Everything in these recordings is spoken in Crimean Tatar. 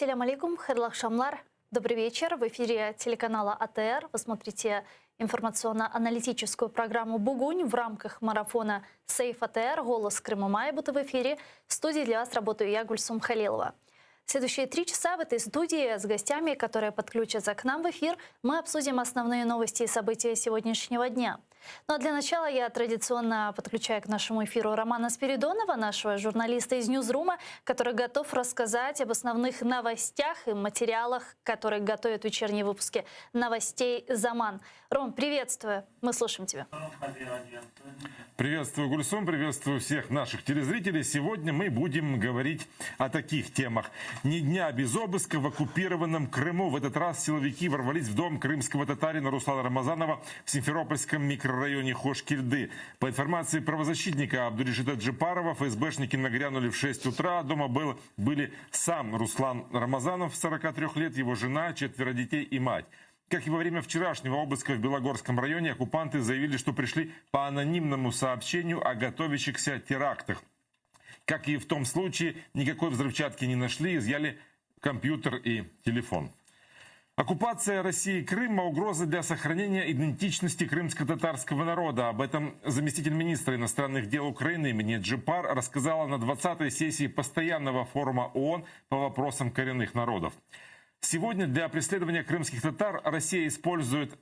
Selâm aleyküm, hayırlı aqşamlar, добрый вечер. В эфире телеканала АТР. Вы смотрите информационно-аналитическую программу «Бугунь» в рамках марафона «Сейф АТР. Голос Крыма має бути» в эфире. В студии для вас работаю я, Гульсум Халилова. Следующие 3 часа в этой студии с гостями, которые подключатся к нам в эфир, мы обсудим основные новости и события сегодняшнего дня. Ну а для начала я традиционно подключаю к нашему эфиру Романа Спиридонова, нашего журналиста из Ньюзрума, который готов рассказать об основных новостях и материалах, которые готовят вечерние выпуски новостей «Заман». Ром, приветствую. Мы слушаем тебя. Приветствую, Гульсум, приветствую всех наших телезрителей. Сегодня мы будем говорить о таких темах. Ни дня без обыска в оккупированном Крыму. В этот раз силовики ворвались в дом крымского татарина Руслана Рамазанова в Симферопольском микрорайоне Хошкильды. По информации правозащитника Абдурешита Джепарова, ФСБшники нагрянули в 6 утра. Дома были сам Руслан Рамазанов, 43 лет, его жена, четверо детей и мать. Как и во время вчерашнего обыска в Белогорском районе, оккупанты заявили, что пришли по анонимному сообщению о готовящихся терактах. Как и в том случае, никакой взрывчатки не нашли, изъяли компьютер и телефон. Оккупация России Крыма – угроза для сохранения идентичности крымско-татарского народа. Об этом заместитель министра иностранных дел Украины Эмине Джеппар рассказала на 20-й сессии постоянного форума ООН по вопросам коренных народов. Сегодня для преследования крымских татар Россия использует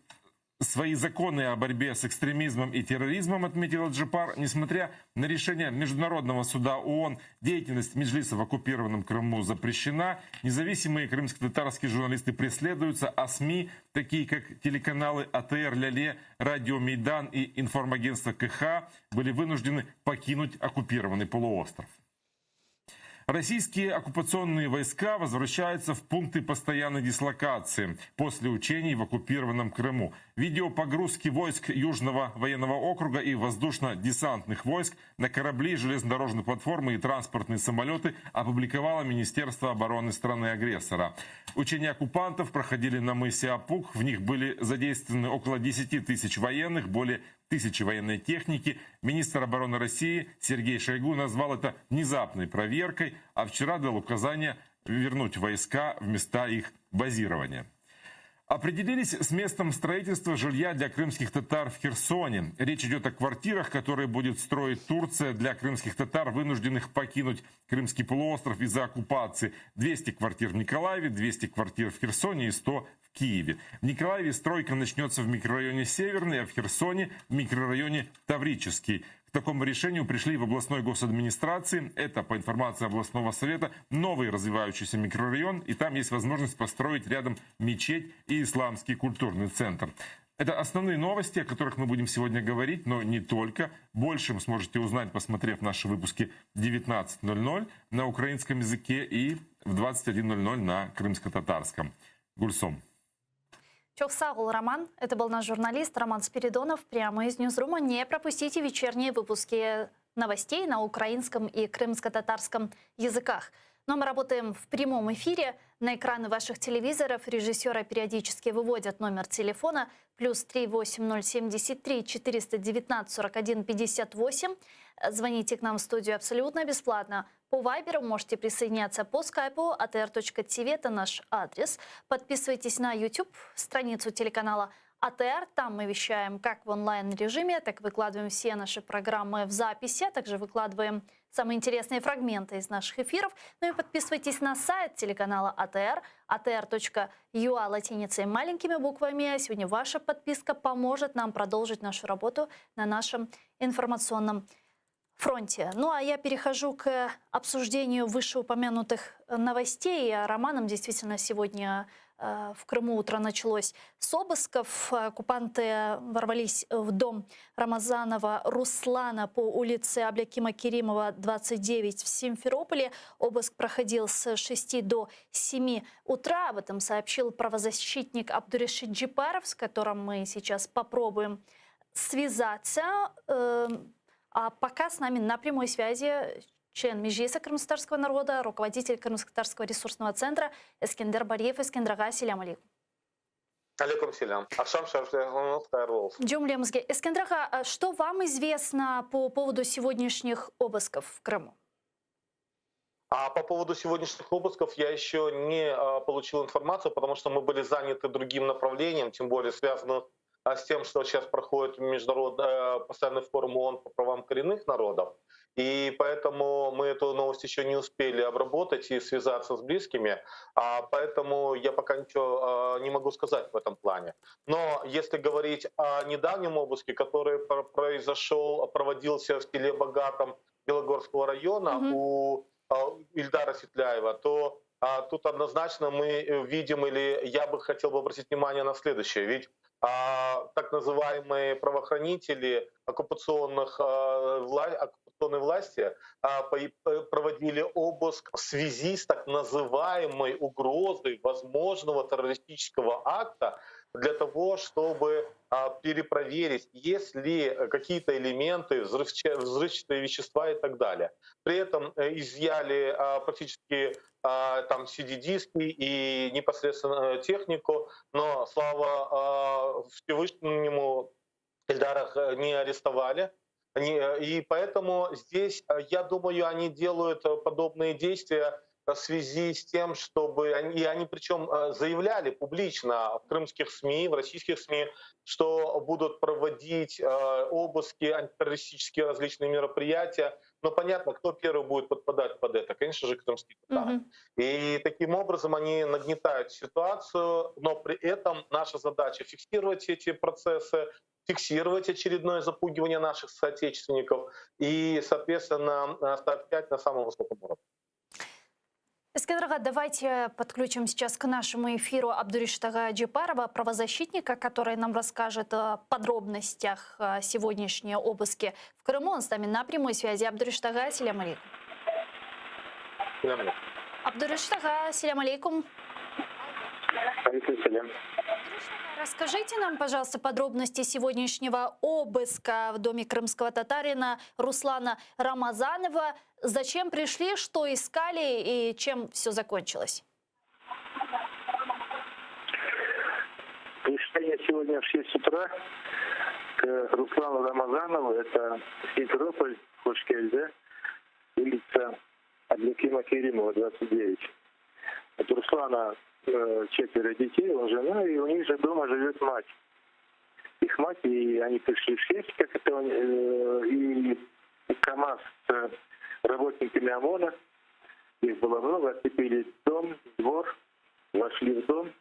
свои законы о борьбе с экстремизмом и терроризмом, отметила Джеппар. Несмотря на решение Международного суда ООН, деятельность Меджлиса в оккупированном Крыму запрещена. Независимые крымско-татарские журналисты преследуются, а СМИ, такие как телеканалы АТР, Ляле, Радио Мейдан и информагентство КХ, были вынуждены покинуть оккупированный полуостров. Российские оккупационные войска возвращаются в пункты постоянной дислокации после учений в оккупированном Крыму. Видео погрузки войск Южного военного округа и воздушно-десантных войск на корабли, железнодорожные платформы и транспортные самолеты опубликовало Министерство обороны страны-агрессора. Учения оккупантов проходили на мысе Опук. В них были задействованы около 10 тысяч военных, более тысячи военной техники. Министр обороны России Сергей Шойгу назвал это внезапной проверкой, а вчера дал указание вернуть войска в места их базирования. Определились с местом строительства жилья для крымских татар в Херсоне. Речь идет о квартирах, которые будет строить Турция для крымских татар, вынужденных покинуть Крымский полуостров из-за оккупации. 200 квартир в Николаеве, 200 квартир в Херсоне и 100 в Киеве. В Николаеве стройка начнется в микрорайоне Северный, а в Херсоне в микрорайоне Таврический. К такому решению пришли в областной госадминистрации. Это, по информации областного совета, новый развивающийся микрорайон. И там есть возможность построить рядом мечеть и исламский культурный центр. Это основные новости, о которых мы будем сегодня говорить, но не только. Больше вы сможете узнать, посмотрев наши выпуски 19.00 на украинском языке и в 21.00 на крымско-татарском. Гульсум. Çoq sağ ol, Роман. Это был наш журналист Роман Спиридонов прямо из Ньюзрума. Не пропустите вечерние выпуски новостей на украинском и крымско-татарском языках. Но мы работаем в прямом эфире. На экраны ваших телевизоров режиссеры периодически выводят номер телефона плюс 38073 419 41 58. Звоните к нам в студию абсолютно бесплатно. По Вайберу можете присоединяться по скайпу atr.tv, это наш адрес. Подписывайтесь на YouTube, страницу телеканала АТР. Там мы вещаем как в онлайн-режиме, так и выкладываем все наши программы в записи, а также выкладываем самые интересные фрагменты из наших эфиров. Ну и подписывайтесь на сайт телеканала АТР, atr.ua латиницей маленькими буквами. Сегодня ваша подписка поможет нам продолжить нашу работу на нашем информационном фронте. Ну а я перехожу к обсуждению вышеупомянутых новостей. Романом действительно сегодня в Крыму утро началось с обысков. Оккупанты ворвались в дом Рамазанова Руслана по улице Аблякима Керимова, 29 в Симферополе. Обыск проходил с 6 до 7 утра. Об этом сообщил правозащитник Абдурешит Джепаров, с которым мы сейчас попробуем связаться. А пока с нами на прямой связи член Межлиса крымскотатарского народа, руководитель Крымско-татарского ресурсного центра Эскендер Бариев. Эскендер ağa, selâm aleyküm. Aleyküm selâm. Aqşam şerifleriñiz hayırlı olsun. Cümlemizge. Эскендер ağa, что вам известно по поводу сегодняшних обысков в Крыму? А по поводу сегодняшних обысков я еще не получил информацию, потому что мы были заняты другим направлением, тем более связанным с тем, что сейчас проходит международный постоянный форум ООН по правам коренных народов. И поэтому мы эту новость еще не успели обработать и связаться с близкими, а поэтому я пока ничего не могу сказать в этом плане. Но если говорить о недавнем обыске, который произошел, проводился в селе Богатом Белогорского района Мгм. у Ильдара Сетляева, то тут однозначно мы видим, или я бы хотел бы обратить внимание на следующее. Ведь так называемые правоохранители оккупационной власти проводили обыск в связи с так называемой угрозой возможного террористического акта для того, чтобы перепроверить, есть ли какие-то элементы, взрывчатые вещества и так далее. При этом изъяли практически там CD-диски и непосредственно технику, но, слава Всевышнему, Ильдара не арестовали. И поэтому здесь, я думаю, они делают подобные действия в связи с тем, чтобы они, и они причем заявляли публично в крымских СМИ, в российских СМИ, что будут проводить обыски, антитеррористические различные мероприятия. Но понятно, кто первый будет подпадать под это. Конечно же, крымские татары. Мгм. И таким образом они нагнетают ситуацию, но при этом наша задача фиксировать эти процессы, фиксировать очередное запугивание наших соотечественников и, соответственно, сообщать на самом высоком уровне. Эскендер ağa, давайте подключим сейчас к нашему эфиру Абдурешита Джепарова, правозащитника, который нам расскажет о подробностях сегодняшней обыски в Крыму. Он с нами на прямой связи. Абдурешит ağa, selâm aleyküm. Selâm aleyküm. Abdureşit ağa, selâm aleyküm. Aleyküm selâm. Расскажите нам, пожалуйста, подробности сегодняшнего обыска в доме крымского татарина Руслана Рамазанова. Зачем пришли, что искали и чем все закончилось? Пришли я сегодня в 6 утра к Руслану Рамазанову, это Симферополь, Хош Кельды, улица Абдулкима Керимова, 29. От Руслана четверо детей, он жена, и у них же дома живет мать. Их мать, и они пришли в 6, как это он, и КамАЗ с работниками ОМОНа, их было много, оцепили дом, двор, вошли в дом.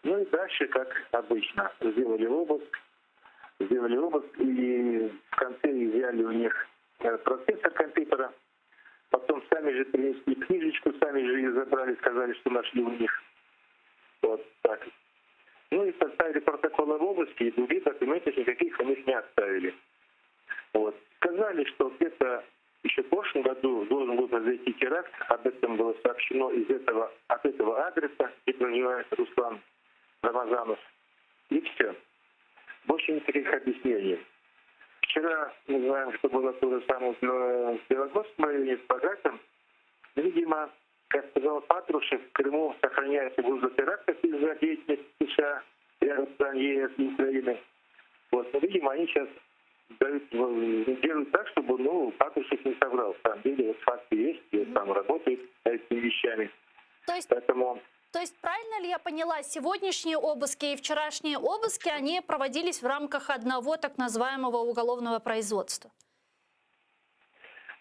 И дальше, как обычно, сделали обыск и в конце изъяли у них процессор компьютера. Потом сами же принесли книжечку, сами же ее забрали, сказали, что нашли у них. Вот так. И составили протокол об обыске, и других документов никаких у них не оставили. Сказали, что где-то еще в прошлом году должен был произойти теракт, об этом было сообщено от этого адреса, где проживает Руслан Рамазанов. И все. Больше никаких объяснений. Вчера мы знаем, что было то же самое в Белогорском районе с Богатым. Видимо, как сказал Патрушев, в Крыму сохраняется угроза терактов из-за деятельности США, рядом с ЕС и Украины. Но, видимо, они сейчас делают так, чтобы Патрушев не соврал. В самом деле, факты есть, и он сам работает над этими вещами. То есть Поэтому То есть правильно ли я поняла, сегодняшние обыски и вчерашние обыски, они проводились в рамках одного так называемого уголовного производства?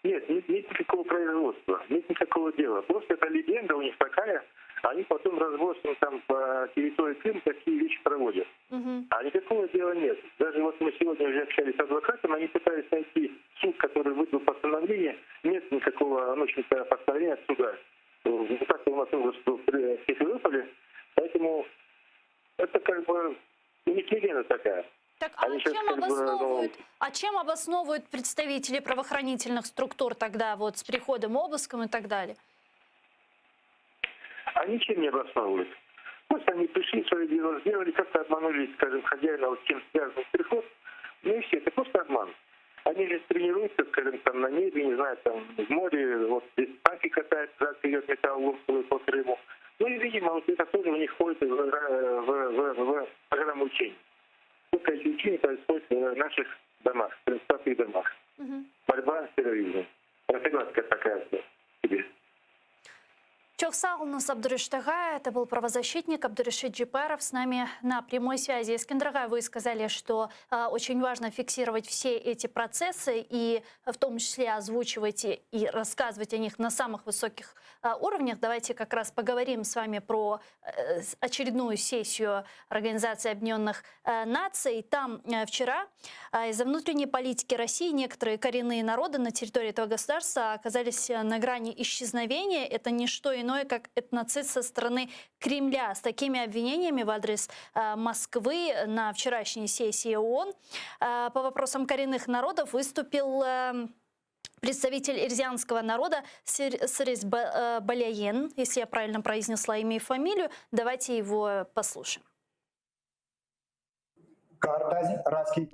Нет, нет никакого производства, нет никакого дела. Просто это легенда у них такая, они потом разбросаны по территории Крыма такие вещи проводят. А никакого дела нет. Даже мы сегодня уже общались с адвокатом, они пытались найти суд, который выдал постановление. Нет никакого, ну, в общем-то, постановления от суда. Вот так у нас был в Симферополе, поэтому это у них легенда такая. Так, а Они щас чем как бы, ну, обосновывают, а чем обосновывают представители правоохранительных структур тогда с приходом, обыском и так далее? Они ничем не обосновывают. Просто они пришли, свое дело сделали, как-то обманули, скажем, хозяина, с чем связан приход. И все, это просто обман. Они же тренируются, скажем, на небе, не знаю, в море, здесь танки катают, зад вперед металл по Крыму. И, видимо, это тоже у них входит в программу учений. Только эти учения происходят в наших домах, в крымских домах. Борьба с терроризмом. Профилактика такая себе. нас Абдурешит ağa. Это был правозащитник Абдурешит Джеппаров с нами на прямой связи. Эскендер ağa, вы сказали, что очень важно фиксировать все эти процессы и в том числе озвучивать и рассказывать о них на самых высоких уровнях. Давайте как раз поговорим с вами про очередную сессию Организации Объединенных Наций. Там вчера из-за внутренней политики России некоторые коренные народы на территории этого государства оказались на грани исчезновения. Это не что иное, как этноцид со стороны Кремля. С такими обвинениями в адрес Москвы на вчерашней сессии ООН по вопросам коренных народов выступил представитель эрзянского народа Сыресь Боляень, если я правильно произнесла имя и фамилию. Давайте его послушаем.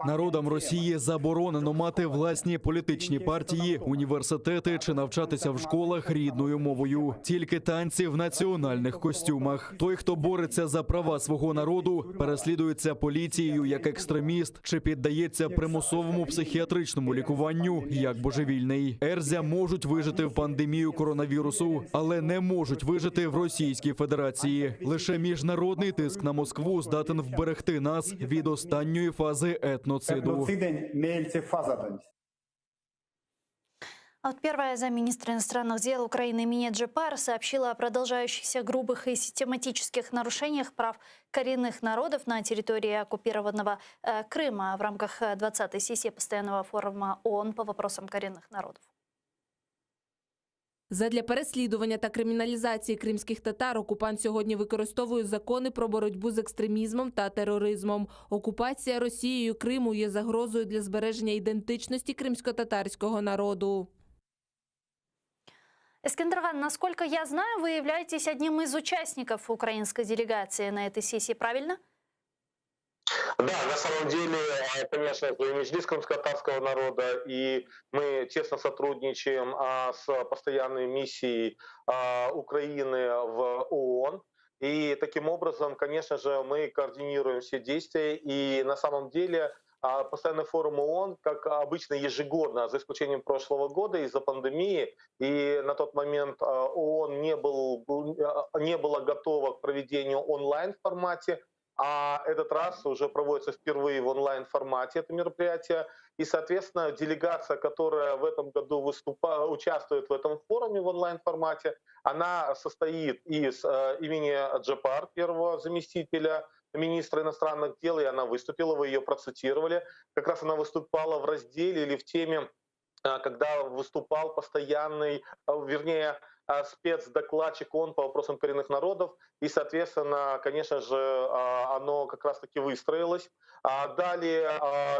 Народам Росії заборонено мати власні політичні партії, університети чи навчатися в школах рідною мовою. Тільки танці в національних костюмах. Той, хто бореться за права свого народу, переслідується поліцією як екстреміст чи піддається примусовому психіатричному лікуванню як божевільний. Ерзя можуть вижити в пандемію коронавірусу, але не можуть вижити в Російській Федерації. Лише міжнародний тиск на Москву здатен вберегти нас від останньої фази етноциду. Этноцидэнь меельце фазадонть. А вот первая замминистра иностранных дел Украины Эмине Джеппар сообщила о продолжающихся грубых и систематических нарушениях прав коренных народов на территории оккупированного Крыма в рамках 20-й сессии Постоянного форума ООН по вопросам коренных народов. Задля переслідування та криміналізації кримських татар окупант сьогодні використовує закони про боротьбу з екстремізмом та тероризмом. Окупація Росією Криму є загрозою для збереження ідентичності кримськотатарського народу. Эскендер ağa, насколько я знаю, вы являетесь одним из участников украинской делегации на этой сессии, правильно? Да, на самом деле, конечно, это и Меджлис крымско-татарского народа, и мы тесно сотрудничаем с постоянной миссией Украины в ООН. И таким образом, конечно же, мы координируем все действия. И на самом деле постоянный форум ООН, как обычно ежегодно, за исключением прошлого года из-за пандемии, и на тот момент ООН не было готово к проведению онлайн формате, а этот раз уже проводится впервые в онлайн-формате это мероприятие. И, соответственно, делегация, которая в этом году участвует в этом форуме в онлайн-формате, она состоит из Эмине Джеппар, первого заместителя министра иностранных дел, и она выступила, вы ее процитировали. Как раз она выступала в разделе или в теме, когда выступал постоянный, вернее, спецдокладчик ООН по вопросам коренных народов, и, соответственно, конечно же, оно как раз-таки выстроилось. Далее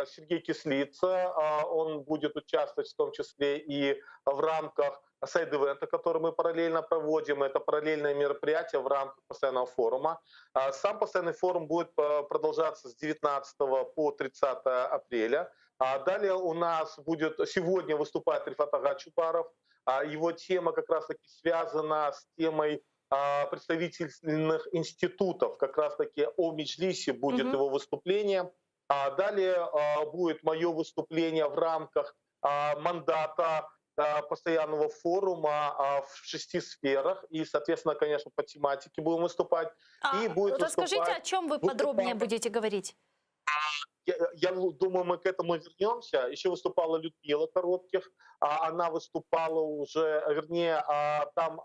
Сергей Кислица, он будет участвовать в том числе и в рамках сайд-ивента, который мы параллельно проводим. Это параллельное мероприятие в рамках постоянного форума. Сам постоянный форум будет продолжаться с 19 по 30 апреля. Далее у нас будет сегодня выступать Рефат ağa Чубаров. Его тема как раз-таки связана с темой представительных институтов. Как раз-таки о Меджлисе будет Мгм. Его выступление. А далее будет мое выступление в рамках мандата постоянного форума в шести сферах. И, соответственно, конечно, по тематике будем выступать. А И будет расскажите, выступать- о чем вы подробнее выступать- будете говорить? Я думаю, мы к этому вернемся. Еще выступала Людмила Коротких. Она выступала уже, вернее, там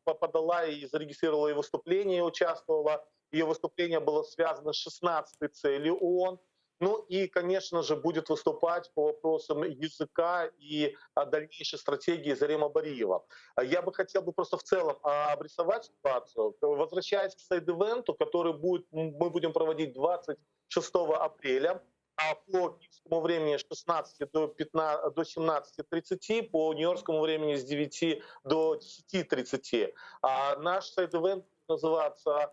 подала и зарегистрировала и выступление, и участвовала. Ее выступление было связано с 16-й целью ООН. Ну и, конечно же, будет выступать по вопросам языка и дальнейшей стратегии Зарема Бариева. Я бы хотел бы просто в целом обрисовать ситуацию. Возвращаясь к сайд-ивенту, который мы будем проводить 26 апреля, а по киевскому времени с 16 до, 15, до 17.30, по нью-йоркскому времени с 9 до 10.30. Наш сайд-ивент называться,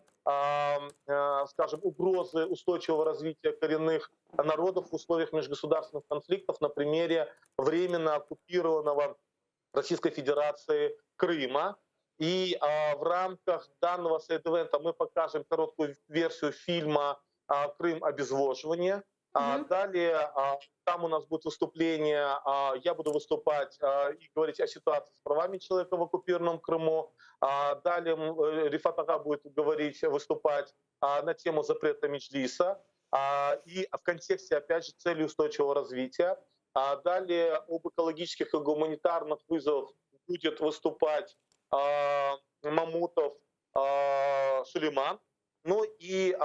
скажем, угрозы устойчивого развития коренных народов в условиях межгосударственных конфликтов на примере временно оккупированного Российской Федерацией Крыма. И в рамках данного сайд-ивента мы покажем короткую версию фильма «Крым. Обезвоживание». А далее там у нас будет выступление, я буду выступать и говорить о ситуации с правами человека в оккупированном Крыму. Далее Рифат ağa будет говорить, выступать на тему запрета Меджлиса. И в контексте, опять же, цели устойчивого развития. Далее об экологических и гуманитарных вызовах будет выступать Мамутов Сулейман. Ну и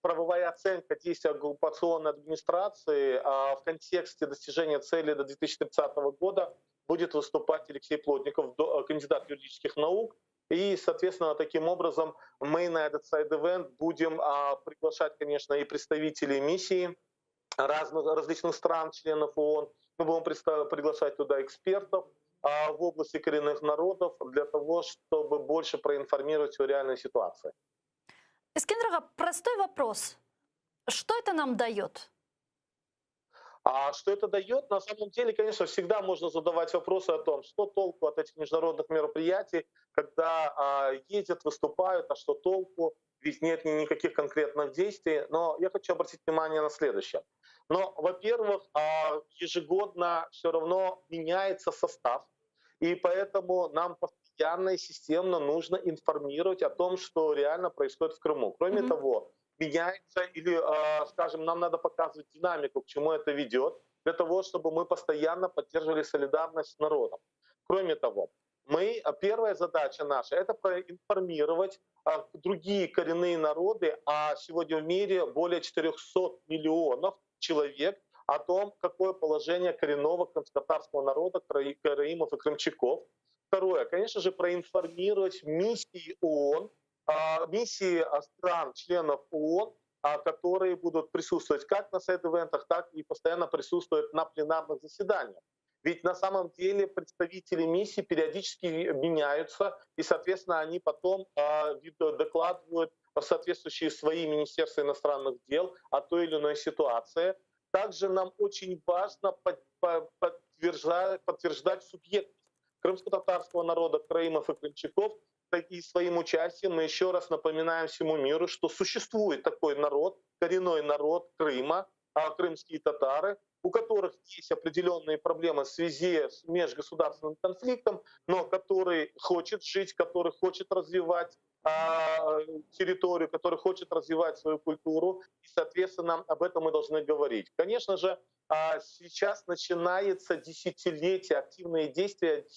правовая оценка действий оккупационной администрации в контексте достижения цели до 2030 года будет выступать Алексей Плотников, кандидат юридических наук. И, соответственно, таким образом мы на этот side event будем приглашать, конечно, и представителей миссии разных, различных стран, членов ООН. Мы будем приглашать туда экспертов в области коренных народов для того, чтобы больше проинформировать о реальной ситуации. Эскендер ağa, простой вопрос. Что это нам дает? А что это дает? На самом деле, конечно, всегда можно задавать вопросы о том, что толку от этих международных мероприятий, когда ездят, выступают, а что толку? Ведь нет никаких конкретных действий. Но я хочу обратить внимание на следующее. Но, во-первых, ежегодно все равно меняется состав, и поэтому нам постоянно и системно нужно информировать о том, что реально происходит в Крыму. Кроме того, меняется или, скажем, нам надо показывать динамику, к чему это ведет, для того, чтобы мы постоянно поддерживали солидарность с народом. Кроме того, мы, первая задача наша — это проинформировать другие коренные народы, а сегодня в мире более 400 миллионов человек, о том, какое положение коренного крымско-татарского народа, караимов и крымчаков. Второе, конечно же, проинформировать миссии ООН, миссии стран, членов ООН, которые будут присутствовать как на side event ах, так и постоянно присутствуют на пленарных заседаниях. Ведь на самом деле представители миссии периодически меняются, и, соответственно, они потом докладывают в соответствующие свои министерства иностранных дел о той или иной ситуации. Также нам очень важно подтверждать субъектность крымско-татарского народа, караимов и крымчаков, и своим участием мы еще раз напоминаем всему миру, что существует такой народ, коренной народ Крыма, крымские татары, у которых есть определенные проблемы в связи с межгосударственным конфликтом, но который хочет жить, который хочет развивать территорию, который хочет развивать свою культуру, и, соответственно, об этом мы должны говорить. Конечно же, сейчас начинается десятилетие, активные действия,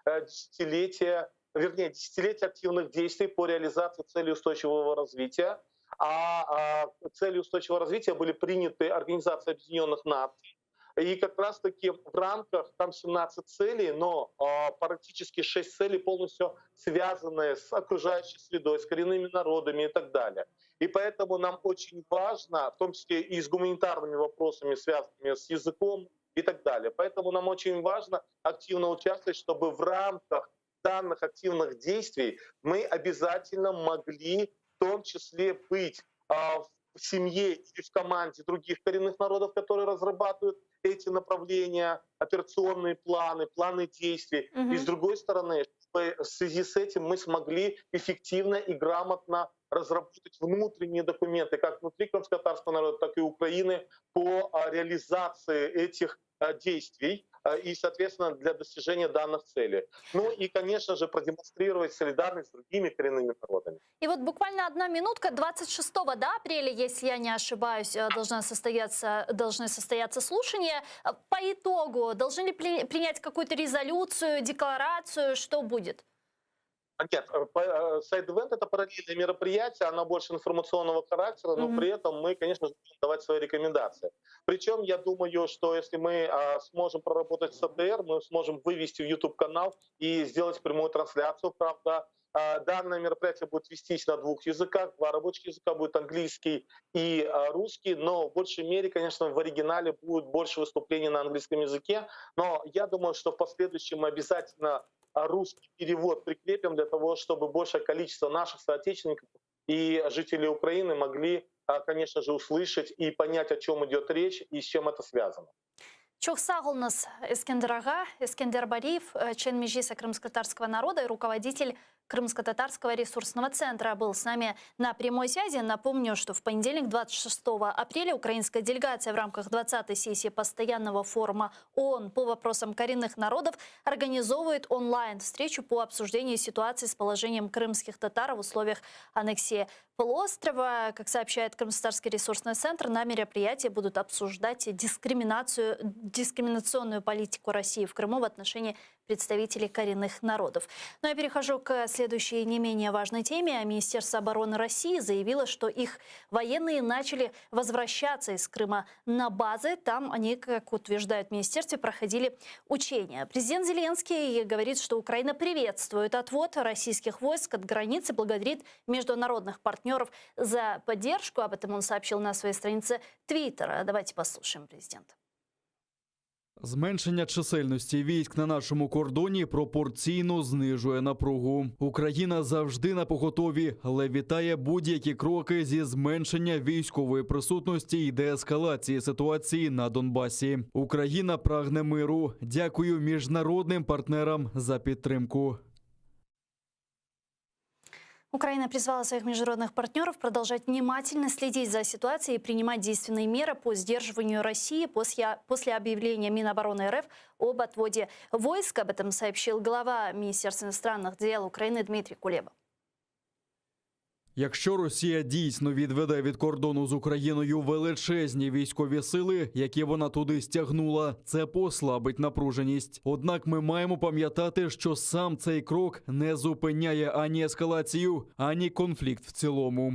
десятилетия, вернее, десятилетие активных действий по реализации цели устойчивого развития. А цели устойчивого развития были приняты Организацией Объединенных Наций. И как раз-таки в рамках, там 17 целей, но практически 6 целей полностью связаны с окружающей средой, с коренными народами и так далее. И поэтому нам очень важно, в том числе и с гуманитарными вопросами, связанными с языком и так далее. Поэтому нам очень важно активно участвовать, чтобы в рамках данных активных действий мы обязательно могли в том числе быть в семье или в команде других коренных народов, которые разрабатывают эти направления, операционные планы, планы действий. Мгм. И с другой стороны, чтобы в связи с этим мы смогли эффективно и грамотно разработать внутренние документы, как внутри крымско-татарского народа, так и Украины, по реализации этих действий и, соответственно, для достижения данных целей. Ну и, конечно же, продемонстрировать солидарность с другими коренными народами. И вот буквально одна минутка, 26 да, апреля, если я не ошибаюсь, должны состояться слушания. По итогу должны ли принять какую-то резолюцию, декларацию, что будет? А нет, side event это параллельное мероприятие, оно больше информационного характера, но Мгм. при этом мы, конечно же, будем давать свои рекомендации. Причем я думаю, что если мы сможем проработать с АТР, мы сможем вывести в YouTube-канал и сделать прямую трансляцию. Правда, данное мероприятие будет вестись на двух языках, два рабочих языка будет английский и русский, но в большей мере, конечно, в оригинале будет больше выступлений на английском языке. Но я думаю, что в последующем мы обязательно русский перевод прикрепим для того, чтобы большее количество наших соотечественников и жителей Украины могли, конечно же, услышать и понять, о чем идет речь и с чем это связано. Çoq sağ oluñız, Eskender ağa, Eskender Bariyev, член Меджлиса крымско-татарского народа и руководитель Крымского. Крымско-Татарского ресурсного центра, был с нами на прямой связи. Напомню, что в понедельник, 26 апреля, украинская делегация в рамках 20-й сессии Постоянного форума ООН по вопросам коренных народов организовывает онлайн-встречу по обсуждению ситуации с положением крымских татар в условиях аннексии полуострова. Как сообщает Крымско-Татарский ресурсный центр, на мероприятии будут обсуждать дискриминацию, дискриминационную политику России в Крыму в отношении представителей коренных народов. Ну, я перехожу к следующей не менее важной теме. Министерство обороны России заявило, что их военные начали возвращаться из Крыма на базы. Там они, как утверждают в министерстве, проходили учения. Президент Зеленский говорит, что Украина приветствует отвод российских войск от границы, благодарит международных партнеров за поддержку. Об этом он сообщил на своей странице Твиттера. Давайте послушаем президента. Зменшення чисельності військ на нашому кордоні пропорційно знижує напругу. Україна завжди на поготові, але вітає будь-які кроки зі зменшення військової присутності і деескалації ситуації на Донбасі. Україна прагне миру. Дякую міжнародним партнерам за підтримку. Украина призвала своих международных партнеров продолжать внимательно следить за ситуацией и принимать действенные меры по сдерживанию России после объявления Минобороны РФ об отводе войск. Об этом сообщил глава Министерства иностранных дел Украины Дмитрий Кулеба. Якщо Росія дійсно відведе від кордону з Україною величезні військові сили, які вона туди стягнула, це послабить напруженість. Однак ми маємо пам'ятати, що сам цей крок не зупиняє ані ескалацію, ані конфлікт в цілому.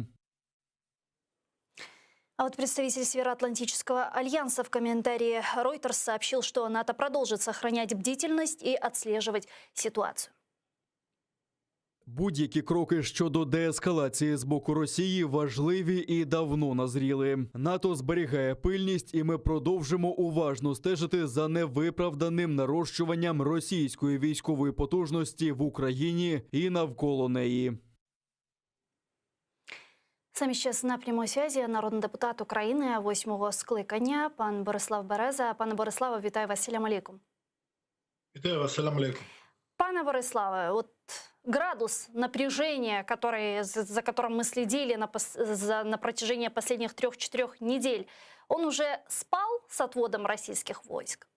А вот представитель Североатлантического альянса в комментарии Reuters сообщил, что НАТО продолжит сохранять бдительность и отслеживать ситуацию. Будь-які кроки щодо деескалації з боку Росії важливі і давно назріли. НАТО зберігає пильність, і ми продовжимо уважно стежити за невиправданим нарощуванням російської військової потужності в Україні і навколо неї. С нами сейчас на прямой связи народний депутат України восьмого скликання, пан Борислав Береза. Пане Бориславе, вітаю вас. Селям алейкум. Вітаю вас, салям алейкум. Пане Бориславе, вот градус напряжения, который, за которым мы следили на протяжении последних трех-четырех недель, он уже спал с отводом российских войск?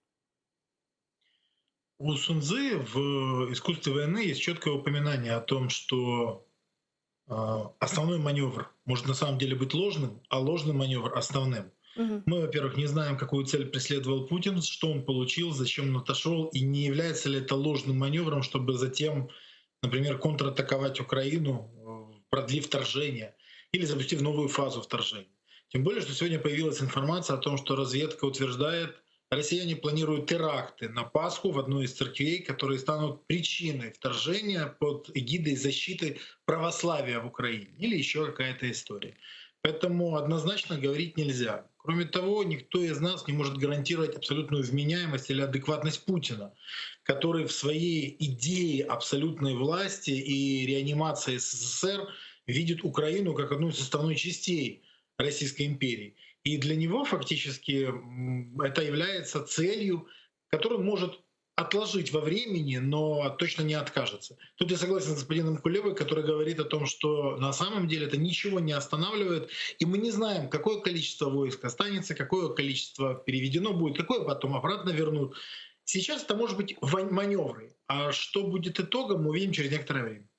У Сунь-цзы в «Искусстве войны» есть четкое упоминание о том, что основной маневр может на самом деле быть ложным, а ложный маневр основным. Мгм. Мы, во-первых, не знаем, какую цель преследовал Путин, что он получил, зачем он отошел, и не является ли это ложным маневром, чтобы затем, например, контратаковать Украину, продлив вторжение или запустив новую фазу вторжения. Тем более, что сегодня появилась информация о том, что разведка утверждает, россияне планируют теракты на Пасху в одной из церквей, которые станут причиной вторжения под эгидой защиты православия в Украине или еще какая-то история. Поэтому однозначно говорить нельзя. Кроме того, никто из нас не может гарантировать абсолютную вменяемость или адекватность Путина, который в своей идее абсолютной власти и реанимации СССР видит Украину как одну из составной частей Российской империи. И для него фактически это является целью, которую он может отложить во времени, но точно не откажется. Тут я согласен с господином Кулебой, который говорит о том, что на самом деле это ничего не останавливает, и мы не знаем, какое количество войск останется, какое количество переведено будет, какое потом обратно вернут. Сейчас это может быть маневры, а что будет итогом, мы увидим через некоторое время.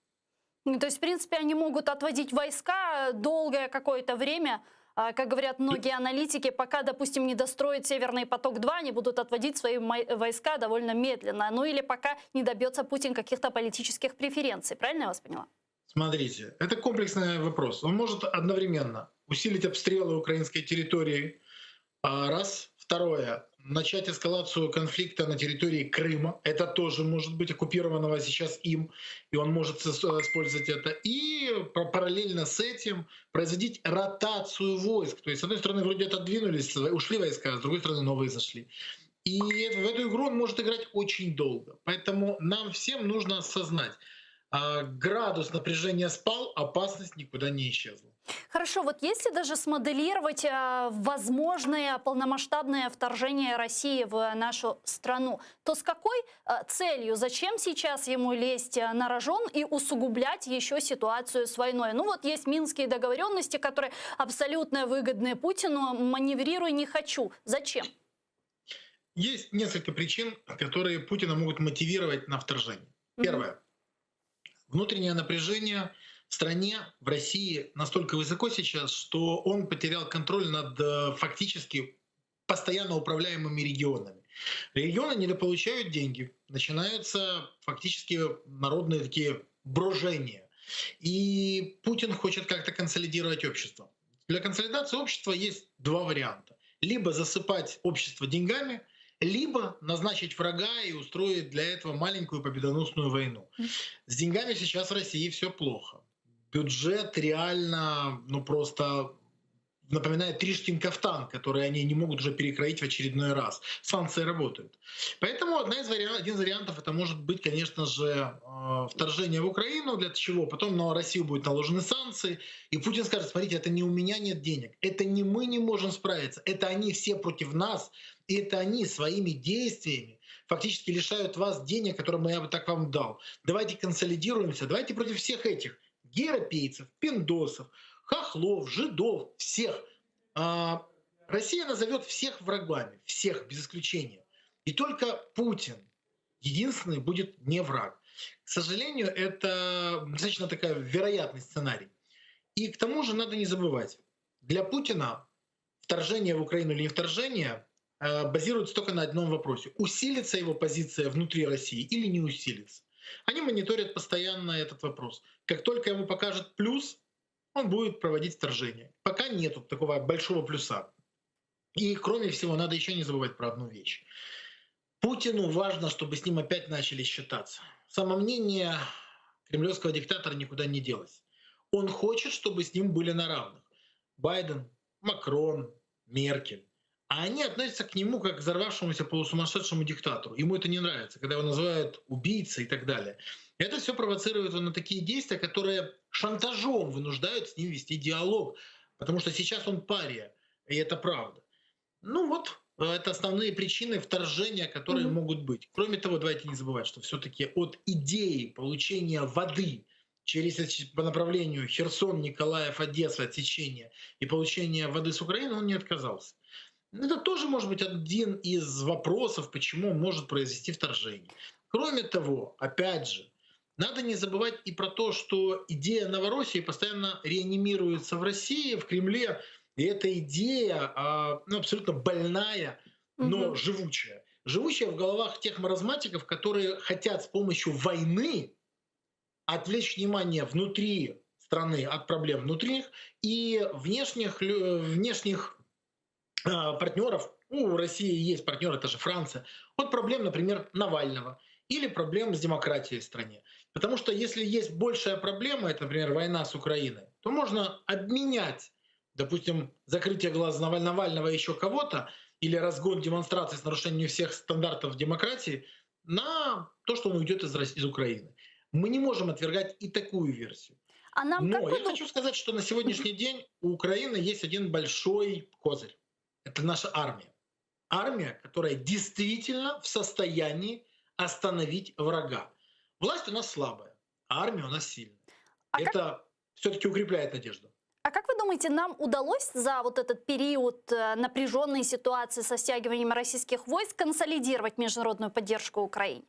Ну, то есть, в принципе, они могут отводить войска долгое какое-то время, как говорят многие аналитики, пока, допустим, не достроят Северный поток-2, они будут отводить свои войска довольно медленно. Ну или пока не добьется Путин каких-то политических преференций. Правильно я вас поняла? Смотрите, это комплексный вопрос. Он может одновременно усилить обстрелы украинской территории, раз. Второе, начать эскалацию конфликта на территории Крыма. Это тоже может быть оккупированного сейчас им, и он может использовать это. И параллельно с этим производить ротацию войск. То есть, с одной стороны, вроде отодвинулись, ушли войска, с другой стороны, новые зашли. И в эту игру он может играть очень долго. Поэтому нам всем нужно осознать, градус напряжения спал, опасность никуда не исчезла. Хорошо, вот если даже смоделировать э, возможное полномасштабное вторжение России в нашу страну, то с какой э, целью, зачем сейчас ему лезть э, на рожон и усугублять еще ситуацию с войной? Ну вот есть минские договоренности, которые абсолютно выгодны Путину, маневрируй не хочу. Зачем? Есть несколько причин, которые Путина могут мотивировать на вторжение. Первое. Внутреннее напряжение в стране, в России настолько высоко сейчас, что он потерял контроль над э, фактически постоянно управляемыми регионами. Регионы недополучают деньги, начинаются фактически народные такие брожения. И Путин хочет как-то консолидировать общество. Для консолидации общества есть два варианта. Либо засыпать общество деньгами, либо назначить врага и устроить для этого маленькую победоносную войну. С деньгами сейчас в России все плохо. Бюджет реально, ну просто напоминает Тришкин кафтан, который они не могут уже перекроить в очередной раз. Санкции работают. Поэтому одна из вари... один из вариантов это может быть, конечно же, э, вторжение в Украину, для чего потом на Россию будут наложены санкции, и Путин скажет, смотрите, это не у меня нет денег, это не мы не можем справиться, это они все против нас, и это они своими действиями фактически лишают вас денег, которые я бы так вам дал. Давайте консолидируемся, давайте против всех этих европейцев, пиндосов, хохлов, жидов, всех. А, Россия назовет всех врагами, всех без исключения. И только Путин единственный будет не враг. К сожалению, это достаточно такая вероятный сценарий. И к тому же надо не забывать, для Путина вторжение в Украину или не вторжение э, базируется только на одном вопросе. Усилится его позиция внутри России или не усилится? Они мониторят постоянно этот вопрос. Как только ему покажет плюс, он будет проводить вторжение. Пока нету такого большого плюса. И кроме всего, надо еще не забывать про одну вещь. Путину важно, чтобы с ним опять начали считаться. Самомнение кремлевского диктатора никуда не делось. Он хочет, чтобы с ним были на равных. Байден, Макрон, Меркель. А они относятся к нему как к взорвавшемуся полусумасшедшему диктатору. Ему это не нравится, когда его называют убийцей и так далее. Это все провоцирует его на такие действия, которые шантажом вынуждают с ним вести диалог. Потому что сейчас он пария, и это правда. Ну вот, это основные причины вторжения, которые mm-hmm. могут быть. Кроме того, давайте не забывать, что все-таки от идеи получения воды через по направлению Херсон, Николаев, Одесса, отсечения и получения воды с Украины он не отказался. Это тоже может быть один из вопросов, почему он может произвести вторжение. Кроме того, опять же, надо не забывать и про то, что идея Новороссии постоянно реанимируется в России, в Кремле. И эта идея а, ну, абсолютно больная, но угу. живучая. Живучая в головах тех маразматиков, которые хотят с помощью войны отвлечь внимание внутри страны от проблем внутренних и внешних, внешних партнеров, у России есть партнеры, это же Франция, от проблем, например, Навального или проблем с демократией в стране. Потому что если есть большая проблема, это, например, война с Украиной, то можно обменять, допустим, закрытие глаз Навального и еще кого-то, или разгон демонстраций с нарушением всех стандартов демократии на то, что он уйдет из, из Украины. Мы не можем отвергать и такую версию. А нам Но как я хочу сказать, что на сегодняшний день у Украины есть один большой козырь. Это наша армия. Армия, которая действительно в состоянии остановить врага. Власть у нас слабая, а армия у нас сильная. А Это как... все-таки укрепляет надежду. А как вы думаете, нам удалось за вот этот период э, напряженной ситуации со стягиванием российских войск консолидировать международную поддержку Украине?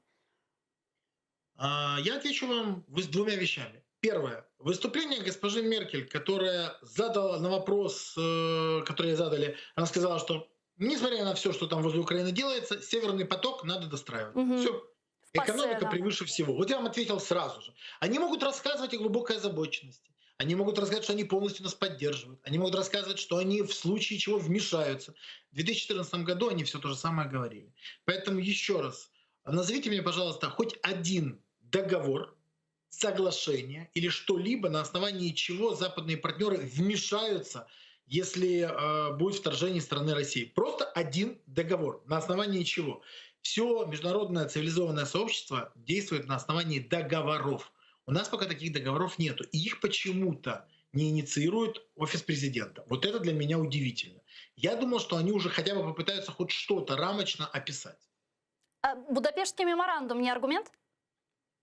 А, я отвечу вам с двумя вещами. Первое. Выступление госпожи Меркель, которая задала на вопрос, э, который ей задали, она сказала, что несмотря на все, что там возле Украины делается, Северный поток надо достраивать. Мгм. Все. Экономика ПАСЕ, да. превыше всего. Вот я вам ответил сразу же. Они могут рассказывать о глубокой озабоченности. Они могут рассказать, что они полностью нас поддерживают. Они могут рассказывать, что они в случае чего вмешаются. В 2014 году они все то же самое говорили. Поэтому еще раз, назовите мне, пожалуйста, хоть один договор, соглашение или что-либо, на основании чего западные партнеры вмешаются, если э, будет вторжение страны России. Просто один договор. На основании чего? Все международное цивилизованное сообщество действует на основании договоров. У нас пока таких договоров нету. И их почему-то не инициирует офис президента. Вот это для меня удивительно. Я думал, что они уже хотя бы попытаются хоть что-то рамочно описать. А Будапештский меморандум не аргумент?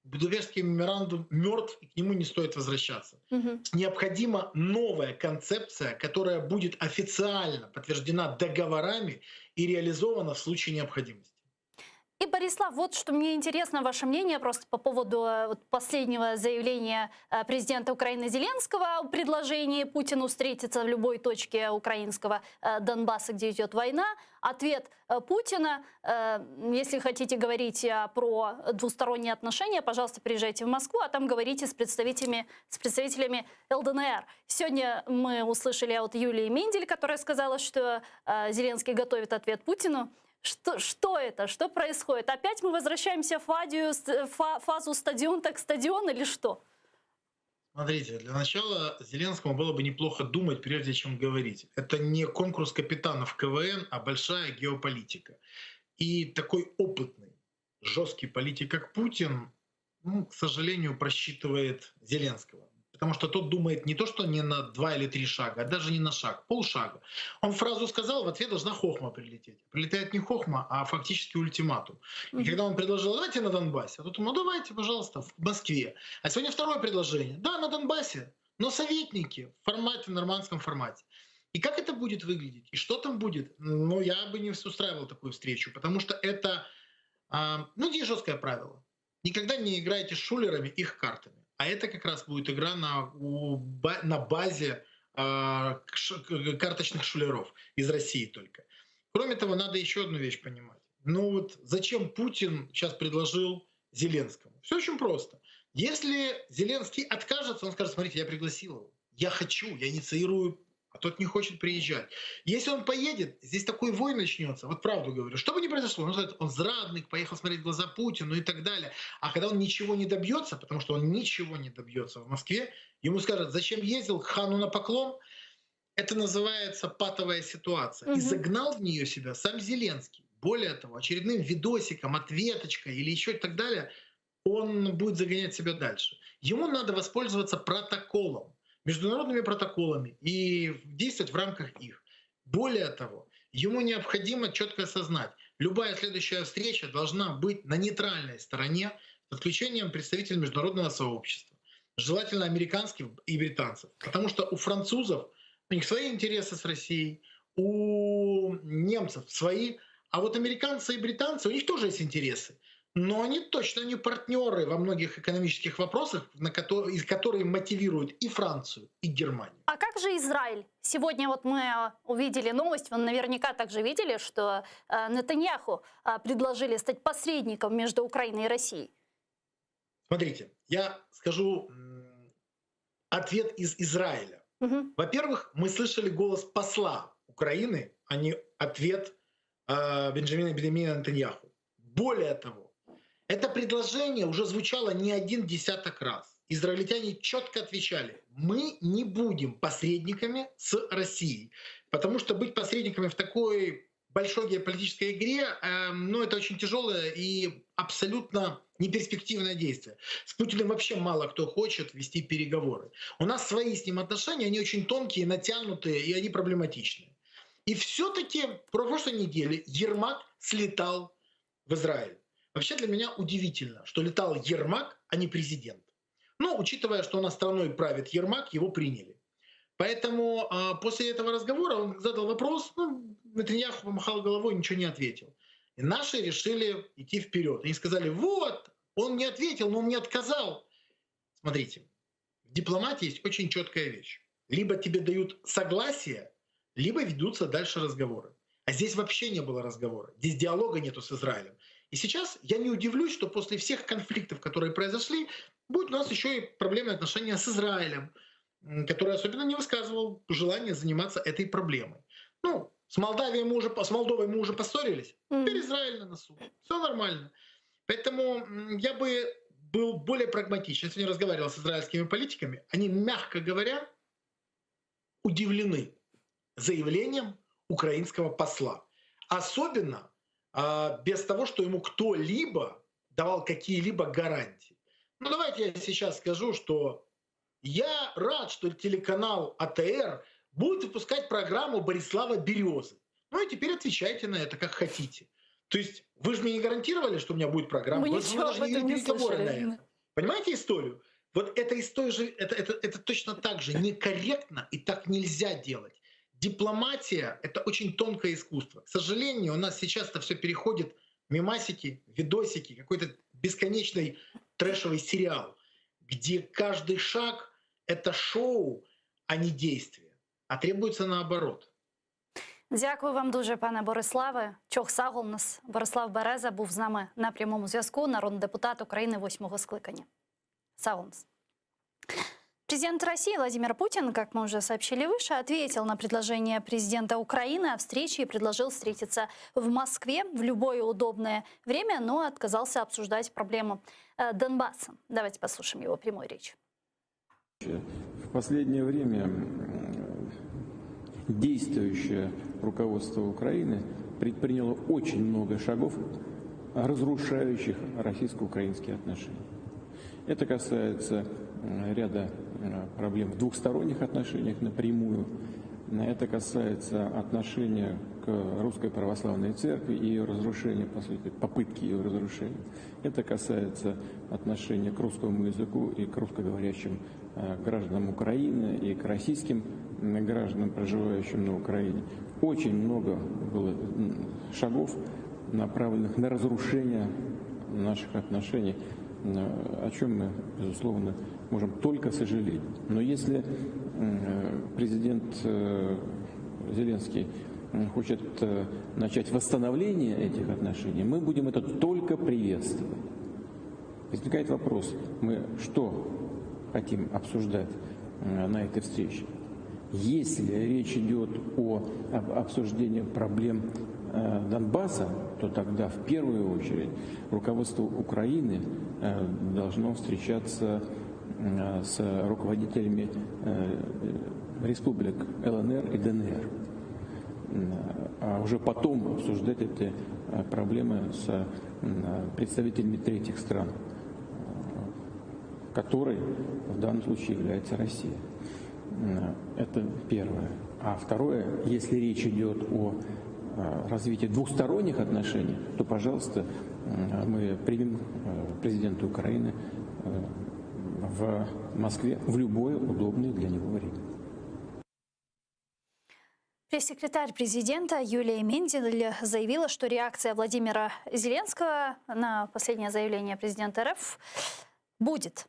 Будапештский меморандум мертв, и к нему не стоит возвращаться. Мгм. Необходима новая концепция, которая будет официально подтверждена договорами и реализована в случае необходимости. И, Борислав, вот что мне интересно ваше мнение просто по поводу э, вот последнего заявления э, президента Украины Зеленского о предложении Путину встретиться в любой точке украинского э, Донбасса, где идет война. Ответ э, Путина, э, если хотите говорить э, про двусторонние отношения, пожалуйста, приезжайте в Москву, а там говорите с представителями, с представителями ЛДНР. Сегодня мы услышали от Юлии Миндель, которая сказала, что э, Зеленский готовит ответ Путину. Что, что это? Что происходит? Опять мы возвращаемся в фадию, фазу стадион так стадион или что? Смотрите, для начала Зеленскому было бы неплохо думать, прежде чем говорить. Это не конкурс капитанов КВН, а большая геополитика. И такой опытный, жесткий политик, как Путин, ну, к сожалению, просчитывает Зеленского. Потому что тот думает не то, что не на 2 или 3 шага, а даже не на шаг, полшага. Он фразу сказал, в ответ должна хохма прилететь. Прилетает не хохма, а фактически ультиматум. И Мгм. когда он предложил, давайте на Донбассе, а тот ему, ну давайте, пожалуйста, в Москве. А сегодня второе предложение. Да, на Донбассе, но советники в формате, в нормандском формате. И как это будет выглядеть? И что там будет? Ну, я бы не устраивал такую встречу, потому что это, а, ну, здесь жесткое правило. Никогда не играйте с шулерами их картами. А это как раз будет игра на базе, а, к-, к-, карточных шулеров из России только. Кроме того, надо еще одну вещь понимать. Ну вот зачем Путин сейчас предложил Зеленскому? Все очень просто. Если Зеленский откажется, он скажет, смотрите, я пригласил его, я хочу, я инициирую, а тот не хочет приезжать. Если он поедет, здесь такой вой начнется, вот правду говорю, что бы ни произошло, он скажет, он зрадник, поехал смотреть в глаза Путину и так далее. А когда он ничего не добьется, потому что он ничего не добьется в Москве, ему скажут, зачем ездил к хану на поклон? Это называется патовая ситуация. И Мгм. загнал в нее себя сам Зеленский. Более того, очередным видосиком, ответочкой или еще и так далее, он будет загонять себя дальше. Ему надо воспользоваться протоколом, международными протоколами и действовать в рамках их. Более того, ему необходимо четко осознать, любая следующая встреча должна быть на нейтральной стороне с подключением представителей международного сообщества, желательно американских и британцев, потому что у французов, у них свои интересы с Россией, у немцев свои, а вот американцы и британцы, у них тоже есть интересы. Но они точно не партнеры во многих экономических вопросах, из которые мотивируют и Францию, и Германию. А как же Израиль? Сегодня вот мы, э, увидели новость, вы наверняка также видели, что, э, Нетаньяху, э, предложили стать посредником между Украиной и Россией. Смотрите, я скажу, ответ из Израиля. Мгм. Во-первых, мы слышали голос посла Украины, а не ответ, э, Бенджамина Беньямина Нетаньяху. Более того, это предложение уже звучало не один десяток раз. Израильтяне четко отвечали, мы не будем посредниками с Россией, потому что быть посредниками в такой большой геополитической игре, эм, ну, это очень тяжелое и абсолютно неперспективное действие. С Путиным вообще мало кто хочет вести переговоры. У нас свои с ним отношения, они очень тонкие, натянутые, и они проблематичные. И все-таки в прошлой неделе Ермак слетал в Израиль. Вообще для меня удивительно, что летал Ермак, а не президент. Но учитывая, что у нас страной правит Ермак, его приняли. Поэтому, а, после этого разговора он задал вопрос, ну, Нетаньяху помахал головой, ничего не ответил. И наши решили идти вперед. Они сказали, вот, он не ответил, но он не отказал. Смотрите, в дипломатии есть очень четкая вещь. Либо тебе дают согласие, либо ведутся дальше разговоры. А здесь вообще не было разговора. Здесь диалога нету с Израилем. И сейчас я не удивлюсь, что после всех конфликтов, которые произошли, будет у нас еще и проблемные отношения с Израилем, м, который особенно не высказывал желание заниматься этой проблемой. Ну, с Молдавией мы уже по-, с Молдовой мы уже поссорились, Мгм. теперь Израиль на носу. Все нормально. Поэтому, м, я бы был более прагматичен. Я сегодня разговаривал с израильскими политиками. Они, мягко говоря, удивлены заявлением украинского посла. Особенно, а, без того, что ему кто-либо давал какие-либо гарантии. Ну, давайте я сейчас скажу, что Я рад, что телеканал АТР будет выпускать программу Борислава Березы. Ну и теперь отвечайте на это, как хотите. То есть вы же мне не гарантировали, что у меня будет программа. Мы Вы ничего даже об не этом вели не переговоры на слышали. это. Понимаете историю? Вот это из той же, это, это, это точно так же некорректно и так нельзя делать. Дипломатия — это очень тонкое искусство. К сожалению, у нас сейчас это все переходит в мемасики, видосики, какой-то бесконечный трэшевый сериал, где каждый шаг — это шоу, а не действие. А требуется наоборот. Дякую вам дуже, пане Бориславе. Çoq sağ oluñız. Борислав Береза був з нами на прямому зв'язку, народний депутат України восьмого скликання. Sağ oluñız. Президент России Владимир Путин, как мы уже сообщили выше, ответил на предложение президента Украины о встрече и предложил встретиться в Москве в любое удобное время, но отказался обсуждать проблему э, Донбасса. Давайте послушаем его прямую речь. В последнее время м, действующее руководство Украины предприняло очень много шагов, разрушающих российско-украинские отношения. Это касается м, ряда э, проблем в двухсторонних отношениях напрямую. Это касается отношения к Русской Православной Церкви и ее разрушения, по сути, попытки ее разрушения. Это касается отношения к русскому языку и к русскоговорящим э, гражданам Украины и к российским м, гражданам, проживающим на Украине. Очень много было м, шагов, направленных на разрушение наших отношений, э, о чем мы, безусловно, можем только сожалеть. Но если м, э, президент э, Зеленский м, хочет э, начать восстановление этих отношений, мы будем это только приветствовать. Возникает вопрос, мы что хотим обсуждать э, на этой встрече? Если речь идет о об обсуждении проблем э, Донбасса, то тогда в первую очередь руководство Украины э, должно встречаться э, с руководителями э, республик ЛНР и ДНР. М, А уже потом обсуждать эти э, проблемы с м, представителями третьих стран, э, которой в данном случае является Россия. М, Это первое. А второе, если речь идет о э, развитии двусторонних отношений, то, пожалуйста, м, мы примем э, президента Украины э, в Москве в любое удобное для него время. Пресс-секретарь президента Юлия Мендель заявила, что реакция Владимира Зеленского на последнее заявление президента РФ будет.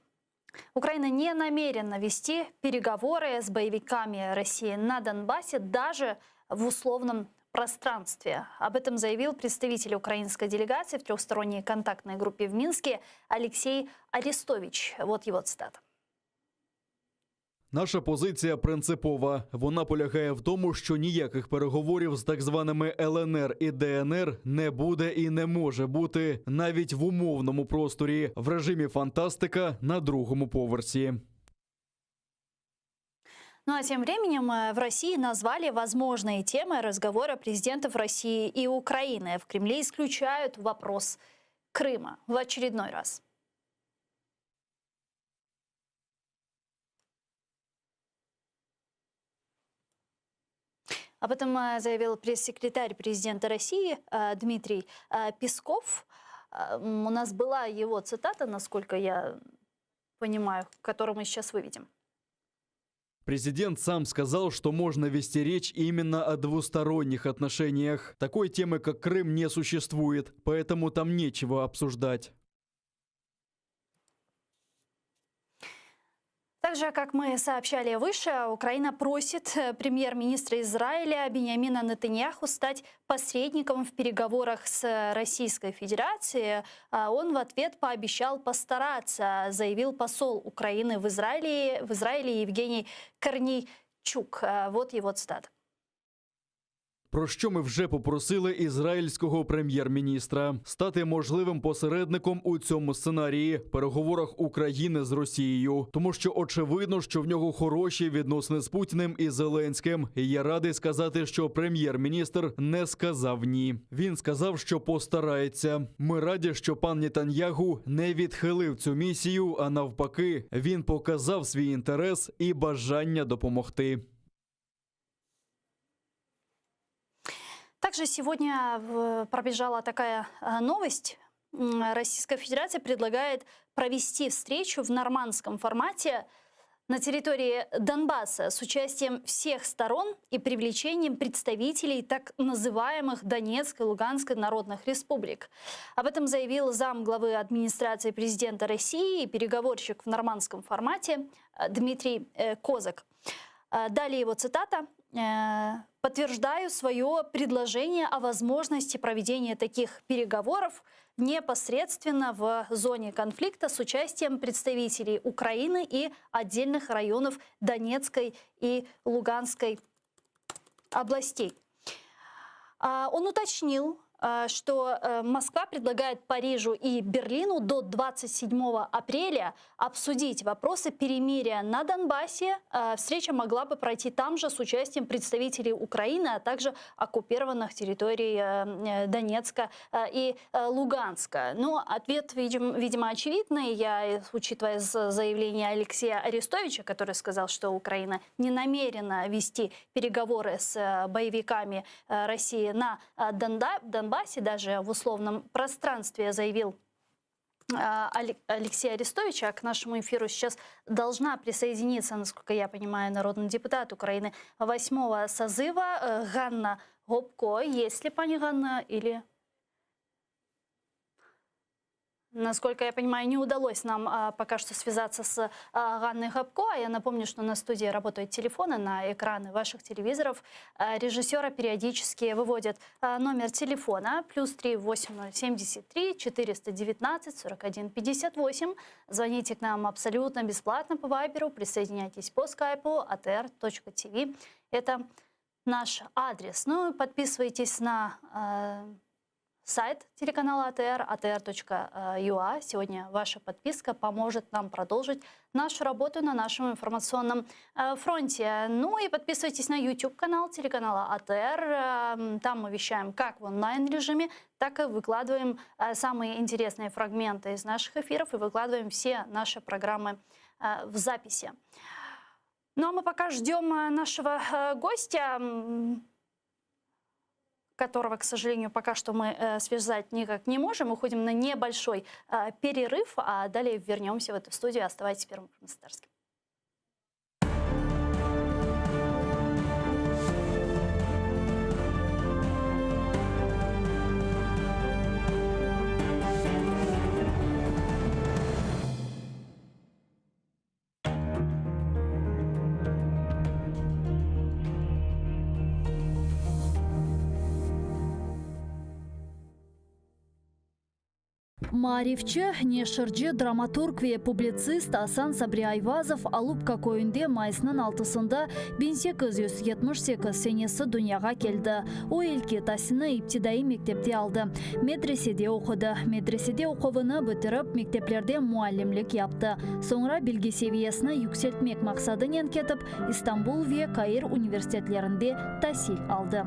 Украина не намерена вести переговоры с боевиками России на Донбассе даже в условном пространстве. Об этом заявил представитель украинской делегации в трехсторонней контактной группе в Минске Алексей Арестович. Вот его цитата. Наша позиція принципова. Вона полягає в тому, що ніяких переговорів з так званими ЛНР і ДНР не буде і не може бути навіть в умовному просторі в режимі фантастика на другому поверсі. Ну а тем временем э, в России назвали возможные темы разговора президентов России и Украины. В Кремле исключают вопрос Крыма в очередной раз. Об этом э, заявил пресс-секретарь президента России э, Дмитрий э, Песков. Э, м, У нас была его цитата, насколько я понимаю, которую мы сейчас выведем. Президент сам сказал, что можно вести речь именно о двусторонних отношениях. Такой темы, как Крым, не существует, поэтому там нечего обсуждать. Также, как мы сообщали выше, Украина просит э, премьер-министра Израиля Биньямина Нетаньяху стать посредником в переговорах с Российской Федерацией. А Он в ответ пообещал постараться, заявил посол Украины в Израиле, в Израиле Евгений Корнейчук. А Вот его цитата. Про що ми вже попросили ізраїльського прем'єр-міністра стати можливим посередником у цьому сценарії переговорах України з Росією, тому що очевидно, що в нього хороші відносини з Путіним і Зеленським. І я радий сказати, що прем'єр-міністр не сказав ні. Він сказав, що постарається. Ми раді, що пан Нетаньягу не відхилив цю місію, а навпаки, він показав свій інтерес і бажання допомогти. Также сегодня в- пробежала такая э, новость. М, Российская Федерация предлагает провести встречу в нормандском формате на территории Донбасса с участием всех сторон и привлечением представителей так называемых Донецкой и Луганской народных республик. Об этом заявил замглавы администрации президента России и переговорщик в нормандском формате э, Дмитрий э, Козак. Э, Далее его цитата. Э, «Подтверждаю свое предложение о возможности проведения таких переговоров непосредственно в зоне конфликта с участием представителей Украины и отдельных районов Донецкой и Луганской областей. А, Он уточнил, а, что э, Москва предлагает Парижу и Берлину до 27 апреля обсудить вопросы перемирия на Донбассе. А, Встреча могла бы пройти там же с участием представителей Украины, а также оккупированных территорий э, э, Донецка э, и э, Луганска. Но ответ, видим- видимо, очевидный. Я, э, учитывая з- заявление Алексея Арестовича, который сказал, что Украина не намерена вести переговоры с э, боевиками э, России на э, Донда- Донбассе, даже в условном пространстве, заявил э, Але- Алексея Арестовича, а к нашему эфиру сейчас должна присоединиться, насколько я понимаю, народный депутат Украины восьмого созыва э, Ганна Гопко. Есть ли пани Ганна или... Насколько я понимаю, не удалось нам а, пока что связаться с а, Ганной Гопко. А я напомню, что на студии работают телефоны на экраны ваших телевизоров. А, режиссера периодически выводят а, номер телефона плюс 3 8073 419 41 58. Звоните к нам абсолютно бесплатно по Вайберу, присоединяйтесь по скайпу atr.tv. Это наш адрес. Ну и подписывайтесь на э, сайт телеканала АТР, atr.ua. Сегодня ваша подписка поможет нам продолжить нашу работу на нашем информационном э, фронте. Ну и подписывайтесь на YouTube-канал телеканала АТР. Эм, Там мы вещаем как в онлайн-режиме, так и выкладываем э, самые интересные фрагменты из наших эфиров и выкладываем все наши программы э, в записи. Ну а мы пока ждем э, нашего э, гостя. М, которого, к сожалению, пока что мы э, связать никак не можем. Уходим на небольшой э, перерыв, а далее вернемся в эту студию. Оставайтесь первым Крымско-Татарским. Maarifçi, neşirci, dramaturg ve publitsist Asan Sabri Ayvazov Alupka köyünde mayısnıñ altısında 1878 senesi dünyağa keldi. O ilki tasilni iptidaiy mektepte aldı. Medresede oqudı. Medresede oquvını bitirip, mekteplerde muallimlik yaptı. Soñra bilgi seviyesini yükseltmek maqsadınen ketip, İstanbul ve Kair universitetlerinde tasil aldı.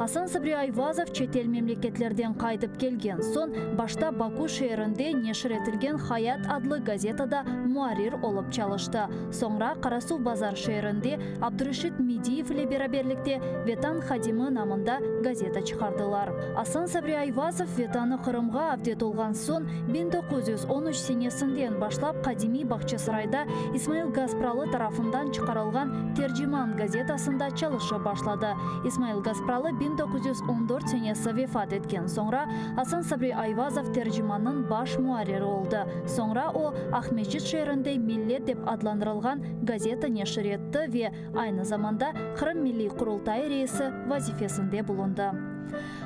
Asan Sabri Ayvazov çetel memleketlerden qaytıp kelgen soñ, başta Baku şeerinde neşir etilgen Hayat adlı gazetada muarrir olıp çalıştı. Soñra Qarasuvbazar şeerinde Abdureşit Mediyev ile beraberlikte Vetan hadimi namında gazeta çıqardılar. Asan Sabri Ayvazov Vetanı Qırımğa avdet olğan soñ, 1913 senesinden başlap qadimiy Bağçasarayda İsmail Gaspralı tarafından çıqarılğan Terciman gazetasında çalışıp başladı. İsmail Gaspralı 1914 senesi vefat etken soñra, Asan Sabri Ayvazov Tercimannıñ baş muarriri oldı. Soñra o, Aqmescit şeerinde Millet dep adlandırılğan gazeta neşir etti ve aynı zamanda Qırım Milliy Qurultayı reisi vazifesinde bulundı.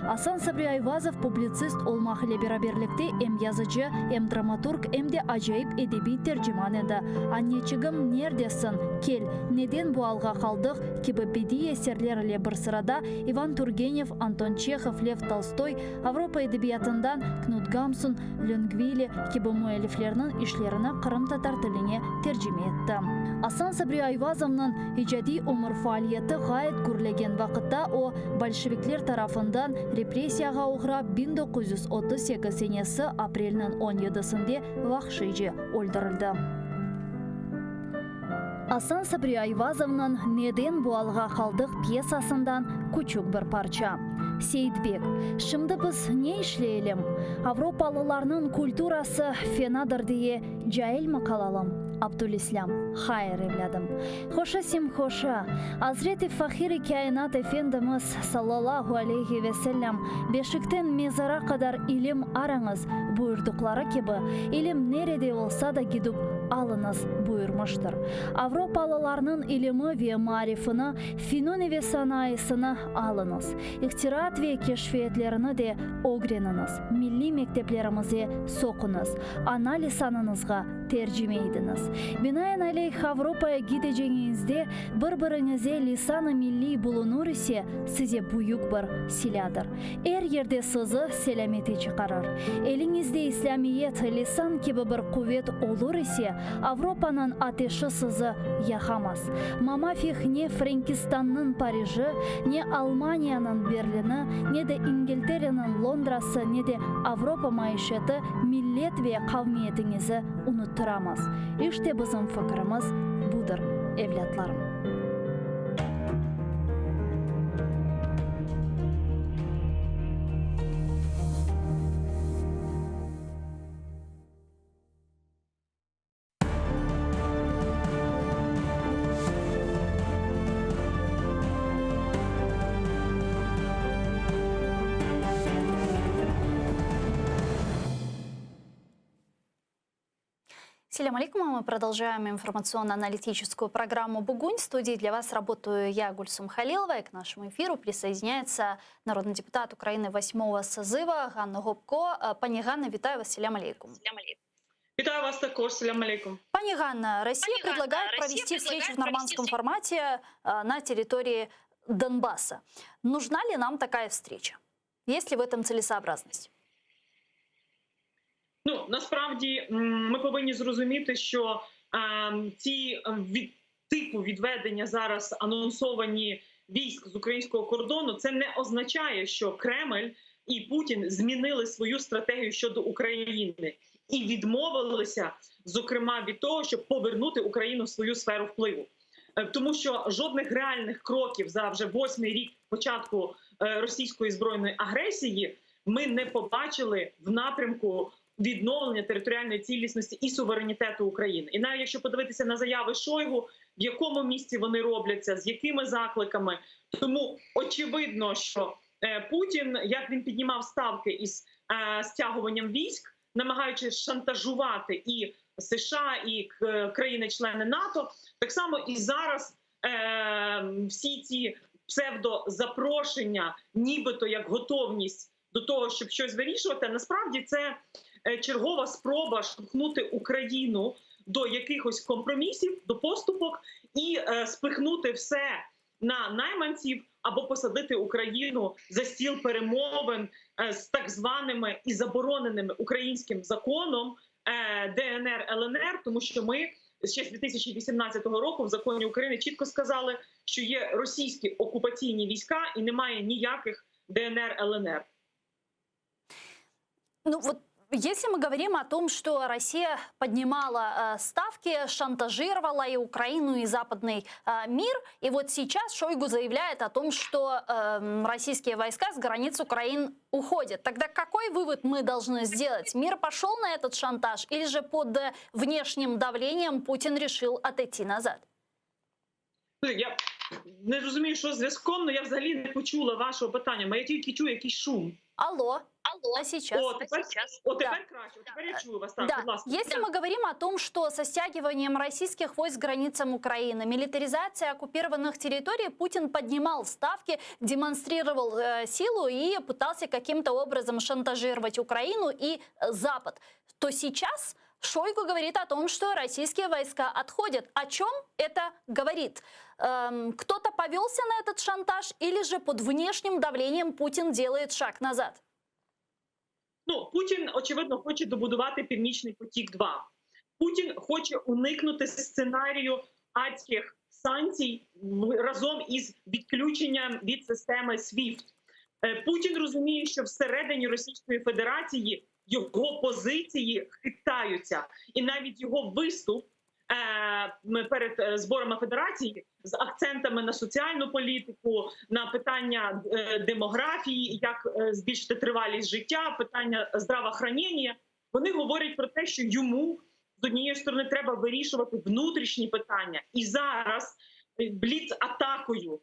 Asan Sabri Ayvazov publitsist olmaq ile beraberlikte em yazıcı, em dramaturg, em de acayip edebiy terciman edi. Anneçigim, nerdesiñ? Kel, Neden bu alğa qaldıq? kibi bediiy eserler ile bir sırada İvan Turgenev, Anton Çehov, Lev Tolstoy, Avropa edebiyatından Knut Gamsun, Löngvili kibi müelliflerniñ işlerini qırımtatar tiline tercime etti. Asan Sabri Ayvazovnıñ icadiy ömür faaliyeti ğayet gürlegen vaqıtta o, bolşevikler tarafından repressiyağa oğrap 1938 senesi aprelniñ on yedisinde vahşiyce öldürildi. Asan Sabri Ayvazovnıñ Neden bu alğa qaldıq pyesasından küçük bir parça. Seyitbek, Şimdi biz ne işleyelim? Avropalılarnıñ kulturası fenadır diye cailmi qalalım? Abdülislâm, Hayır, evlâdım. Hoşa sem hoşa. Azret-i Fahir-i Kâinat Efendimiz, sallallahu aleyhi ve sellem, Beşikten mezara qadar ilim arañız, buyurdıqları kibi, ilim nerede olsa da gidip alıñız, buyurmıştır. Avropalılarnıñ ilimi ve maarifini, finuni ve sanayısını alıñız. İhtiraat ve keşfiyetlerini de ögreniñiz, milliy mekteplerimize soquñız, ana lisanıñızğa tercime idiñiz. Binaenaleyh, Avropaya gidecegiñizde bir-biriñize lisan-ı milliy bulunur ise, size büyük bir silâdır. Er yerde sizi selâmete çıqarır. Eliñizde İslâmiyet, lisan kibi bir quvet olur ise, Avropanıñ ateşi sizi yaqamaz. Mamafih ne Frenkistannıñ Pariji, ne Almaniyanıñ Berlini, ne de İngiltereniñ Londrası, ne de Avropa maişeti millet ve qavmiyetiñizi unuttıramaz. İşte bizim fikirimiz budır, evlâtlarım. Selâm aleyküm, мы продолжаем информационно-аналитическую программу «Бугунь». В студии для вас работаю я, Гульсум Халилова, и к нашему эфиру присоединяется народный депутат Украины восьмого созыва Ганна Гопко. Пани Ганна, вітаю вас, selâm aleyküm. Вітаю вас також, selâm aleyküm. Пани Ганна, Россия Пани предлагает Ганна, провести Россия встречу в нормандском формате э, на территории Донбасса. Нужна ли нам такая встреча? Есть ли в этом целесообразность? Ну насправді ми повинні зрозуміти, що е, ці від типу відведення зараз анонсовані військ з українського кордону, це не означає, що Кремль і Путін змінили свою стратегію щодо України і відмовилися, зокрема, від того, щоб повернути Україну в свою сферу впливу. Е, тому що жодних реальних кроків за вже восьмий рік початку е, російської збройної агресії ми не побачили в напрямку відновлення територіальної цілісності і суверенітету України. І навіть якщо подивитися на заяви Шойгу, в якому місці вони робляться, з якими закликами, тому очевидно, що е, Путін як він піднімав ставки із стягуванням військ, намагаючись шантажувати і США, і країни-члени НАТО, так само і зараз е, всі ці псевдозапрошення, нібито як готовність до того, щоб щось вирішувати, насправді це е, чергова спроба штовхнути Україну до якихось компромісів, до поступок і е, спихнути все на найманців або посадити Україну за стіл перемовин е, з так званими і забороненими українським законом е, ДНР ЛНР, тому що ми ще з 2018 року в законі України чітко сказали, що є російські окупаційні війська і немає ніяких ДНР ЛНР. Ну вот если мы говорим о том, что Россия поднимала э, ставки, шантажировала и Украину, и западный э, мир, и вот сейчас Шойгу заявляет о том, что э, российские войска с границ Украины уходят. Тогда какой вывод мы должны сделать? Мир пошел на этот шантаж или же под внешним давлением Путин решил отойти назад? Я не розумію, що з зв'язком, але я взагалі не почула вашого питання. Я тільки чую якийсь шум. Алло. Алло. А сейчас? О, тепер, о, тепер краще. О, тепер я чую вас. Так, Да. будь ласка. Если мы говорим о том, что со стягиванием российских войск к границам Украины, милитаризация оккупированных территорий, Путин поднимал ставки, демонстрировал э, силу и пытался каким-то образом шантажировать Украину и э, Запад, то сейчас Шойгу говорит о том, что российские войска отходят. О чем это говорит? Эм, кто-то повелся на этот шантаж или же под внешним давлением Путин делает шаг назад? Ну, Путін, очевидно, хоче добудувати Північний потік 2 Путін хоче уникнути сценарію адських санкцій разом із відключенням від системи SWIFT. Е, Путін розуміє, що всередині Російської Федерації його позиції хитаються, і навіть його виступ е, перед е, зборами Федерації з акцентами на соціальну політику, на питання демографії, як збільшити тривалість життя, питання здравоохранення, вони говорять про те, що йому з однієї сторони треба вирішувати внутрішні питання, і зараз бліц-атакою,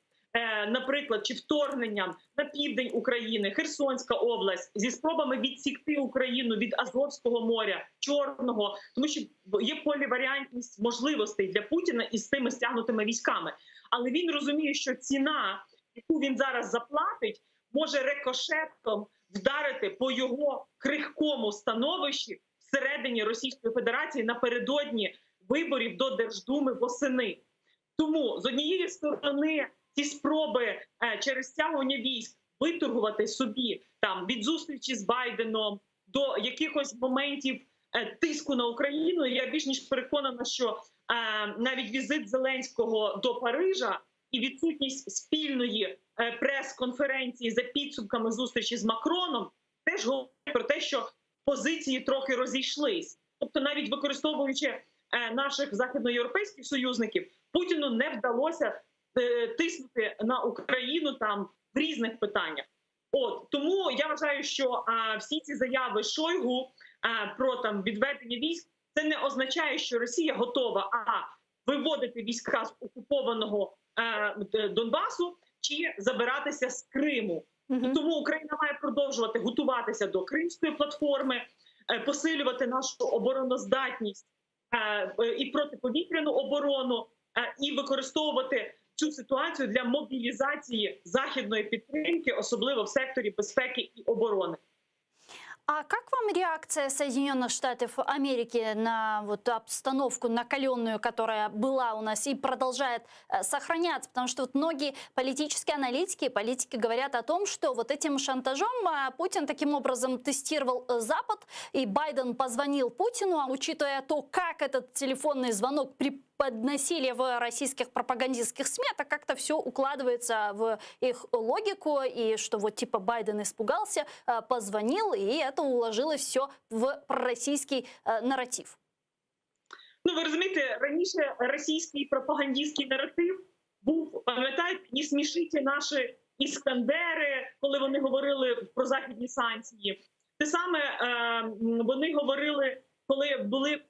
наприклад, чи вторгненням на південь України, Херсонська область зі спробами відсікти Україну від Азовського моря, Чорного, тому що є поліваріантність можливостей для Путіна із тими стягнутими військами. Але він розуміє, що ціна, яку він зараз заплатить, може рикошетом вдарити по його крихкому становищі всередині Російської Федерації напередодні виборів до Держдуми восени. Тому з однієї сторони ці спроби е, через стягування військ виторгувати собі там від зустрічі з Байденом до якихось моментів е, тиску на Україну. Я більш ніж переконана, що е, навіть візит Зеленського до Парижа і відсутність спільної прес-конференції за підсумками зустрічі з Макроном теж говорить про те, що позиції трохи розійшлись. Тобто, навіть використовуючи наших західноєвропейських союзників, Путіну не вдалося тиснути на Україну там в різних питаннях. От тому я вважаю, що а, всі ці заяви Шойгу а, про там відведення військ це не означає, що Росія готова а виводити війська з окупованого е, Донбасу чи забиратися з Криму. Мгм. Тому Україна має продовжувати готуватися до Кримської платформи, е, посилювати нашу обороноздатність е, е, і протиповітряну оборону, е, і використовувати цю ситуацію для мобілізації західної підтримки, особливо в секторі безпеки і оборони. А как вам реакция Соединенных Штатов Америки на вот обстановку накаленную, которая была у нас и продолжает э, сохраняться? Потому что вот многие политические аналитики, политики говорят о том, что вот этим шантажом а, Путин таким образом тестировал э, Запад, и Байден позвонил Путину, а учитывая то, как этот телефонный звонок преподносили в российских пропагандистских СМИ, это как-то все укладывается в их логику, и что вот типа Байден испугался, э, позвонил, и это уложилось все в пророссийский э, нарратив. Ну, ви розумієте, раніше російський пропагандистський наратив був, пам'ятаєте, не смішите наші іскандери, коли вони говорили про західні санкції. Те саме е, м, вони говорили, коли були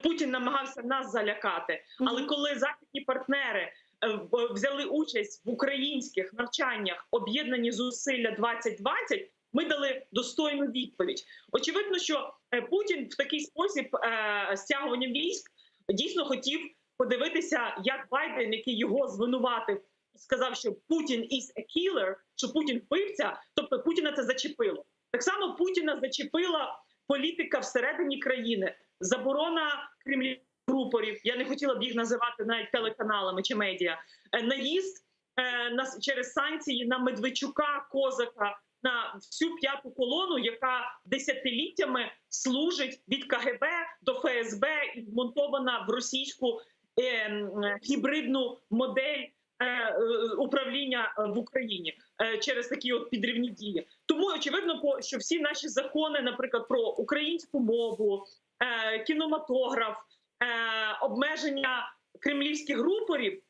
Путін намагався нас залякати. Але коли західні партнери е, в- взяли участь в українських навчаннях об'єднані зусилля 2020, ми дали достойну відповідь. Очевидно, що е, Путін в такий спосіб е, стягуванням військ дійсно хотів подивитися, як Байден, який його звинуватив, сказав, що Путін is a killer, що Путін вбивця, тобто Путіна це зачепило. Так само Путіна зачепила політика всередині країни, заборона кремлівських рупорів. Я не хотіла б їх називати навіть телеканалами чи медіа. Е, Наїзд е, на через санкції на Медведчука, Козака, на всю п'яту колону, яка десятиліттями служить від КГБ до ФСБ і вмонтована в російську е, м, гібридну модель е, е, управління в Україні е, через такі от підривні дії. Тому очевидно, по- що всі наші закони, наприклад, про українську мову, е, кінематограф, е, обмеження кремлівських рупорів,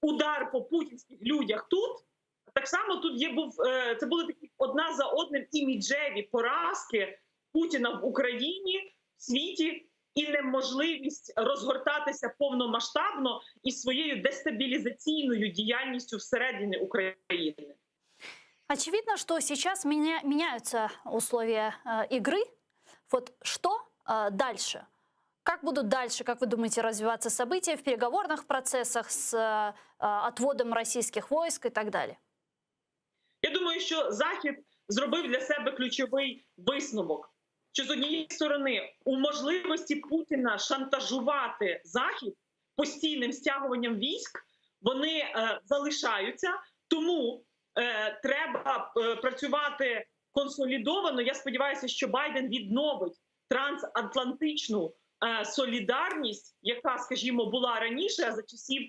удар по путінських людях тут. Так само тут є був е, це були такі одна за одним іміджеві поразки Путіна в Україні, в світі і неможливість розгортатися повномасштабно із своєю дестабілізаційною діяльністю всередині України. Очевидно, что сейчас меня, меняются условия э, игры. Вот что э, дальше? Как будут дальше, как вы думаете, развиваться события в переговорных процессах с э, отводом российских войск и так далее? Я думаю, що Захід зробив для себе ключовий висновок. Що з однієї сторони, у можливості Путіна шантажувати Захід постійним стягуванням військ, вони е, залишаються. Тому е, треба е, працювати консолідовано. Я сподіваюся, що Байден відновить трансатлантичну е, солідарність, яка, скажімо, була раніше за часів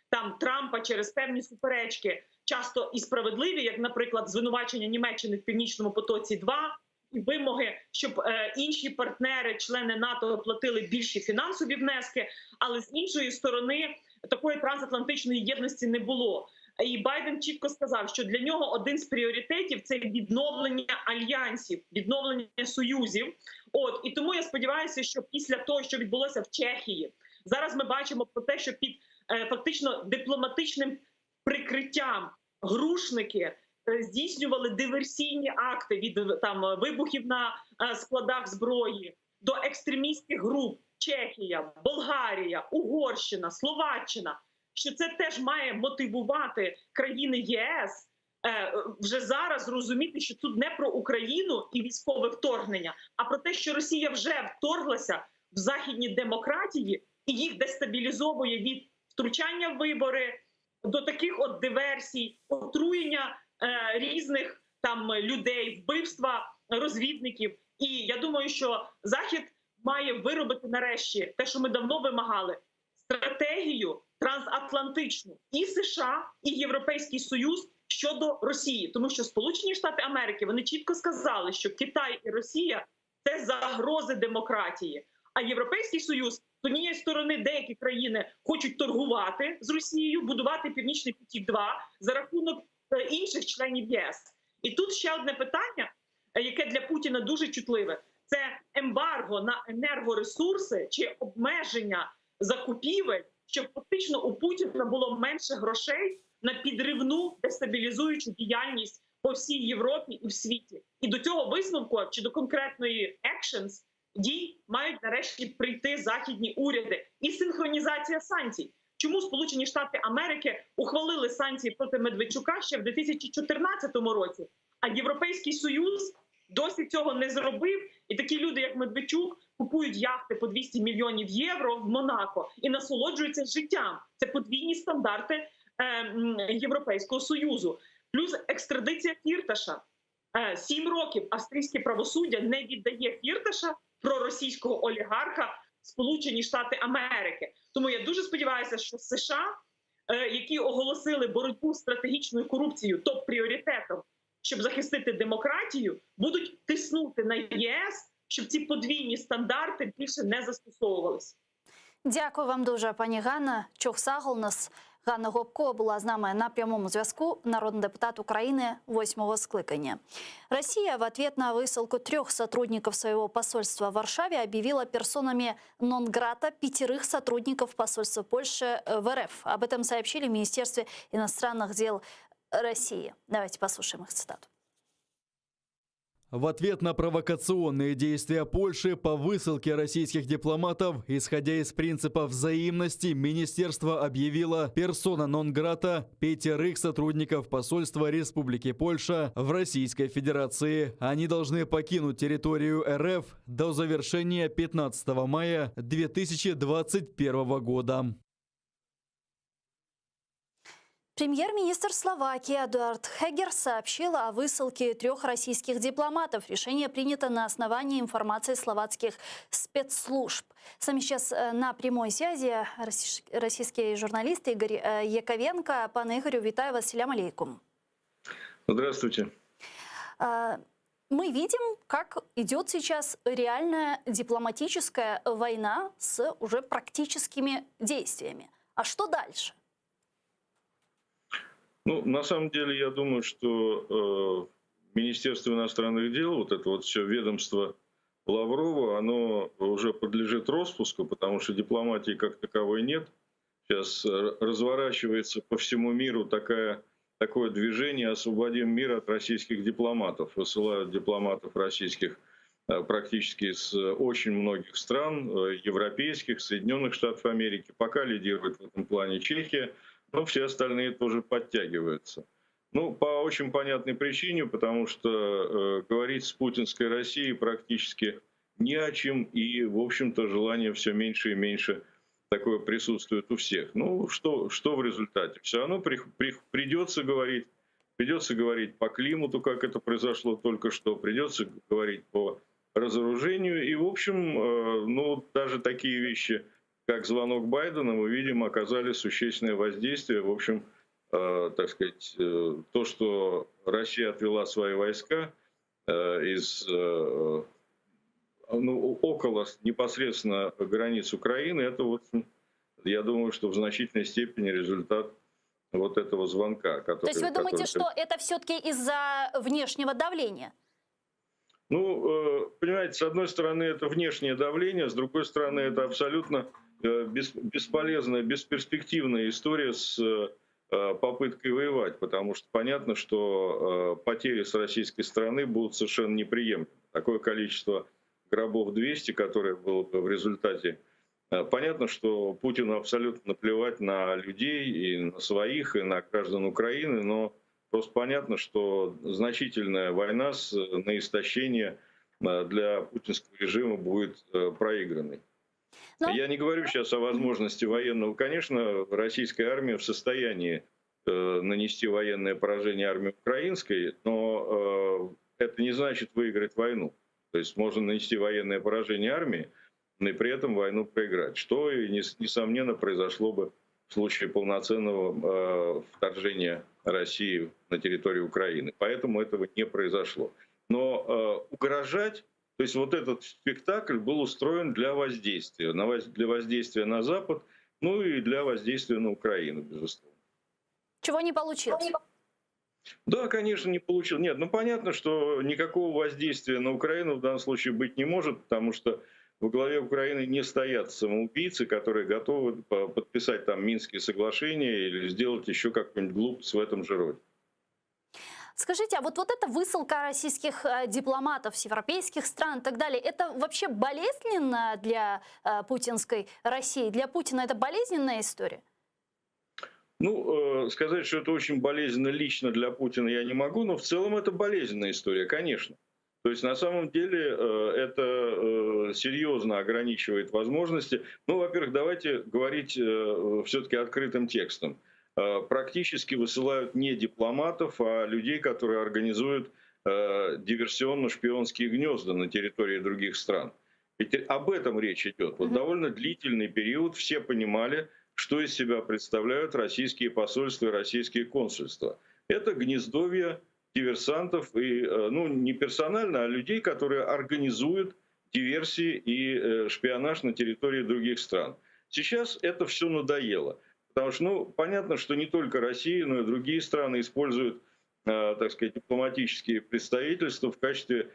там Трампа через певні суперечки, часто і справедливі, як, наприклад, звинувачення Німеччини в північному потоці 2 і вимоги, щоб е, інші партнери, члени НАТО, платили більші фінансові внески. Але з іншої сторони такої трансатлантичної єдності не було. І Байден чітко сказав, що для нього один з пріоритетів це відновлення альянсів, відновлення союзів. От і тому я сподіваюся, що після того, що відбулося в Чехії, зараз ми бачимо про те, що під е, фактично дипломатичним прикриттям грушники е, здійснювали диверсійні акти від е, там вибухів на складах зброї до екстремістських груп Чехія, Болгарія, Угорщина, Словаччина. Що це теж має мотивувати країни ЄС е, вже зараз розуміти, що тут не про Україну і військове вторгнення, а про те, що Росія вже вторглася в західні демократії і їх дестабілізовує від втручання в вибори до таких от диверсій, отруєння е, різних там людей, вбивства розвідників. І я думаю, що Захід має виробити нарешті те, що ми давно вимагали: стратегію трансатлантичну і США, і Європейський Союз щодо Росії, тому що Сполучені Штати Америки вони чітко сказали, що Китай і Росія це загрози демократії. А Європейський Союз з однієї сторони деякі країни хочуть торгувати з Росією, будувати Північний потік 2 за рахунок е, інших членів ЄС. І тут ще одне питання, е, яке для Путіна дуже чутливе: це ембарго на енергоресурси чи обмеження закупівель, щоб фактично у Путіна було менше грошей на підривну дестабілізуючу діяльність по всій Європі і в світі. І до цього висновку чи до конкретної actions, дій мають нарешті прийти західні уряди і синхронізація санкцій. Чому Сполучені Штати Америки ухвалили санкції проти Медведчука ще в 2014 році, а Європейський Союз досі цього не зробив? І такі люди, як Медведчук, купують яхти по 200 мільйонів євро в Монако і насолоджуються життям. Це подвійні стандарти е, м, Європейського союзу. Плюс екстрадиція Фірташа. Е, 7 років австрійське правосуддя не віддає Фірташа проросійського олігарха в Сполучені Штати Америки. Тому я дуже сподіваюся, що США, е, які оголосили боротьбу з стратегічною корупцією топ-пріоритетом, щоб захистити демократію, будуть тиснути на ЄС, щоб ці подвійні стандарти більше не застосовувалися. Дякую вам дуже, пані Ганна. Çoq sağ oluñız. Ганна Гопко була з нами на прямому зв'язку, народний депутат України восьмого скликання. Россия в ответ на высылку трех сотрудников своего посольства в Варшаве объявила персонами нон-грата пятерых сотрудников посольства Польши в РФ. Об этом сообщили в Министерстве иностранных дел России. Давайте послушаем их цитату. В ответ на провокационные действия Польши по высылке российских дипломатов, исходя из принципа взаимности, министерство объявило персона нон-грата пятерых сотрудников посольства Республики Польша в Российской Федерации. Они должны покинуть территорию РФ до завершения 15 мая 2021 года. Премьер-министр Словакии Эдуард Хегер сообщил о высылке трех российских дипломатов. Решение принято на основании информации словацких спецслужб. С нами сейчас э, на прямой связи российский журналист Игорь э, Яковенко. Пане Игорю, вітаю вас, selâm aleyküm. Здравствуйте. Э, Мы видим, как идет сейчас реальная дипломатическая война с уже практическими действиями. А что дальше? Ну, на самом деле, я думаю, что э, Министерство иностранных дел, вот это вот все ведомство Лаврова, оно уже подлежит роспуску, потому что дипломатии как таковой нет. Сейчас э, разворачивается по всему миру такая такое движение «Освободим мир от российских дипломатов». Высылают дипломатов российских э, практически с очень многих стран, э, европейских, Соединенных Штатов Америки. Пока лидирует в этом плане Чехия, но все остальные тоже подтягиваются. Ну, по очень понятной причине, потому что э, говорить с путинской Россией практически не о чем, и, в общем-то, желание все меньше и меньше такое присутствует у всех. Ну, что, что в результате? Все равно при, при, придется говорить, придется говорить по климату, как это произошло только что, придется говорить по разоружению. И, в общем, э, ну, даже такие вещи, как звонок Байдена, мы видим, оказали существенное воздействие. В общем, э, так сказать, э, то, что Россия отвела свои войска из ну, около непосредственно границ Украины, это вот, я думаю, что в значительной степени результат вот этого звонка. Который, То есть вы думаете, который... что это все-таки из-за внешнего давления? Ну, э, понимаете, с одной стороны, это внешнее давление, с другой стороны, это абсолютно э, бесполезная, бесперспективная история с э, попыткой воевать, потому что понятно, что потери с российской стороны будут совершенно неприемлемы. Такое количество гробов 200, которое было в результате. Э, понятно, что Путину абсолютно наплевать на людей и на своих, и на граждан Украины, но просто понятно, что значительная война с, на истощение э, для путинского режима будет э, проигранной. Но... Я не говорю сейчас о возможности военного. Конечно, российская армия в состоянии нанести военное поражение армии украинской, но это не значит выиграть войну. То есть можно нанести военное поражение армии, но и при этом войну проиграть, что, несомненно, произошло бы в случае полноценного э, вторжения России на территорию Украины. Поэтому этого не произошло. Но э, угрожать, то есть вот этот спектакль был устроен для воздействия, для воздействия на Запад, ну и для воздействия на Украину, безусловно. Чего не получилось? Да, конечно, не получил. Нет, ну понятно, что никакого воздействия на Украину в данном случае быть не может, потому что во главе Украины не стоят самоубийцы, которые готовы подписать там Минские соглашения или сделать еще какую-нибудь глупость в этом же роде. Скажите, а вот, вот эта высылка российских э, дипломатов с европейских стран и так далее, это вообще болезненно для э, путинской России? Для Путина это болезненная история? Ну, э, сказать, что это очень болезненно лично для Путина я не могу, но в целом это болезненная история, конечно. То есть на самом деле э, это э, серьезно ограничивает возможности. Ну, во-первых, давайте говорить все-таки открытым текстом. Практически высылают не дипломатов, а людей, которые организуют диверсионно-шпионские гнезда на территории других стран. Ведь об этом речь идет. Вот довольно длительный период все понимали, что из себя представляют российские посольства и российские консульства. Это гнездовье диверсантов, и, э, ну, не персонально, а людей, которые организуют диверсии и э, шпионаж на территории других стран. Сейчас это все надоело. Потому что, ну, понятно, что не только Россия, но и другие страны используют, э, так сказать, дипломатические представительства в качестве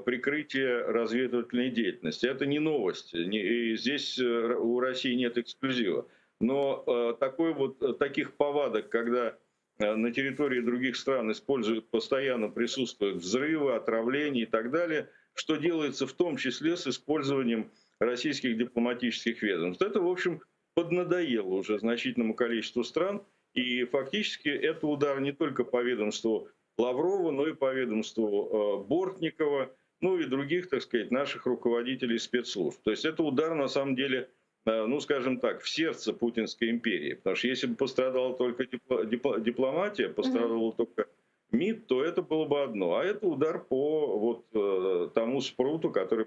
прикрытия разведывательной деятельности. Это не новость. И здесь у России нет эксклюзива. Но э, такой вот, э, таких повадок, когда э, на территории других стран используют, постоянно присутствуют взрывы, отравления и так далее, что делается в том числе с использованием российских дипломатических ведомств. Это, в общем, поднадоело уже значительному количеству стран. И фактически это удар не только по ведомству Лаврова, но и по ведомству Бортникова, ну и других, так сказать, наших руководителей спецслужб. То есть это удар, на самом деле, ну, скажем так, в сердце Путинской империи. Потому что если бы пострадала только дипломатия, пострадала mm-hmm. только МИД, то это было бы одно. А это удар по вот э, тому спруту, который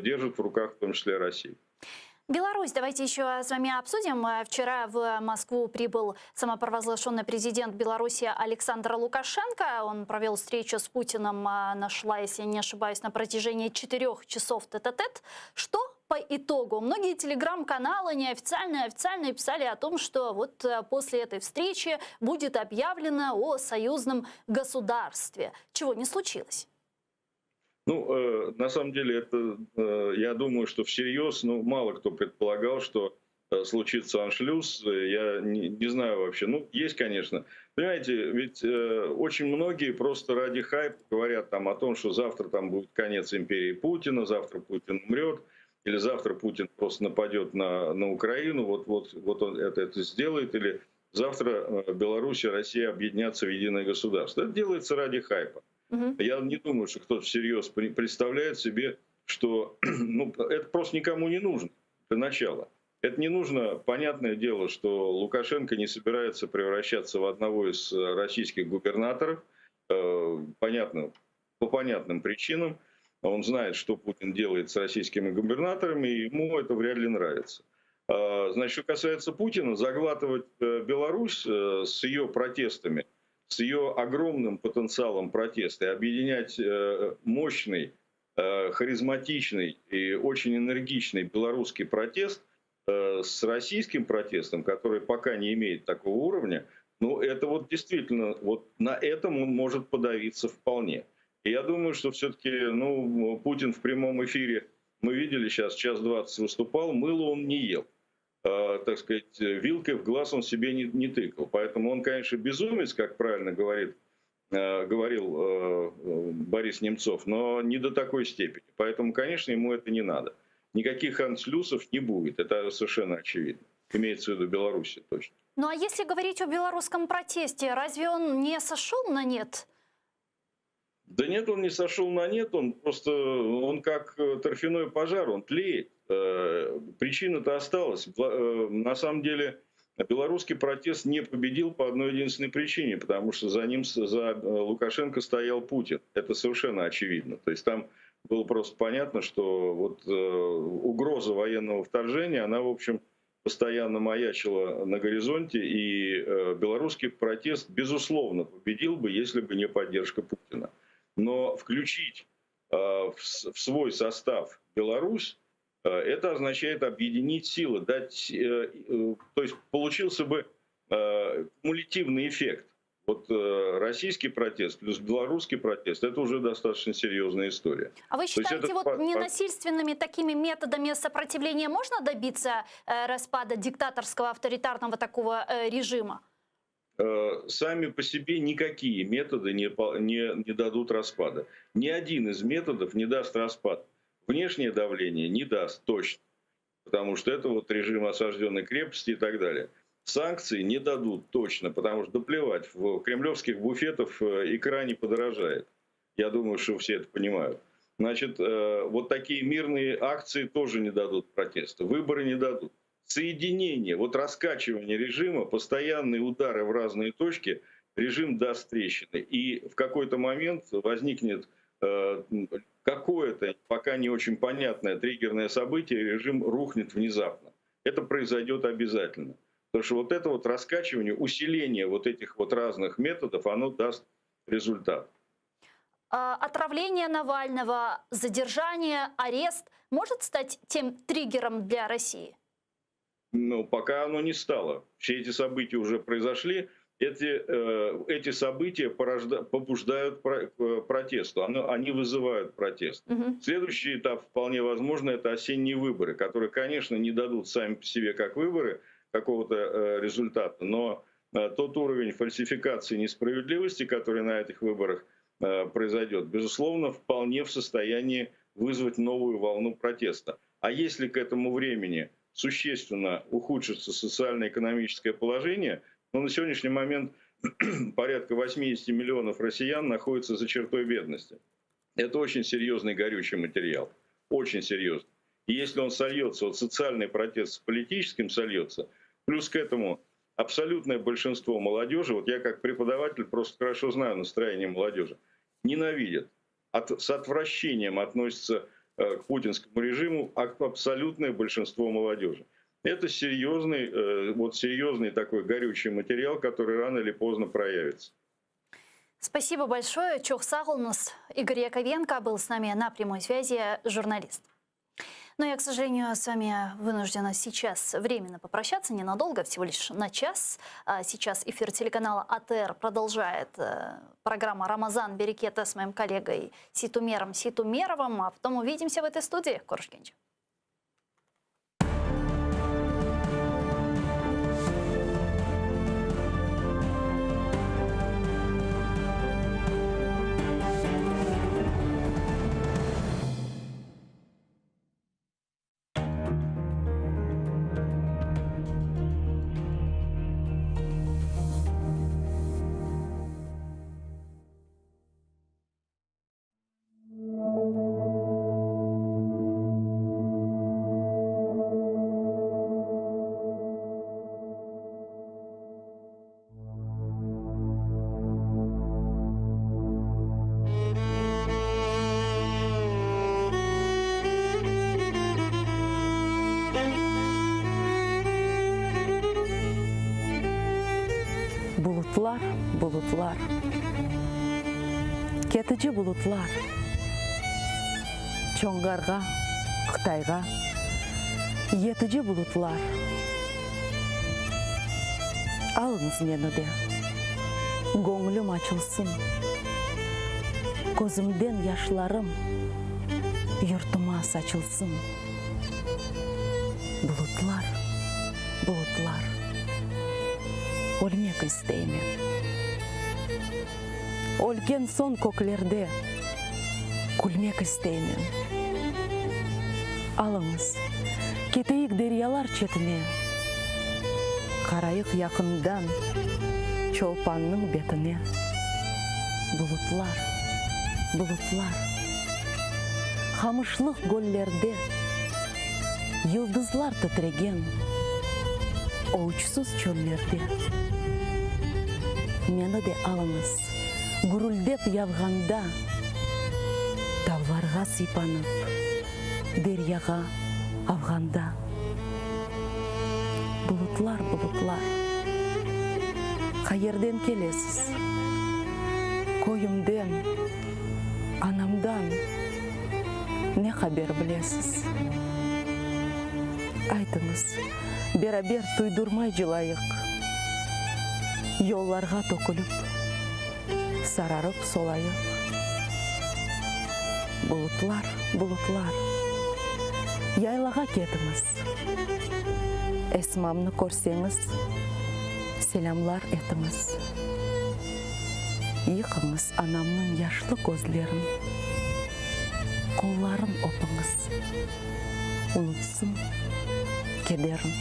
держит в руках в том числе Россию. Беларусь, давайте еще с вами обсудим. Вчера в Москву прибыл самопровозглашенный президент Беларуси Александр Лукашенко. Он провел встречу с Путиным, нашла, если я не ошибаюсь, на протяжении четырех часов тет-а-тет. Что по итогу? Многие телеграм-каналы неофициальные, официальные писали о том, что вот э, после этой встречи будет объявлено о союзном государстве. Чего не случилось? Ну, э, на самом деле, это, э, я думаю, что всерьез, ну, мало кто предполагал, что э, случится аншлюз, я не, не знаю вообще. Ну, есть, конечно. Понимаете, ведь э, очень многие просто ради хайпа говорят там о том, что завтра там будет конец империи Путина, завтра Путин умрет, или завтра Путин просто нападет на, на Украину, вот, вот, вот он это, это сделает, или завтра э, Беларусь и Россия объединятся в единое государство. Это делается ради хайпа. Угу. Я не думаю, что кто-то всерьез представляет себе, что ну, это просто никому не нужно для начала. Это не нужно. Понятное дело, что Лукашенко не собирается превращаться в одного из э, российских губернаторов. Э, понятно, по понятным причинам. Он знает, что Путин делает с российскими губернаторами, и ему это вряд ли нравится. А, значит, что касается Путина, заглатывать э, Беларусь с ее протестами, с ее огромным потенциалом протеста и объединять мощный, харизматичный и очень энергичный белорусский протест Э, с российским протестом, который пока не имеет такого уровня, ну это вот действительно, вот на этом он может подавиться вполне. И я думаю, что все-таки, ну, Путин в прямом эфире, мы видели сейчас, час двадцать выступал, мыло он не ел. Э, так сказать, вилкой в глаз он себе не, не тыкал. Поэтому он, конечно, безумец, как правильно говорит, э, говорил Борис Немцов, но не до такой степени. Поэтому, конечно, ему это не надо. Никаких аншлюсов не будет, это совершенно очевидно. Имеется в виду Беларусь точно. Ну а если говорить о белорусском протесте, разве он не сошел на нет? Да нет, он не сошел на нет, он просто, он как э, торфяной пожар, он тлеет. Э, причина-то осталась. Э, на самом деле белорусский протест не победил по одной единственной причине, потому что за ним, за Лукашенко стоял Путин. Это совершенно очевидно. То есть там было просто понятно, что вот угроза военного вторжения, она, в общем, постоянно маячила на горизонте, и белорусский протест, безусловно, победил бы, если бы не поддержка Путина. Но включить э, в свой состав Беларусь, э, это означает объединить силы, дать, э, то есть получился бы кумулятивный эффект. Вот российский протест плюс белорусский протест – это уже достаточно серьезная история. А вы считаете, вот ненасильственными такими методами сопротивления можно добиться распада диктаторского авторитарного такого режима? Э, сами по себе никакие методы не, не, не дадут распада. Ни один из методов не даст распад. Внешнее давление не даст точно, потому что это вот режим осажденной крепости и так далее. Санкции не дадут точно, потому что да плевать, в кремлевских буфетов э, икра не подорожает. Я думаю, что все это понимают. Значит, э, вот такие мирные акции тоже не дадут протеста, выборы не дадут соединение, вот раскачивание режима, постоянные удары в разные точки, режим даст трещины. И в какой-то момент возникнет э, какое-то, пока не очень понятное триггерное событие, режим рухнет внезапно. Это произойдет обязательно. Потому что вот это вот раскачивание, усиление вот этих вот разных методов, оно даст результат. А, отравление Навального, задержание, арест может стать тем триггером для России? Но пока оно не стало. Все эти события уже произошли. Эти, э, эти события порожда, побуждают про, э, протесту, оно, они вызывают протест. Угу. Следующий этап, вполне возможно, это осенние выборы, которые, конечно, не дадут сами по себе как выборы какого-то э, результата, но э, тот уровень фальсификации несправедливости, который на этих выборах э, произойдет, безусловно, вполне в состоянии вызвать новую волну протеста. А если к этому времени существенно ухудшится социально-экономическое положение, но на сегодняшний момент порядка 80 миллионов россиян находятся за чертой бедности. Это очень серьезный горючий материал. Очень серьезный. И если он сольется, вот социальный протест с политическим сольется, плюс к этому абсолютное большинство молодежи, вот я как преподаватель просто хорошо знаю настроение молодежи, ненавидят, от, с отвращением относятся Э, к путинскому режиму абсолютное большинство молодежи. Это серьезный, э, вот серьезный такой горючий материал, который рано или поздно проявится. Спасибо большое. Çoq sağ oluñız. Игорь Яковенко был с нами на прямой связи, журналист. Но я, к сожалению, с вами вынуждена сейчас временно попрощаться, ненадолго, всего лишь на час. А сейчас эфир телеканала АТР продолжает э, программа «Рамазан Берекета» с моим коллегой Сейтумером Сейтумеровым. А потом увидимся в этой студии. Körüşkence. Bulutlar, bulutlar, ketici bulutlar, Çoñğarğa, Qıtayğa yetici bulutlar, Alıñız meni de, göñlüm açılsın, Közümden yaşlarım yurtuma saçılsın. Bulutlar, bulutlar, ölmek isteymen. Ölgen soñ köklerde külmek isteymen. Alıñız, keteyik deryalar çetine, Qarayıq yaqından Çolpannıñ betine. Bulutlar, bulutlar, qamışlıq göllerde Yıldızlar titregen o uçsuz çöllerde. Meni de alıñız, gürüldep yavğanda, Tavlarğa sıypanıp, deryağa avğanda. Bulutlar, bulutlar, qayerden kelesiz? Köyümden, anamdan ne haber bilesiz? Aytıñız, beraber tuydurmay cılayıq, Yollarğa tökülip, sararıp solayıq. Bulutlar, bulutlar, yaylağa ketiñiz, Esmamnı körseñiz, selâmlar etiñiz. Yıqıñız anamnıñ yaşlı közlerin, Qolların öpiñiz, unutsın kederin.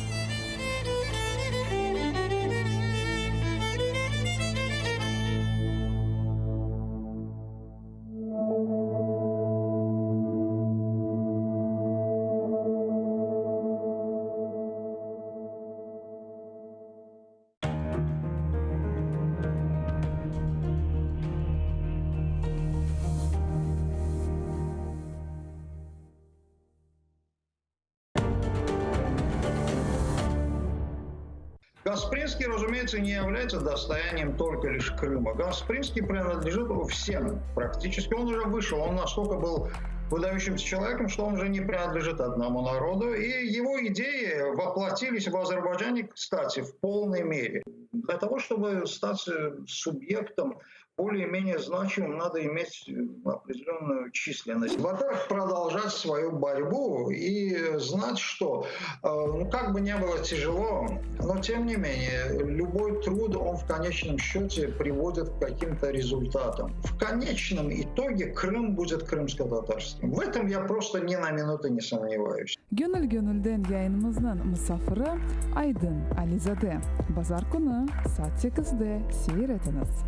Гаспринский, разумеется, не является достоянием только лишь Крыма. Гаспринский принадлежит всем практически. Он уже вышел, он настолько был выдающимся человеком, что он уже не принадлежит одному народу. И его идеи воплотились в Азербайджане, кстати, в полной мере. Для того, чтобы стать субъектом более-менее значимым, надо иметь определенную численность. Во-первых, продолжать свою борьбу и знать, что, ну, как бы ни было тяжело, но тем не менее, любой труд, он в конечном счете приводит к каким-то результатам. В конечном итоге Крым будет крымско-татарским. В этом я просто ни на минуту не сомневаюсь. Göñül göñülden yayınımıznıñ musafiri Aydın Alizade. Bazar künü saat sekizde seyir etiñiz.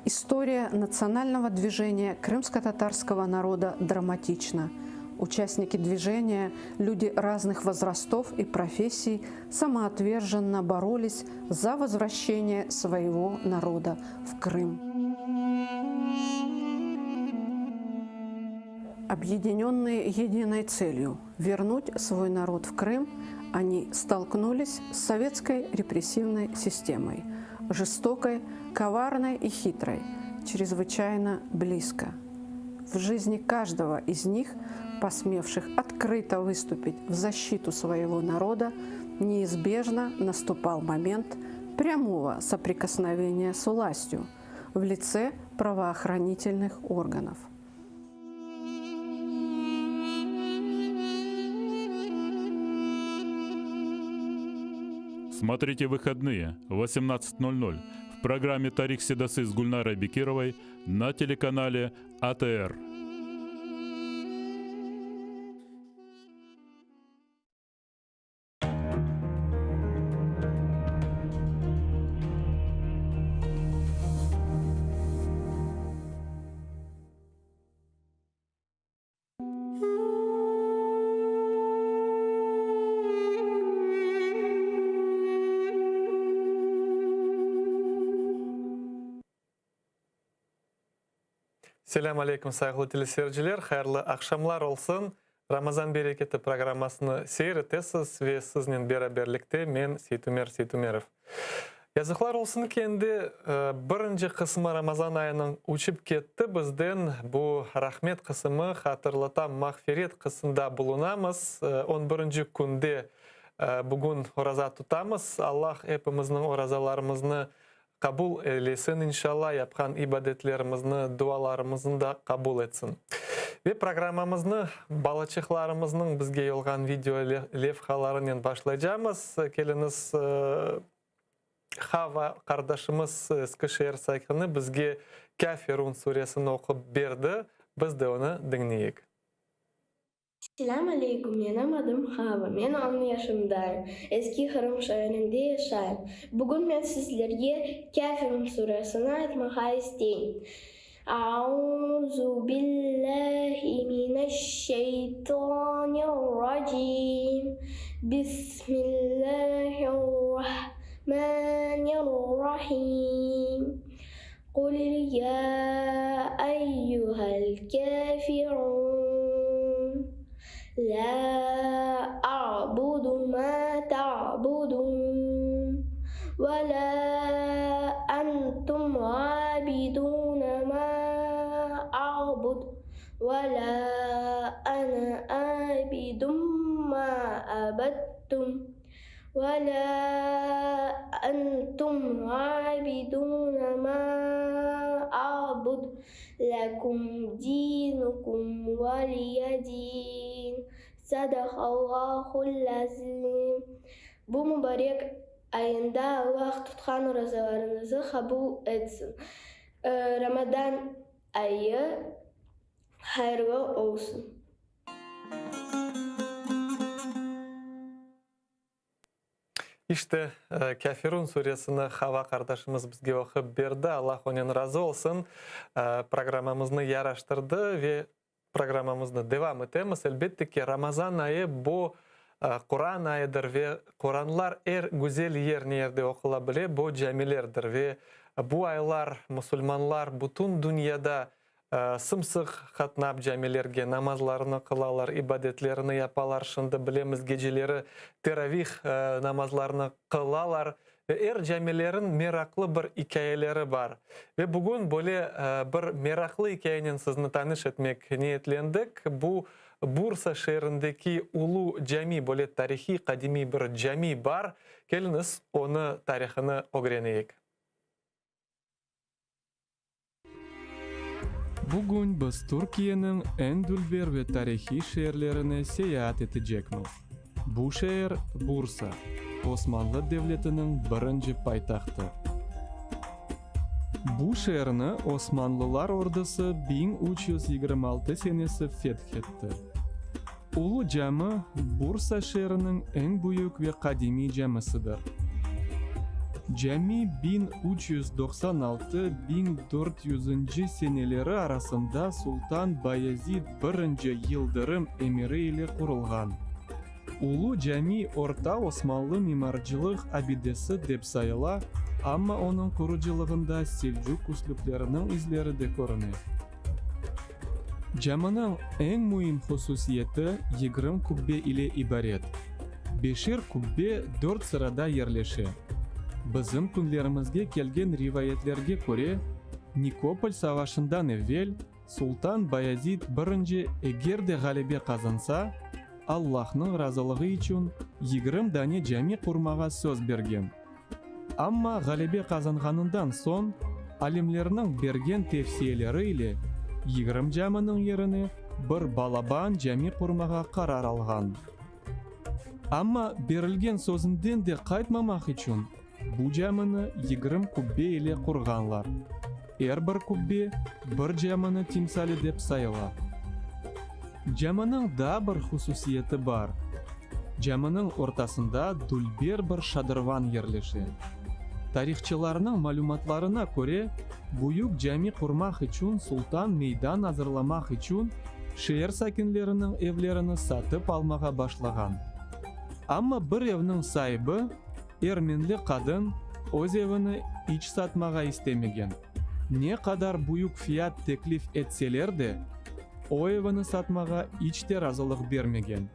История национального движения крымско-татарского народа драматична. Участники движения, люди разных возрастов и профессий, самоотверженно боролись за возвращение своего народа в Крым. Объединенные единой целью – вернуть свой народ в Крым, они столкнулись с советской репрессивной системой, жестокой, коварной и хитрой, чрезвычайно близко. В жизни каждого из них, посмевших открыто выступить в защиту своего народа, неизбежно наступал момент прямого соприкосновения с властью в лице правоохранительных органов. Смотрите выходные 18.00 в программе «Тарих Седасы» с Гульнарой Бекировой на телеканале АТР. Selâm aleyküm, sayğılı teleseyirciler, hayırlı aqşamlar olsun. Ramazan bereketi programmasını seyir etesiz ve siznen beraberlikte men, Seytumer Seytumerov. Yazıqlar olsun ki, endi birinci qısmı Ramazan ayınıñ uçıp ketti bizden. Bu rahmet qısımı, hatırlatam, mağfiret qısında bulunamız. On birinci künde bugün oraza tutamız. Allah epimizniñ orazalarımıznı Qabul eylesin inşalla, yapqan ibadetlerimizni, dualarımıznı da qabul etsin. Ve programmamıznı balaçıqlarımıznıñ bizge yolğan video levhalarınen başlaycamız. Keliñiz, Hava qardaşımız Eskişehir sakini bizge Kâfirun suresini oqup berdi, biz de onı diñleyik. Selâm aleyküm, menim adım Hava, men on yaşımdayım, Eski Qırım şeerinde yaşayım. Bugün men sizlerge Kâfirun suresini aytmağa isteyim. Auzu billâhi mineşşeytanirracim, Bismillâhirrahmanirrahim. Qul ya eyyuhel kâfirûn, lâ a'budu mâ ta'budûn, ve lâ entum âbidûne mâ a'bud, ve lâ ene âbidun mâ abedtum. Ve lâ entum âbidûne mâ a'bud, leküm dînukum ve liye dîn. Sadaqallâhul azîm. Bu mübarek ayında Allah tutqan orazalarıñızı qabul etsin. Ramadan ayı hayırlı olsun. İşte, Kâfirun suresini Hava qardaşımız bizge oqup berdi, Allah onen razı olsun. Programmamıznı yaraştırdı ve programmamıznı devam etemiz. Elbette ki, Ramazan ayı bu Quran ayıdır ve Quranlar er güzel yer ne yerde oqula bile, bu camilerdir. Ve bu aylar musulmanlar bütün dünyada Sım-sıq qatnap camilerge namazlarını qılalar, ibadetlerini yapalar, şimdi bilemiz geceleri teravih namazlarını qılalar ve er camilerin meraqlı bir ikâyeleri bar. Ve bugün böyle bir meraqlı ikâyenen sizni tanış etmek niyetlendik. Bu Bursa şeerindeki Ulu Cami, böyle tarihiy, qadimiy bir cami bar. Keliñiz, onı tarihını ögreneyik. Bugün biz Türkiyeniñ eñ dülber ve tarihiy şeerlerine seyaat etecekmiz. Bu şeer, Bursa, Osmanlı Devletiniñ birinci paytahtı. Bu şeerni Osmanlılar ordusı 1326 senesi feth etti. Ulu Cami, Bursa şeeriniñ eñ büyük ve qadimiy camisidir. Cami 1396, 1400-nci seneleri arasında Sultan Bayezid I Yıldırım emiri ile qurulğan. Ulu Cami orta osmanlı mimarcılıq abidesi dep sayıla, amma onıñ qurucılığında selcuk üslüpleriniñ izleri de körüne. Caminiñ eñ müim hususiyeti yigirmi kubbe ile ibaret. Beşer kubbe dört sırada yerleşe. Bizim künlerimizge kelgen rivayetlerge köre, Nikopol savaşından evel Sultan Bayazid I eger de ğalebe qazansa, Allahnıñ razılığı içün yigirmi dane cami qurmağa söz bergen. Amma ğalebe qazanğanından soñ, alimlerniñ bergen tevsiyeleri ile yigirmi caminiñ yerine bir balaban cami qurmağa qarar alğan. Amma berilgen sözünden de qaytmamaq içün bu camini yigirmi kubbe ile qurğanlar. Er bir kubbe bir camini timsali dep sayıla. Caminiñ daa bir hususiyeti bar. Caminiñ ortasında dülber bir şadırvan yerleşe. Tarihçılarnıñ malümatlarına köre, büyük cami qurmaq içün sultan meydan azırlamaq içün şeer sakinleriniñ evlerini satıp almağa başlağan. Amma bir evniñ saibi, ermenli qadın, öz evini iç satmağa istemegen. Ne qadar büyük fiyat teklif etseler de, o evini satmağa iç te razılıq bermegen.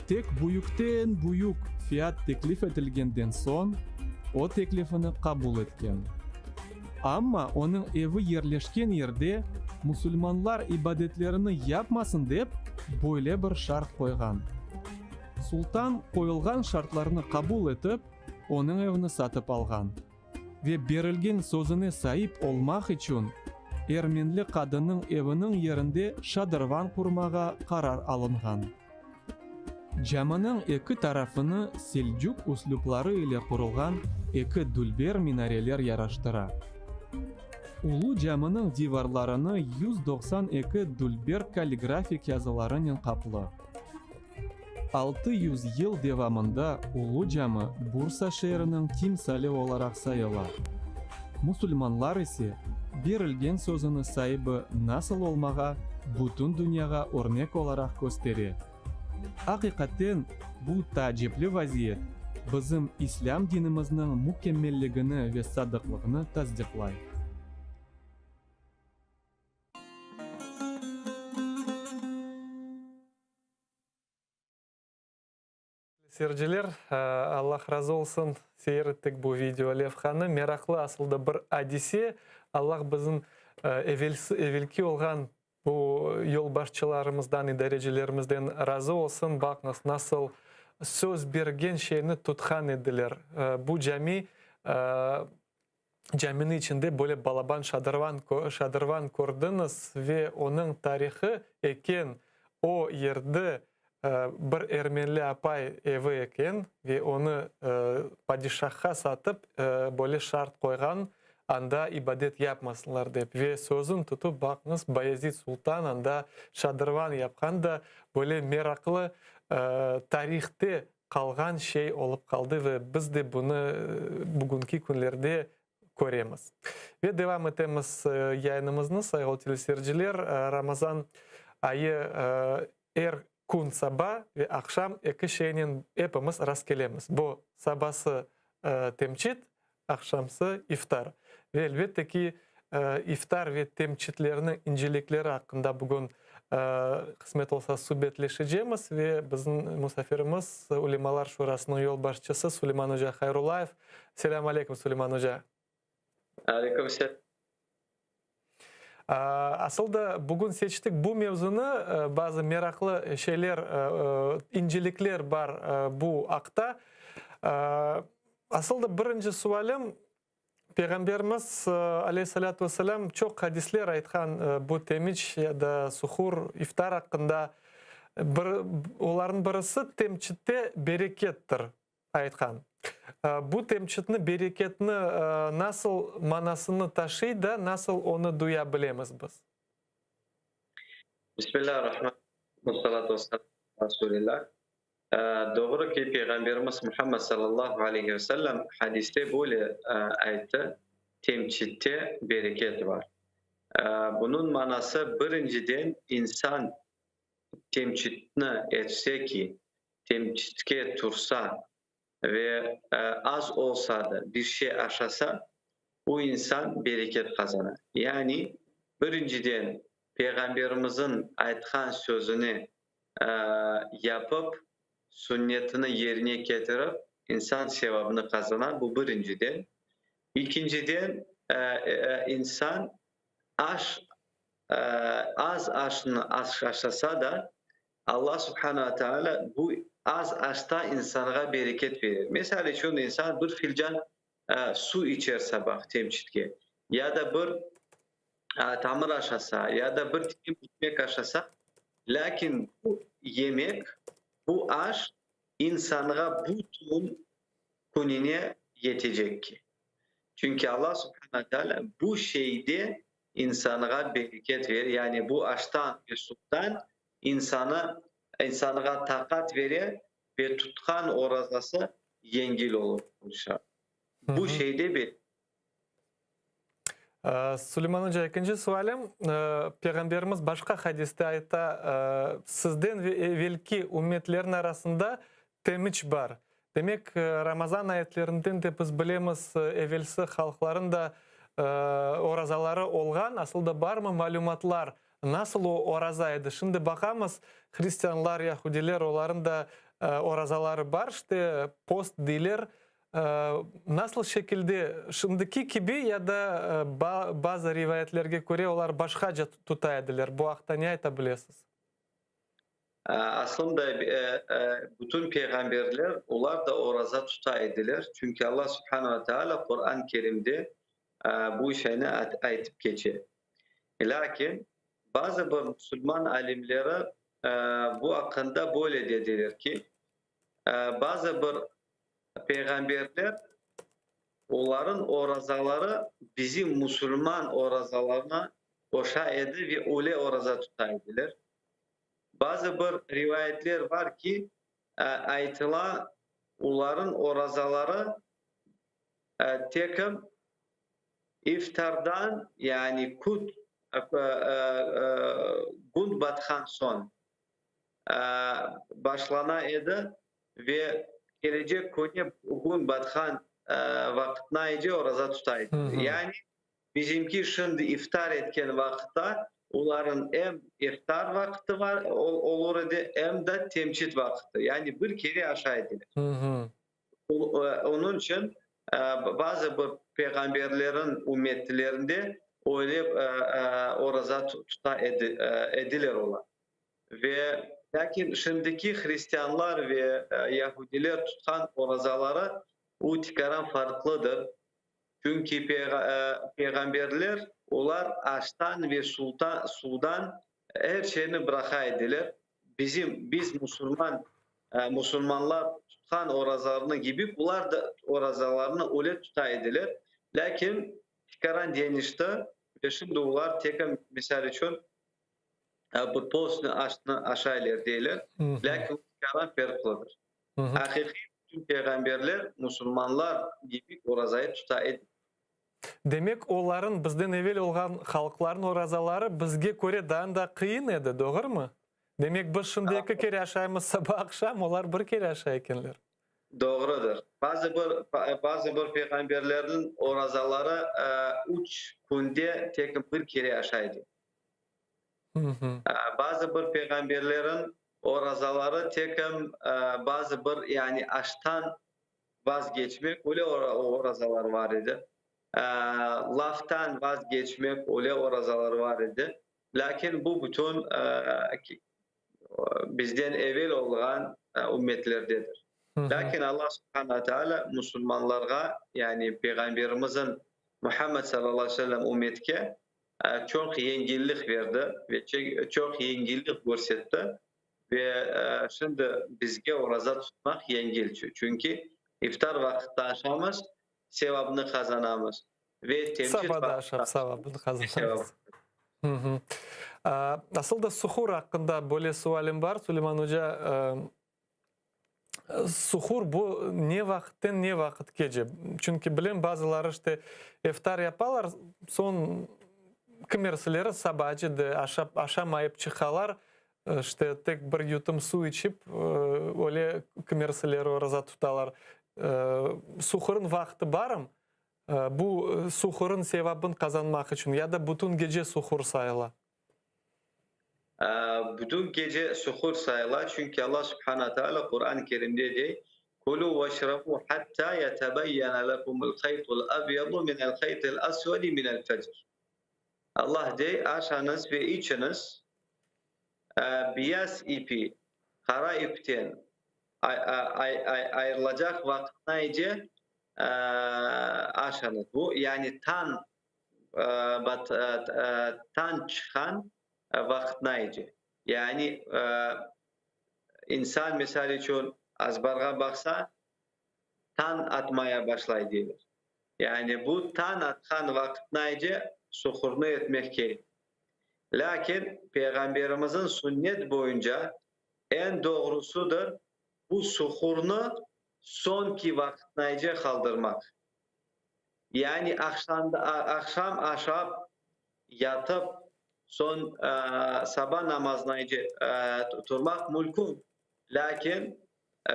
Tek büyükten-büyük fiyat teklif etilgenden soñ, o teklifini qabul etken. Amma onıñ evi yerleşken yerde musulmanlar ibadetlerini yapmasın dep, böyle bir şart qoyğan. Sultan qoyulğan şartlarnı qabul etip, onıñ evini satıp alğan. Ve berilgen sözüne saip olmaq içün, ermenli qadınnıñ eviniñ yerinde şadırvan qurmağa qarar alınğan. Caminiñ eki tarafını selcuk üslüpları ile qurulğan eki dülber minareler yaraştıra. Ulu caminiñ divarlarını 192 dülber kalligrafik yazılarınen qaplı. 600 yıl devamında Ulu Cami Bursa şeeriniñ timsali olaraq sayıla. Musulmanlar ise, berilgen sözüni saibi nasıl olmağa bütün dünyağa örnek olaraq köstere. Aqiqaten, bu taacipli vaziyet bizim İslâm dinimizniñ mükemmelligini ve sadıqlığını tasdiqlay. Seyirciler, Allah razı olsun, seyir ettik bu video levhanı. Meraqlı asıl da bir adise. Allah bizim evelsi, evelki olğan bu yolbaşçılarımızdan, idarecilerimizden razı olsun. Baqıñız, nasıl söz bergen şeyni tutqan ediler. Bu cami Caminiñ içinde böyle balaban şadırvan şadırvan kördiñiz ve onıñ tarihı eken, o yerde bir ermenli apay evi eken ve onı padişahqa satıp böyle şart qoyğan, anda ibadet yapmasınlar dep. Ve sözün tutıp, baqıñız, Bayezid Sultan anda şadırvan yapqan da böyle meraqlı tarihte qalğan şey olıp qaldı ve biz de bunı bugünki künlerde köremiz. Ve devam etemiz yayınımıznı, sayğılı teleseyirciler. Ramazan ayı er kün saba ve aqşam eki şeynen epimiz rastkelemiz. Bu, sabası temçit, Aqşamsı iftar. Ve elbette ki, iftar ve temçitlerniñ incelikleri aqqında bugün, qısmet olsa, subetleşecemiz. Ve bizim musafirimiz, Ülemalar Şurasınıñ yolbaşçısı Suleyman oca Hayrullayev. Selâm aleyküm, Suleyman oca. Aleyküm selâm. Asıl da bugün seçtik bu mevzunı, bazı meraqlı şeyler, incelikler bar bu aqta. Asıl da birinci sualim, Peyğamberimiz, aleyhi salâtu ve selâm, çoq hadisler aytqan bu temiç ya da suhur, iftar aqqında. Bir, olarnıñ birisi temçitte berekettir, aytqan. Bu temçitni, bereketni nasıl manasını taşıy da, nasıl onı duya bilemiz biz? Bismillâ-r-rahmân-r-rahim, ve salâtu ve selâmu alâ Rasûlillâh. Doğru ki, Peyğamberimiz Muhammed sallallahu aleyhi ve sellem hadiste böyle ayttı, Temçitte bereket bar. Bunıñ manası, birinciden, insan temçitni etse ki, temçitke tursa ve az olsa da bir şey aşasa, bu insan bereket qazana. Yani, birinciden, Peyğamberimizniñ aytqan sözüni yapıp, sünnetini yerine ketirip, insan sevabını qazana, bu birinciden. İkinciden, insan aş, az aşnı aşasa da, Alla subhana ve teala bu az aşta insanğa bereket berer. Misal içün, insan bir filcan suv içer sabah temçitke, ya da bir tamır aşasa, ya da bir tilim ekmek aşasa, lâkin bu yemek, bu aş insanğa bütün kününe yetecek ki. Çünki Alla subhana teala bu şeyde insanğa bereket verir, yani bu aştan ve suvdan insanı, insanğa taqat vere ve tutqan orazası yengil olur, inşallah. Bu şeyde bir. Suleyman oca, ekinci sualim, Peyğamberimiz başqa hadiste ayta, sizden ve evelki ümmetlerniñ arasında temiç bar. Demek, Ramazan ayetlerinden de biz bilemiz, evelsi halqların da. orazaları olğan, asıl da barmı malümatlar, nasıl o oraza edi? Şimdi baqamız, hristianlar, yahudiler, olarıñ da orazaları bar, işte, post deyler. Nasıl şekilde, şimdiki kibi ya da bazı rivayetlerge köre olar başqaca tuta ediler? Bu aqta ne ayta bilesiz? Aslında bütün peyğamberler, olar da oraza tuta ediler. Çünki Alla subhane ve teala Quran-ı Kerimde bu şeyni aytıp keçe. Lâkin bazı bir musulman alimleri bu aqqında böyle dediler ki, bazı bir peyğamberler, olarıñ orazaları bizim musulman orazalarına oşa edi ve öyle oraza tuta ediler. Bazı bir rivayetler bar ki, aytıla, olarıñ orazaları tekim iftardan, yani kün kün batqan soñ başlana edi ve kelecek künü kün batqan vaqıtnayce oraza tuta edi. Yani Bizimki şimdi iftar etken vaqıtta olarnıñ em iftar vaqtı var olur edi, em de temçit vaqtı, yani bir kere aşay ediler. Onıñ içün bazı bir peyğamberlerniñ ümmetlerinde öyle oraza tuta ediler olar. Ve lâkin şimdiki hristianlar ve yahudiler tutqan orazaları o tikaran farqlıdır. Çünki peyğamberler, olar aştan ve suvdan er şeyni bıraqa ediler. Bizim, biz musulman, musulmanlar tutqan orazarnı kibi, bular da orazalarını öyle tuta ediler. Lâkin tikaran deñişti ve şimdi olar tek, misal içün, bir postnıy aşnı aşaylar deyler, lâkin tikaran ferqlıdır. Aqiqiy bütün peyğamberler musulmanlar kibi orazayı tuta edi. Demek, olarıñ, bizden evel olğan halqlarnıñ orazaları bizge köre daa da qıyın edi, doğrumı? Demek, biz şimdi eki kere aşaymız, saba, aqşam, olar bir kere aşay ekenler. Doğrudır. Bazı bir, bazı bir peyğamberlerniñ orazaları üç künde tek bir kere aşay edi. Bazı bir peyğamberlerniñ orazaları tekim bazı bir, yani aştan vazgeçmek, öyle orazalar var edi. Laftan vazgeçmek, öyle orazalar var edi. Lâkin bu bütün bizden evel olğan ümmetlerdedir. Lâkin Allah subhane teala musulmanlarğa, yani Peyğamberimizin Muhammed sallallahu aleyhi ve sellem ümmetke çoq yengillik berdi ve çoq yengillik körsetti. Ve şimdi bizge oraza tutmaq yengil, çünki iftar vaqıtta aşamız, sevabnı qazanamız ve temcit Saba da aşap sevabını qazanamız. Asıl da suhur aqqında böyle sualim bar, Suleyman oca. Suhur bu ne vaqıtten ne vaqıtkece? Çünki bilem, bazıları işte eftar yapalar, soñ kimersileri sabacı da aşap, aşamayıp çıqalar, işte tek bir yutum suv içip, öyle kimersileri oraza tutalar. Suhurın vaqtı barmı? Bu suhurın sevabın qazanmaq içün ya da bütün gece suhur sayıla? Bütün gece suhur sayıla, çünki Allah subhana teala Quran-ı Kerimde dey, Kulû veşrebû hattâ yetebeyyene lekumul haytul ebyadu minel haytil esvedi minel fecr. Allah dey, aşañız ve içiñiz, beyaz ipi qara ipten ayırılacaq vaqıtnayce aşañız. Bu, yani tañ tañ çıqqan vaqıtnayce. Yani insan, misal içün, azbarğa baqsa, tañ atmaya başlay deyler. Yani bu tañ atqan vaqıtnayce suhurnı etmek kerek. Lâkin Peyğamberimizniñ sünnet boyunca eñ doğrusıdır bu suhurnı soñki vaqıtnayce qaldırmaq. Yani aqşam aşap, yatıp, soñ saba namazınayce turmaq mülkün. Lâkin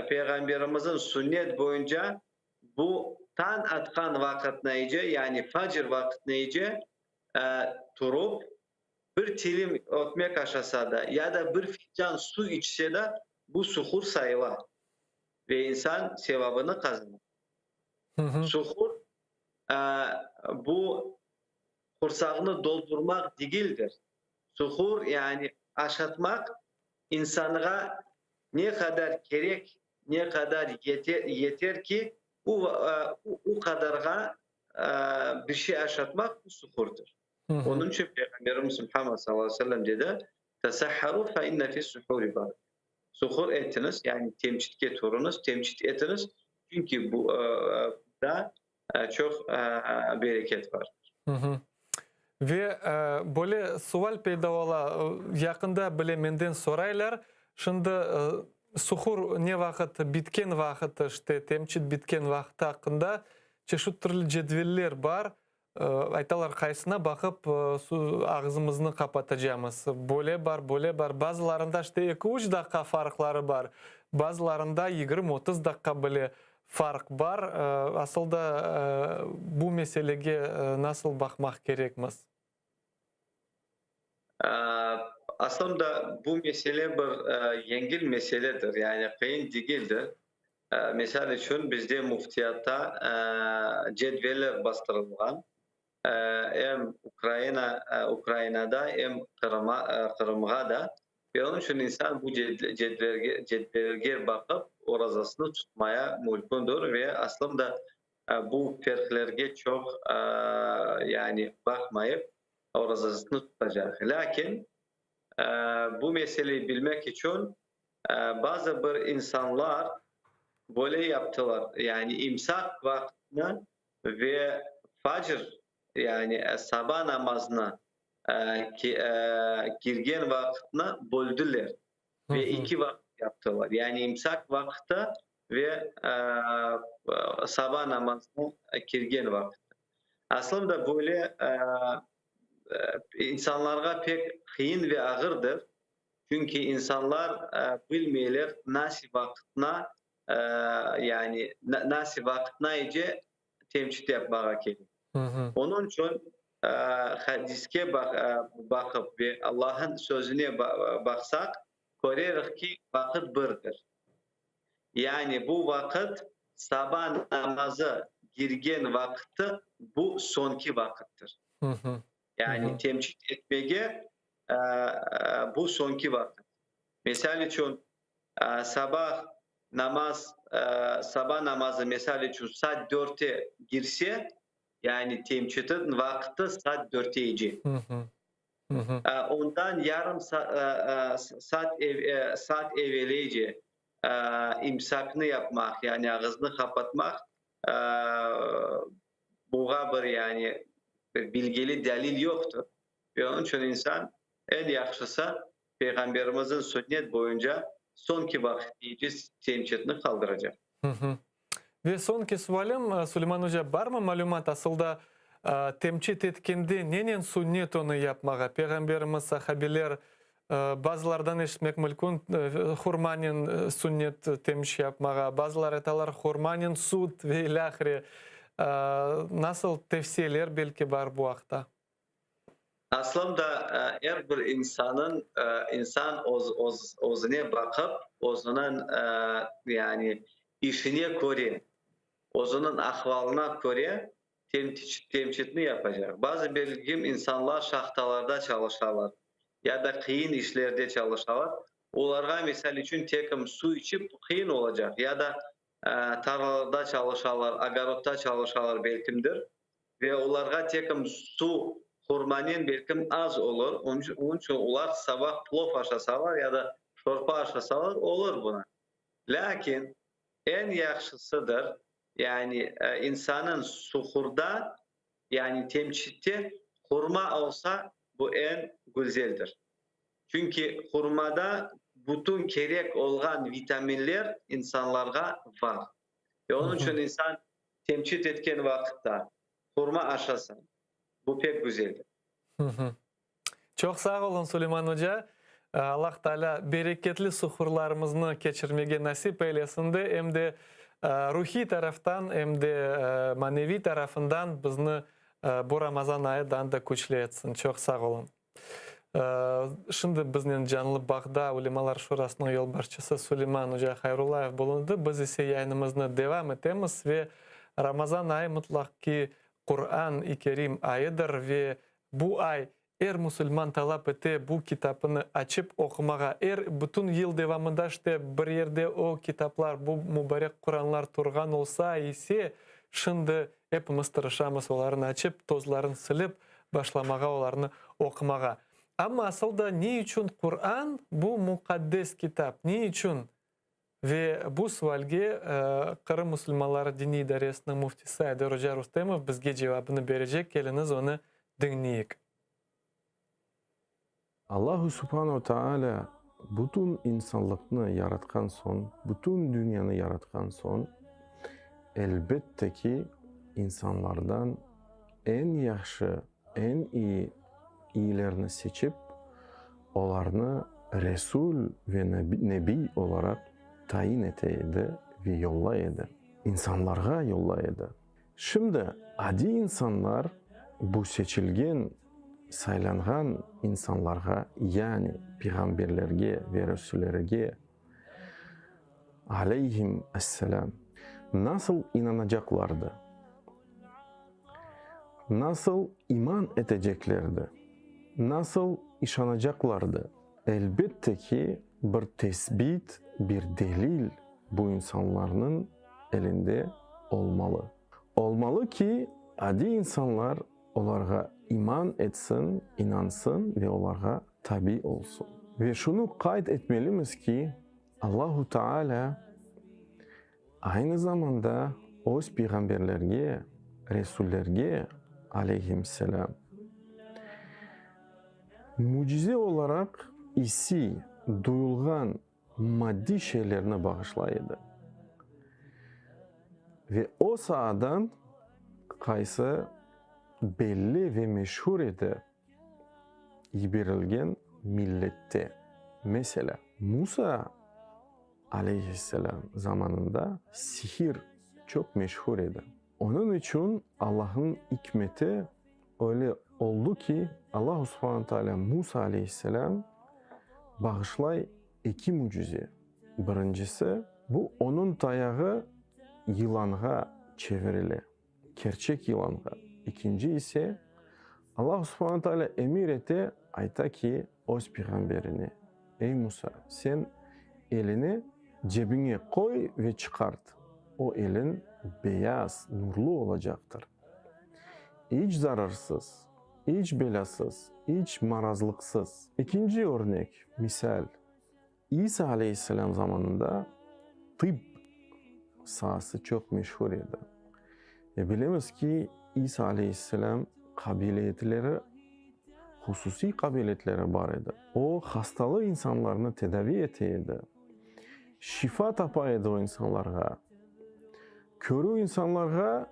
Peyğamberimizniñ sünnet boyunca bu. Tañ atqan vaqıtnayce, yani facr vaqıtnayce turıp, bir tilim ötmek aşasa da, ya da bir fincan suv içse da, bu suhur sayıla ve insan sevabını qazana. Suhur, bu qursağını doldurmaq degildir. Suhur, yani aşatmaq, insanğa ne qadar kerek, ne qadar yeter ki, o qadarğa bir şey aşatmaq, bu suhurdır. Onıñ içün Peyğamberimiz Muhammed sallallahu aleyhi ve sellem dedi, Tesahharu fe inne fis-suhuri bareke. Suhur etiñiz, yani temçitke turıñız, temçit etiñiz, çünki bunda çoq bereket vardır. Ve böyle sual peyda ola, yaqında bile menden soraylar, şimdi suhur ne vaqıt bitken vaqıtı, işte temçit bitken vaqıtı aqqında çeşit türlü cedveller bar, aytalar, qaysına baqıp ağzımıznı qapatacamız, böyle bar, böyle bar, bazılarında işte eki-üç daqqa farqları bar, bazılarında 20-30 daqqa bile Farq bar. Asıl da bu meselege nasıl baqmaq kerekmiz? Aslında da bu mesele bir yengil meseledir, yani qıyın degildir. Misal içün, bizde müftiyatta cedveller bastırılğan, em Ukraina, Ukrainada, em Qırıma, Qırımğa da. Ve onıñ içün insan bu cedvelge, cedvelge baqıp, orazasını tutmaya mümkündür ve aslında bu ferqlerge çoq, yani baqmayıp, orazasını tutacaq. Lâkin bu meseleyi bilmek içün bazı bir insanlar böyle yaptılar, yani imsaq vaqtını ve facr, yani saba namazına kirgen vaqıtnı böldüler ve eki vaqıt yaptılar, yani imsak vaqıtı ve saba namazına kirgen vaqıtı. Aslında böyle insanlarğa pek qıyın ve ağırdır, çünki insanlar bilmeyler nasi vaqıtna, yani nasi vaqıtna ice temçit yapmağa kerek. Onıñ içün hadiske baqıp ve Allah'ın sözüne baqsaq, köreriz ki, vaqıt birdir. Yani bu vaqıt saba namazı girgen vaqıtı, bu soñki vaqıttır. Yani temçit etmege bu soñki vaqıt. Misal içün, sabah namaz, saba namazı, misal içün, saat dörtte girse, yani temçitniñ vaqtı saat dörtte ece. Ondan yarım saat saat evelece imsaknı yapmaq, yani ağıznı qapatmaq, buğa bir yani bir bilgili delil yoqtır. Ve onıñ içün insan eñ yahşısı Peyğamberimizniñ sünnet boyunca soñki vaqıtnece temçitni qaldıracaq. Ve soñki sualim, Suleyman oca, barmı malümat, asıl da temçit etkende nenen sünnet onı yapmağa? Peyğamberimiz, sahabeler, bazılardan eşitmek mülkün, hurmanen sünnet temç yapmağa, bazılar aytalar, hurmanen süt ve ilâhre. Nasıl tevsiyeler belki bar bu aqta? Aslında er bir insanıñ, insan özüne baqıp, özüniñ yani işine köre, özüniñ ahvalına köre temçitni yapacaq. Bazı belgim insanlar şahtalarda çalışalar ya da qıyın işlerde çalışalar, olarğa, misal içün, tekim suv içip qıyın olacaq ya da tarlalarda çalışalar, ogorodda çalışalar belkimdir. Ve olarğa tekim suv hurmanen belkim az olur, onıñ içün olar sabah plov aşasalar ya da şorpa aşasalar olur buna. Lâkin eñ yahşısıdır, yani insanıñ suhurda, yani temçitte hurma olsa, bu eñ güzeldir. Çünki hurmada bütün kerek olğan vitaminler insanlarğa bar. Ve onıñ içün insan Temçit etken vaqıtta hurma aşasıñ, bu pek güzeldir. Çoq sağ oluñ, Suleyman oca. Allah Taalâ bereketli suhurlarımıznı keçirmege nasip eylesin de, em de. Ruhiy taraftan em de maneviy tarafından bizni bu Ramazan ayı daa da küçlü etsin. Çoq sağ oluñ. Şimdi biznen canlı bağda Ulemalar Şurasınıñ yolbaşçısı Suleyman oca Hayrullayev bulundı. Biz ise yayınımıznı devam etemiz ve Ramazan ayı mıtlaq ki Quran-ı Kerim ayıdır ve bu ay er musulman talap ete bu kitapnı açıp oqumağa. Er bütün yıl devamında işte bir yerde o kitaplar, bu mubarek Quranlar turğan olsa ise, şimdi epimiz tırışamız olarnı açıp, tozların silip, başlamağa olarnı oqumağa. Amma asıl da ne içün Quran bu muqaddes kitap? Ne içün? Ve bu sualge Qırım musulmanları diniy idaresiniñ müftisi Ayder oca Rustemov bizge cevabını berecek, keliñiz onı diñleyik. Allahu Subhanu Taalâ bütün insanlıqnı yaratqan soñ, bütün dünyanı yaratqan soñ, elbette ki, insanlardan eñ yahşı, eñ iyi iyilerni seçip, olarnı Resul ve Nebiy olaraq tayin ete edi ve yollay edi, insanlarğa yollay edi. Şimdi adiy insanlar bu seçilgen, saylanğan insanlarğa, yani peyğamberlerge ve resullerge, aleyhim esselâm, nasıl inanacaqlardı? Nasıl iman eteceklerdi? Nasıl işanacaqlardı? Elbette ki, bir tesbit, bir delil bu insanlarnıñ elinde olmalı. Olmalı ki, adiy insanlar olarğa iman etsin, inansın ve olarğa tabi olsun. Ve şunı qayd etmelimiz ki, Allahu Teala aynı zamanda öz peyğamberlerge, resullerge, aleyhimselâm, mücize olaraq issiy, duyulğan maddiy şeylerni bağışlay edi. Ve o saadan qaysı belli ve meşhur edi yiberilgen millette. Meselâ, Musa aleyhisselâm zamanında sihir çoq meşhur edi. Onıñ içün Allahnıñ ikmeti öyle oldu ki, Allahu subhane taalâ Musa aleyhisselâm bağışlay eki mücize. Birincisi, bu onıñ tayağı yılanğa çevirile, kerçek yılanğa. İkinci ise, Allahu subhane taalâ emir ete, ayta ki, öz peyğamberine, Ey Musa, sen elini cebiñe qoy ve çıqart, o eliñ beyaz, nurlu olacaqtır. İç zararsız, iç belâsız, iç marazlıqsız. İkinci örnek, misal, İsa aleyhisselâm zamanında tıbb saası çoq meşhur edi. Ve bilemiz ki, İsa aleyhisselâm qabiliyetleri, hususiy qabiliyetleri bar edi. O, hastalı insanlarnı tedavi ete edi, şifa tapa edi o insanlarğa, körü insanlarğa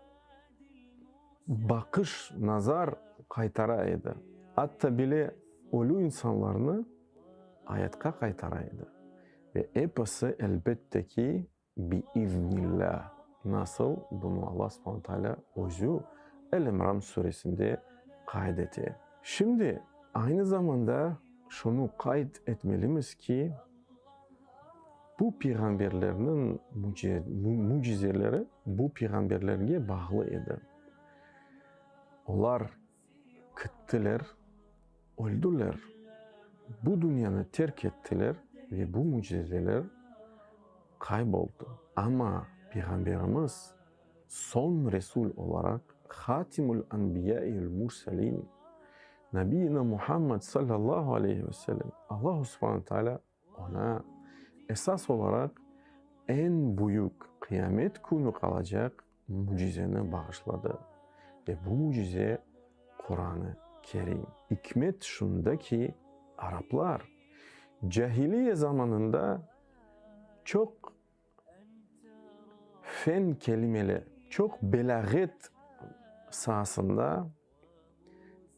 baqış, nazar qaytara edi. Atta bile ölü insanlarnı ayatqa qaytara edi. Ve episi, elbette ki, Bi-iznillâ, nasıl bunı Alla subhane taalâ özü El-İmran suresinde qayd ete. Şimdi, aynı zamanda şunı qayd etmelimiz ki, bu peyğamberlerniñ mücizeleri bu peyğamberlerge bağlı edi. Olar kittiler, öldüler, bu dünyanı terk ettiler ve bu mücizeler qayboldı. Amma Peyğamberimiz soñ Resul olaraq Hatimul Anbiyai vel Murselin, Nabiyina Muhammad sallallahu aleyhi ve sellem, Allahu subhane taalâ Oña esas olaraq eñ büyük qıyamet künü qalacaq mücizeni bağışladı ve bu mücize Quran-ı Kerim. İkmet şunda ki, araplar cahiliye zamanında çoq fen kelimeli, çoq belâğet saasında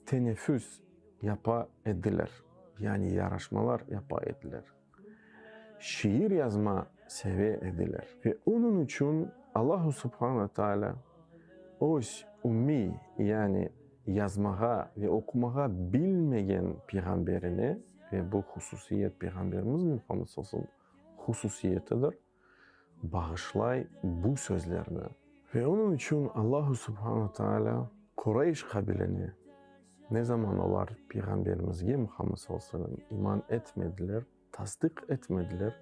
teneffüs yapa ediler, yani yaraşmalar yapa ediler. Şiir yazma. seve ediler. Ve onıñ içün Allahu subhane ve teala öz ümmiy, yani yazmağa ve oqumağa bilmegen peyğamberine, ve bu hususiyet Peyğamberimiz Muhammed sallallahu aleyhi ve sellem hususiyetidir, bağışlay bu sözlerni. Ve onıñ içün Allahu subhane ve teala Qureyş qabilene, ne zaman olar Peyğamberimizge Muhammed sallallahu aleyhi ve sellem iman etmediler, tasdiq etmediler,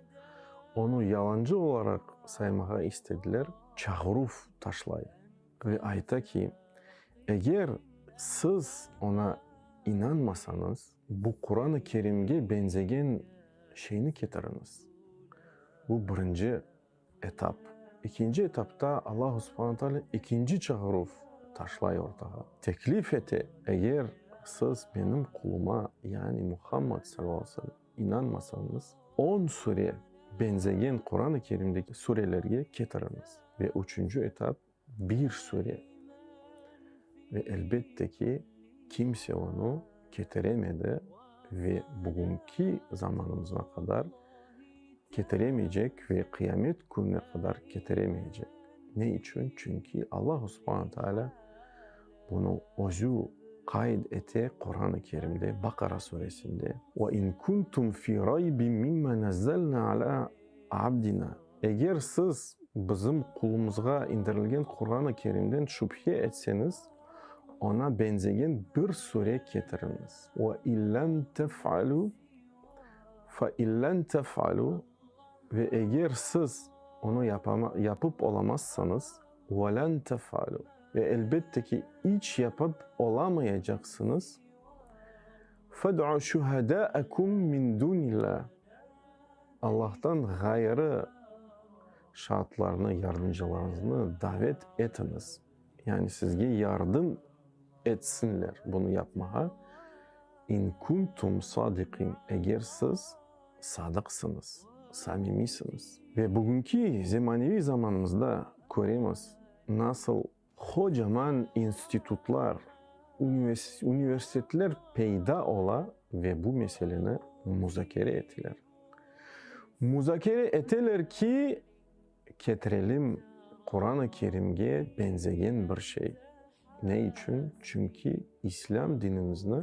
onı yalancı olaraq saymağa istediler, çağıruv taşlay ve ayta ki, Eger siz oña inanmasañız, bu Quran-ı Kerimge beñzegen şeyni ketiriñiz. Bu birinci etap. İkinci etapta Allahu subhane teala ikinci çağıruv taşlay ortağa. Teklif ete, eger siz menim quluma, yani Muhammad salâllahu aleyhi ve sellem, inanmasañız, on sure beñzegen Quran-ı Kerimdeki surelerge ketiriñiz. Ve üçünci etap, bir sure. Ve elbette ki, kimse onı ketiremedi ve bugünki zamanımızğa qadar ketiremeycek ve qıyamet kününe qadar ketiremeycek. Ne içün? Çünki Allahu subhane taalâ bunı özü qayd ete Quran-ı Kerimde, Baqara suresinde, Ve in kuntum fi raybin mimma nazzalna ala abdina, Eger siz bizim qulumızğa indirilgen Quran-ı Kerimden şübhe etseñiz, oña beñzegen bir sure ketiriñiz. Ve illem tef'alu, fe illen tef'alu, ve eger siz onı yapıp olamazsañız, ve len tef'alu, ve elbette ki, iç yapıp olamayacaqsıñız, fed'u şuhedâekum min dûnillâh, Allahtan ğayrı şaatlarnı, yardımcılarıñıznı davet etiñiz, yani sizge yardım etsinler bunı yapmağa, in kuntum sadiqin, eger siz sadıqsıñız, samimiysiñiz. Ve bugünki zemaneviy zamanımızda köremiz, nasıl qocaman institutlar, universitetler peyda ola ve bu meseleni muzakere eteler. Muzakere eteler ki, ketirelim Quran-ı Kerimge beñzegen bir şey. Ne içün? Çünki İslâm dinimizni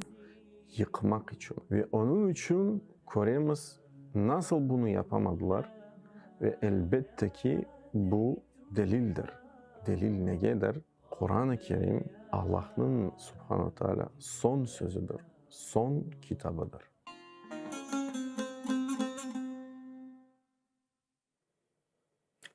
yıqmaq içün. Ve onıñ içün köremiz, nasıl bunı yapamadılar ve elbette ki, bu delildir. Delil negedir? Quran-ı Kerim Allahnıñ, subhane ve teala, soñ sözüdir, soñ kitabıdır.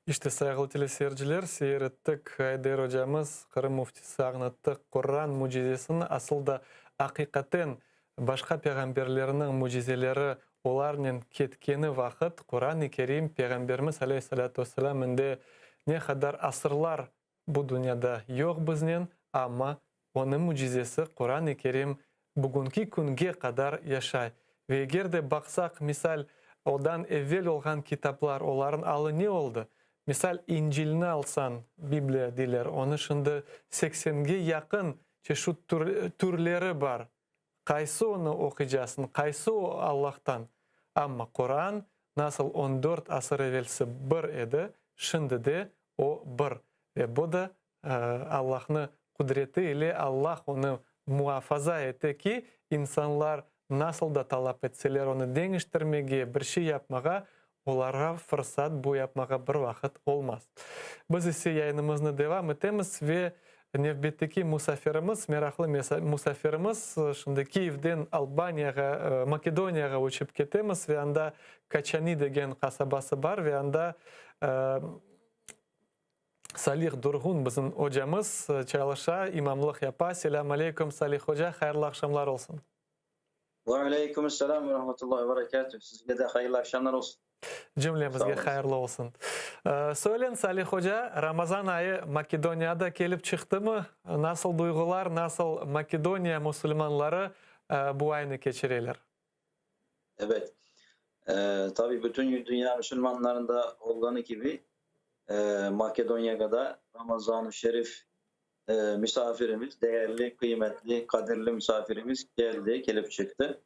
İşte, sayğılı teleseyirciler, seyir ettik, Ayder ocamız, Qırım müftisi añlattı Quran mücizesini, asıl da, aqiqaten, başqa peyğamberlerniñ mücizeleri olarnen ketkeni vaqıt, Quran-ı Kerim, Peyğamberimiz aleyhi salâtu vesselâm indi ne qadar asırlar Bu dünyada yoq biznen, amma onıñ mücizesi Quran-ı Kerim bugünki künge qadar yaşay. Ve eger de baqsaq, misal, odan evvel olğan kitaplar, olarıñ alı ne oldı? Misal, İncilni alsañ, Bibliya deyler, onı şimdi seksenge yaqın çeşit türleri bar. Qaysı onı oquycasıñ, qaysı o Allahtan? Amma Quran nasıl on dört asır evelsi bir edi, şimdi de o bir. Ve bu da Allahnı qudreti ile Allah onı muafaza ete ki, insanlar nasıl da talap etseler onı deñiştirmege, bir şey yapmağa, olarğa fırsat bu yapmağa bir vaqıt olmaz. Biz ise yayınımıznı devam etemiz ve nevbetteki musafirimiz, meraqlı musafirimiz, şimdi Kiyevden Albaniyağa, Makedoniyağa uçıp ketemiz ve anda Kaçani degen qasabası bar ve anda Salih Durğun bizim ocamız çalışa, imamlıq yapa. Selâm aleyküm, Salih oca, hayırlı aqşamlar olsun. Ve aleyküm selam ve rahmetullahi ve berekatüh. Sizge de hayırlı aqşamlar olsun. Cümlemizge hayırlı olsun. Söyleñ, Salih oca, Ramazan ayı Makedoniyada kelip çıqtımı? Nasıl duyğular, nasıl Makedoniya musulmanları bu aynı keçireler? Evet. Tabii bütün dünya musulmanlarında olğanı kibi, Makedoniyada da Ramazan-ı Şerif misafirimiz, değerli, qıymetli, qadirli misafirimiz keldi, kelip çıqtı.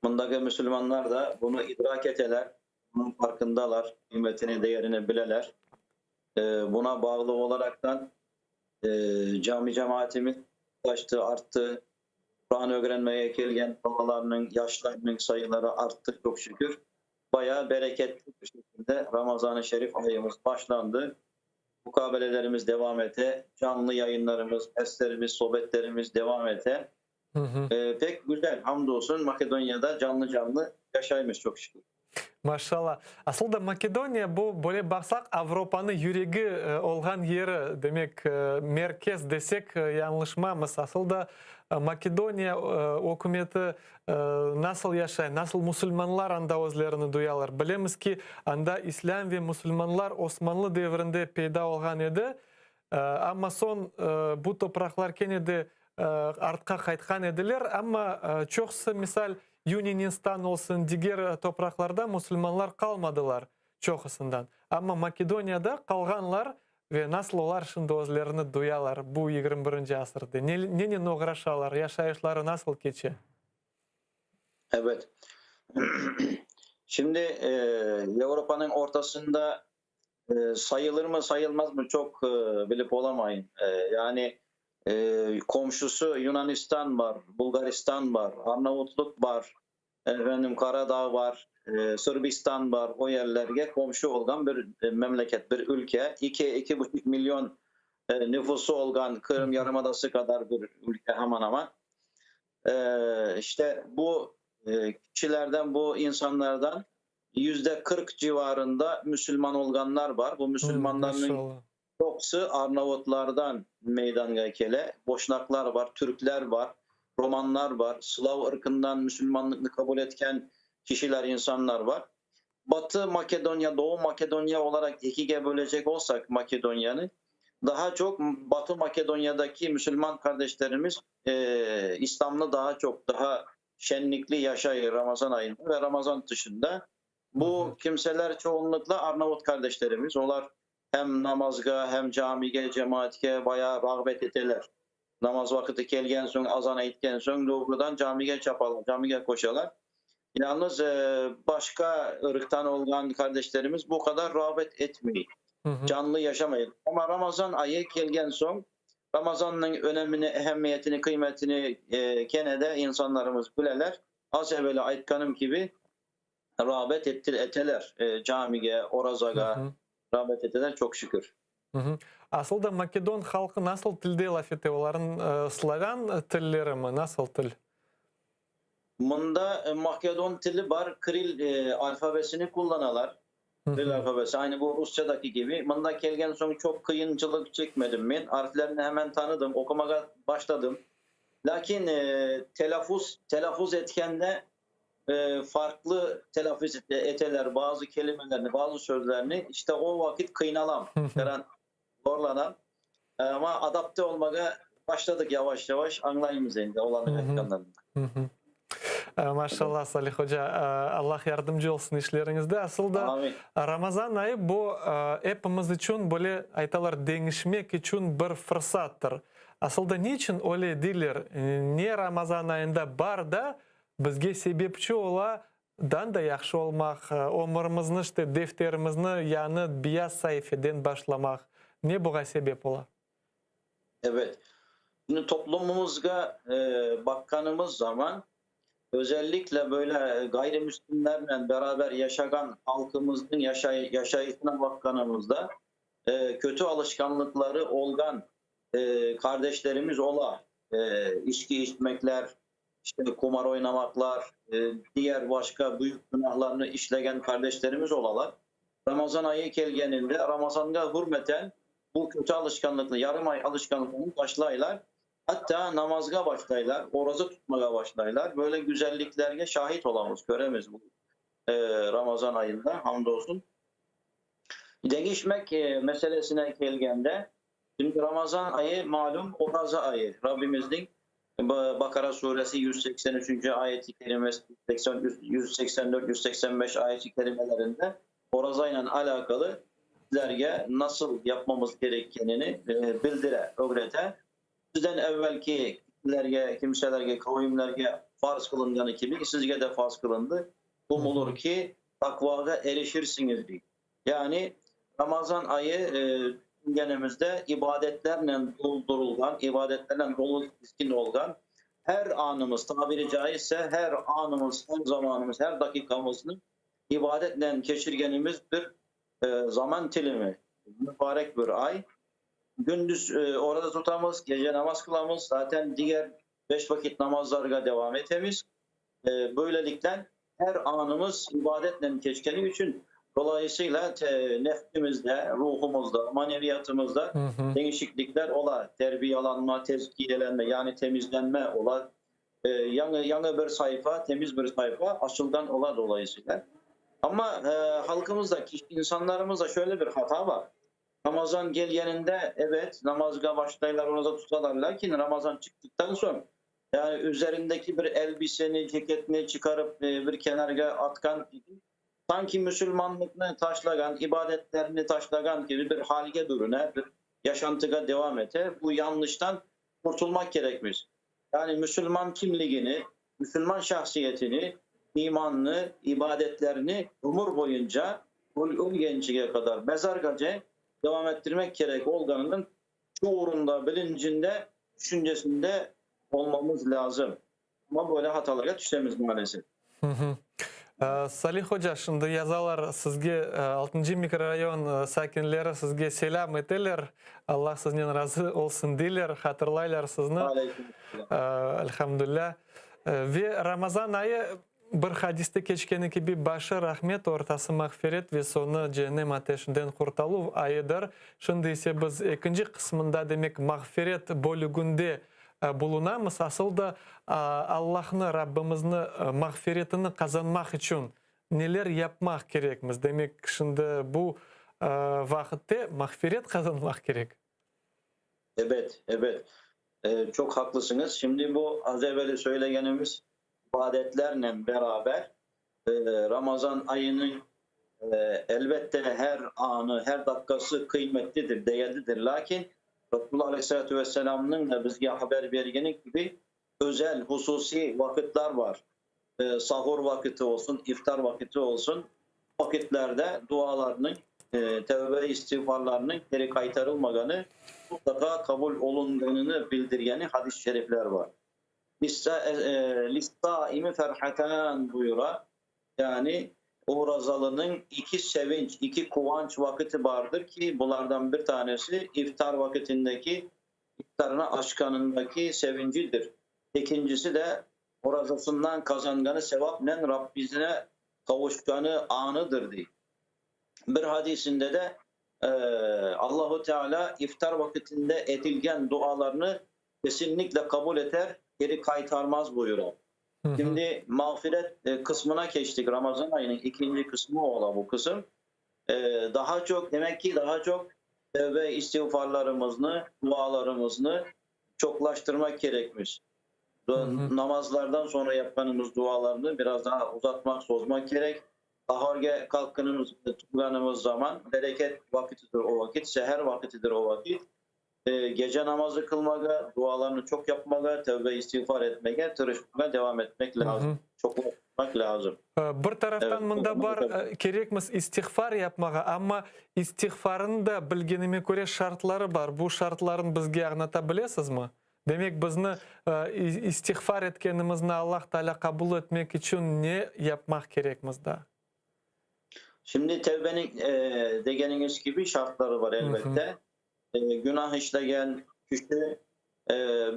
Mındaki musulmanlar da bunı idrak eteler. Bunıñ farqındalar, qıymetini, değerini bileler. Buna bağlı olaraktan cami cemaatimiz taştı, arttı. Quran ögrenmege kelgen balalarnıñ, yaşlarnıñ sayıları arttı, çoq şükür. Bayağı bereketli bir şekilde Ramazan-ı Şerif ayımız başlandı. Mukabelelerimiz devam ete, canlı yayınlarımız, derslerimiz, sobetlerimiz devam ete. Pek güzel, hamdolsun, Makedoniyada canlı-canlı yaşaymız, çoq şükür. Maşallah. Asıl da Makedoniya bu, böyle baqsaq, Avropanı yüregi olğan yeri, demek, merkez desek, yañlışmamız. Asıl da Makedoniya ükümeti nasıl yaşay, nasıl musulmanlar anda özlerini duyalar? Bilemiz ki, anda islâm ve musulmanlar Osmanlı devrinde peyda olğan edi, amma soñ bu topraqlar kene de artqa qaytqan ediler, amma çoqusı, misal, Yunaninstan olsun, diger topraqlarda musulmanlar qalmadılar çoqusından. Amma Makedoniyada qalğanlar ve nasıl olar şimdi özlerini duyalar bu 21-nci asırda? Nenen oğraşalar, yaşayışları nasıl keçe? Ebet. Şimdi Avropanıñ ortasında sayılır mı, sayılmaz mı çoq bilip olamayım. Yani komşusu Yunanistan bar, Bulgaristan bar, Arnavutluk bar, efendim Karadağ bar, Sırbistan bar, o yerlerge komşu olğan bir memleket, bir ülke. İki, 2,5 milyon nüfusu olğan Kırım yarımadası qadar bir ülke aman-aman. İşte bu kişilerden, bu insanlardan %40 civarında Müslüman olğanlar bar. Bu Müslümanlarnıñ çoqusı Arnavutlardan meydanğa kele. Boşnaqlar bar, Türkler bar, Romanlar bar, Slav ırqından Müslümanlıqnı qabul etken kişiler, insanlar bar. Batı Makedoniya, Doğu Makedoniya olaraq ekige bölecek olsaq Makedoniyanı, daha çoq Batı Makedoniyadaki Müslüman qardeşlerimiz İslamnı daha çoq, daha şenlikli yaşay Ramazan ayında ve Ramazan tışında. Bu kimseler çoğunluqla Arnavut kardeşlerimiz. Olar hem namazga, hem camige, cemaatke bayağı rağbet eteler. Namaz vaqıtı kelgen soñ, azan aytken soñ doğrudan camige çapalar, camige koşalar. Yalnız başqa ırqtan olğan kardeşlerimiz bu qadar rağbet etmey, canlı yaşamay. Amma Ramazan ayı kelgen soñ, Ramazannıñ önemini, ehemmiyetini, qıymetini kene de insanlarımız bileler. Az evelâ aytqanım kibi, rağbet eteler camige, orazağa rağbet eteler, çoq şükür. Asıl da makedon halqı nasıl tilde laf ete? Olarnıñ slavân tillerimi? Nasıl til? Mında makedon tili bar, kiril alfabesini qullanalar. Kiril alfabesi, aynı bu rusçadaki kibi. Mında kelgen soñ çoq qıyınçılıq çekmedim men. Arflerni hemen tanıdım, oqumağa başladım. Lâkin telâffuz, telâffuz etkende farqlı telâffuz eteler bazı kelimelerni, bazı sözlerni. İşte o vaqıt qıynalam, zorlanam. Amma adapte olmağa başladıq yavaş-yavaş, añlaymız endi olarnıñ aytqanlarını. Maşallah, Salih oca, Allah yardımcı olsun işleriñizde. Asıl da Ramazan ayı bu epimiz içün böyle aytalar deñişmek içün bir fırsattır. Asıl da niçün öyle deyler? Ne Ramazan ayında bar da bizge sebepçi ola dan da yahşı olmaq, ömürimizni işte defterimizni yañı beyaz saifeden başlamaq? Ne buğa sebep ola? Evet. Şimdi toplumumuzğa baqqanımız zaman, özellikle böyle gayrimüslimlerle beraber yaşağan halqımıznıñ yaşayışına baqqanımızda, kötü alışqanlıqları olğan qardeşlerimiz ola. İçki içmekler, işte kumar oynamaqlar, diğer başqa büyük günahlarnı işlegen qardeşlerimiz olalar. Ramazan ayı kelgeninde Ramazanğa hürmeten bu kötü alışqanlıqnı, yarım ay alışqanlıqlarını taşlaylar. Hatta namazğa başlaylar, oraza tutmağa başlaylar. Böyle güzelliklerge şahit olamız, köremiz bu Ramazan ayında, hamdolsun. Deñişmek meselesine kelgende, şimdi Ramazan ayı malum oraza ayı. Rabbimizniñ Bakara suresi 183-nci ayeti kerimesi, 184, 185 ayeti kerimelerinde orazayla alâqalı bizlerge nasıl yapmamız kerekkenini bildire, ögrete. Sizden evvelki kişilerge, kimselerge, kavimlerge farz qılınğanı kibi, sizge de farz qılındı. Umulur ki, Taqvağa erişirsiñiz, dey. Yani Ramazan ayı tüşüngenimizde ibadetlernen doldurılğan, ibadetlernen dolu dizgin olğan her anımız, tabiri caizse, her anımız, her zamanımız, her daqiqamıznı ibadetnen keçirgenimiz bir zaman tilimi, mübarek bir ay. Gündüz oraza tutamız, gece namaz qılamız, zaten diger beş vakit namazlarğa devam etemiz. Böyleliknen her anımız ibadetnen keçkeni içün, dolayısıyla nefsimizde, ruhumuzda, maneviyatımızda deñişiklikler ola, terbiyalanma, tezkiyelenme, yani temizlenme ola, yañı, yañı bir sayfa, temiz bir sayfa açılğan ola dolayısıyla. Amma halqımızda, insanlarımızda şöyle bir hata bar, Ramazan gelgeninde, evet, namazğa başlaylar, oraza tutalar, lâkin Ramazan çıqtıqtan soñ, yani üzerindeki bir elbiseni, ceketni çıqarıp bir kenarğa atqan kibi, sanki müsülmanlıqnı taşlağan, ibadetlerini taşlağan kibi bir halge bürüne, bir yaşantığa devam ete. Bu yanlıştan qurtulmaq kerekmiz. Yani müsülman kimligini, müsülman şahsiyetini, imanını, ibadetlerini ömür boyunca, ölgencige qadar, mezargace devam ettirmek kerek olğanınıñ şuurunda, bilincinde, tüşüncesinde olmamız lâzım. Amma böyle hatalarğa tüşemiz maalesef. Salih oca, şimdi yazalar sizge, altıncı mikrorayon sakinleri sizge selâm eteler, Allah siznen razı olsun deyler, hatırlaylar sizni. Elhamdülilâ. Ve Ramazan ayı bir hadiste keçkeni kibi başı rahmet, ortası mağfiret ve soñu cehennem ateşinden qurtaluv ayıdır. Şimdi ise biz ekinci qısmında, demek mağfiret bölüginde bulunamız. Asıl da Allahnı, Rabbimizni mağfiretini qazanmaq içün neler yapmaq kerekmiz? Demek, şimdi bu vaqıtte mağfiret qazanmaq kerek. Ebet, ebet. Çoq haqlısıñız. Şimdi bu az eveli söylegenimiz ibadetlernen beraber Ramazan ayınıñ elbette her anı, her daqqası qıymetlidir, değerlidir. Lâkin Resulullah aleyhissalâtu vesselâmnıñ da bizge haber bergeni kibi özel, hususiy vaqıtlar var. Sahur vaqıtı olsun, iftar vaqıtı olsun, bu vaqitlerde dualarnıñ, tevbe istiğfarlarnıñ geri qaytarılmağanı, mutlaqa qabul olunğanını bildirgeni hadis-i şerifler var. Lis-saimi ferhatan buyura, yani orazalınıñ iki sevinç, iki quvanç vaqıtı bardır ki, bulardan bir tanesi iftar vaqıtındaki, iftarını açqanındaki sevincidir. Ekincisi de orazasından qazanğanı sevapnen Rabbisine qavuşqanı anıdır, dey. Bir hadisinde de Allahu Teala iftar vaqıtında etilgen dualarnı kesinlikle qabul eter, geri qaytarmaz buyura. Şimdi mağfiret qısmına keçtik, Ramazan ayınıñ ikinci qısmı ola bu qısım. Daha çoq, demek ki, daha çoq tevbe istiğfarlarımıznı, dualarımıznı çoqlaştırmaq kerekmiz. Namazlardan soñra yapqanımız dualarnı biraz daha uzatmaq, sozmaq kerek. Saharge qalqqanımız, turğanımız zaman bereket vaqıtıdır o vaqıt, seher vaqıtıdır o vaqıt. Gece namazı qılmağa, dualarnı çoq yapmağa, tevbe istiğfar etmege, tırışmağa devam etmek lâzım, çoqlaştırmaq lâzım. Bir taraftan mında bar, kerekmiz istiğfar yapmağa, amma istiğfarnıñ da, bilgenime köre, şartları bar. Bu şartlarnı bizge añlata bilesizmi? Demek, bizni istiğfar etkenimizni Allah Teala qabul etmek içün ne yapmaq kerekmiz daa? Şimdi tevbeniñ, degeniñiz kibi, şartları bar, elbette. Günah işlegen kişi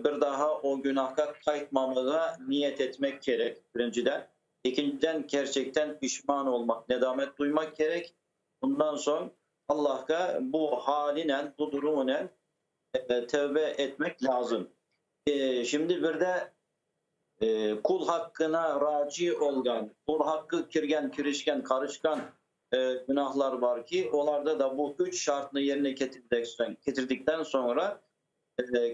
bir daha o günahqa qaytmamağa niyet etmek kerek, birinciden. Ekinciden, kerçekten pişman olmaq, nedamet duymaq kerek. Bundan soñ Allahqa bu halinen, bu durumunen tevbe etmek lâzım. Şimdi bir de qul haqqına raci olğan, qul haqqı kirgen, kirişken, qarışqan günahlar bar ki, olarda da bu üç şartnı yerine ketirdikten soñra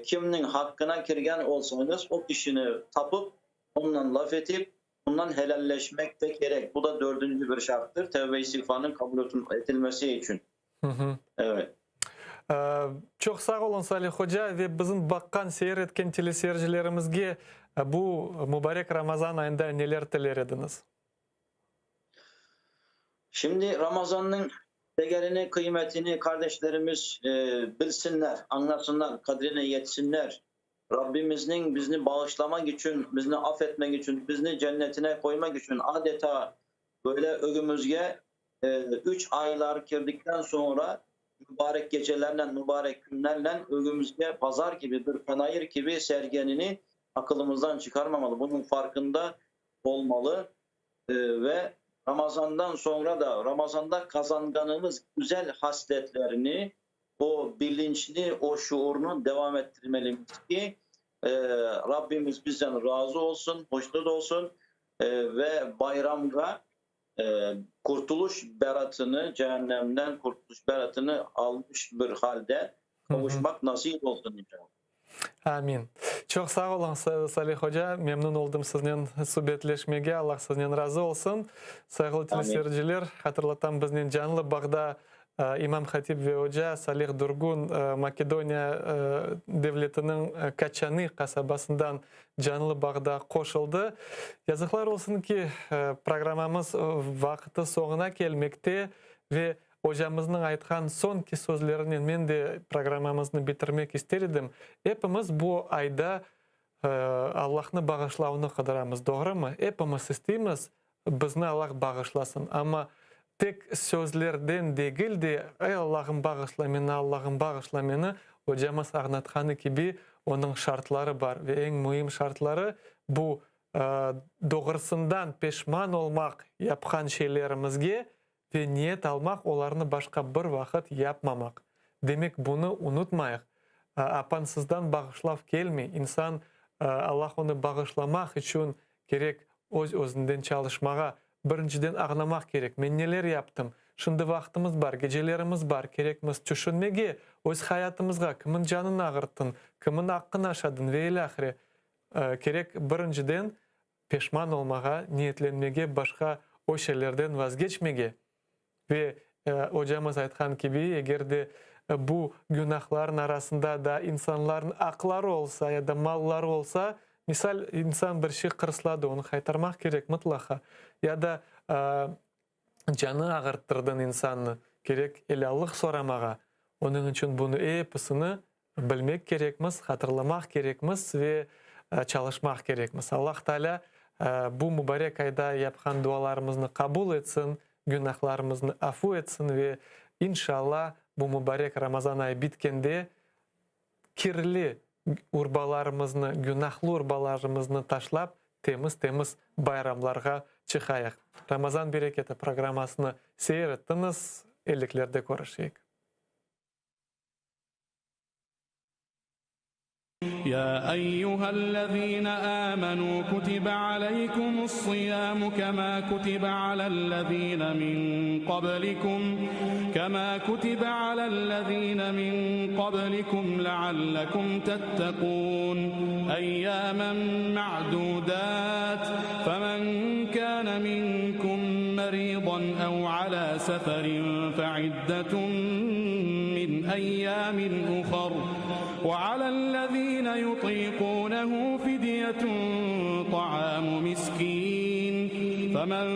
kimniñ haqqına kirgen olsañız, o kişini tapıp, ondan laf etip, ondan helalleşmek de kerek. Bu da dördünci bir şarttır, tevbe-istiğfarnıñ qabul etilmesi içün. Evet. Çoq sağ oluñ, Salih oca, ve bizim baqqan, seyir etken teleseyircilerimizge bu mubarek Ramazan ayında neler tiler ediñiz? Şimdi Ramazannıñ degerini, qıymetini qardeşlerimiz bilsinler, añlasınlar, qadrine yetsinler. Rabbimizniñ bizni bağışlamaq içün, bizni af etmek içün, bizni cennetine qoymaq içün adeta böyle ögümizge üç aylar kirdikten soñra mübarek gecelernen, mübarek künlernen ögümizge pazar kibi, bir panayır kibi sergenini aqılımızdan çıqarmamalı, bunıñ farqında olmalı ve Ramazandan soñra da Ramazanda qazanğanımız güzel hasletlerni, o bilinçni, o şuurnı devam ettirmelimiz ki, Rabbimiz bizden razı olsun, hoşnut olsun ve bayramğa qurtuluş beratını, cehennemden qurtuluş beratını almış bir halde qavuşmaq nasip olsun inşallah. Amin. Çoq sağ oluñ, Salih oca, memnün oldım siznen subetleşmege, Allah siznen razı olsun. Sayğılı teleseyirciler, hatırlatam, biznen canlı bağda imam hatip ve oca Salih Durgun Makedoniya devletiniñ Kaçanı qasabasından canlı bağda qoşuldı. Yazıqlar olsun ki, programmamız vaqıtı soñuna kelmekte ve Ocamıznıñ aytqan soñki sözlerinen men de programmamıznı bitirmek ister edim. Epimiz bu ayda Allahnı bağışlavını qıdıramız, doğrumı? Epimiz isteymiz, bizni Allah bağışlasın. Amma tek sözlerden degil de, Ey, Allahım, bağışla meni, Allahım, bağışla meni, ocamız añlatqanı kibi, onıñ şartları bar. Ve eñ müim şartları, bu, doğrusından peşman olmaq yapqan şeylerimizge Ve niyet almaq olarnı başqa bir vaqıt yapmamaq. Demek, bunı unutmayıq, apansızdan bağışlav kelmey, insan, Allah onı bağışlamaq içün kerek öz-özünden çalışmağa, birinciden añlamaq kerek, men neler yaptım, şimdi vaqtımız bar, gecelerimiz bar, kerekmiz tüşünmege, öz hayatımızğa, kimin canını ağırttın, kimin aqqını aşadın ve ilâhre. Kerek birinciden peşman olmağa, niyetlenmege, başqa o şeylerden vazgeçmege ve, ocamız aytqan kibi, eger de bu günahların arasında da insanların aqları olsa ya da malları olsa, misal, insan bir şey qırsladı, onı qaytarmaq kerek mıtlaqa, ya da canı ağırttırdın insannı, kerek elâllıq soramağa, onıñ içün bunı episini Bilmek kerekmiz, hatırlamaq kerekmiz ve çalışmaq kerekmiz. Allah Taalâ bu mubarek ayda yapqan dualarımıznı qabul etsin, günahlarımıznı afu etsin ve inşalla bu mubarek Ramazan ayı bitkende kirli urbalarımıznı, günahlı urbalarımıznı taşlap, temiz-temiz bayramlarğa çıqayıq. Ramazan bereketi programmasını seyir ettiñiz, elliklerde körüşeyik. Ya eyyühellezine âmenû kutibe aleykumus-siyâmu kemâ kutibe alellezîne min qablikum kemâ kutibe alellezîne min qablikum leallekum tettekûn eyyâmen me'dûdât femen kâne minkum merîdan ev alâ seferin fe'iddetun min eyyâmin uhar ve alellezîne yutîkûnehu fidyetun ta'âmu miskîn femen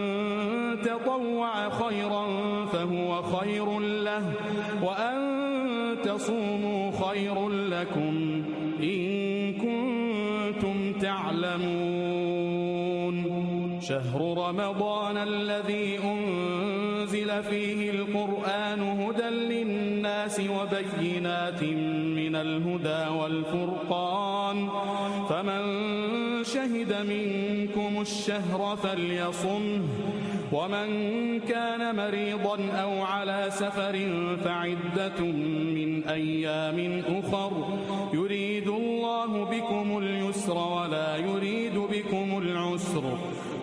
tetavva'a hayran fehuve hayrun leh ve en tesûmû hayrun lekum in kuntum te'lemûn Şehru Ramazânellezî unzile fîhil Kur'ânu huden linnâsi ve beyinâtin minel hudâ vel furqân femen şehide minkumuş şehre felyasumh ve men kâne merîdan ev alâ seferin feiddetun min eyyâmin uhar yuridullahu bikumul yusra ve lâ yuridu bikumul usr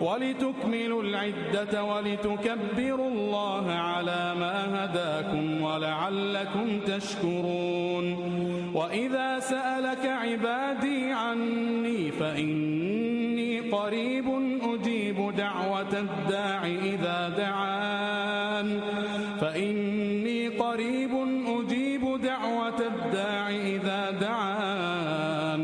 ve litukmilul iddete ve litukebbirullaha alâ mâ hedâkum ve leallekum teşkurûn ve izâ se'eleke ibâdî annî fe innî qarîbun ucîbu da'veted-dâ'i izâ de'ân fe innî qarîbun ucîbu da'veted-dâ'i izâ de'ân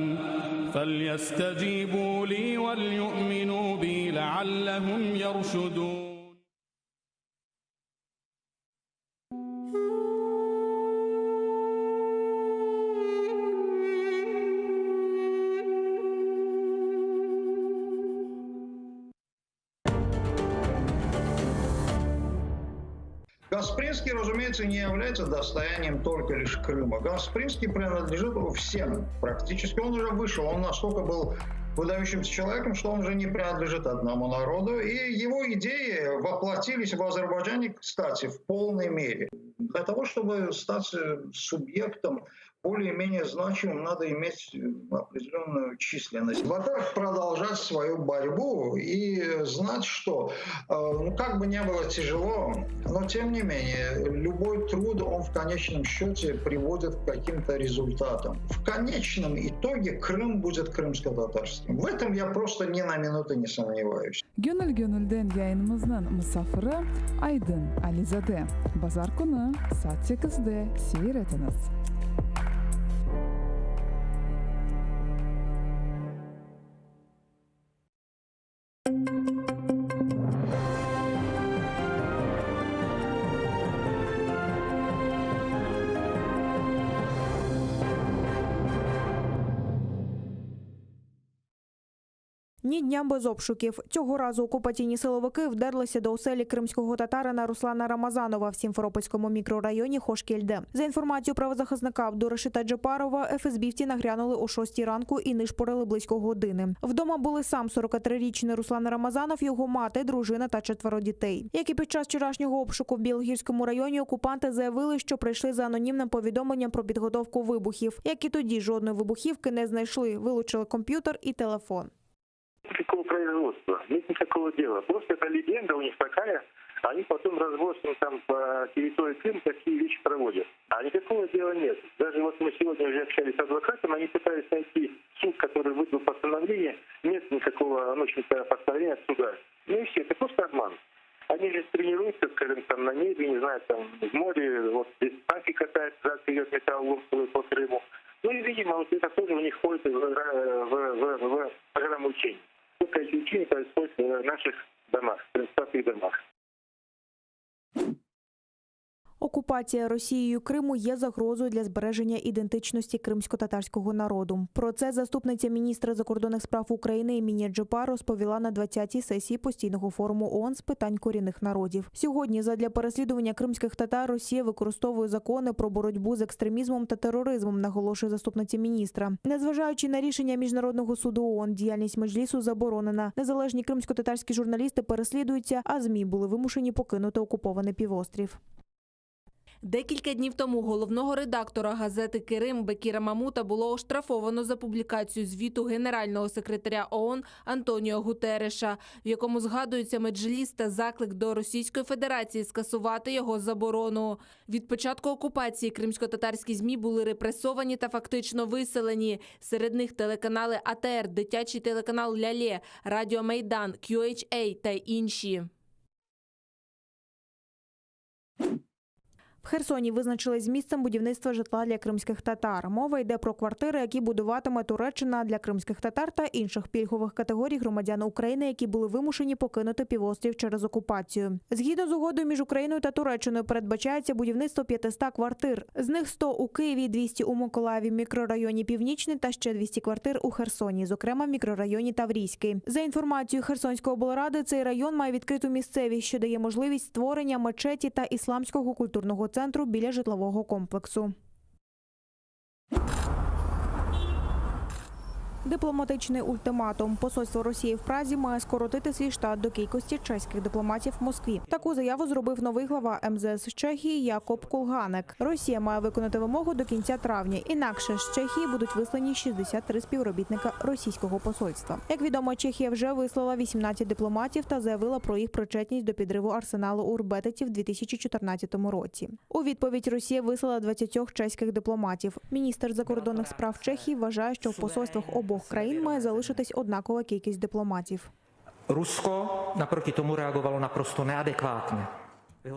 felyestecîbû lî velyu'minû bî leallehum yerşudûn. Gasprinskiy, разумеется, не является достоянием только лишь Крыма. Гаспринский принадлежит всем практически. Он уже вышел, он настолько был выдающимся человеком, что он уже не принадлежит одному народу. И его идеи воплотились в Азербайджане, кстати, в полной мере. Для того, чтобы стать субъектом более-менее значимым, надо иметь определенную численность. Во-первых, продолжать свою борьбу и знать, что, ну, как бы ни было тяжело, но тем не менее, любой труд, он в конечном счете приводит к каким-то результатам. В конечном итоге Крым будет крымско-татарским. В этом я просто ни на минуту не сомневаюсь. Gönül gönülden yayınımıznıñ musafiri Aydın Alizade. Bazar künü saat sekizde seyir etiñiz. Ні дня без обшуків. Цього разу окупаційні силовики вдерлися до оселі кримського татарина Руслана Рамазанова в Сімферопольському мікрорайоні Хошкільде. За інформацією правозахисника Абдурашита Джепарова, ФСБівці нагрянули о 6 ранку і нишпорили близько години. Вдома були сам 43-річний Руслан Рамазанов, його мати, дружина та четверо дітей. Як і під час вчорашнього обшуку в Білогірському районі, окупанти заявили, що прийшли за анонімним повідомленням про підготовку вибухів. Як і тоді, жодної вибухівки не знайшли, вилучили комп'ютер і телефон. Никакого производства, нет никакого дела. Просто это легенда у них такая, они потом разбросаны там по территории Крыма такие вещи проводят. А никакого дела нет. Даже вот мы сегодня уже общались с адвокатом, они пытались найти суд, который выдал постановление. Нет никакого, ну, в общем-то, постановления от суда. Ну и все, это просто обман. Они же тренируются, скажем, там на небе, не знаю, там в море, вот здесь танки катают, зад вперед металлолом по Крыму. Ну и, видимо, вот это тоже у них входит в, в, в, в программу учений. Только эти учения происходят в наших домах, в домах. Окупація Росією Криму є загрозою для збереження ідентичності кримськотатарського народу. Про це заступниця міністра закордонних справ України Еміне Джеппар розповіла на 20-й сесії постійного форуму ООН з питань корінних народів. Сьогодні задля переслідування кримських татар Росія використовує закони про боротьбу з екстремізмом та тероризмом, наголошує заступниця міністра. Незважаючи на рішення Міжнародного суду ООН, діяльність Меджлісу заборонена. Незалежні кримськотатарські журналісти переслідуються, а ЗМІ були вимушені покинути окупований півострів. Декілька днів тому головного редактора газети «Кирим» Бекіра Мамута було оштрафовано за публікацію звіту генерального секретаря ООН Антоніо Гутерреша, в якому згадується Меджліс та заклик до Російської Федерації скасувати його заборону. Від початку окупації кримськотатарські ЗМІ були репресовані та фактично виселені. Серед них телеканали АТР, дитячий телеканал «Ляле», Радіо Мейдан, QHA та інші. В Херсоні визначились з місцем будівництва житла для кримських татар. Мова йде про квартири, які будуватиме Туреччина для кримських татар та інших пільгових категорій громадян України, які були вимушені покинути півострів через окупацію. Згідно з угодою між Україною та Туреччиною передбачається будівництво 500 квартир. З них 100 у Києві, 200 у Миколаєві, мікрорайоні Північний та ще 200 квартир у Херсоні, зокрема в мікрорайоні Таврійський. За інформацією Херсонської облради, цей район має відкриту місцевість, що дає можливість створення мечеті та ісламського культурного центру біля житлового комплексу. Дипломатичний ультиматум. Посольство Росії в Празі має скоротити свій штат до кількості чеських дипломатів в Москві. Таку заяву зробив новий глава МЗС Чехії Якоб Кулганек. Росія має виконати вимогу до кінця травня. Інакше з Чехії будуть вислані 63 співробітника російського посольства. Як відомо, Чехія вже вислала 18 дипломатів та заявила про їх причетність до підриву арсеналу у Рбетиці в 2014 році. У відповідь Росія вислала 20 чеських дипломатів. Міністр закордонних справ Чехії вважає, що в посольствах обох країн має залишитись однакова кількість дипломатів. Rusko naproti tomu reagovalo naprosto neadekvátně.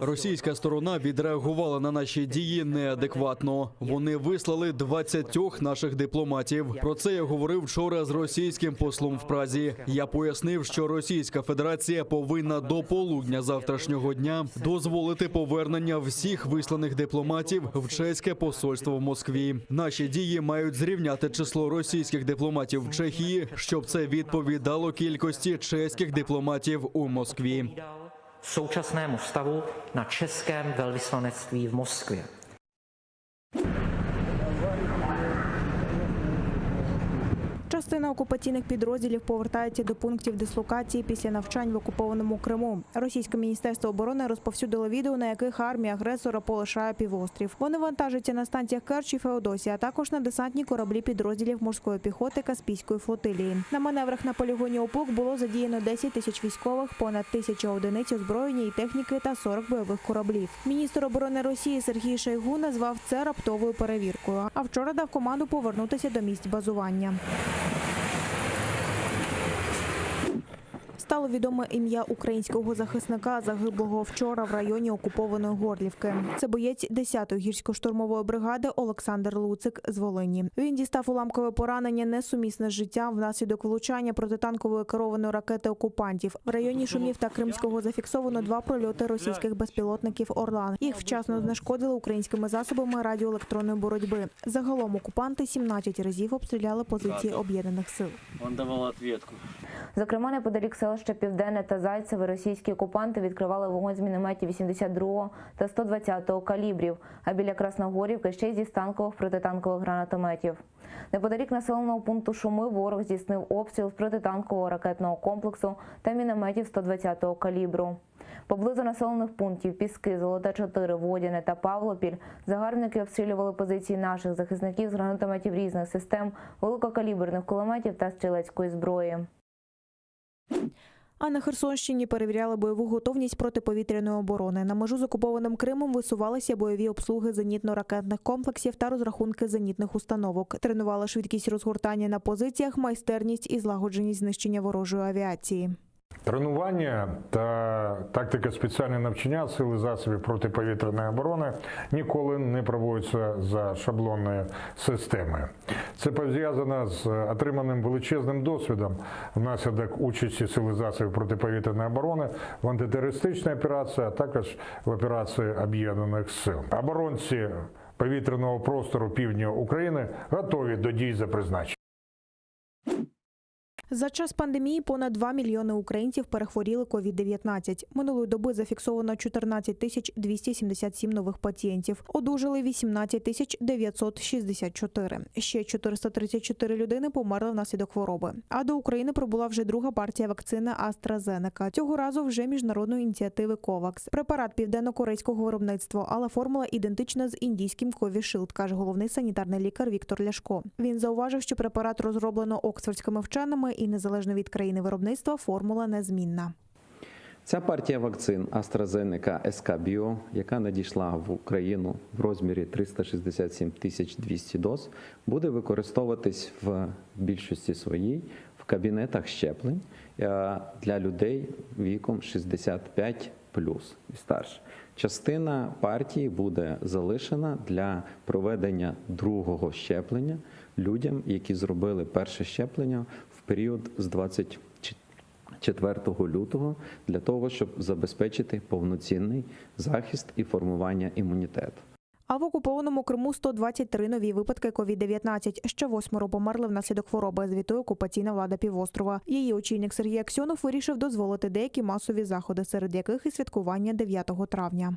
Російська сторона відреагувала на наші дії неадекватно. Вони вислали 20 наших дипломатів. Про це я говорив вчора з російським послом в Празі. Я пояснив, що Російська Федерація повинна до полудня завтрашнього дня дозволити повернення всіх висланих дипломатів в чеське посольство в Москві. Наші дії мають зрівняти число російських дипломатів в Чехії, щоб це відповідало кількості чеських дипломатів у Москві. Současnému stavu na českém velvyslanectví v Moskvě. Частина окупаційних підрозділів повертається до пунктів дислокації після навчань в окупованому Криму. Російське міністерство оборони розповсюдило відео, на яких армія агресора полишає півострів. Вони вантажаться на станціях Керч і Феодосія, а також на десантні кораблі підрозділів морської піхоти Каспійської флотилії. На маневрах на полігоні ОПУК було задіяно 10 тисяч військових, понад тисяча одиниць озброєння і техніки та 40 бойових кораблів. Міністр оборони Росії Сергій Шойгу назвав це раптовою перевіркою. А вчора дав команду повернутися до місць базування. Стало відоме ім'я українського захисника, загиблого вчора в районі окупованої Горлівки. Це боєць 10-ї гірсько-штурмової бригади Олександр Луцик з Волині. Він дістав уламкове поранення несумісне з життям внаслідок влучання протитанкової керованої ракети окупантів. В районі Шумів та Кримського зафіксовано два прольоти російських безпілотників «Орлан». Їх вчасно знешкодили українськими засобами радіоелектронної боротьби. Загалом окупанти 17 разів обстріляли позиції об'єднаних сил. Он давал ответку. Зокрема, неподалік селища Південне та Зайцеве російські окупанти відкривали вогонь з мінометів 82-го та 120-го калібрів, а біля Красногорівки ще й зі станкових протитанкових гранатометів. Неподалік населеного пункту Шуми ворог здійснив обстріл з протитанкового ракетного комплексу та мінометів 120-го калібру. Поблизу населених пунктів Піски, Золоте 4, Водяне та Павлопіль загарбники обстрілювали позиції наших захисників з гранатометів різних систем, великокаліберних кулеметів та стрілецької зброї. А на Херсонщині перевіряли бойову готовність протиповітряної оборони. На межу з окупованим Кримом висувалися бойові обслуги зенітно-ракетних комплексів та розрахунки зенітних установок. Тренували швидкість розгортання на позиціях, майстерність і злагодженість знищення ворожої авіації. Тренування та тактика спеціального навчання сил і засобів протиповітряної оборони ніколи не проводяться за шаблонною системою. Це пов'язано з отриманим величезним досвідом внаслідок участі сил і засобів протиповітряної оборони в антитерористичній операції, а також в операції Об'єднаних сил. Оборонці повітряного простору півдня України готові до дій за призначенням. За час пандемії понад 2 мільйони українців перехворіли COVID-19. Минулої доби зафіксовано 14 тисяч 277 нових пацієнтів. Одужали 18 тисяч 964. Ще 434 людини померли внаслідок хвороби. А до України прибула вже друга партія вакцини AstraZeneca. Цього разу вже міжнародної ініціативи COVAX. Препарат південно-корейського виробництва, але формула ідентична з індійським Covishield, каже головний санітарний лікар Віктор Ляшко. Він зауважив, що препарат розроблено оксфордськими вченими і незалежно від країни виробництва формула незмінна. Ця партія вакцин AstraZeneca SK Bio, яка надійшла в Україну в розмірі 367 тисяч 200 доз, буде використовуватись в більшості своїй в кабінетах щеплень е, для людей віком 65 плюс і старше. Частина партії буде залишена для проведення другого щеплення людям, які зробили перше щеплення в період з 24 лютого, для того, щоб забезпечити повноцінний захист і формування імунітету. А в окупованому Криму 123 нові випадки COVID-19. Ще восьмеро померли внаслідок хвороби, звітує окупаційна влада півострова. Її очільник Сергій Аксьонов вирішив дозволити деякі масові заходи, серед яких і святкування 9 травня.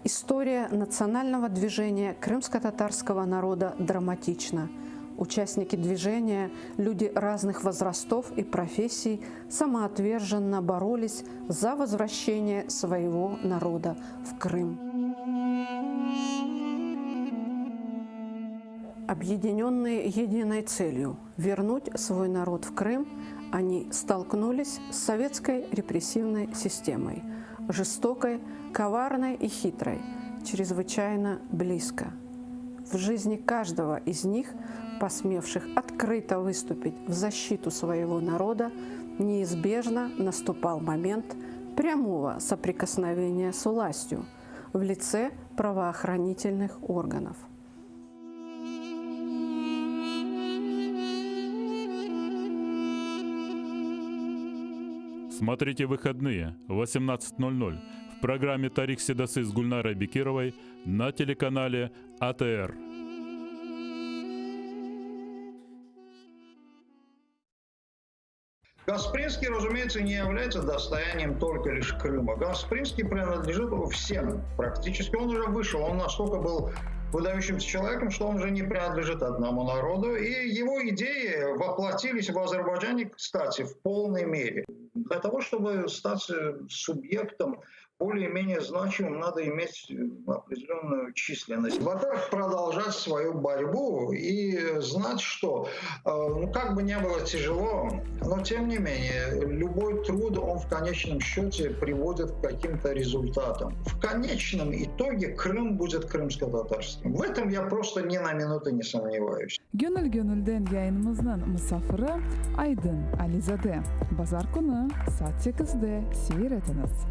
История национального движения крымско-татарского народа драматична. Участники движения, люди разных возрастов и профессий, самоотверженно боролись за возвращение своего народа в Крым. Объединенные единой целью – вернуть свой народ в Крым, они столкнулись с советской репрессивной системой, жестокой, коварной и хитрой, чрезвычайно близко. В жизни каждого из них, посмевших открыто выступить в защиту своего народа, неизбежно наступал момент прямого соприкосновения с властью в лице правоохранительных органов. Смотрите выходные 18.00 в программе «Тарих Седасы» с Гульнарой Бекировой на телеканале АТР. Гаспринский, разумеется, не является достоянием только лишь Крыма. Гаспринский принадлежит всем практически. Он уже вышел, он настолько был выдающимся человеком, что он уже не принадлежит одному народу. И его идеи воплотились в Азербайджане, кстати, в полной мере. Для того, чтобы стать субъектом более-менее значимым, надо иметь определенную численность. Во-первых, продолжать свою борьбу и знать, что, ну, как бы ни было тяжело, но тем не менее, любой труд, он в конечном счете приводит к каким-то результатам. В конечном итоге Крым будет крымско-татарским. В этом я просто ни на минуту не сомневаюсь. Gönül gönülden yayınımıznıñ musafiri Aydın Alizade. Bazar künü saat sekizde seyir etiñiz.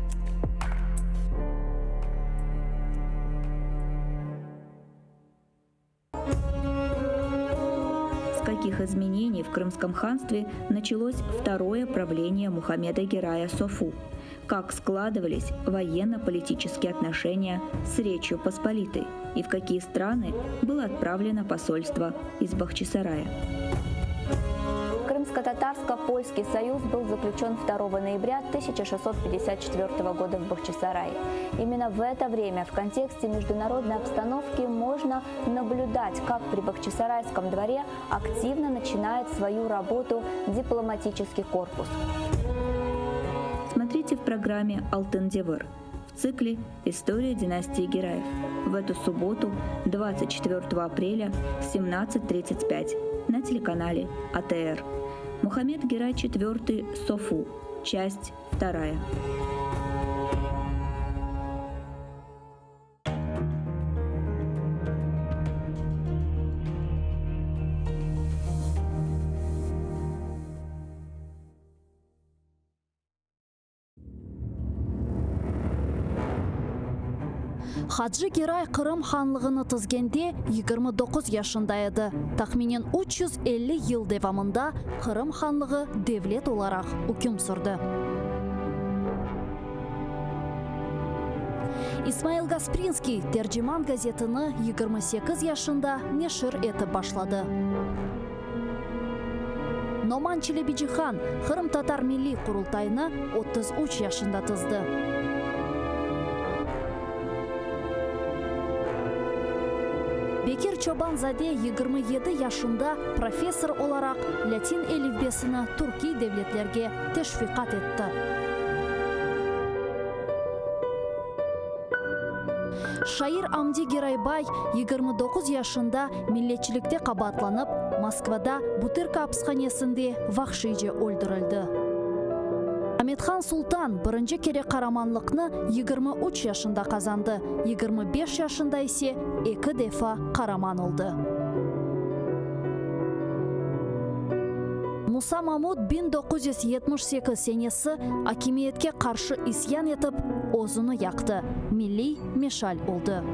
С каких изменений в Крымском ханстве началось второе правление Мухаммеда Герая Софу? Как складывались военно-политические отношения с Речью Посполитой? И в какие страны было отправлено посольство из Бахчисарая? Крымско-татарско-польский союз был заключен 2 ноября 1654 года в Бахчисарае. Именно в это время в контексте международной обстановки можно наблюдать, как при Бахчисарайском дворе активно начинает свою работу дипломатический корпус. Смотрите в программе «Алтын Девыр» в цикле «История династии Гераев» в эту субботу, 24 апреля в 17.35 на телеканале АТР. Мухаммед Герай IV Софу. Часть 2. Hacı Geray Qırım hanlığını tizgende 29 yaşında edi. Tahminen 350 yıl devamında Qırım hanlığı devlet olaraq üküm sürdi. İsmail Gasprinskiy Terciman gazetini 28 yaşında neşir etip başladı. Noman Çelebicihan Qırımtatar Milliy Qurultayını 33 yaşında tizdi. Bekir Çoban-zade 27 yaşında professor olaraq lâtin elifbesini türkiy devletlerge teşviqat etti. Şair Amdi Geraybay 29 yaşında milletçilikte qabaatlanıp, Moskvada Butırka apishanesinde vahşiyce öldürildi. Amethan Sultan birinci kere qaramanlıqnı 23 yaşında qazandı, 25 yaşında ise eki defa qaraman oldı. Musa Mamut 1978 senesi akimiyetke qarşı isyan etip, özüni yaqtı, milliy meşal oldı.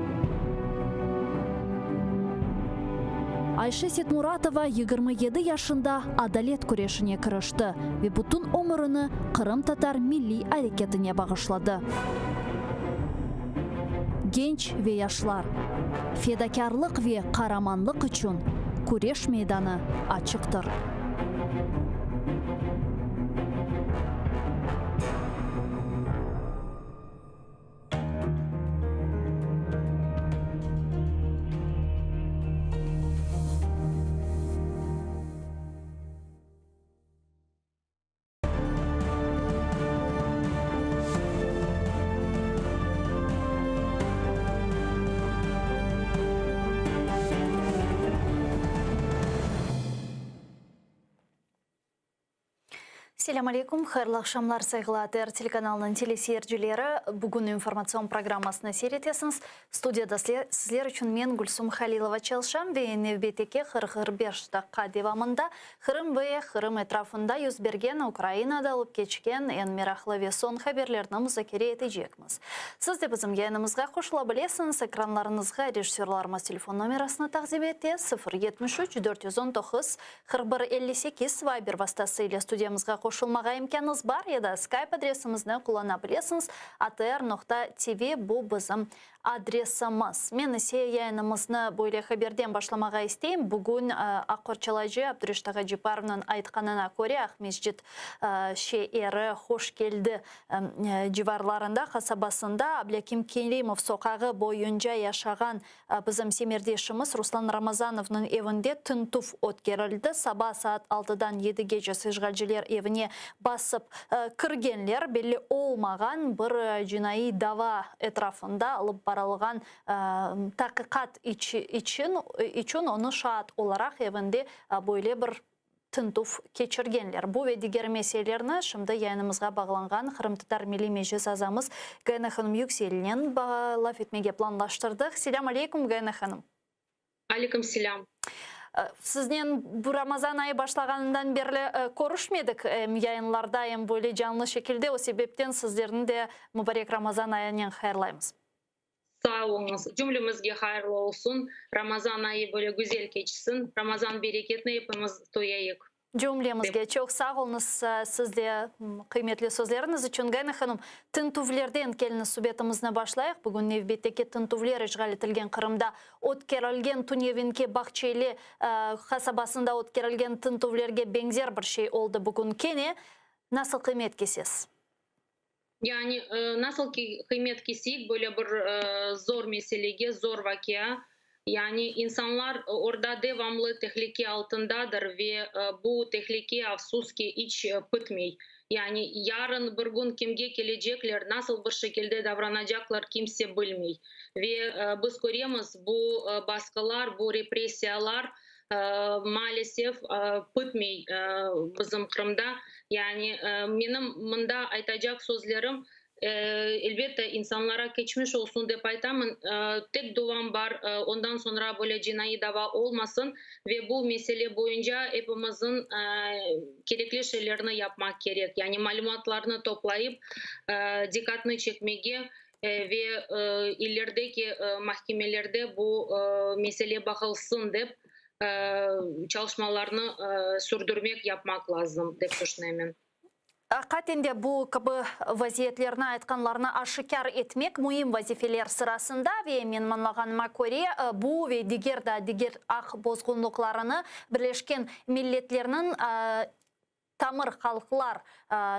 Ayşe Setmuratova 27 yaşında adalet küreşine kirişti ve bütün ömürini qırımtatar milliy areketine bağışladı. Genç ve yaşlar, fedakârlıq ve qaramanlıq içün küreş meydanı açıqtır. Selâm aleykum, hayırlı aqşamlar, sayğılı ATR telekanalınıñ teleseyircileri. Bugün informatsion programmasını seyir etesiñiz. Studiyada sizler içün men, Gülsum Halilova, çalışam ve nevbetteki 45 daqqa devamında Qırım ve Qırım etrafında yüz bergen, Ukrainada olıp keçken eñ meraqlı ve soñ haberlerni muzakere etecekmiz. Siz de bizim yayınımızğa qoşula bilesiñiz, ekranlarıñızğa rejissörlarımız telefon nomerasını taqdim ete, 0 73 419 41 58, Viber vastası ile studiyamızğa. qoşulmağa imkânıñız bar ya da Skype adresimizni qullana bilesiñiz, atr noqta tv bu bizim adresimiz. Men ise yayınımıznı böyle haberden başlamağa isteyim. Bugün aq qorçalayıcı Abdureşit ağa Ceparovnıñ aytqanına köre, Aqmescit şeeri Hoş Keldi civarlarında, qasabasında, Ablâkim Kerimov soqağı boyunca yaşağan Bizim semerdeşimiz Ruslan Ramazanovnıñ evinde tintüv ötkerildi. Saba saat altıdan yedigece işğalciler evine basıp kirgenler. Belli olmağan bir cinaiy dava etrafında alıp barılğan taqiqat içün onı şaat olaraq evinde böyle bir tintüv keçirgenler. Bu ve diger meselelerni şimdi yayınımızğa bağlanğan Qırımtatar Milliy Meclis azamız Gayana hanım Yükselnen laf etmege planlaştırdıq. Selâm aleykum, Gayana hanım. Aleyküm selâm. Siznen bu Ramazan ayı başlağanından berli körüşmedik, em yayınlarda, em böyle canlı şekilde, o sebepten sizlerni de mubarek Ramazan ayınen hayırlaymız. Sağ oluñız. Cümlemizge hayırlı olsun. Ramazan ayı böyle güzel keçsin. Ramazan bereketini epimiz tuyayıq. Cümlemizge çoq sağ oluñız siz de qıymetli sözleriñiz içün. Gayana hanım, tintüvlerden keliñiz subetimizni başlayıq. Bugün nevbetteki tintüvler işğal etilgen Qırımda ötkerilgen Tünevinki Bağçeli qasabasında ötkerilgen tintüvlerge beñzer bir şey oldı bugün kene. Nasıl qıymet kesesiz? Yani nasıl ki qıymet keseyik böyle bir zor meselege, zor vaqia. Yani insanlar orda devamlı tehlike altındadır ve bu tehlike, afsus ki, iç bitmey. Yani yarın bir gün kimge kelecekler, nasıl bir şekilde davranacaqlar kimse bilmey. Ve biz köremiz, bu basqılar, bu repressiyalar maalesef bitmey bizim Qırımda. Yani menim mında aytacaq sözlerim, elbette, insanlara keçmiş olsun dep aytamın, tek duam bar, ondan soñra böyle cinaiy dava olmasın ve bu mesele boyunca epimizin kerekli şeylerni yapmaq kerek, yani malümatlarnı toplayıp, diqqatnı çekmege ve ilerideki mahkemelerde bu mesele baqılsın dep çalışmalarnı sürdürmek, yapmaq lazım, dep tüşünemen. Aqiqaten de bu kibi vaziyetlerni, aytqanlarnı aşikâr etmek müim vazifeler sırasında ve menim añlağanıma köre, bu ve diger daa diger aq bozğunlıqlarını Birleşken Milletlerniñ Tamır halqlar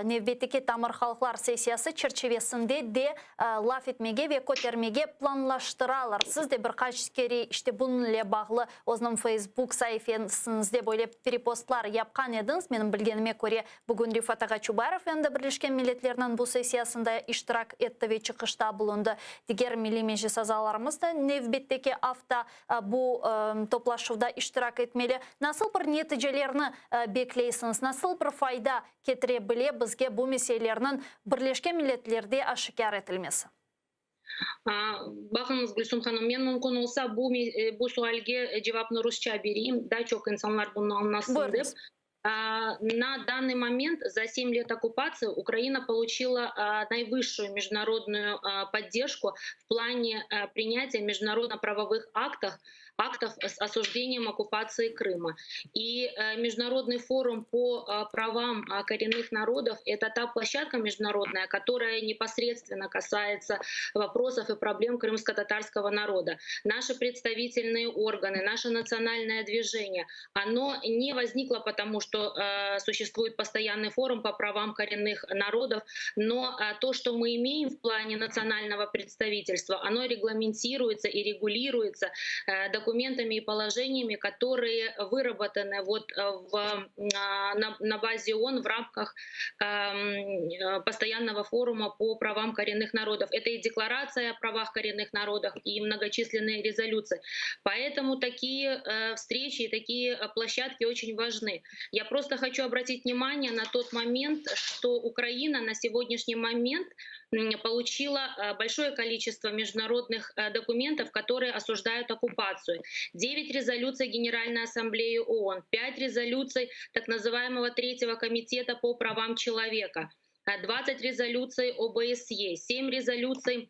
nevbetteki tamır halqlar sessiyası çerçivesinde de laf etmege ve kötermege planlaştıralar. Siz de bir qaç kere işte bunıñle bağlı özüniñ Feysbuk saifesiñizde böyle perepostlar yapqan ediñiz. Menim bilgenime köre, bugün Refat ağa Çubarov endi Birleşken Milletlerniñ bu sessiyasında iştirak etti ve çıqışta bulundı. Diger Milliy Meclis azalarımız da nevbetteki afta bu toplaşuvda iştirak etmeli. Nasıl bir neticelerni bekleysiñiz, nasıl bir fayda ketire bile bizge bu meselelerniñ Birleşken Milletlerde aşikâr etilmesi? Baqıñız, Gülsum hanım, men mümkün olsa bu bu sualge cevapnı rusça bereyim, daa çoq insanlar bunı añlasın dep. На данный момент за 7 лет оккупации Украина получила наивысшую международную поддержку в плане принятия международно-правовых актов, актов с осуждением оккупации Крыма. И Международный форум по правам коренных народов – это та площадка международная, которая непосредственно касается вопросов и проблем крымско-татарского народа. Наши представительные органы, наше национальное движение, оно не возникло потому, что существует постоянный форум по правам коренных народов, но то, что мы имеем в плане национального представительства, оно регламентируется и регулируется документами и положениями, которые выработаны вот в, на, на базе ООН в рамках постоянного форума по правам коренных народов. Это и декларация о правах коренных народов, и многочисленные резолюции. Поэтому такие встречи и такие площадки очень важны. Я просто хочу обратить внимание на тот момент, что Украина на сегодняшний момент получила большое количество международных документов, которые осуждают оккупацию. 9 резолюций Генеральной Ассамблеи ООН, 5 резолюций так называемого Третьего комитета по правам человека, 20 резолюций ОБСЕ, 7 резолюций.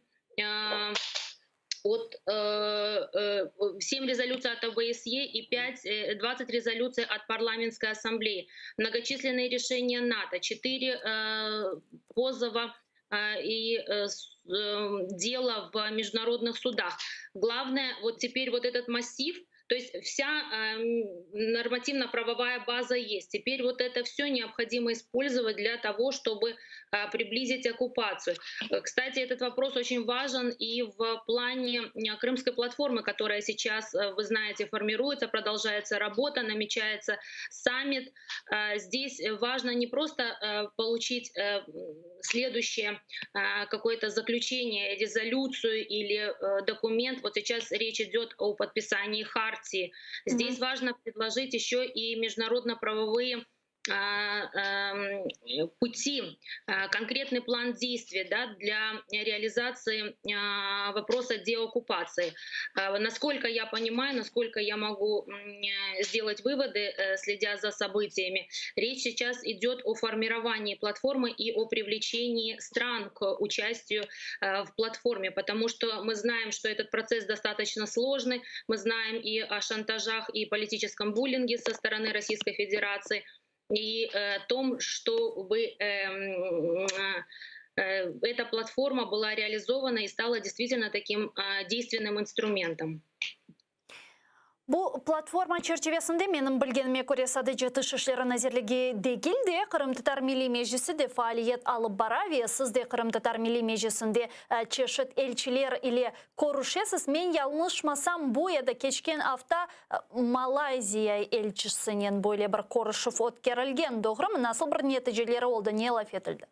От 7 резолюций от ОБСЕ и 5, 20 резолюций от Парламентской ассамблеи, многочисленные решения НАТО, 4 позова и дела в международных судах. Главное, вот теперь вот этот массив, то есть вся нормативно-правовая база есть. Теперь вот это все необходимо использовать для того, чтобы приблизить оккупацию. Кстати, этот вопрос очень важен и в плане Крымской платформы, которая сейчас, вы знаете, формируется, продолжается работа, намечается саммит. Здесь важно не просто получить следующее какое-то заключение, резолюцию или документ. Вот сейчас речь идет о подписании хартии. Здесь важно предложить еще и международно-правовые пути, конкретный план действий, да, для реализации вопроса деоккупации. Насколько я понимаю, насколько я могу сделать выводы, следя за событиями, речь сейчас идет о формировании платформы и о привлечении стран к участию в платформе, потому что мы знаем, что этот процесс достаточно сложный, мы знаем и о шантажах, и политическом буллинге со стороны Российской Федерации, и том, чтобы эта платформа была реализована и стала действительно таким действенным инструментом. Bu platforma çerçivesinde menim bilgenime köre sadece Tış işleri nazirligi degil de Qırımtatar Milliy Meclisi de faaliyet alıp bara ve siz de Qırımtatar Milliy Meclisinde çeşit elçiler ile körüşesiz. Men yañlışmasam bu ya da keçken afta Malayziya elçisinen böyle bir körüşüv ötkerilgen, doğrumı? Nasıl bir neticeleri oldı, ne laf etildi?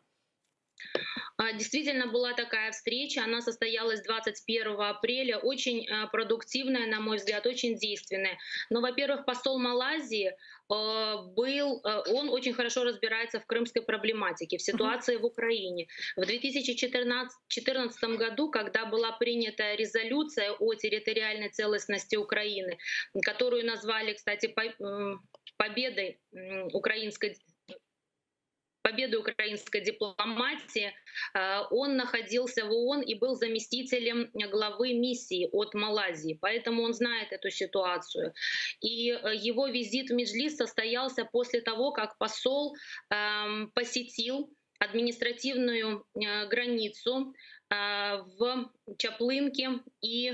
Действительно была такая встреча, она состоялась 21 апреля, очень продуктивная, на мой взгляд, очень действенная. Но, во-первых, посол Малайзии был, он очень хорошо разбирается в крымской проблематике, в ситуации в Украине. В 2014 году, когда была принята резолюция о территориальной целостности Украины, которую назвали, кстати, победой украинской победы украинской дипломатии, он находился в ООН и был заместителем главы миссии от Малайзии, поэтому он знает эту ситуацию. И его визит в Меджлис состоялся после того, как посол посетил административную границу в Чаплынке и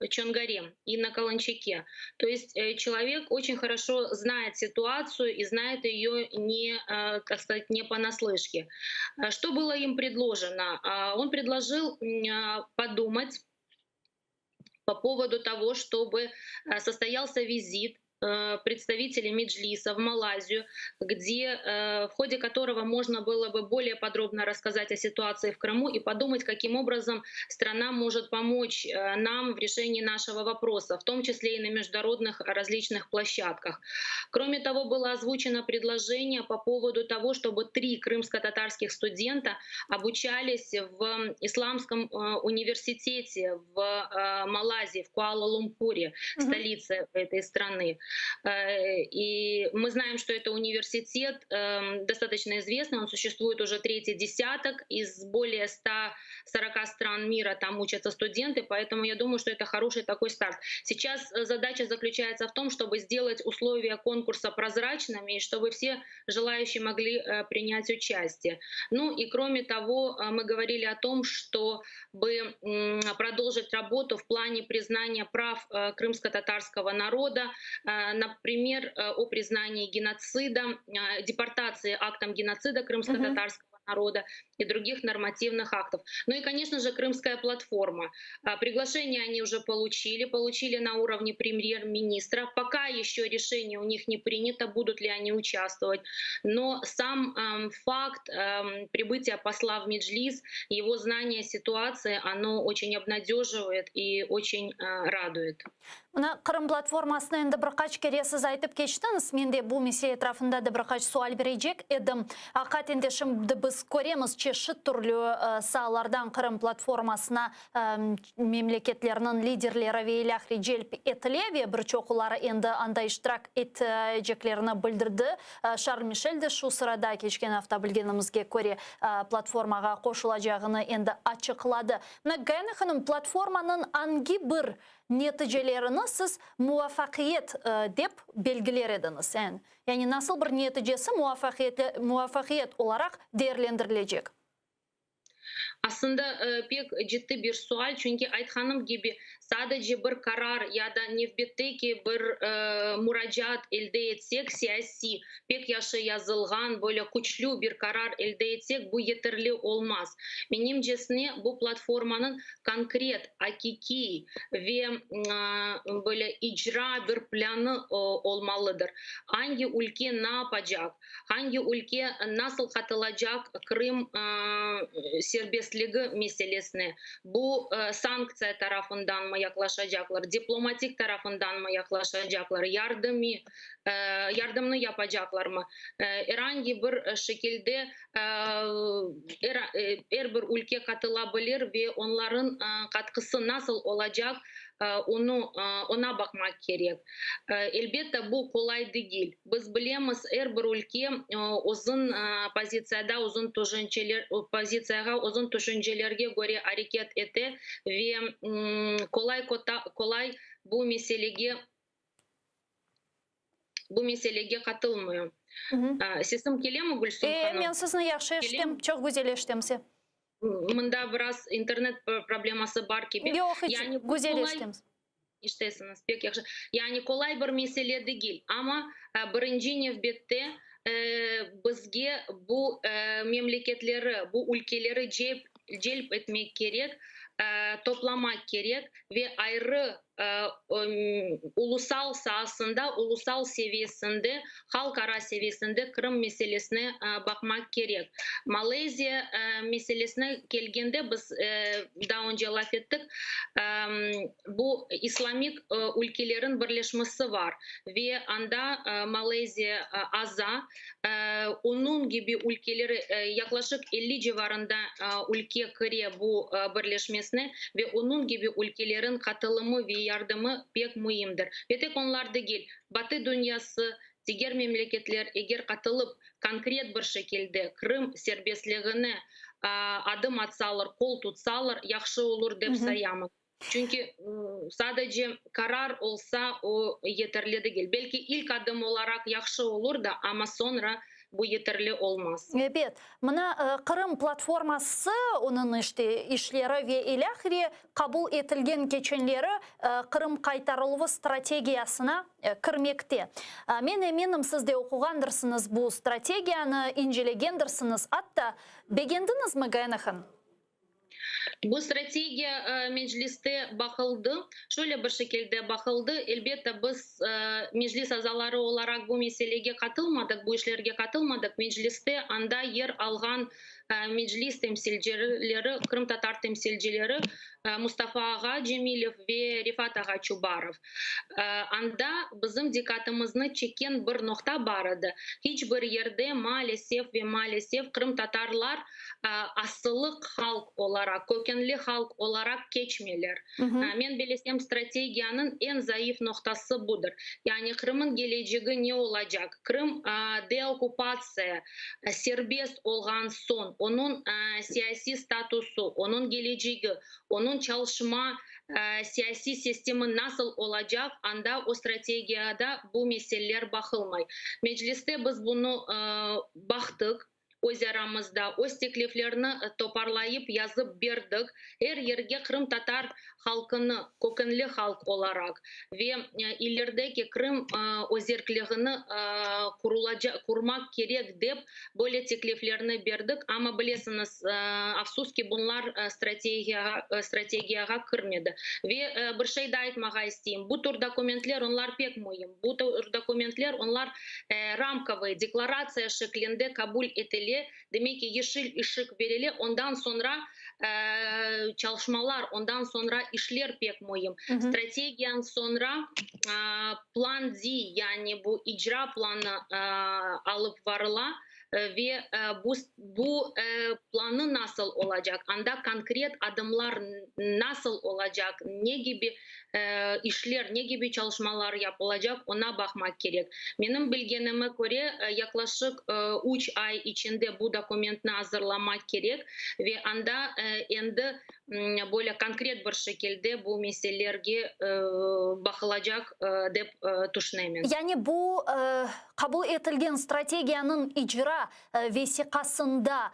Чонгаре, и на Каланчаке. То есть человек очень хорошо знает ситуацию и знает ее не, так сказать, не понаслышке. Что было им предложено? Он предложил подумать по поводу того, чтобы состоялся визит представителей Меджлиса в Малайзию, где, в ходе которого можно было бы более подробно рассказать о ситуации в Крыму и подумать, каким образом страна может помочь нам в решении нашего вопроса, в том числе и на международных различных площадках. Кроме того, было озвучено предложение по поводу того, чтобы 3 крымско-татарских студента обучались в Исламском университете в Малайзии, в Куала-Лумпуре, столице этой страны. И мы знаем, что это университет достаточно известный, он существует уже третий десяток, из более 140 стран мира там учатся студенты, поэтому я думаю, что это хороший такой старт. Сейчас задача заключается в том, чтобы сделать условия конкурса прозрачными, и чтобы все желающие могли принять участие. Ну и кроме того, мы говорили о том, чтобы продолжить работу в плане признания прав крымско-татарского народа, например, о признании геноцида, депортации актом геноцида крымско-татарского народа и других нормативных актов. Ну и, конечно же, Крымская платформа. Приглашение они уже получили, получили на уровне премьер-министра. Пока еще решение у них не принято, будут ли они участвовать. Но сам факт прибытия посла в Меджлис, его знание ситуации, оно очень обнадеживает и очень радует. Mına, Qırım platformasını endi bir qaç kere siz aytıp keçtiñiz, men de bu mesele etrafında da bir qaç sual berecek edim. Aqiqaten de şimdi biz köremiz, çeşit türlü saalardan Qırım platformasına memleketlerniñ liderleri ve ilâhre celp etile ve bir çoquları endi anda iştirak eteceklerini bildirdi. Şarl Mişel de şu sırada, keçken afta bilgenimizge köre, platformağa qoşulacağını endi açıqladı. Mına, Gayana hanım, platformanıñ angi bir neticelerini siz muvafaqiyet dep belgiler ediñiz? Yani nasıl bir neticesi muvafaqiyet olaraq değerlendirilecek? Aslında pek ciddi bir sual, çünki aytqanım kibi, sadece bir qarar ya da nevbetteki bir muracaat elde etsek, siyasiy, pek yahşı yazılğan, böyle küçlü bir qarar elde etsek, bu yeterli olmaz. Menimcesine, bu platformanıñ konkret, aqiqiy ve böyle icra bir planı olmalıdır. Angi ülke ne yapacaq, angi ülke nasıl qatılacaq Qırım serbestligi meselesine, bu sanktsiya tarafındanmı yaqlaşacaqlar, diplomatik tarafındanmı yaqlaşacaqlar, yardımı, yardımnı yapacaqlarmı, er angi bir şekilde er bir ülke qatıla bilir ve onların qatqısı nasıl olacaq, onı, oña baqmaq kerek. Elbette, bu qolay degil. Biz bilemiz, er bir ülke özün pozitsiyada, özün tüşünceler, pozitsiyağa, özün tüşüncelerge köre areket ete ve qolay qolay bu meselege bu meselege qatılmıyor. Sesim kelemi, Gülsüm hanım? Men sizni yahşı eşitem, çoq güzel eşitem se. Mında biraz internet probleması bar kibi. Yoq, hiç, güzel eşitemiz. Eşitesiñiz, pek yahşı. Yani qolay bir mesele degil, amma birinci nevbette bizge bu memleketleri, bu ülkeleri celp etmek kerek, toplamaq kerek ve ayrı ulusal saasında, ulusal seviyesinde, halqara seviyesinde Qırım meselesine baqmaq kerek. Malayziya meselesine kelgende, biz daa önce laf ettik, bu islamik ülkelerin birleşmesi bar ve anda Malayziya aza, onıñ kibi ülkeleri, yaqlaşıq 50 civarında ülke kire bu birleşmesine ve onıñ kibi ülkelerin qatılımı ve yardımı pek müimdir. Ve tek onlar degil, Batı dünyası, diger memleketler eger qatılıp, konkret bir şekilde Qırım serbestligine adım atsalar, qol tutsalar, yahşı olur dep sayamız. Çünki sadece qarar olsa, o yeterli degil. Belki ilk adım olaraq yahşı olur da, amma soñra bu yeterli olmaz. Ebet. Mına, Qırım platforması, onıñ işte işleri ve ilâhre qabul etilgen keçenleri Qırım qaytarıluvı strategiyasına kirmekte. Men eminim, siz de oquğandırsıñız bu strategiyanı, incelegendirsiñiz. Atta, begendiñizmi, Gayana hanım? Bu strategiya Mecliste baqıldı, şöyle bir şekilde baqıldı, elbette, biz Meclis azaları olaraq bu meselege qatılmadıq, bu işlerge qatılmadıq, Mecliste anda yer alğan Meclis temsilcileri, qırımtatar temsilcileri Mustafa ağa Cemilev ve Refat ağa Çubarov. Anda bizim diqqatımıznı çekken bir noqta bar edi, hiç bir yerde, maalesef ve maalesef, qırımtatarlar asıllıq halq olaraq, kökenli halq olaraq keçmeyler. Men bilesem, strategiyanıñ eñ zayıf noqtası budır. Yani Qırımıñ kelecegi ne olacaq? Qırım deokupatsiya, serbest olğan soñ, onıñ siyasiy statusı, onıñ kelecegi, onıñ çalışma siyasiy sistemi nasıl olacaq, anda o strategiyada bu meseleler baqılmay. Mecliste biz bunı baqtıq. Öz aramızda öz tekliflerni toparlayıp yazıp berdik, er yerge qırımtatar halqını, kökenli halq olaraq ve ilerdeki Qırım özerkliğini qurmaq kerek dep böyle tekliflerni berdik, amma bilesiñiz, afsus ki, bunlar strategiyağa kirmedi. Ve bir şey daa aytmağa isteyim, bu tür dokumentler, onlar pek müim, bu tür dokumentler, onlar ramkovıy, deklaratsiya şeklinde qabul etile. etile, demek ki, yeşil ışıq berile, ondan soñra çalışmalar, ondan soñra işler pek müim. Strategiyan soñra plan D, yani bu icra planı alıp varıla ve bu bu planı nasıl olacaq, anda konkret adımlar nasıl olacaq, ne kibi işler, ne kibi çalışmalar yapılacaq, oña baqmaq kerek. Menim bilgenime köre, yaqlaşıq üç ay içinde bu dokumentni azırlamaq kerek ve anda endi böyle konkret bir şekilde bu meselelerge baqılacaq, dep tüşünemen. Yani bu qabul etilgen strategiyanıñ icra vesiqasında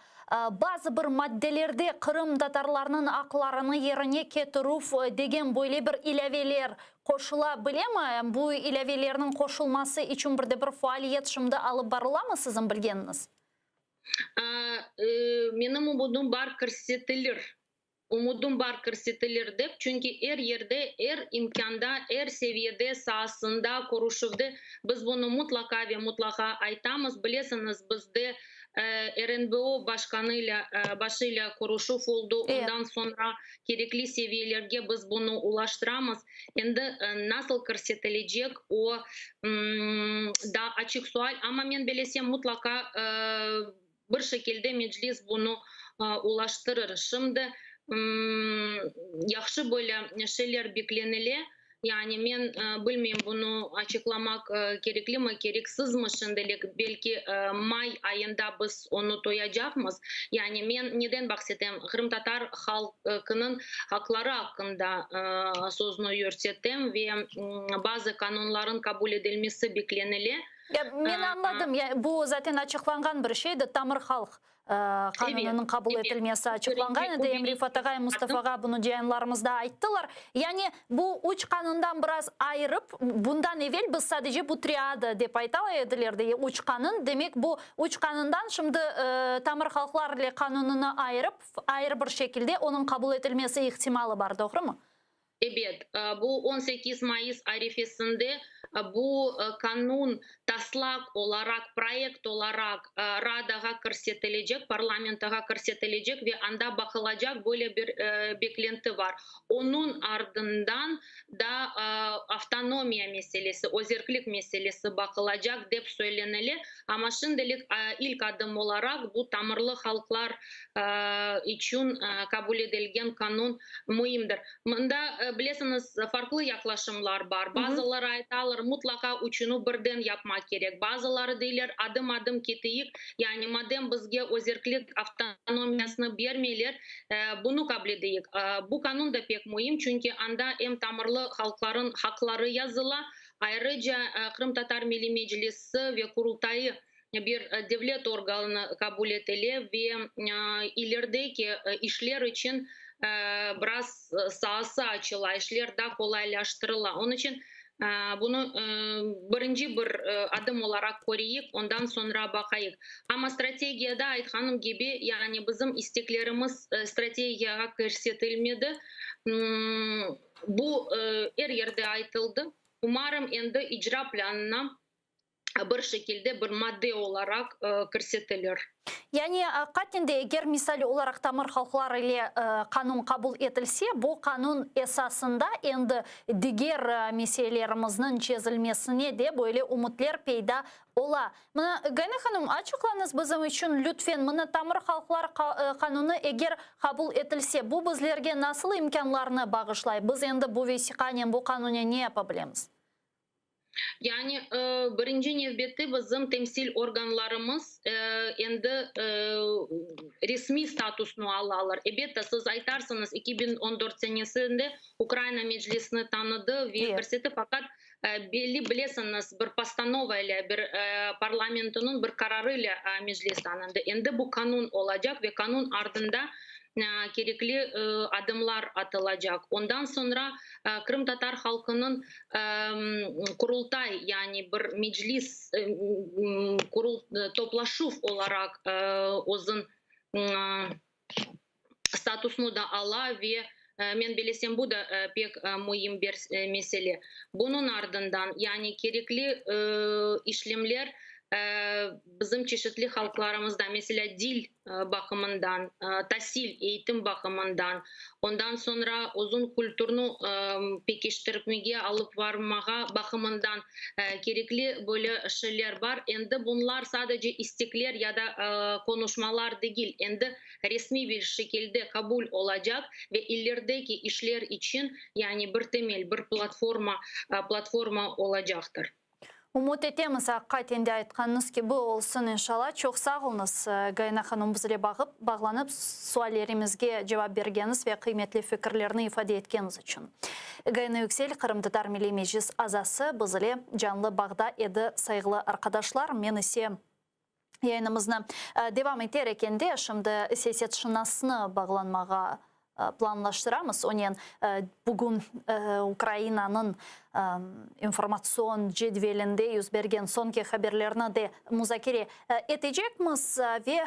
bazı bir maddelerde qırımtatarlarnıñ aqlarını yerine ketirüv degen böyle bir ilâveler qoşula bilemi? Bu ilâvelerniñ qoşulması içün bir de bir faaliyet şimdi alıp barılamı siziñ bilgeniñiz? Menim umudım bar, kirsetilir. Umudım bar, kirsetilir dep, çünki er yerde, er imkânda, er seviyede, saasında, körüşüvde biz bunı mutlaqa ve mutlaqa aytamız. Bilesiñiz, bizde RNBO başqanıyla, başıyla körüşüv oldı, ondan soñra kerekli seviyelerge biz bunı ulaştıramız. Endi nasıl kirsetilecek, o, daa açıq sual, amma men bilesem, mutlaqa bir şekilde Meclis bunı ulaştırır. Şimdi yahşı böyle şeyler beklenile, yani men bilmeyim, bunı açıqlamaq kereklimi, kereksizmi şimdilik, belki may ayında biz onı toyacaqmız. Yani men neden bahsetem, qırımtatar halqınıñ aqları aqqında sözni yürsetem ve bazı qanunlarnıñ qabul etilmesi beklenile. Ya, men añladım, ya, bu zaten açıqlanğan bir şeydi, tamır halq qanunınıñ qabul etilmesi açıqlanğan edi, em Refat ağa, em Mustafa ağa bunı yayınlarımızda ayttılar. Yani bu üç qanundan biraz ayırıp, bundan evel biz sadece bu triada dep ayta ediler, de, üç qanun, demek bu üç qanundan şimdi tamır halqlar ile qanunını ayırıp, ayrı bir şekilde onıñ qabul etilmesi ihtimalı bar, doğrumı? Ebet, bu 18 mayıs arefesinde bu qanun taslaq olaraq, proyekt olaraq Radağa kirsetilecek, parlamentoğa kirsetilecek ve anda baqılacaq, böyle bir beklenti bar. Onıñ ardından da avtonomiya meselesi, özerklik meselesi baqılacaq, dep söylenile. Amma şimdilik ilk adım olaraq bu tamırlı halqlar içün qabul etilgen qanun müimdir. Mında, bilesiñiz, farqlı yaqlaşımlar bar. Bazıları aytalar, mutlaqa üçüni birden yapmaq kerek. Bazıları deyler, adım-adım keteyik, yani madem bizge özerklik avtonomiyasını bermeyler, bunı qabul edeyik. Bu qanun da pek müim, çünki anda em tamırlı halqlarıñ haqları yazıla, Ayrıca Qırımtatar Milliy Meclisi ve Qurultayı bir devlet organı qabul etile ve ilerideki işler içün biraz saası açıla, işler daa qolaylaştırıla. Onıñ içün bunı birinci bir adım olaraq köreyik, ondan soñra baqayıq. Amma strategiyada, aytqanım kibi, yani bizim isteklerimiz strategiyağa kirsetilmedi. Bu er yerde aytıldı. Umarım, endi icra planına bir şekilde, bir madde olaraq kirsetilir. Yani, aqiqaten de, eger misal olaraq tamır halqlar ile qanun qabul etilse, bu qanun esasında endi diger meselelerimizniñ çezilmesine de böyle ümütler peyda ola. Mına, Gayana hanım, açıqlañız bizim içün, lütfen, mına tamır halqlar qanunı eger qabul etilse, bu bizlerge nasıl imkânlarnı bağışlay? Biz endi bu vesiqanen, bu qanunen ne yapa bilemiz? Yani, birinci nevbette bizim temsil organlarımız endi resmiy statusnı alalar. Ebette, siz aytarsıñız, 2014 senesinde Ukraina Meclisni tanıdı ve kirsetti, faqat Belli bilesiñiz, bir postanova ile, bir parlamentiniñ bir qararı ile Meclis tanındı. Endi bu qanun olacaq ve qanun ardında kerekli adımlar atılacaq. Ondan soñra qırımtatar halqınıñ Qurultay, yani bir meclis, toplaşuv olaraq özüñ statusnı da ala ve men bilesem, bu da pek müim bir mesele. Bunıñ ardından, yani kerekli işlemler. Bizim çeşitli halqlarımızda, meselâ, dil baqımından, tasil, eğitim baqımından, ondan soñra uzun kültürni pekiştirmege alıp varmağa baqımından kerekli böyle şeyler bar. Endi bunlar sadece istekler ya da qonuşmalar degil, endi resmiy bir şekilde qabul olacaq ve ilerideki işler içün, yani bir temel, bir platforma, platforma olacaqtır. Ümüt etemiz, aqiqaten de aytqanıñız kibi olsun, inşalla. Çoq sağ oluñız, Gayana hanım, bizle bağıp, bağlanıp, suallerimizge cevap bergeniñiz ve qıymetli fikirlerni ifade etkeniñiz içün. Gayana Yüksel, Qırımtatar Milliy Meclis azası, bizle canlı bağda edi, sayğılı arqadaşlar. Men ise yayınımıznı devam eter ekende, şimdi siyasetşınasnı bağlanmağa planlaştıramız. Onen bugün Ukrainanıñ informatsion cedvelinde yüz bergen soñki haberlerni de muzakere etecekmiz ve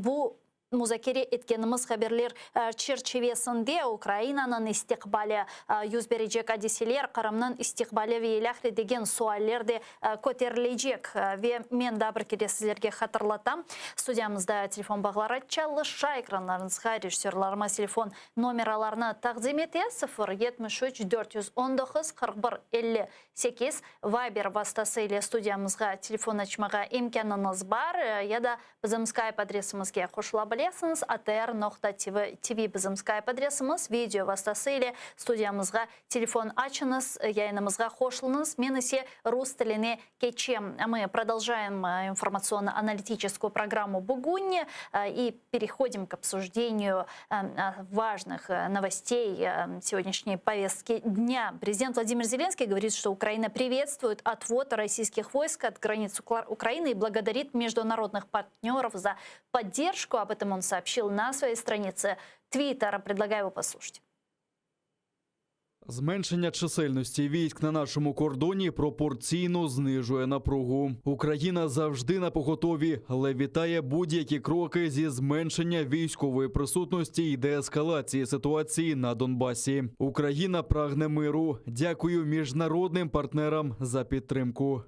bu muzakere etkenimiz haberler çerçivesinde Ukrainanıñ istiqbali, yüz berecek adiseler, Qırımnıñ istiqbali ve ilâhre degen sualler de köterilecek. Ve men daa bir kere sizlerge hatırlatam, studiyamızda telefon bağları çalışa, ekranlarıñızğa rejissörlarımız telefon nomeralarını taqdim ete, 0 73 419 41 58, Viber vastası ile studiyamızğa telefon açmağa imkânıñız bar, ya da Bizim Skype adresimizge qoşula bilesiñiz, atr noqta tv, TV bizim Skype adresimiz, video vastası ile studiyamızğa telefon açıñız, yayınımızğa qoşulıñız. Men ise rus tiline keçem. Мы продолжаем информационно-аналитическую программу Bugün и переходим к обсуждению важных новостей сегодняшней повестки дня. Президент Владимир Зеленский говорит, что Украина приветствует отвод российских войск от границ Украины и благодарит международных партнеров за поддержку. Об этом он сообщил на своей странице Твиттера. Предлагаю его послушать. Зменшення чисельності військ на нашому кордоні пропорційно знижує напругу. Україна завжди на поготові, але вітає будь-які кроки зі зменшення військової присутності і деескалації ситуації на Донбасі. Україна прагне миру. Дякую міжнародним партнерам за підтримку.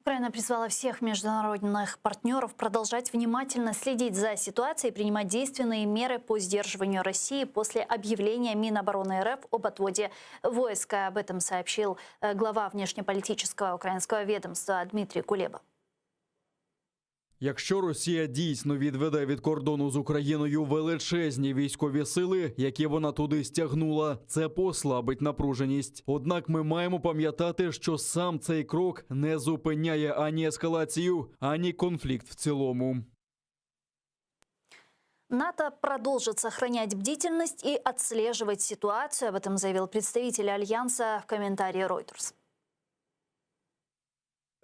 Украина призвала всех международных партнеров продолжать внимательно следить за ситуацией и принимать действенные меры по сдерживанию России после объявления Минобороны РФ об отводе войска. Об этом сообщил э, глава внешнеполитического украинского ведомства Дмитрий Кулеба. Якщо Росія дійсно відведе від кордону з Україною величезні військові сили, які вона туди стягнула, це послабить напруженість. Однак ми маємо пам'ятати, що сам цей крок не зупиняє ані ескалацію, ані конфлікт в цілому. НАТО продолжит сохранять бдительность и отслеживать ситуацию. Об этом заявил представитель Альянса в комментарии Reuters.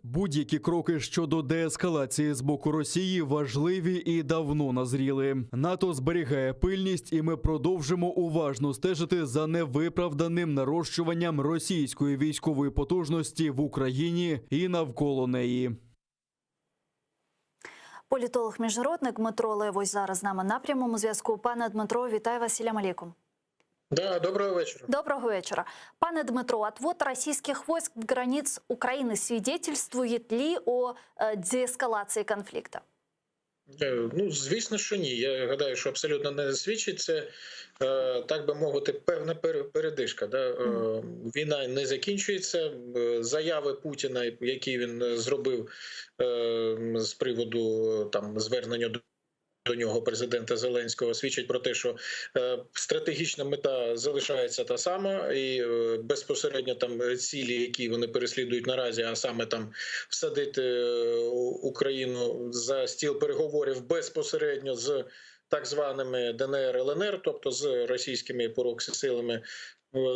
Будь-які кроки щодо деескалації з боку Росії важливі і давно назріли. НАТО зберігає пильність, і ми продовжимо уважно стежити за невиправданим нарощуванням російської військової потужності в Україні і навколо неї. Політолог міжнародник Дмитро Левось зараз з нами на прямому зв'язку. Пане Дмитро, вітаю вас, Селям алейкум. Да, доброго вечора. Доброго вечера. Пане Дмитро, отвод российских войск от границ Украины свидетельствует ли о э, деэскалации конфликта? Е, Ну, звісно, що ні. Я гадаю, що абсолютно не свідчить. Це, е, так би мовити, певна передишка. Да? Е, Війна не закінчується. Заяви Путіна, які він зробив з приводу там звернення до до нього президента Зеленського, свідчать про те, що е, стратегічна мета залишається та сама, і е, безпосередньо там цілі, які вони переслідують наразі, а саме там всадити е, Україну за стіл переговорів безпосередньо з так званими ДНР ЛНР, тобто з російськими проксі силами.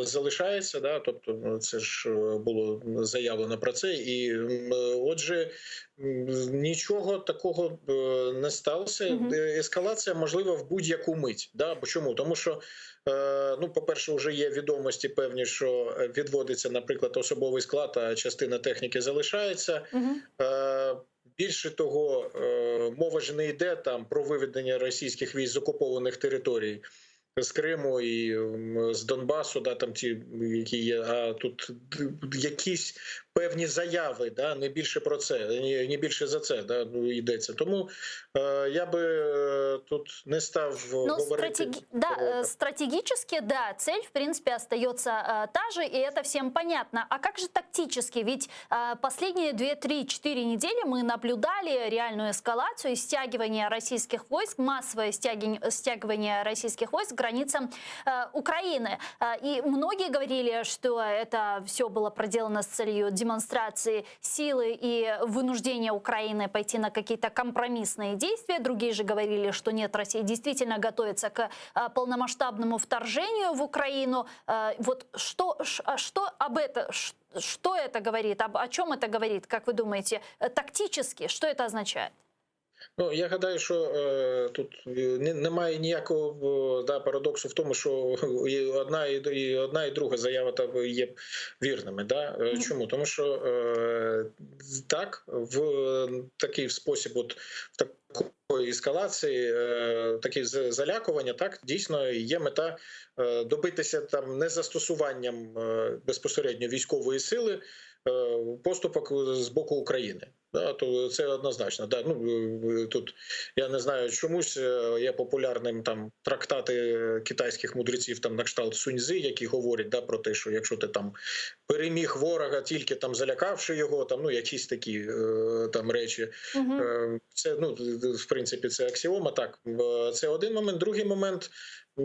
Залишається, да, тобто ну, це ж е, було заявлено про це, і е, отже, нічого такого е, не сталося. Ескалація можлива в будь-яку мить. Да? Бо чому? Тому що, ну, по-перше, вже є відомості певні, що відводиться, наприклад, особовий склад, а частина техніки залишається. Е, Більше того, мова ж не йде там про виведення російських військ з окупованих територій. З Криму і з Донбасу, да, там ті, які є, а тут якісь Певні заяви, да, не більше про це, не більше за це да, йдеться. Тому е, я би е, тут не став Но говорити. стратеги... да, э, стратегически, да, цель, в принципе, остается э, та же, и это всем понятно. А как же тактически? Ведь э, последние 2, 3, 4 недели мы наблюдали реальную эскалацию и стягивание российских войск, массовое стягивание, стягивание российских войск к границам э, Украины. Э, и многие говорили, что это все было проделано с целью демонстрации силы и вынуждения Украины пойти на какие-то компромиссные действия. Другие же говорили, что нет, Россия действительно готовится к э, полномасштабному вторжению в Украину. Э, Вот что, ш- а что об это, ш- что это говорит, об, о чем это говорит, как вы думаете, Э, тактически, что это означает? Ну, я гадаю, що е, тут е, не, немає ніякого е, да, парадоксу в тому, що і одна, і, і одна, і друга заява та є вірними. Да? Е, Чому? Тому що е, так, в такий спосіб, от в такої ескалації, е, такі з- залякування, так дійсно є мета е, добитися там не застосуванням е, безпосередньо військової сили. е, Поступок з боку України, да, то це однозначно. Да, ну е, тут я не знаю, чомусь е, є популярним там трактати китайських мудреців там на кшталт Суньцзи, які говорять да, про те, що якщо ти там переміг ворога, тільки там залякавши його, там ну якісь такі е, там речі. Е, Це ну в принципі це аксіома. Так, Е, це один момент. Другий момент. Е,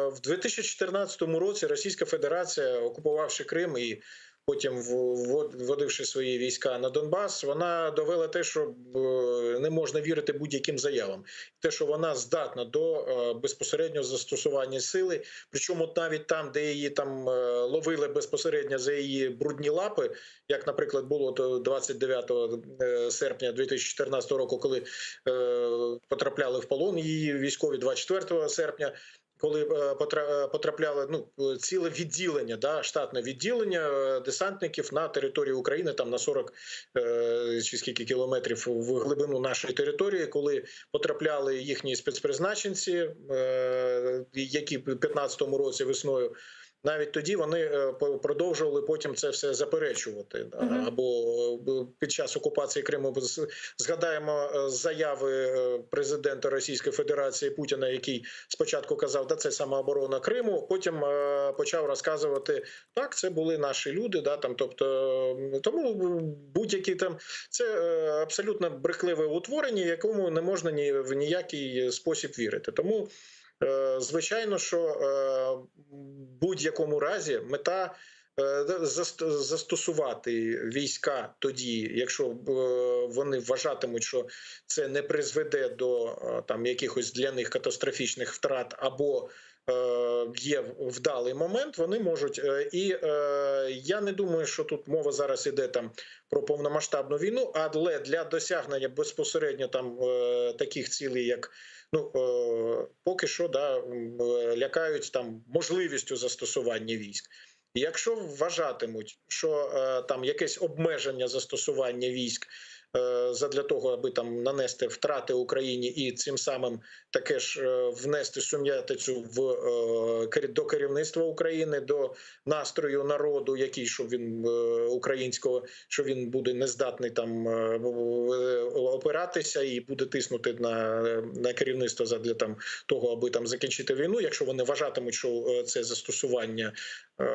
В 2014 році Російська Федерація, окупувавши Крим і потім ввод- вводивши свої війська на Донбас, вона довела те, що е, не можна вірити будь-яким заявам, те, що вона здатна до е, безпосереднього застосування сили, причому от навіть там, де її там е, ловили безпосередньо за її брудні лапи, як, наприклад, було то 29 е, серпня 2014 року, коли е, потрапляли в полон її військові 24 серпня. Коли е, потра- е, потрапляли ну ціле відділення, да штатне відділення е, десантників на території України, там на 40 е, чи скільки кілометрів в глибину нашої території, коли потрапляли їхні спецпризначенці, е, які в 15-му році весною. Навіть тоді вони е, по- продовжували потім це все заперечувати. да. Мгм. Або е, під час окупації Криму з- згадаємо е, заяви е, президента Російської Федерації Путіна, який спочатку казав, да це самооборона Криму. Потім е, почав розказувати, так, це були наші люди. Да, там, тобто, м, тому будь-які там це е, абсолютно брехливе утворення, якому не можна ні в ніякий спосіб вірити. Тому е, звичайно, що е, в будь-якому разі мета. е, заст- Застосувати війська тоді, якщо е, вони вважатимуть, що це не призведе до е, там якихось для них катастрофічних втрат або е, є вдалий момент, вони можуть. Е, І е, я не думаю, що тут мова зараз іде там про повномасштабну війну, але для досягнення безпосередньо там е, таких цілей, як ну е, поки що, да, м, е, лякають там можливістю застосування військ. Якщо вважатимуть, що е, там якесь обмеження застосування військ е, задля того, аби там нанести втрати Україні і цим самим таке ж е, внести сум'ятицю в е, кер- до керівництва України, до настрою народу, який щоб він е, українського, що він буде нездатний там е, в- е, опиратися і буде тиснути на, на керівництво задля там того, аби там закінчити війну. Якщо вони вважатимуть, що е, це застосування е,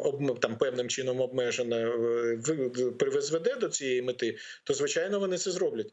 об, там певним чином обмежене е, ви- призведе до цієї мети, то звичайно вони це зроблять.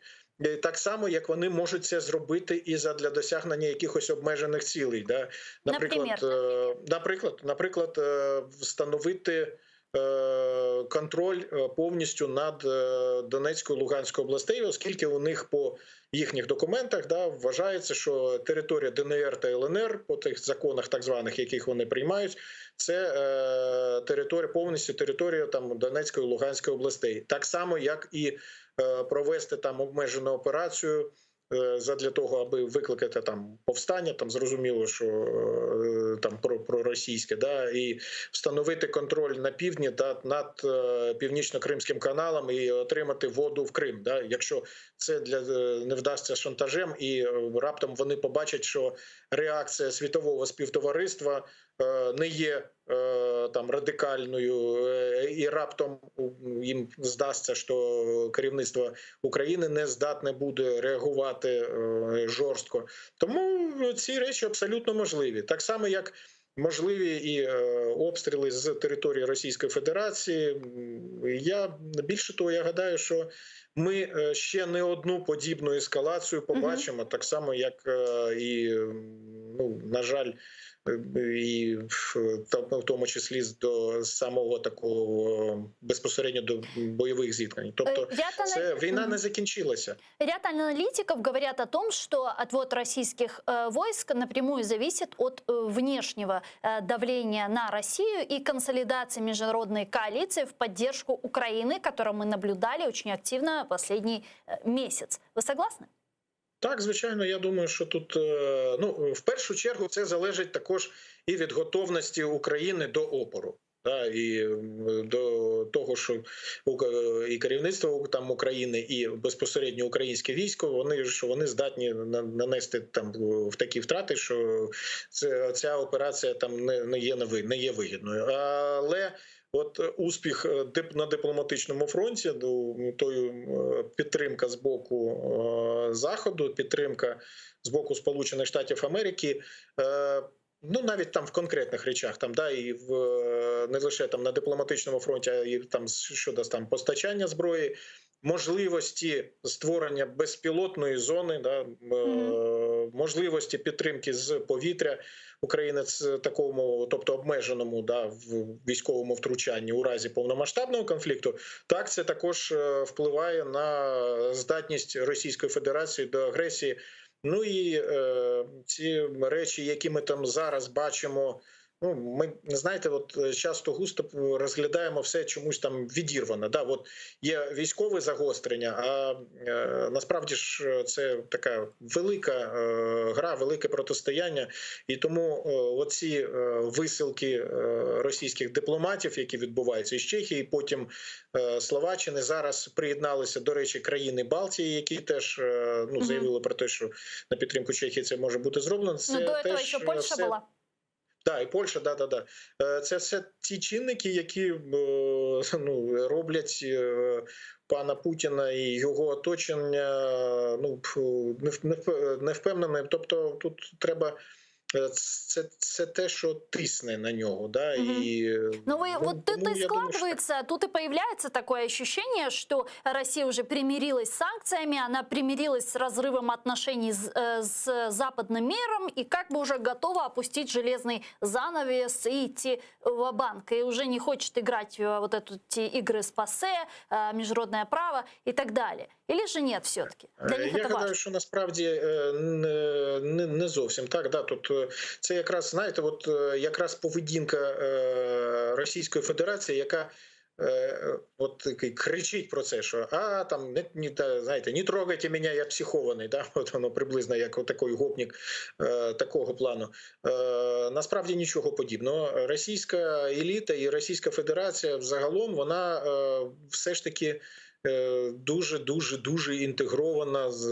Е, Так само, як вони можуть це зробити і задля досягнення якихось обмежених цілей. Да? Наприклад, Например? е, наприклад, наприклад, е, встановити е, контроль е, повністю над е, Донецькою Луганською областей, оскільки у них по їхніх документах да, вважається, що територія ДНР та ЛНР по тих законах, так званих, яких вони приймають, це е, територія повністю територія там Донецької Луганської областей, так само як і е, провести там обмежену операцію. е, Задля того, аби викликати там повстання, там зрозуміло, що е, там про, проросійське, да, і встановити контроль на півдні та над е, північно-кримським каналом і отримати воду в Крим. Да, якщо це для е, не вдасться шантажем, і е, раптом вони побачать, що реакція світового співтовариства. не є там радикальною, і раптом їм здасться, що керівництво України не здатне буде реагувати жорстко. Тому ці речі абсолютно можливі. Так само, як можливі і обстріли з території Російської Федерації. Я більше того, я гадаю, що ми ще не одну подібну ескалацію побачимо, так само, як і, ну, на жаль, і в тому числі до самого такого безпосередньо до бойових зіткнень. Тобто це війна не закінчилася. Ряд аналитиков говорят о том, что отвод российских войск напрямую зависит от внешнего давления на Россию и консолидации международной коалиции в поддержку Украины, которую мы наблюдали очень активно последний месяц. Вы согласны? Так, звичайно, я думаю, що тут ну, в першу чергу це залежить також і від готовності України до опору. Да, і до того, що і керівництво там України, і безпосередньо українське військо, вони що вони здатні нанести там в такі втрати, що це ця операція там не, не є не є вигідною. Але от успіх на дипломатичному фронті, тою підтримка з боку Заходу, підтримка з боку Сполучених Штатів Америки, ну навіть там в конкретних речах, там да і в не лише там на дипломатичному фронті, а і там щодо там постачання зброї, можливості створення безпілотної зони, да, mm-hmm. можливості підтримки з повітря України з такому, тобто обмеженому, да, в військовому втручанні у разі повномасштабного конфлікту, так це також впливає на здатність Російської Федерації до агресії. Ну і е, ці речі, які ми там зараз бачимо. Ну, ми знаєте, от часто густо розглядаємо все чомусь там відірвано. Да, от є військове загострення, а е, насправді ж це така велика е, гра, велике протистояння. І тому е, оці е, висилки е, російських дипломатів, які відбуваються із Чехії, потім е, Словаччини, зараз приєдналися, до речі, країни Балтії, які теж е, ну, заявили про те, що на підтримку Чехії це може бути зроблено. Це Ну, до теж этого еще Польша все... была. Да, і Польща, да, да, да. Це все ті чинники, які ну, роблять пана Путіна і його оточення ну, не впевненим. Тобто тут треба. Це, це те, що тисне на нього, да, Мгм. і Ну, вы, ну, вот это тому и я думаю, що складывается, тут и появляется такое ощущение, что Россия уже примирилась с санкциями, она примирилась с разрывом отношений с, с западным миром и как бы уже готова опустить железный занавес и идти ва-банк и уже не хочет играть в вот эти игры с ПАСЕ, международное право и так далее. Или же нет все-таки? Для них Я это гадаю, важно. що насправді не, не, не зовсім так. Да, тут це якраз, знаєте, от якраз поведінка Російської Федерації, яка от такий кричить про це, що а там не, не та, знаєте, не трогайте мене, я психований. Да? От воно приблизно як от такий гопник такого плану. Насправді нічого подібного. Російська еліта і Російська Федерація взагалом, вона все ж таки дуже, дуже, дуже інтегрована з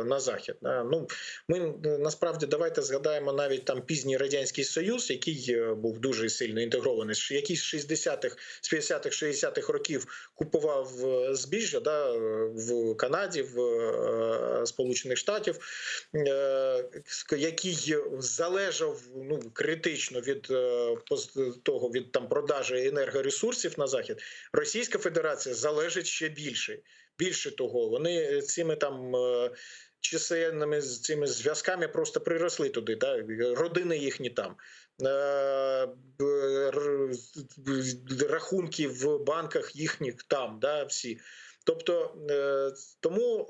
на захід. Ну ми насправді давайте згадаємо навіть там пізній радянський союз, який був дуже сильно інтегрований, який з 60-х, з 50-х, 60-х років купував збіжжя, да, в Канаді, в Сполучених Штатів, який залежав ну критично від того від там продажі енергоресурсів на захід. Російська Федерація залежить ще більше. Більше того, вони цими там чисельними цими зв'язками просто приросли туди, да? Родини їхні там, рахунки в банках їхніх там, да, всі. Тобто, тому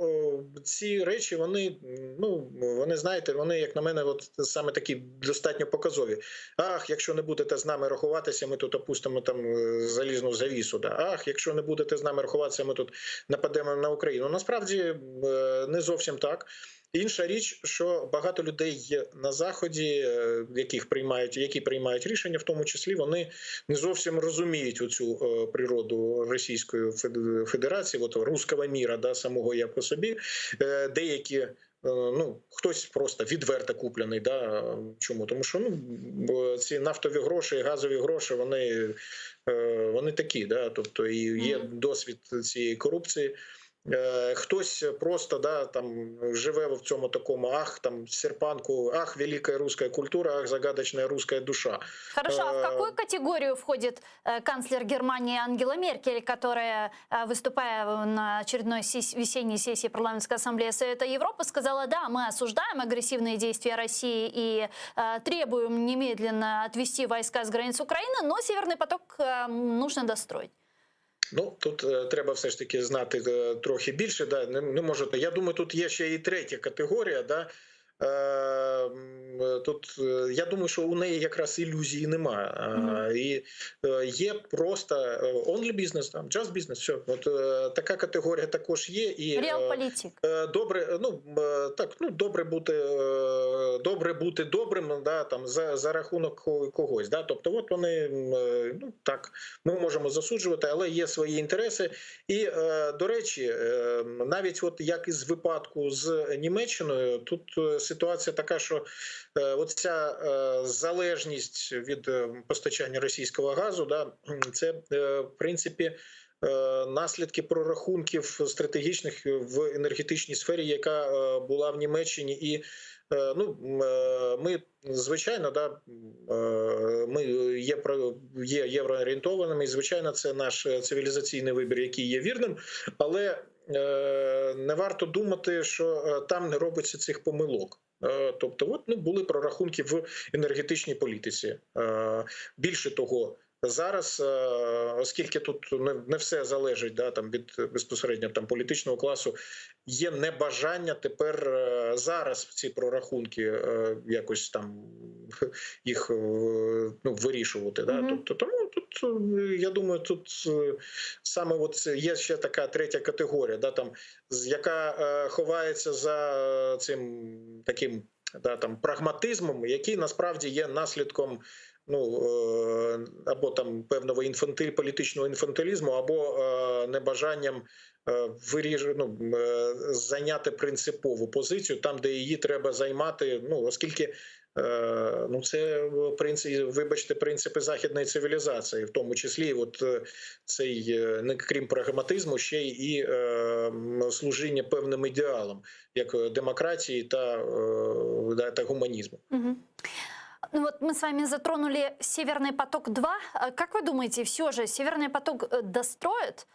ці речі, вони, ну, вони, знаєте, вони, як на мене, от саме такі достатньо показові. Ах, якщо не будете з нами рахуватися, ми тут опустимо там залізну завісу. Да. Ах, якщо не будете з нами рахуватися, ми тут нападемо на Україну. Насправді, не зовсім так. Інша річ, що багато людей на Заході, яких приймають, які приймають рішення, в тому числі, вони не зовсім розуміють оцю природу Російської Федерації, от русского мира, да, самого як по собі. Деякі Ну, хтось просто відверто куплений. Да? Чому? Тому що ну, ці нафтові гроші і газові гроші, вони, вони такі, да? Тобто і є досвід цієї корупції. Хтось просто да, там, живе в цьому такому, ах, там, серпанку, ах, великая русская культура, ах, загадочная русская душа. Хорошо, а в какую категорию входит канцлер Германии Ангела Меркель, которая, выступая на очередной весенней сессии Парламентской ассамблеи Совета Европы, сказала, да, мы осуждаем агрессивные действия России и требуем немедленно отвести войска с границ Украины, но Северный поток нужно достроить? Ну, тут треба все ж таки знати трохи більше. Да, не, не можу. Я думаю, тут є ще і третя категорія. Да? Тут я думаю, що у неї якраз ілюзії немає. Mm-hmm. І є просто only business, там, just business, все. От така категорія також є. І, Realpolitik. Добре, ну, так, ну, добре бути, добре бути добрим, да, там, за, за рахунок когось. Да? Тобто, от вони, ну, так, ми можемо засуджувати, але є свої інтереси. І, до речі, навіть от як із випадку з Німеччиною, тут ситуація така, що оця залежність від постачання російського газу, да, це, в принципі, наслідки прорахунків стратегічних в енергетичній сфері, яка була в Німеччині. І ну, ми, звичайно, да, ми є, є євроорієнтованими, і, звичайно, це наш цивілізаційний вибір, який є вірним, але не варто думати, що там не робиться цих помилок. Тобто, от, ну, були прорахунки в енергетичній політиці. Більше того, зараз, оскільки тут не все залежить, да, там, від безпосередньо там, політичного класу, є небажання тепер зараз ці прорахунки якось там їх, ну, вирішувати. Да? Mm-hmm. Тобто, тому тут, я думаю, тут саме от є ще така третя категорія, да, там, яка ховається за цим таким, да, там, прагматизмом, який насправді є наслідком, ну, або там певного інфантиль, політичного інфантилізму, або небажанням виріж, ну, зайняти принципову позицію там, де її треба займати, ну, оскільки ну, це принцип, вибачте, принципи західної цивілізації, в тому числі от цей, не крім прагматизму, ще й і служіння певним ідеалам, як демократії та, та гуманізму. Угу. Ну вот мы с вами затронули «Северный поток-2». Как вы думаете, все же «Северный поток» достроят?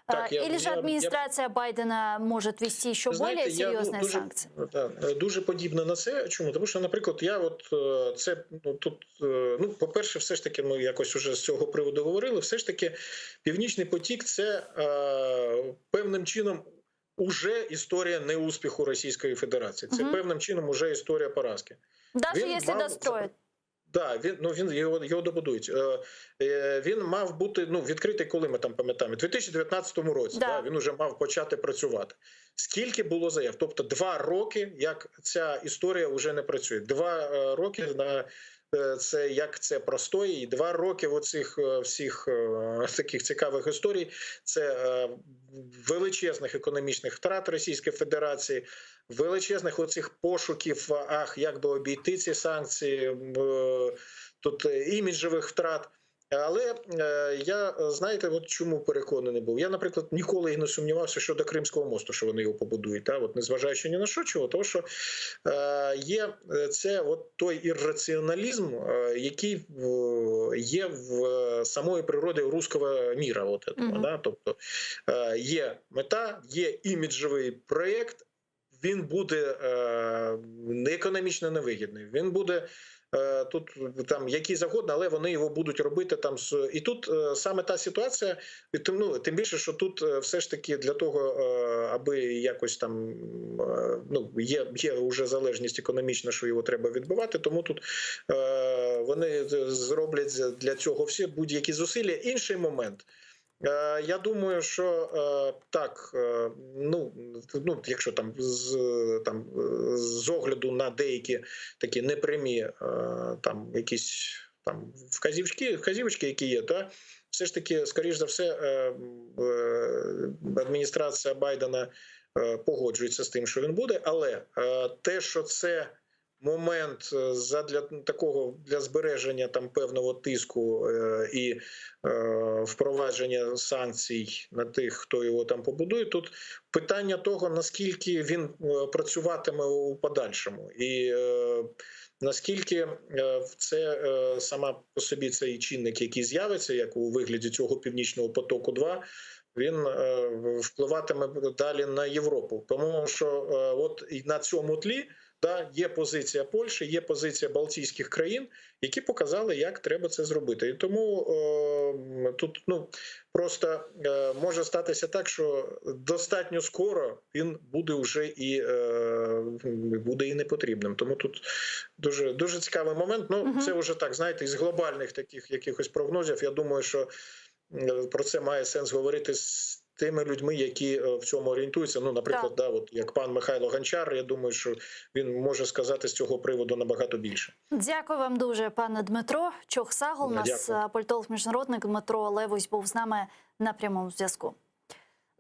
Так, я, Или же администрация я, Байдена может ввести еще знаєте, более серьезные я, ну, дуже, санкции? Да, дуже подібне на це. Чому? Тому що, наприклад, я от це, ну, тут, ну, по-перше, все ж таки, ми якось уже з цього приводу говорили, все ж таки «Північний потік» – це е, певним чином уже історія неуспіху Російської Федерації. Це Мгм. певним чином уже історія поразки. Даже Він если мав достроят. Да, він, ну, він його, його добудують. Він мав бути, ну, відкритий, коли ми там пам'ятаємо, у 2019 році. Да. Да, він уже мав почати працювати. Скільки було заяв? Тобто 2 роки, як ця історія вже не працює. 2 роки на це, як це простої, і 2 роки оцих всіх таких цікавих історій, це величезних економічних втрат Російської Федерації, величезних оцих пошуків, ах, як би обійти ці санкції, тут іміджевих втрат. Але я, знаєте, от чому переконаний був? Я, наприклад, ніколи і не сумнівався щодо Кримського мосту, що вони його побудують. Та? От, незважаючи ні на що, чого, тому що є це от той ірраціоналізм, який є в самої природі руського міра. От этого, Мгм. да? Тобто є мета, є іміджевий проєкт, він буде економічно невигідний, він буде тут там які завгодно, але вони його будуть робити там. І тут саме та ситуація, і тим, ну, тим більше, що тут все ж таки для того, аби якось там, ну, є, є вже залежність економічна, що його треба відбивати, тому тут вони зроблять для цього всі будь-які зусилля. Інший момент. Я думаю, що так, ну, ну, якщо там з, там, з огляду на деякі такі непрямі там якісь там вказівки, вказівочки, які є, та все ж таки, скоріш за все, адміністрація Байдена. погоджуються з тим, що він буде, але те, що це момент задля такого для збереження там певного тиску і впровадження санкцій на тих, хто його там побудує, тут питання того, наскільки він працюватиме у подальшому, і наскільки це сама по собі цей чинник, який з'явиться, як у вигляді цього Північного потоку 2, він впливатиме далі на Європу. Тому що от і на цьому тлі, да, є позиція Польщі, є позиція Балтійських країн, які показали, як треба це зробити. І тому е, тут, ну, просто е, може статися так, що достатньо скоро він буде вже і, е, буде і непотрібним. Тому тут дуже, дуже цікавий момент. Ну, це вже так, знаєте, із глобальних таких якихось прогнозів. Я думаю, що про це має сенс говорити з тими людьми, які в цьому орієнтуються. Ну, наприклад, да, от як пан Михайло Гончар, я думаю, що він може сказати з цього приводу набагато більше. Дякую вам дуже, пане Дмитро. Çoq sağ ol. У нас Дякую. политолог-международник Дмитро Левусь був з нами на прямом зв'язку.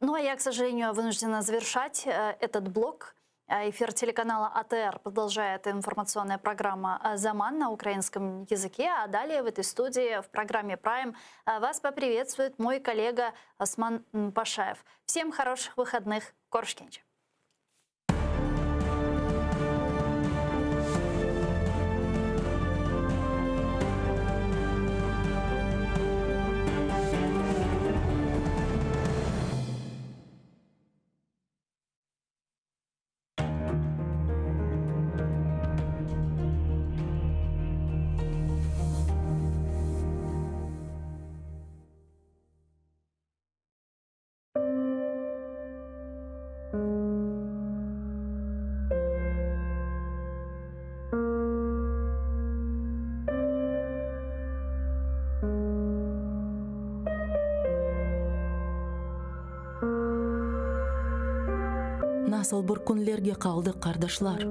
Ну а я, к сожалению, вынуждена завершать этот блок. Эфир телеканала АТР продолжает информационная программа «Заман» на украинском языке. А далее в этой студии в программе «Прайм» вас поприветствует мой коллега Осман Пашаев. Всем хороших выходных. Körüşkence. Nasıl bir künlerge qaldıq, qardaşlar,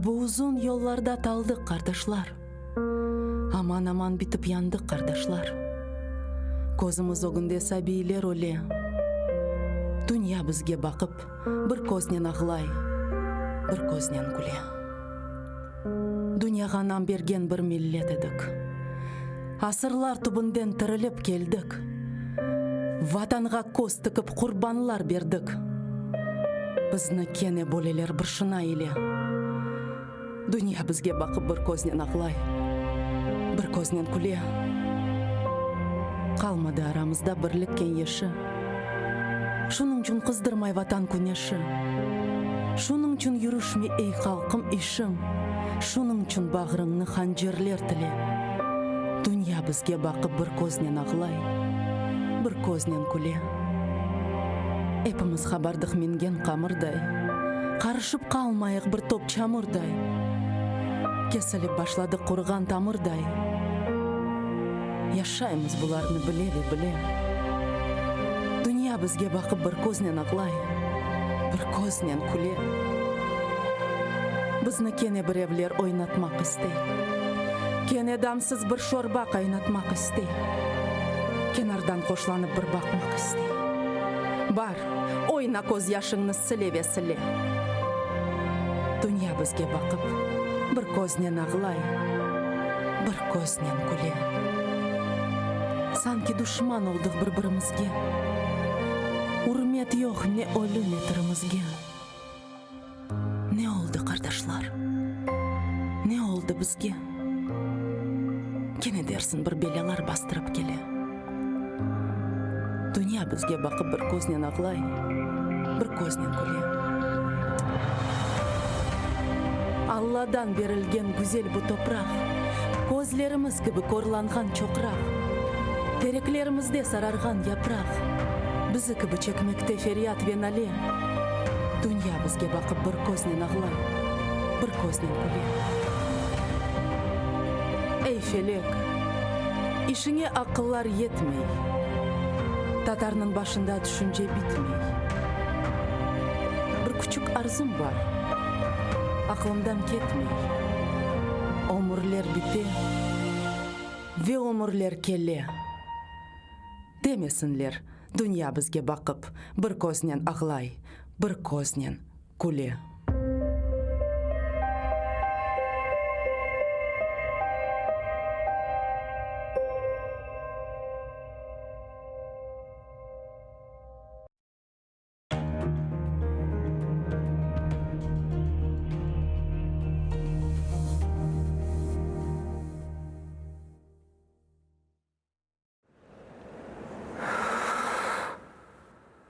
Bu uzun yollarda taldıq, qardaşlar. Aman-aman bitip yandıq, qardaşlar. Közümiz ögünde sabiyler öle. Dünya bizge baqıp, bir köznen ağlay, bir köznen küle. Dünyağa nam bergen bir millet edik. Asırlar tübünden tirilip keldik. Vatanğa köz tikip qurbanlar berdik. Bizni kene böleler bir şına ile. Dünya bizge baqıp bir köznen ağlay, bir köznen küle. Qalmadı aramızda birlik keñeşi. Şunıñçün qızdırmay Vatan küneşi. Şunıñçün yürüşmey, ey halqım, işiñ. Şunıñçün bağrıñnı hancerler tile. Dünya bizge baqıp bir köznen ağlay, bir köznen küle. Epimiz qabardıq mingen qamırday, Qarışıp qalmayıq bir top çamurday. Kesilip başladıq quruğan tamırday. Yaşaymız bularnı bile ve bile. Dünya bizge baqıp bir köznen ağlay, bir köznen küle. Bizni kene birevler oynatmaq istey. Kene damsız bir şorba qaynatmaq istey. Kenardan hoşlanıp bir baqmaq istey. Bar, oyna közyaşıñnı sile ve sile. Dünya bizge baqıp, bir köznen ağlay, bir köznen küle. Sanki duşman oldıq bir-birimizge. Ürmet yoq ne ölü, ne tirimizge. Ne oldı, qardaşlar? Ne oldı bizge? Kene dersiñ bir belâlar bastırıp kele. Dünya bizge baqıp bir köznen ağlay, bir köznen küle. Alladan berilgen güzel bu topraq, Közlerimiz kibi körlanğan çoqraq, Tereklerimizde sararğan yapraq, Bizi kibi çekmekte feryat ve nale. Dünya bizge baqıp bir köznen ağlay, bir köznen küle. Ey, felek, işiñe aqıllar yetmey, Tatarnıñ başında tüşünce bitmey. Bir küçük arzum bar, aqlımdan ketmey, Ömürler bite ve ömürler kele. Demesinler, dünya bizge baqıp, bir köznen ağlay,. Bir köznen küle.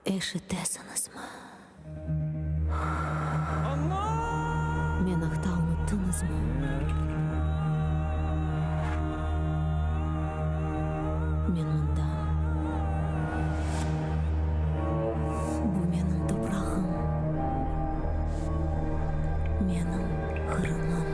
Eşitesiñizmi? Men aqta unuttıñızmı? Men mındam. Bu menim toprağım, menim Qırımım.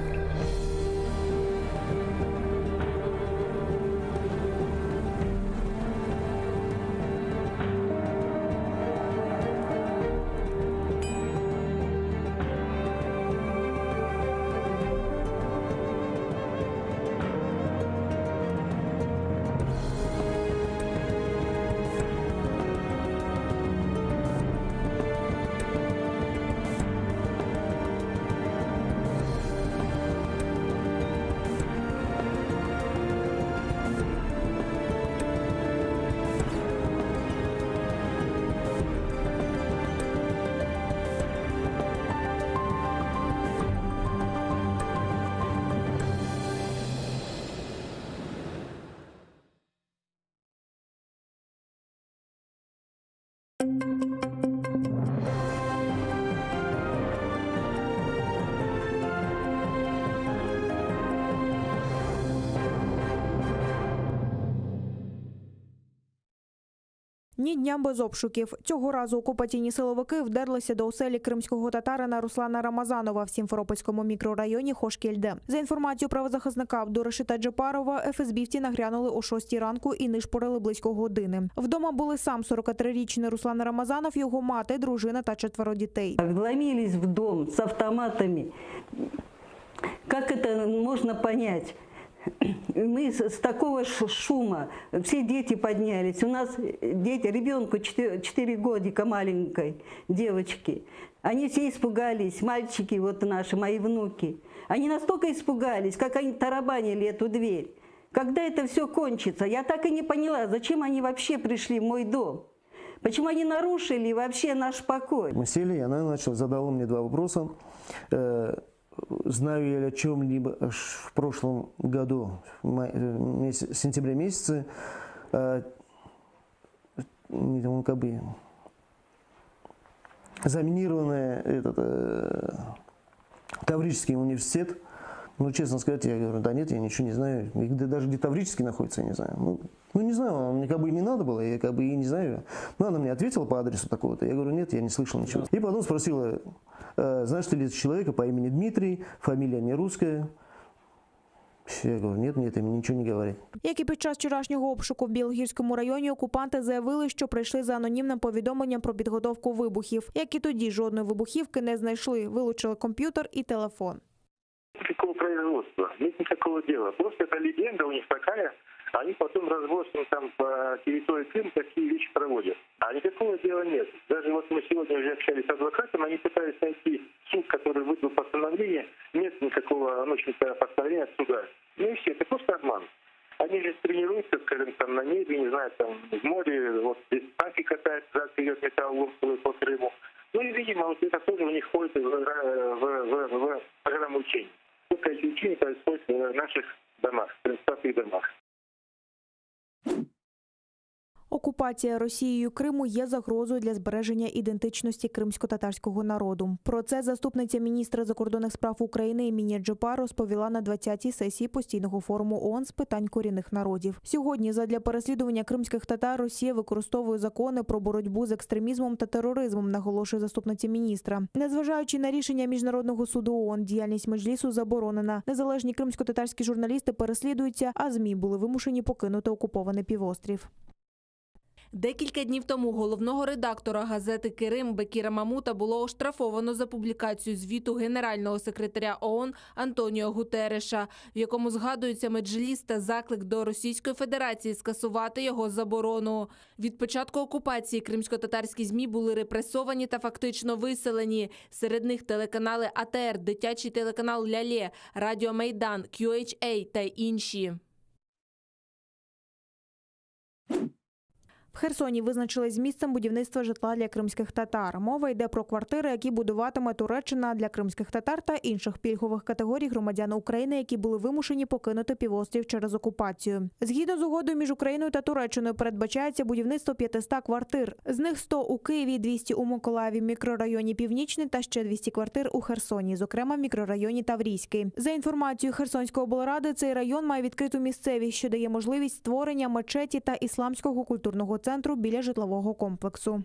Ні дня без обшуків. Цього разу окупаційні силовики вдерлися до оселі кримського татарина Руслана Рамазанова в Сімферопольському мікрорайоні Хошкільде. За інформацією правозахисника Абдурашита Джапарова, ФСБівці нагрянули о 6 ранку і нишпорили близько години. Вдома були сам 43-річний Руслан Рамазанов, його мати, дружина та четверо дітей. Вломились в дом с автоматами. Как это можно понять? Мы с, с такого шума, все дети поднялись. У нас дети, ребенку 4, 4 годика маленькой девочки. Они все испугались, мальчики вот наши, мои внуки. Они настолько испугались, как они тарабанили эту дверь. Когда это все кончится? Я так и не поняла, зачем они вообще пришли в мой дом. Почему они нарушили вообще наш покой? Мы сели, и она начала, задала мне два вопроса. Э, знаю я ли о чем-либо в прошлом году, в э, сентябре месяце, э, он как бы заминированный этот, Таврический университет. Ну, честно сказать, я говорю, да нет, я ничего не знаю. И даже где Таврический находится, я не знаю. Ну, ну, не знаю, мне как бы и не надо было, я как бы и не знаю. Ну, она мне ответила по адресу такого-то. Я говорю, нет, я не слышал ничего. И потом спросила, э, знаешь ты ли человека по имени Дмитрий, фамилия не русская. Я говорю, нет, нет, им ничего не говорит. Як і під час вчорашнього обшуку в Білогірському районі, окупанти заявили, що прийшли за анонімним повідомленням про підготовку вибухів. Як і тоді, жодної вибухівки не знайшли, вилучили комп'ютер і телефон. Никакого производства, нет никакого дела. Просто это легенда у них такая, они потом разбросаны там по территории Крыма такие вещи проводят. А никакого дела нет. Даже вот мы сегодня уже общались с адвокатом, они пытались найти суд, который выдал постановление. Нет никакого, ну, общем-то, постановления от суда. Ну и все, это просто обман. Они же тренируются, скажем, там на небе, не знаю, там в море, вот здесь танки катают, зад вперед металлолом по Крыму. Ну и, видимо, вот это тоже у них входит в, в, в, в программу учений. Только эти учения происходят в наших домах, в крымских домах. Окупація Росією Криму є загрозою для збереження ідентичності кримськотатарського народу. Про це заступниця міністра закордонних справ України Еміне Джеппар розповіла на 20-й сесії постійного форуму ООН з питань корінних народів. Сьогодні задля переслідування кримських татар Росія використовує закони про боротьбу з екстремізмом та тероризмом, наголошує заступниця міністра. Незважаючи на рішення міжнародного суду ООН, діяльність меджлісу заборонена. Незалежні кримськотатарські журналісти переслідуються, а змі були вимушені покинути окупований півострів. Декілька днів тому головного редактора газети Кирим Бекіра Мамута було оштрафовано за публікацію звіту генерального секретаря ООН Антоніо Гутереша, в якому згадується Меджліс та заклик до Російської Федерації скасувати його заборону. Від початку окупації кримськотатарські ЗМІ були репресовані та фактично виселені. Серед них телеканали АТР, дитячий телеканал Ляле, Радіо Майдан, QHA та інші. В Херсоні визначились з місцем будівництва житла для кримських татар. Мова йде про квартири, які будуватиме Туреччина для кримських татар та інших пільгових категорій громадян України, які були вимушені покинути півострів через окупацію. Згідно з угодою між Україною та Туреччиною передбачається будівництво 500 квартир. З них 100 у Києві, 200 у Миколаєві, мікрорайоні Північний та ще 200 квартир у Херсоні, зокрема в мікрорайоні Таврійський. За інформацією Херсонської облради, цей район має відкриту місцевість, що дає можливість створення мечеті та ісламського культурного центру біля житлового комплексу.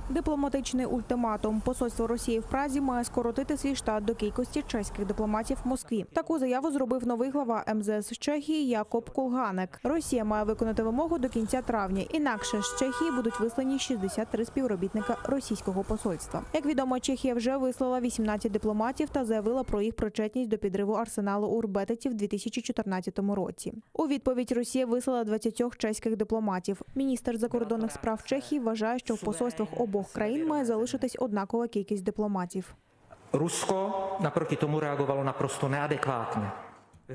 Дипломатичний ультиматум. Посольство Росії в Празі має скоротити свій штат до кількості чеських дипломатів в Москві. Таку заяву зробив новий глава МЗС Чехії Якоб Кулганек. Росія має виконати вимогу до кінця травня. Інакше з Чехії будуть вислані 63 співробітника російського посольства. Як відомо, Чехія вже вислала 18 дипломатів та заявила про їх причетність до підриву арсеналу Урбететі в 2014 році. У відповідь Росія вислала 20 чеських дипломатів. Міністр закордонних справ Чехії вважає, що в посольствах обох країн має залишитись однакова кількість дипломатів. Rusko naproti tomu reagovalo naprosto neadekvátně.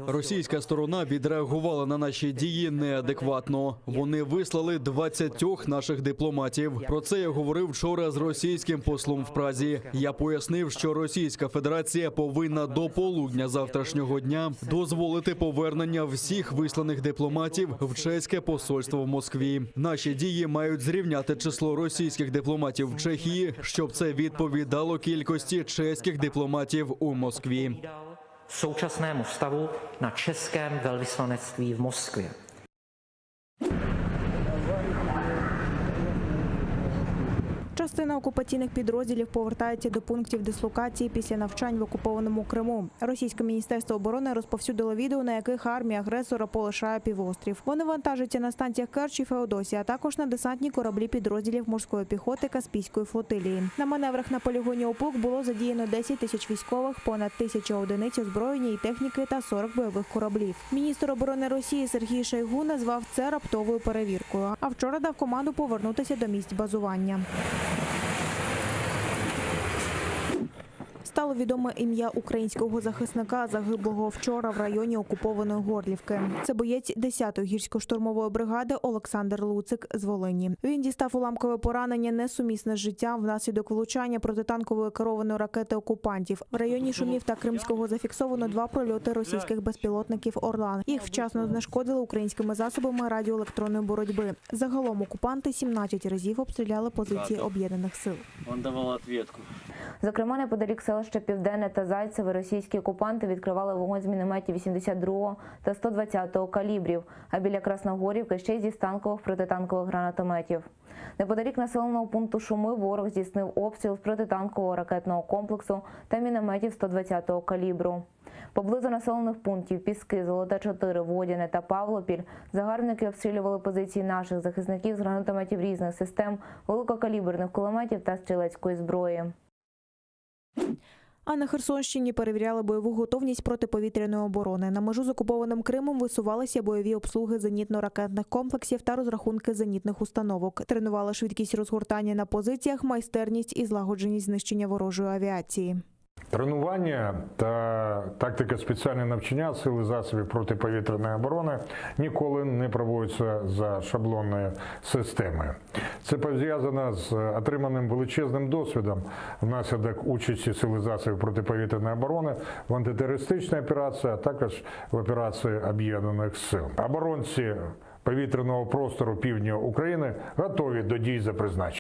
Російська сторона відреагувала на наші дії неадекватно. Вони вислали 20 наших дипломатів. Про це я говорив вчора з російським послом в Празі. Я пояснив, що Російська Федерація повинна до полудня завтрашнього дня дозволити повернення всіх висланих дипломатів в чеське посольство в Москві. Наші дії мають зрівняти число російських дипломатів в Чехії, щоб це відповідало кількості чеських дипломатів у Москві. Současnému stavu na českém velvyslanectví v Moskvě. Частина окупаційних підрозділів повертається до пунктів дислокації після навчань в окупованому Криму. Російське міністерство оборони розповсюдило відео, на яких армія агресора полишає півострів. Вони вантажаться на станціях Керч і Феодосія, а також на десантні кораблі підрозділів морської піхоти Каспійської флотилії. На маневрах на полігоні ОПУК було задіяно 10 тисяч військових, понад тисяча одиниць озброєння і техніки та 40 бойових кораблів. Міністр оборони Росії Сергій Шойгу назвав це раптовою перевіркою. А вчора дав команду повернутися до місць базування. Стало відоме ім'я українського захисника, загиблого вчора в районі окупованої Горлівки. Це боєць 10-ї гірсько-штурмової бригади Олександр Луцик з Волині. Він дістав уламкове поранення несумісне з життям внаслідок влучання протитанкової керованої ракети окупантів. В районі Шумів та Кримського зафіксовано два прольоти російських безпілотників «Орлан». Їх вчасно знешкодили українськими засобами радіоелектронної боротьби. Загалом окупанти 17 разів обстріляли позиції об'єднаних сил. Он давал ответку. Зокрема, неподалік селища Південне та Зайцеве російські окупанти відкривали вогонь з мінометів 82 та 120 калібрів, а біля Красногорівки ще й зі станкових протитанкових гранатометів. Неподалік населеного пункту Шуми ворог здійснив обстріл з протитанкового ракетного комплексу та мінометів 120-го калібру. Поблизу населених пунктів Піски, Золоте 4, Водяне та Павлопіль загарбники обстрілювали позиції наших захисників з гранатометів різних систем, великокаліберних кулеметів та стрілецької зброї. А на Херсонщині перевіряли бойову готовність протиповітряної оборони. На межу з окупованим Кримом висувалися бойові обслуги зенітно-ракетних комплексів та розрахунки зенітних установок. Тренували швидкість розгортання на позиціях, майстерність і злагодженість знищення ворожої авіації. Тренування та тактика спеціального навчання сил і засобів протиповітряної оборони ніколи не проводяться за шаблонною системою. Це пов'язано з отриманим величезним досвідом внаслідок участі сил і засобів протиповітряної оборони в антитерористичній операції, а також в операції Об'єднаних сил. Оборонці повітряного простору півдня України готові до дій за призначенням.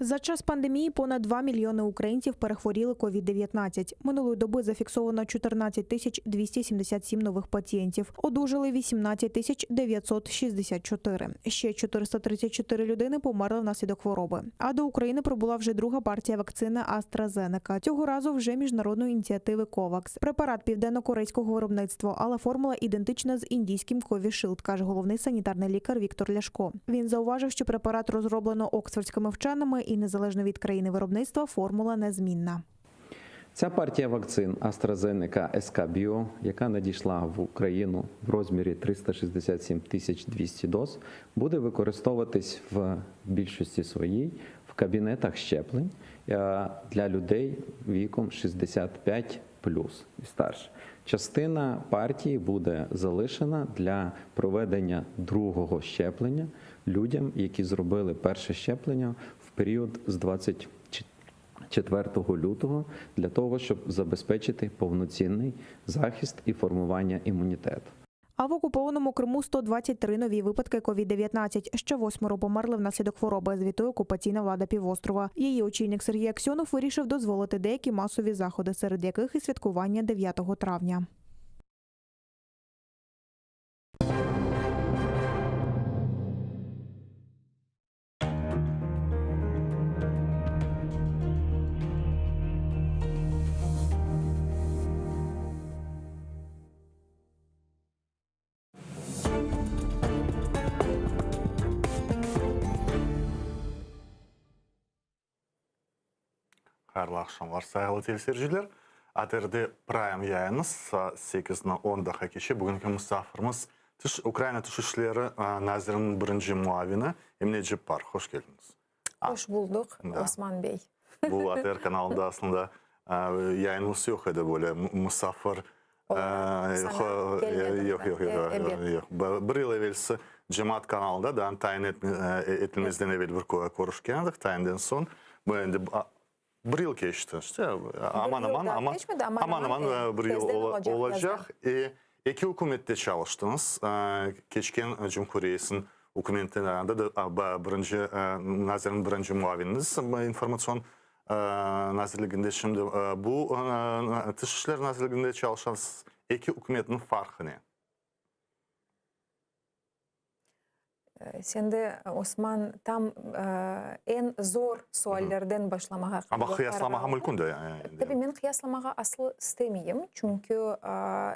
За час пандемії понад 2 мільйони українців перехворіли COVID-19. Минулої доби зафіксовано 14 тисяч 277 нових пацієнтів. Одужали 18 тисяч 964. Ще 434 людини померли внаслідок хвороби. А до України прибула вже друга партія вакцини AstraZeneca. Цього разу вже міжнародної ініціативи COVAX. Препарат південно-корейського виробництва, але формула ідентична з індійським Covishield, каже головний санітарний лікар Віктор Ляшко. Він зауважив, що препарат розроблено оксфордськими вченими і незалежно від країни виробництва формула незмінна. Ця партія вакцин AstraZeneca SK Bio, яка надійшла в Україну в розмірі 367 тисяч 200 доз, буде використовуватись в більшості своїй в кабінетах щеплень е, для людей віком 65 плюс і старше. Частина партії буде залишена для проведення другого щеплення людям, які зробили перше щеплення в період з 24 лютого для того, щоб забезпечити повноцінний захист і формування імунітету. А в окупованому Криму 123 нові випадки COVID-19. Ще восьмеро померли внаслідок хвороби, звітує окупаційна влада півострова. Її очільник Сергій Аксьонов вирішив дозволити деякі масові заходи, серед яких і святкування 9 травня. Hayırlı aqşamlar, sayğılı teleseyirciler. ATRde Prime yayını saat sekizni on daqqa keçe. Bugünki musafirimiz tış Ukraina Tış işleri naziriniñ birinci muavini Emine Ceppar. Hoş keldiñiz. Hoş bulduq, Osman bey. Bu ATR kanalında aslında yayınımız yoq edi böyle musafir Yoq, yoq, yoq, yoq. Bir yıl evelsi cemaat kanalında daa tayin etilmezden evel bir körüşken edik, tayinden soñ. Bu endi bir yıl keçti, işte, aman-aman, aman-aman bir yıl olacaq. Eki ükümette çalıştıñız, keçken cumhuriyetniñ ükümetinde de birinci nazirniñ birinci muaviniñiz informatsion Nazirliginde şimdi bu Tış işler nazirliginde çalışasız. Eki ükümetniñ farqı ne? Sende, Osman, tam eñ zor suallerden başlamağa Amma qıyaslamağa mümkün de. Tabi, men qıyaslamağa aslı istemeyim, çünki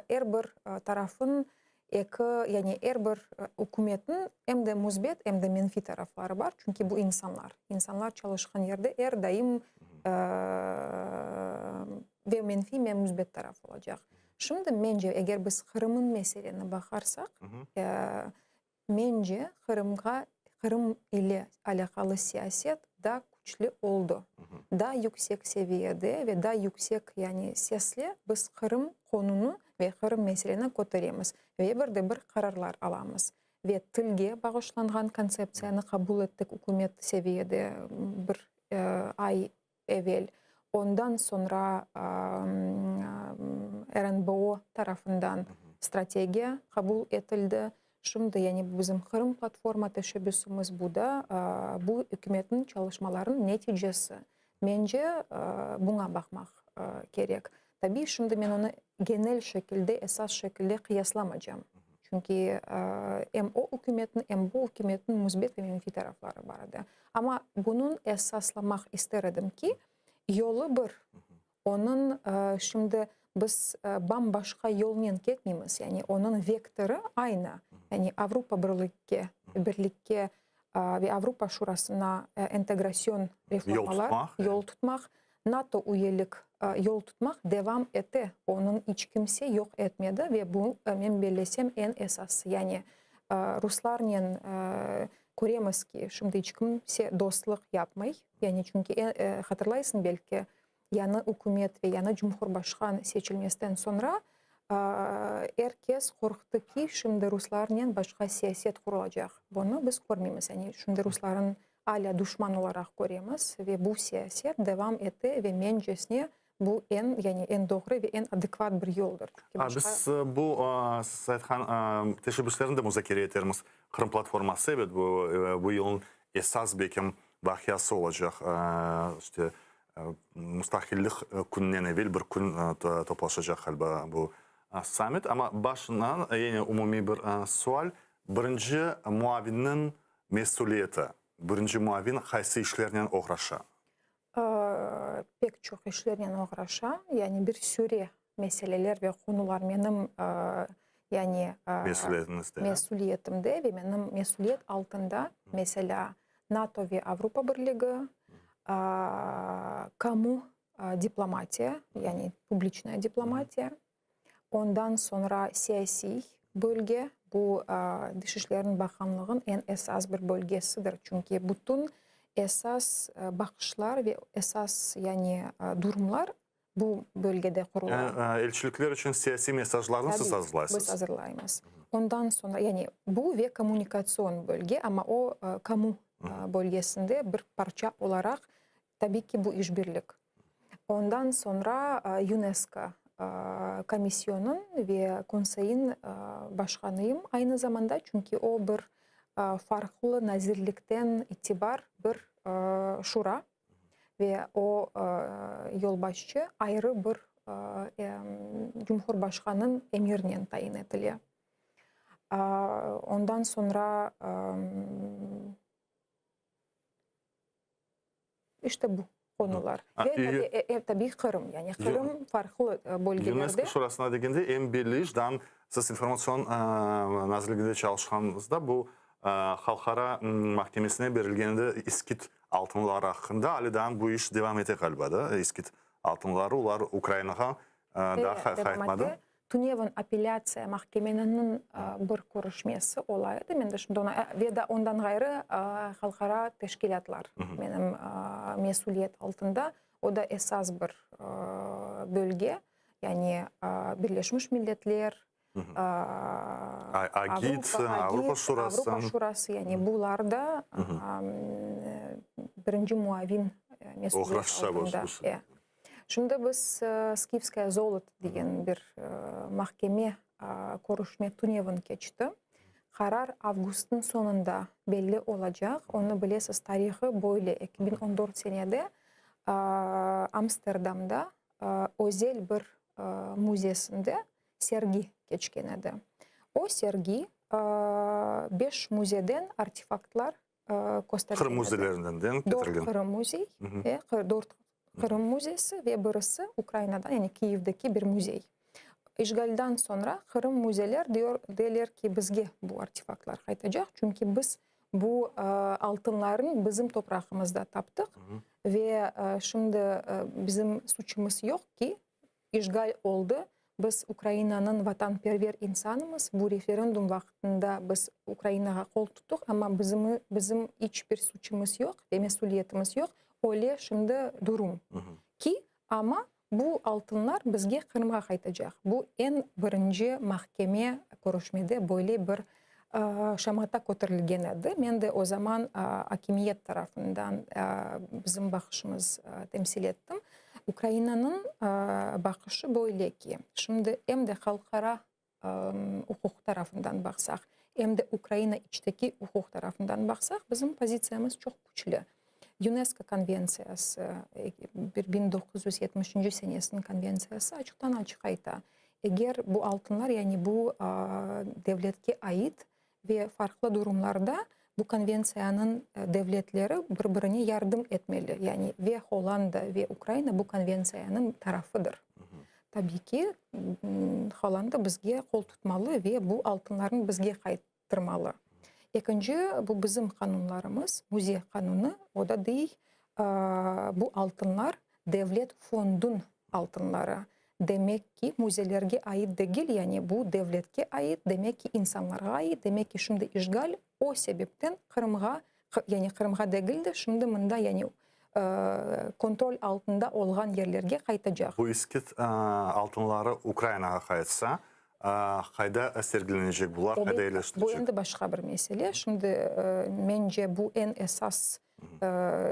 er bir tarafın Eki, yani er bir ükümetniñ em de müsbet, em de menfiy tarafları bar, çünki bu insanlar. İnsanlar çalışqan yerde er daim ve menfiy, ve müsbet taraf olacaq. Şimdi, mence, eger biz Qırımıñ meseleni baqarsaq, mence, Qırımğa, Qırım ile alâqalı siyaset daa küçlü oldı. Daa yüksek seviyede ve daa yüksek, yani sesle biz Qırım qonunı ve Qırım meseleni köteremiz ve bir de bir qararlar alamız. Ve tilge bağışlanğan kontseptsiyanı qabul ettik ükümet seviyede bir ay evel. Ondan soñra RNBO tarafından strategiya qabul etildi. Şimdi, yani bizim Qırım platforma teşebbüsimiz bu da, bu ükümetniñ çalışmalarınıñ neticesi. Mence, buña baqmaq kerek. Tabiiy, şimdi men onı genel şekilde, esas şekilde qıyaslamacam. Çünki em o ükümetniñ, em bu ükümetniñ müsbet ve menfiy tarafları bar edi. Amma bunıñ esaslamaq ister edim ki, yolu bir, onıñ şimdi biz bam-başqa yolnen ketmeymiz, yani onıñ vektorı aynı, yani Avropa Birlikke, Birlikke ve Avropa Şurasına entegrasyon reformalar, yol tutmaq, NATO üyelik yol tutmaq devam ete, onıñ iç kimse yoq etmedi ve bu, men bellesem, eñ esası. Yani ruslarnen köremiz ki, şimdi iç kimse dostluq yapmay, yani çünki hatırlaysıñ belki, yañı ükümet ve yañı cumhurbaşqan seçilmezden soñra er kes qorqtı ki, şimdi ruslarnen başqa siyaset qurulacaq. Bunı biz körmeymiz. Yani şimdi rusların alâ duşman olaraq köremiz ve bu siyaset devam ete ve mencesine bu eñ, yani eñ doğru ve eñ adekvat bir yoldır. Çünki başqa. Biz bu siz aytqan teşebbüslerni de muzakere etermiz. Qırım platforması, ebet, bu bu yılnıñ esas, belkim, Vaqiası olacaq, işte, mustaqillik kününden evel bir kün toplaşacaq ğaliba bu sammit. Amma başından yine umumiy bir sual, birinci muavinniñ mesüliyeti, birinci muavin qaysı işlernen oğraşa? Pek çoq işlernen oğraşa, yani bir süre meseleler ve qonular menim yani Mesüliyetinizde. Mesüliyetimde ve menim mesüliyet altında, meselâ, NATO ve Avropa Birligi, kamu diplomatiya, yani publiçnaya diplomatiya, ondan soñra siyasiy bölge, bu Dış işlerniñ baqanlığın eñ esas bir bölgesidir, çünki bütün esas baqışlar ve esas yani durumlar bu bölgede qurula. Elçilikler içün siyasiy mesajlarnı siz azırlaysız? Biz azırlaymız. Ondan soñra, yani bu ve kommunikatsion bölge, amma o kamu bölgesinde bir parça olaraq, tabiy ki, bu işbirlik. Ondan soñra UNESCO komisyonıñ ve konseyin başqanıyım aynı zamanda, çünki o bir farqlı nazirlikten itibar bir şura. Ve o yolbaşçı ayrı bir cumhurbaşqanıñ emirinen tayin etile. Ondan soñra işte bu konular. Ve tabiiy Qırım, yani Qırım farqlı bölgelerde. UNESCO şurasına degende eñ belli iş, dan siz informatsion nazirliginde çalışqanıñızda bu Halqara mahkemesine berilgende İskit altınları aqqında ale daa bu iş devam ete ğaliba, da? İskit altınları, olar Ukrainağa daa qaytmadı. Tünevin apellâtsiya mahkemeniniñ bir körüşmesi ola edi, men de şimdi onı, ve da ondan ğayrı halqara teşkilâtlar menim mesüliyet altında, o da esas bir bölge, yani Birleşmiş Milletler, AGİT, Avropa Şurası. Avropa Şurası, yani bular da birinci muavin mesüliyet altında. Şimdi biz Skifskaya zoloto degen bir mahkeme körüşme tünevin keçti. Qarar avgustnıñ soñunda belli olacaq. Onı bilesiz, tarihı böyle, 2014 senede Amsterdamda özel bir müzesinde sergi keçken edi. O sergi beş müzeden artefaktlar köstergen Qırım müzelerinden de ketirilgen. Dört Qırım müzey, dört Qırım müzesi ve birisi Ukrainadan, yani Kiyevdeki bir müzey. İşğaldan soñra Qırım müzeler diyor, deyler ki, bizge bu artefaktlar qaytacaq, çünki biz bu altınlarnı bizim toprağımızda taptıq ve şimdi bizim suçumız yoq ki, İşğal oldı. Biz Ukrainanıñ vatanperver insanımız. Bu referendum vaqtında biz Ukrainağa qol tuttıq, amma bizim bizim iç bir suçumız yoq ve mesüliyetimiz yoq. Öyle şimdi durum ki, amma bu altınlar bizge Qırımğa qaytacaq. Bu eñ birinci mahkeme körüşmede böyle bir şamata köterilgen edi. Men de o zaman akimiyet tarafından bizim baqışımız temsil ettim. Ukrainanıñ baqışı böyle ki, şimdi em de halqara uquq tarafından baqsaq, em de Ukraina içteki uquq tarafından baqsaq, bizim pozitsiyamız çoq küçlü. UNESCO konventsiyası, bir 1970-nci senesiniñ konventsiyası açıqtan-açıq ayta, eger bu altınlar, yani bu devletke ait ve farqlı durumlarda bu konventsiyanıñ devletleri bir-birine yardım etmeli, yani ve Hollanda, ve Ukraina bu konventsiyanıñ tarafıdır. Tabiiy ki, Hollanda bizge qol tutmalı ve bu altınlarnı bizge qayttırmalı. Ekinci, bu bizim qanunlarımız, müze qanunı, o da dey, bu altınlar devlet fondun altınları. Demek ki, müzelerge ait degil, yani bu devletke ait, demek ki, insanlarğa ait, demek ki, şimdi işğal o sebepten Qırımğa, yani Qırımğa degil de, şimdi mında, yani kontrol altında olğan yerlerge qaytacaq. Bu iskit altınları Ukrainağa qaytsa, qayda sergilenecek bular, qayda yerleştirilecek? Bu endi başqa bir mesele. Şimdi, mence, bu eñ esas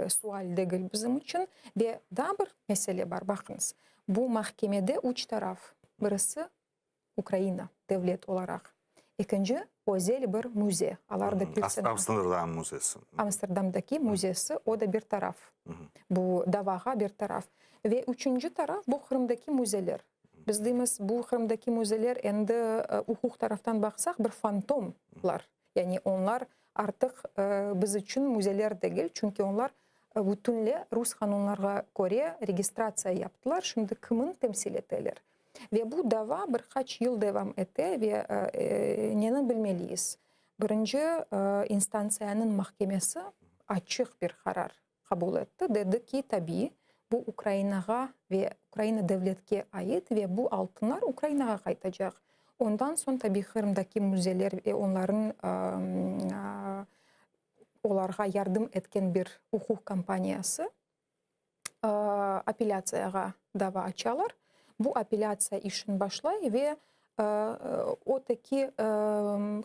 sual degil bizim içün. Ve daa bir mesele bar, baqıñız, bu mahkemede üç taraf, birisi Ukraina devlet olaraq. Ekinci, özel bir müze. Alar da bilsin. Amsterdam müzesi. Amsterdamdaki müzesi, o da bir taraf. Bu davağa bir taraf. Ve üçünci taraf, bu Qırımdaki müzeler. Biz deymiz, bu Qırımdaki müzeler endi uquq taraftan baqsaq, bir fantomlar. Yani onlar artıq biz içün müzeler degil, çünki onlar bütünle rus qanunlarğa köre registratsiya yaptılar, şimdi kimin temsil eteler? Ve bu dava bir qaç yıl devam ete ve neni bilmeliyiz? Birinci instantsiyanıñ mahkemesi açıq bir qarar qabul etti, dedi ki, tabiiy, bu Ukrainağa ve Ukraina devletke ait ve bu altınlar Ukrainağa qaytacaq. Ondan soñ, tabiiy, Qırımdaki müzeler ve onlarıñ olarğa yardım etken bir uquq kampaniyası apellâtsiyağa dava açalar. Bu apellâtsiya işin başlay ve o teki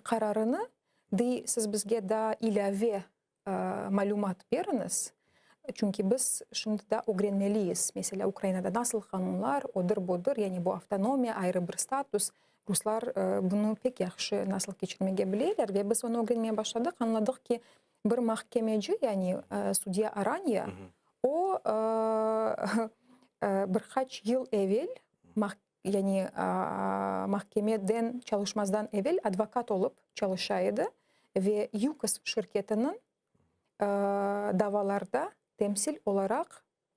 qararını dey, siz bizge daa ilâve malümat beriñiz, çünki biz şimdi daa ögrenmeliyiz, meselâ, Ukrainada nasıl qanunlar, odır, budır, yani bu avtonomiya, ayrı bir status, ruslar bunı pek yahşı nasıl keçirmege bileler ve biz onı ögrenmeye başladıq, añladıq ki, bir mahkemeci, yani sudya Aranya, o, bir qaç yıl evel yani mahkemeden çalışmazdan evel advokat olıp çalışa edi ve YUKOS şirketiniñ davalarda temsil olaraq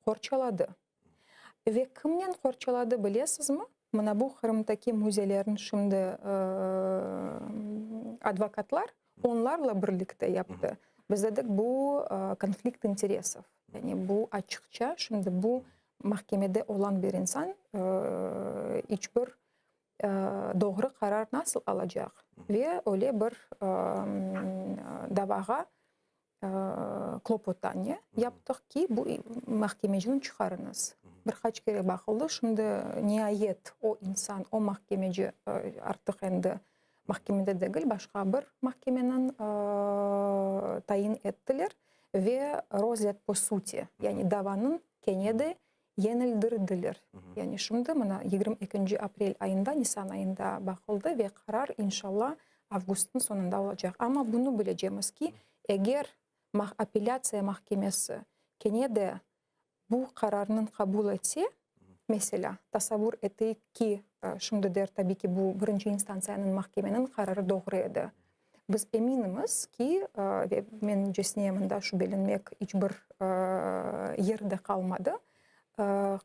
qorçaladı. Ve kimnen qorçaladı bilesizmi? Mına bu Qırımdaki müzelerniñ şimdi advokatlar, onlarla birlikte yaptı. Biz dedik, bu konflikt interesov. Yani bu açıqça şimdi bu mahkemede olan bir insan iç bir doğru qarar nasıl alacaq? Ve öyle bir davağa klopotaniya yaptıq ki, bu mahkemecini çıqarıñız. Bir qaç kere baqıldı, şimdi niayet o insan, o mahkemeci artıq endi mahkemede degil, başqa bir mahkemeniñ tayin ettiler ve rozlyad po suti, yani davanıñ kene de yenildirdiler. Yani şimdi mına 22 aprel ayında, nisan ayında baqıldı ve qarar inşalla avgustnıñ soñunda olacaq. Amma bunı bilecemiz ki, eger apellâtsiya mahkemesi kene de bu qararnıñ qabul etse, meselâ, tasavvur eteyik ki, şimdi der, tabiy ki, bu birinci instantsiyanıñ mahkemeniñ qararı doğru edi. Biz eminimiz ki, ve mencesine mında şübelenmek iç bir yer de qalmadı,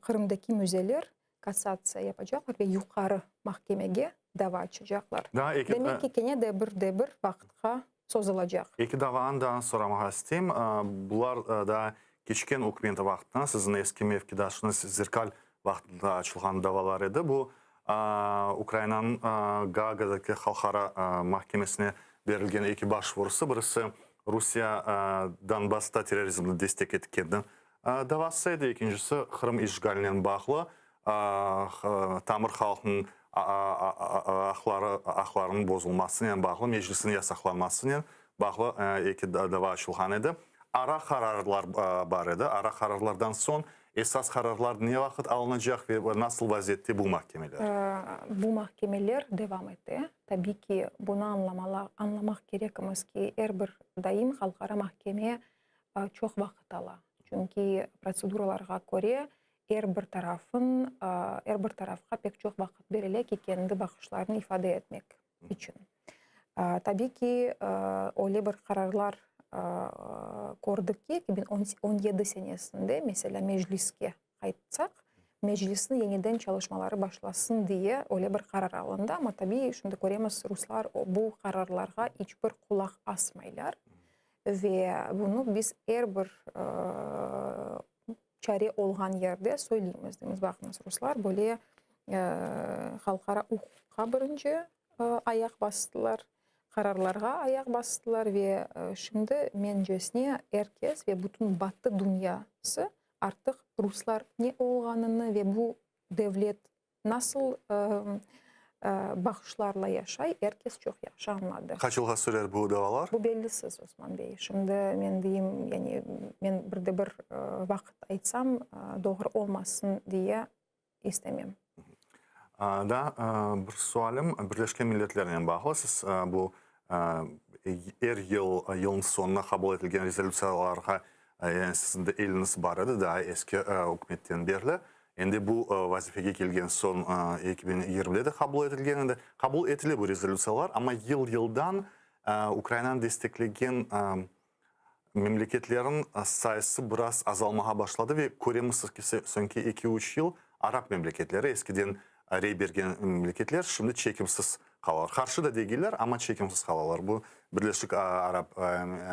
Qırımdaki müzeler kassatsiya yapacaqlar ve yuqarı mahkemege dava açacaqlar. Demek ki, kene de bir de bir vaqıtqa sozulacaq. Eki davanı daa soramağa isteyim. Bular daa keçken ükümeti vaqtında, siziñ eski mevkidaşıñız Zerkal vaqtında açılğan davalar edi. Bu, Ukrainanıñ Gaagadaki Halqara mahkemesine berilgen eki başvurusı. Birisi, Rusiye Donbassta terrorizmni destek etkeniniñ davası edi, ekincisi, Qırım işğalinen bağlı tamır halqnıñ aqları aqlarınıñ bozulmasınen bağlı, Meclisniñ yasaqlanmasınen bağlı eki dava açılğan edi. Ara qararlar bar edi. Ara qararlardan soñ esas qararlar ne vaqıt alınacaq ve nasıl vaziyette bu mahkemeler? Bu mahkemeler devam ete. Tabiy ki, bunı añlamaq kerekimiz ki, er bir daim halqara mahkeme çoq vaqıt ala. Çünki protseduralarğa köre er bir tarafın, er bir tarafqa pek çoq vaqıt berile ki, kendi baqışlarını ifade etmek içün. Tabiy ki, öyle bir qararlar kördik ki, 2017 senesinde, meselâ, Mecliske qaytsaq, Meclisniñ yeñiden çalışmaları başlasın diye öyle bir qarar alındı. Amma, tabiy, şimdi köremiz, ruslar bu qararlarğa iç bir qulaq asmaylar. Ve bunı biz er bir çare olğan yerde söyleymiz, deymiz, baqıñız, ruslar böyle halqara uquqqa birinci ayaq bastılar, qararlarğa ayaq bastılar ve şimdi, mencesine, er kes ve bütün Batı dünyası artıq ruslar ne olğanını ve bu devlet Nasıl baqışlarla yaşay, er kes çoq yahşı añladı. Qaç yılğa sürer bu davalar? Bu bellisiz, Osman bey. Şimdi men deyim, yani men bir de bir vaqıt aytsam, doğru olmasın diye istemem. Daa bir sualim Birleşken Milletlernen bağlı. Siz bu er yıl yılnıñ soñuna qabul etilgen rezolütsiyalarğa yani siziñ de eliñiz bar edi daa eski ükümetten berli. Endi bu vazifege kelgen soñ 2020-de de qabul etilgen edi. Qabul etile bu rezolütsiyalar, amma yıl-yıldan Ukrainanı desteklegen memleketlerniñ sayısı biraz azalmağa başladı ve köremiz ki, soñki eki-üç yıl arap memleketleri, eskiden rey bergen memleketler, şimdi çekimsiz qalalar. Qarşı da degiller, amma çekimsiz qalalar. Bu Birleşik Arap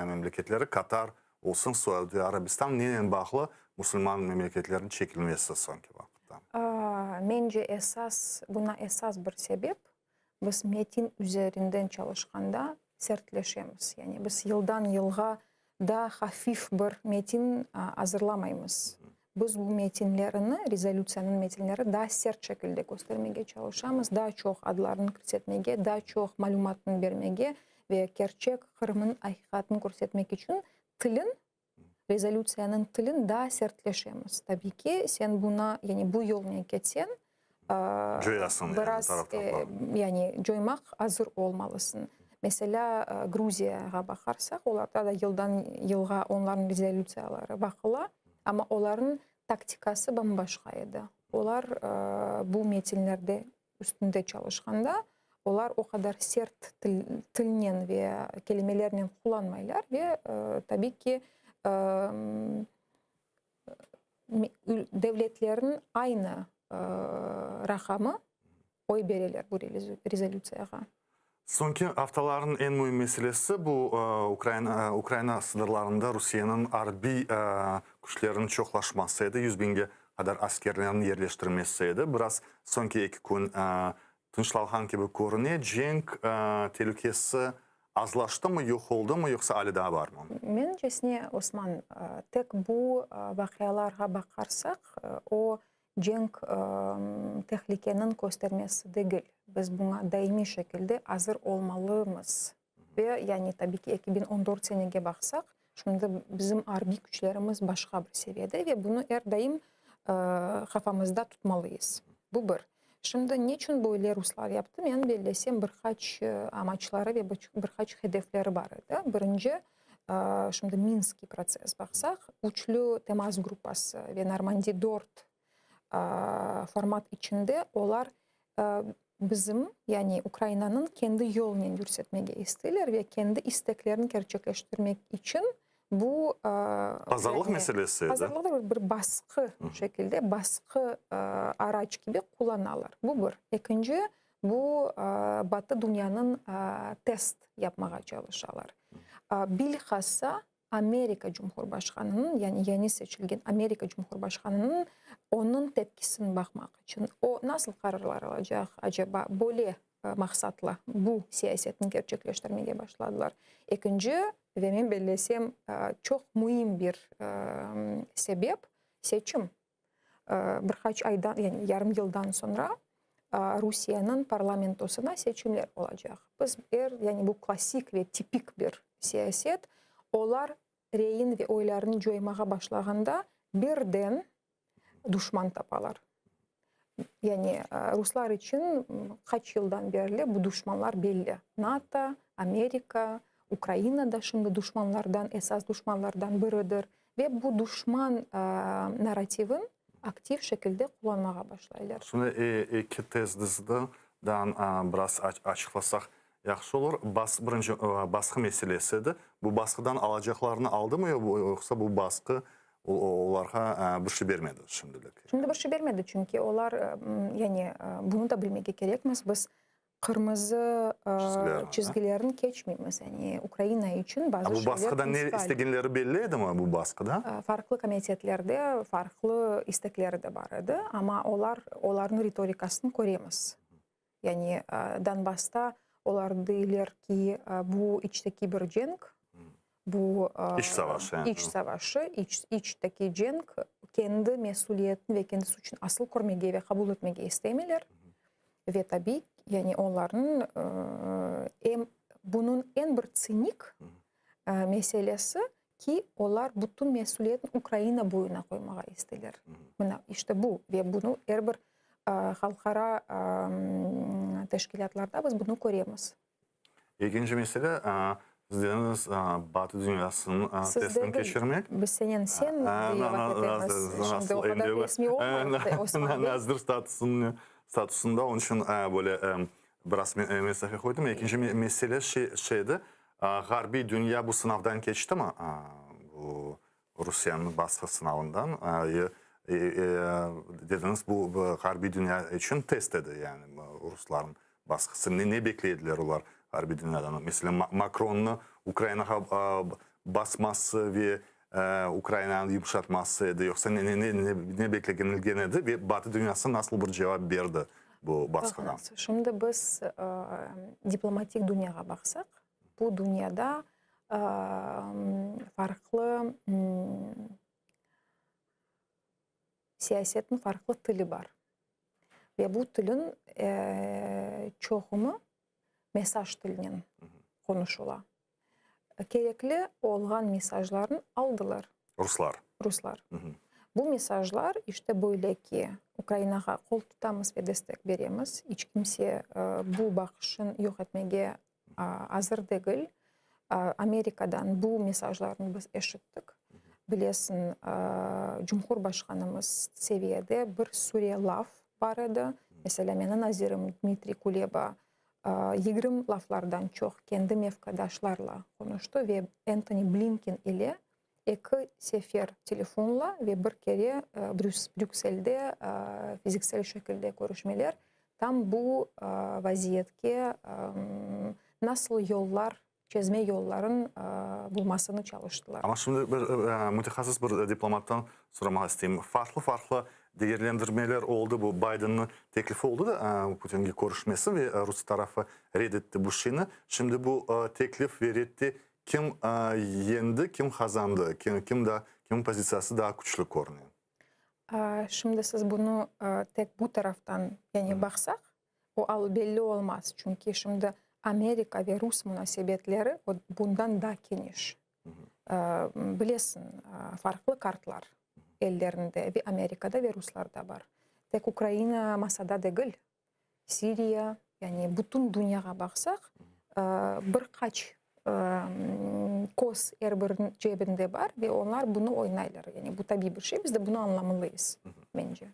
Memleketleri, Katar olsun, Suudiy Arabistan nenen bağlı musulman memleketleriniñ çekilmesi soñki vaqıtta? Mence, esas, buna esas bir sebep, Biz metin üzerinden çalışqanda sertleşemiz. Yani biz yıldan yılğa daa hafif bir metin azırlamaymız. Biz bu metinlerini, rezolütsiyanıñ metinleri daa sert şekilde köstermege çalışamız, daa çoq adlarnı kirsetmege, daa çoq malümatnı bermege ve kerçek Qırımnıñ aqiqatını körsetmek içün tilin, rezolütsiyanıñ tilin daa sertleşemiz. Tabiy ki, sen buna, yani bu yolnen ketseñ, Coyasıñ, yani, biraz, tarafdarlarını. yani coymaq azır olmalısıñ. Meselâ, Gruziyağa baqarsaq, olarda da yıldan yılğa onlarnıñ rezolütsiyaları baqıla, amma olarnıñ taktikası bam-başqa edi. Olar bu metinlerde üstünde çalışqanda, olar o qadar sert til, tilnen ve kelimelernen qullanmaylar ve, tabiy ki, devletlerniñ aynı raqamı oy bereler bu rezolütsiyağa. Soñki aftalarnıñ eñ müim meselesi bu Ukraina, Ukraina sıñırlarında Rusiyeniñ arbiy küçleriniñ çoqlaşması edi, 100 biñge qadar askerlerniñ yerleştirmesi edi. Biraz soñki eki kün tınçlalğan kibi körüne. Cenk telükesi azlaştımı, yoq oldımı, yoqsa ale daa barmı? Mencesine, Osman, tek bu vaqialarğa baqarsaq, o cenk tehlikeniñ köstermesi degil. Biz buña daimiy şekilde azır olmalımız. Ve, yani, tabiy ki, 2014 senege baqsaq, şimdi bizim arbiy küçlerimiz başqa bir seviyede ve bunı er daim qafamızda tutmalıyız. Bu bir. Şimdi neçün böyle ruslar yaptı? Men bellesem, bir qaç amaçları ve bir qaç hedefleri bar edi. Birinci, şimdi Minskiy protsess baqsaq, üçlü temas gruppası ve Normandiy dört format içinde olar bizim, yani Ukrainanıñ kendi yolunen yürsetmege isteyler ve kendi isteklerini kerçekleştirmek içün bu Pazarlıq meselesi edi. Pazarlıq bir basqı şekilde, basqı araç kibi qullanalar. Bu bir. Ekinci, bu Batı dünyanıñ test yapmağa çalışalar. Bilhassa Amerika Cumhurbaşqanınıñ, yani yañı seçilgen Amerika Cumhurbaşqanınıñ onıñ tepkisini baqmaq içün, o nasıl qararlar alacaq, acaba, böyle maqsatla bu siyasetni kerçekleştirmege başladılar. Ekinci, ve men bellesem, çoq müim bir sebep, seçim. Bir qaç aydan, yani yarım yıldan soñra Rusiyeniñ parlamentosına seçimler olacaq. Biz er, yani bu klassik ve tipik bir siyaset, olar reyin ve oylarını coymağa başlağanda birden duşman tapalar. Yani ruslar içün qaç yıldan berli bu duşmanlar belli. NATO, Amerika, Ukraina da şimdi duşmanlardan, esas duşmanlardan biridir. Ve bu duşman narrativin aktiv şekilde qullanmağa başlaylar. Şimdi eki tezizdi dan biraz açıqlasaq yahşı olur. Bas, birinci basqı meselesi edi. Bu basqıdan alacaqlarını aldımı yoqsa bu basqı olarğa bir şey bermedi şimdilik? Şimdi bir şey bermedi, çünki olar, yani bunı da bilmege kerekmiz, biz qırmızı çizgilerini keçmeymiz. Yani Ukraina içün bazı şeyler. Bu basqıdan ne istegenleri belli edimi bu basqıda? Farqlı komitetlerde farqlı istekleri de bar edi, amma olar, olarnıñ ritorikasını köremiz. Yani Donbassta olar deyler ki, bu içteki bir cenk, bu İç savaşı, iç savaşı, iç, içteki cenk, kendi mesüliyetini ve kendi suçını asıl körmege ve qabul etmege istemeyler. Ve tabiy, yani onlarnıñ em bunıñ eñ bir tsinik meselesi ki, olar bütün mesüliyetni Ukraina boyuna qoymağa isteyler. Mına, işte bu ve bunı er bir. Halqara teşkilâtlarda biz bunı köremiz. Ekinci mesele, siz dediñiz, Batı dünyasınıñ Siz testini degil, keçirmek. biz senen sen diye laf etemiz. Şimdi o qadar resmiy olmayıq, Osman bey. Nazir statusında, onıñ içün böyle biraz mesafe qoydım. Ekinci mesele şeydi, ğarbiy dünya bu sınavdan keçtimi? Bu Rusiyeniñ basqı sınavından, dediñiz, bu ğarbiy dünya içün test edi, yani ruslarnıñ basqısı. Ne bekley ediler olar ğarbiy dünyadan? Meselâ, Makronnı Ukrainağa basması ve Ukrainanı yımşatması edi, yoqsa ne beklenilgen edi ve Batı dünyası nasıl bir cevap berdi bu basqığa? Baqıñız, şimdi biz diplomatik dünyağa baqsaq, Bu dünyada farqlı siyasetniñ farqlı tili bar. Ve bu tilin çoğumı mesaj tilinen qonuşula. Kerekli olğan mesajlarnı aldılar. Ruslar. Ruslar. Bu mesajlar işte böyle ki, Ukrainağa qol tutamız ve destek beremiz, iç kimse bu baqışın yoq etmege azır degil. Amerikadan bu mesajlarnı biz eşittik. Bilesiñ, Cumhurbaşqanımız seviyede bir süre laf bar edi. Meselâ, meni nazirim Dmitriy Kuleba 20 laflardan çoq kendi mevkidaşlarla qonuştı ve Entoni Blinken ile eki sefer telefonla ve bir kere Brükselde fiziksel şekilde körüşmeler tam bu vaziyetke nasıl yollar, çezme yolların bulmasını çalıştılar. Amma şimdi bir mütehassıs bir diplomattan soramağa isteyim. Farqlı-farqlı degerlendirmeler oldı, bu Baydenniñ teklifi oldı da Putinge körüşmesi ve rus tarafı red etti bu şeyni. Şimdi bu teklif ve redde Kim yendi, kim qazandı, kim da, kimin pozitsiyası daa küçlü körüne? Şimdi siz bunı tek bu taraftan, yani baqsaq, o al belli olmaz, çünki şimdi Amerika ve rus munasebetleri bundan daa keniş. Bilesiñ, farqlı kartlar ellerinde ve Amerikada, ve ruslarda bar. Tek Ukraina masada degil, Siriya, yani bütün dünyağa baqsaq, bir qaç koz er biriniñ cebinde bar ve onlar bunı oynaylar. Yani bu tabiiy bir şey, biz de bunı añlamalıyız, mence.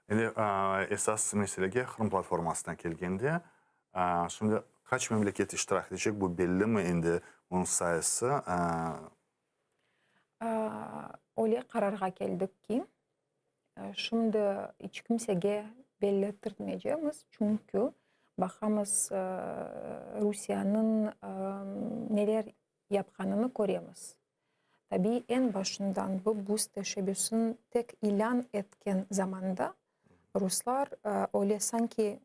Endi esas meselege, Qırım platformasına kelgende, şimdi qaç memleket iştirak etecek, bu bellimi endi, onıñ sayısı? Öyle qararğa keldik ki, Şimdi iç kimsege belli ettirmeycemiz, çünki baqamız, Rusiyeniñ neler yapqanını köremiz. Tabiiy, eñ başından bu buz teşebbüsini tek ilân etken zamanda ruslar öyle sanki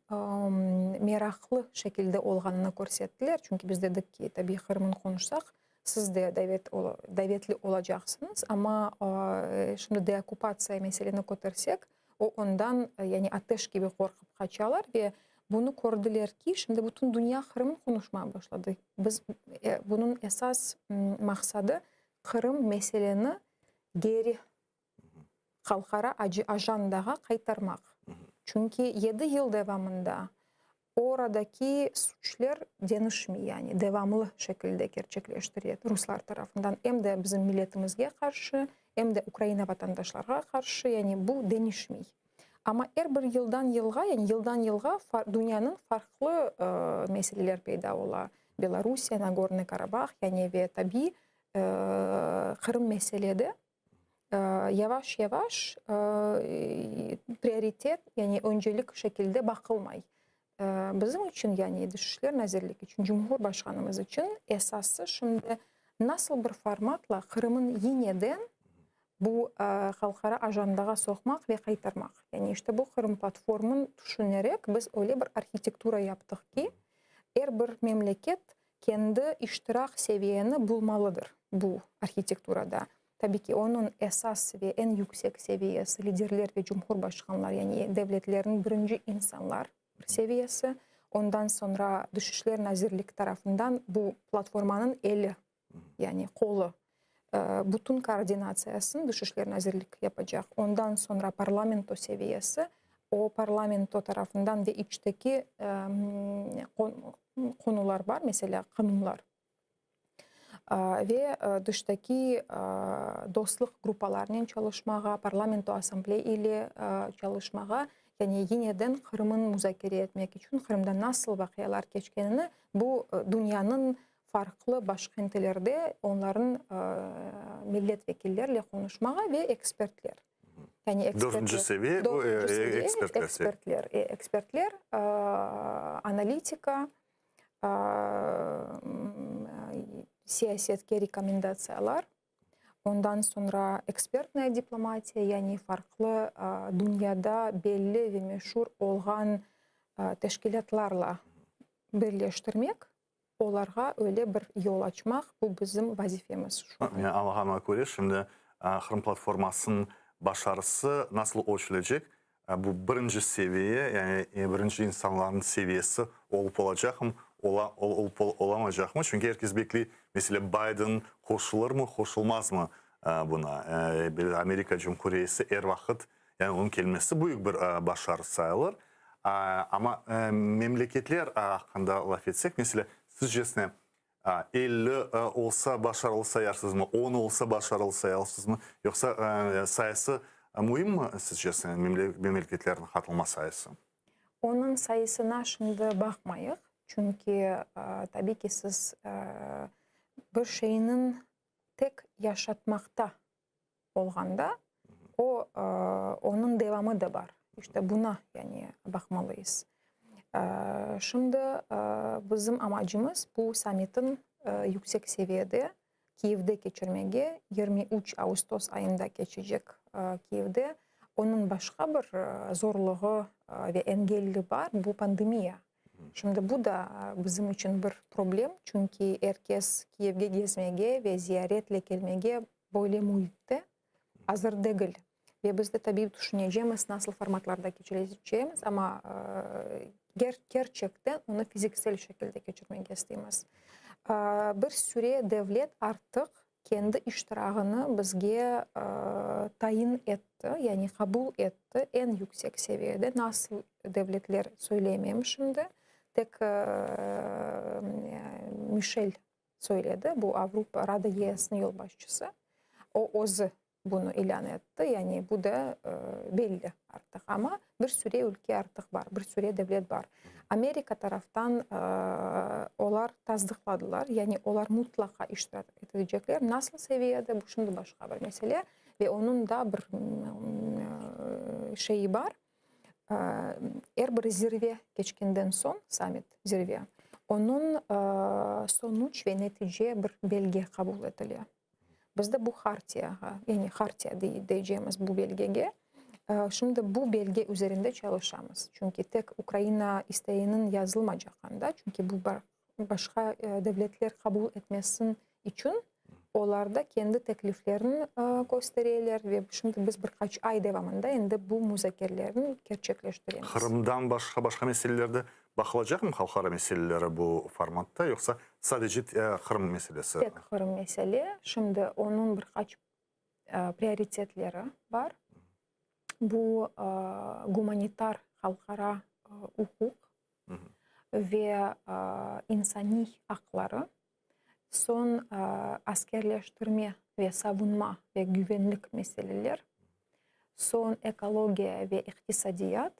meraqlı şekilde olğanını körsettiler, çünki biz dedik ki, tabiiy, Qırımnı qonuşsaq, Siz de davet davetli olacaqsıñız, amma şimdi deokkupatsiya meseleni kötersek, o ondan, yani ateş kibi qorqıp qaçalar ve bunı kördiler ki, şimdi bütün dünya Qırımnı qonuşmağa başladı. Biz bunıñ esas maqsadı Qırım meseleni geri halqara ajandağa qaytarmaq. Çünki yedi yıl devamında oradaki suçlar deñişmey, yani devamlı şekilde kerçekleştire ruslar tarafından, em de bizim milletimizge qarşı, em de Ukraina vatandaşlarğa qarşı, yani bu deñişmey. Amma er bir yıldan yılğa, yani yıldan yılğa dünyanıñ farqlı meseleler peyda ola, Belorusiya, Nagornıy Karabah, yani ve tabiiy Qırım mesele de yavaş-yavaş prioritet, yani öncelik şekilde baqılmay. Bizim içün, yani Dış işler nazirligi içün, Cumhurbaşqanımız içün esası şimdi nasıl bir formatla Qırımın yineden bu halqara ajandağa soqmaq ve qaytarmaq. Yani işte bu Qırım platformın tüşünerek biz öyle bir arhitektura yaptıq ki, er bir memleket kendi iştirak seviyeni bulmalıdır bu arhitekturada. Tabii ki, onıñ esas ve eñ yüksek seviyesi liderler ve cumhurbaşqanlar, yani devletlerniñ birinci insanlar seviyesi, ondan soñra Dış işler nazirlik tarafından bu platformanıñ eli, yani qolu, bütün koordinatsiyasını Dış işler nazirlik yapacaq, ondan soñra parlamento seviyesi. O parlamento tarafından ve içteki qonular bar, meselâ, qanunlar ve dıştaki dostluq gruppalarnen çalışmağa, parlamento assambleya ile çalışmağa, yani yineden Qırımın muzakere etmek içün, Qırımda nasıl vaqialar keçkenini bu dünyanıñ farqlı başkentelerde onların millet vekillerle qonuşmağa ve ekspertler. Yani ekspertler. Dördünci seviye bu ekspertler. Ekspertler, ekspertler, analitika, siyasetke rekomendatsiyalar, ondan soñra ekspertnaya diplomatiya, yani farqlı dünyada belli ve meşur olğan teşkilâtlarla birleştirmek, olarğa öyle bir yol açmaq, bu bizim vazifemiz şu an. Men añlağanıma köre, şimdi Qırım platformasınıñ başarısı nasıl ölçülecek? Bu birinci seviye, yani birinci insanlarnıñ seviyesi olıp olacaqmı, olıp olamaycaqmı? Çünki er kes bekley, meselâ, Bayden qoşulırmı, qoşulmazmı buna? Amerika Cumhuriyesi er vaqıt, yani onıñ kelmesi büyük bir başarı sayılır. Amma memleketler aqqında laf etsek, meselâ, sizcesine, 50 olsa başarılı sayarsızmı, on olsa başarılı sayarsızmı, yoqsa sayısı müimmi sizcesine, memleketlerniñ qatılma sayısı? Onıñ sayısına şimdi baqmayıq, çünki tabiy ki siz bir şeyniñ tek yaşatmaqta olğanda, o, onıñ devamı da bar. İşte buna, yani, baqmalıyız. Şimdi bizim amacımız bu sammitin yüksek seviyede Kiyevde keçirmege, 23 ağustos ayında keçecek Kiyevde. Onıñ başqa bir zorluğı ve engelli bar, bu pandemiya. Şimdi bu da bizim içün bir problem, çünki er kes Kiyevge gezmege ve ziyaretle kelmege böyle müitte azır degil. Ve biz de tabiiy tüşünecemiz, nasıl formatlarda keçirecemiz, amma kerçekten onı fiziksel şekilde keçirmege isteymiz. Bir süre devlet artıq kendi iştirağını bizge tayin etti, yani qabul etti eñ yüksek seviyede, nasıl devletler söylemeyim şimdi, tek Mişel söyledi, bu Avropa Rada YESniñ yolbaşçısı, o özü bunı ilân etti, yani bu da belli artıq. Amma bir süre ülke artıq bar, bir süre devlet bar. Amerika taraftan olar tasdıqladılar, yani olar mutlaqa iştirak etecekler. Nasıl seviyede, bu şimdi başqa bir mesele ve onıñ da bir şeyi bar. Er bir zirve keçkenden soñ, sammit, zirve, onıñ sonuç ve netice bir belge qabul etile. Bizde bu hartiyağa, yani hartiya deycemiz bu belgege, şimdi bu belge üzerinde çalışamız. Çünki tek Ukraina isteğiniñ yazılmacaq anda, çünki bu başqa devletler qabul etmesin içün olar da kendi tekliflerini köstereler ve şimdi biz bir qaç ay devamında endi bu muzakerelerni kerçekleştiremiz. Qırımdan başqa başqa meseleler de baqılacaqmı halqara meseleleri bu formatta, yoqsa sadece Qırım meselesi? Tek Qırım mesele. Şimdi onıñ bir qaç prioritetleri bar. Bu gumanitar halqara uquq ve insaniy aqları, soñ askerleştirme ve savunma ve güvenlik meseleler, soñ ekologiya ve iqtisadiyat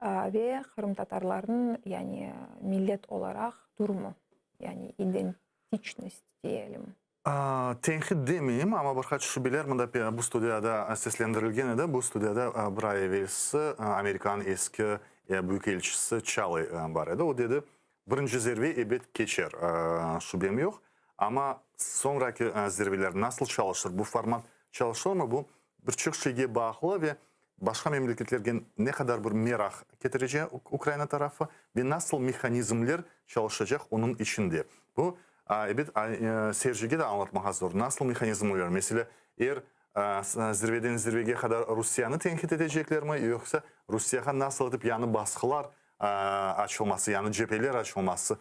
ve qırımtatarlarnıñ yani millet olaraq durumu, yani identiçnost diyelim. Tenqit demeyim, amma bir qaç şübeler mında bu studiyada seslendirilgen edi. Bu studiyada bir ay evelsi Amerikanıñ eski büyükelçisi Çaley bar edi. O dedi, birinci zirve ebet keçer, şübem yoq, amma soñraki zirveler nasıl çalışır, bu format çalışırmı, bu bir çoq şeyge bağlı ve başqa memleketlerge ne qadar bir meraq ketirecek Ukraina tarafı ve nasıl mehanizmler çalışacaq onıñ içinde. Bu, ebet, seyircige de añlatmağa zor, nasıl mehanizmler, meselâ, er zirveden zirvege qadar Rusiyanı tenqit eteceklermi, yoqsa Rusiyağa nasıl etip yañı basqılar açılması, yañı cepheler açılması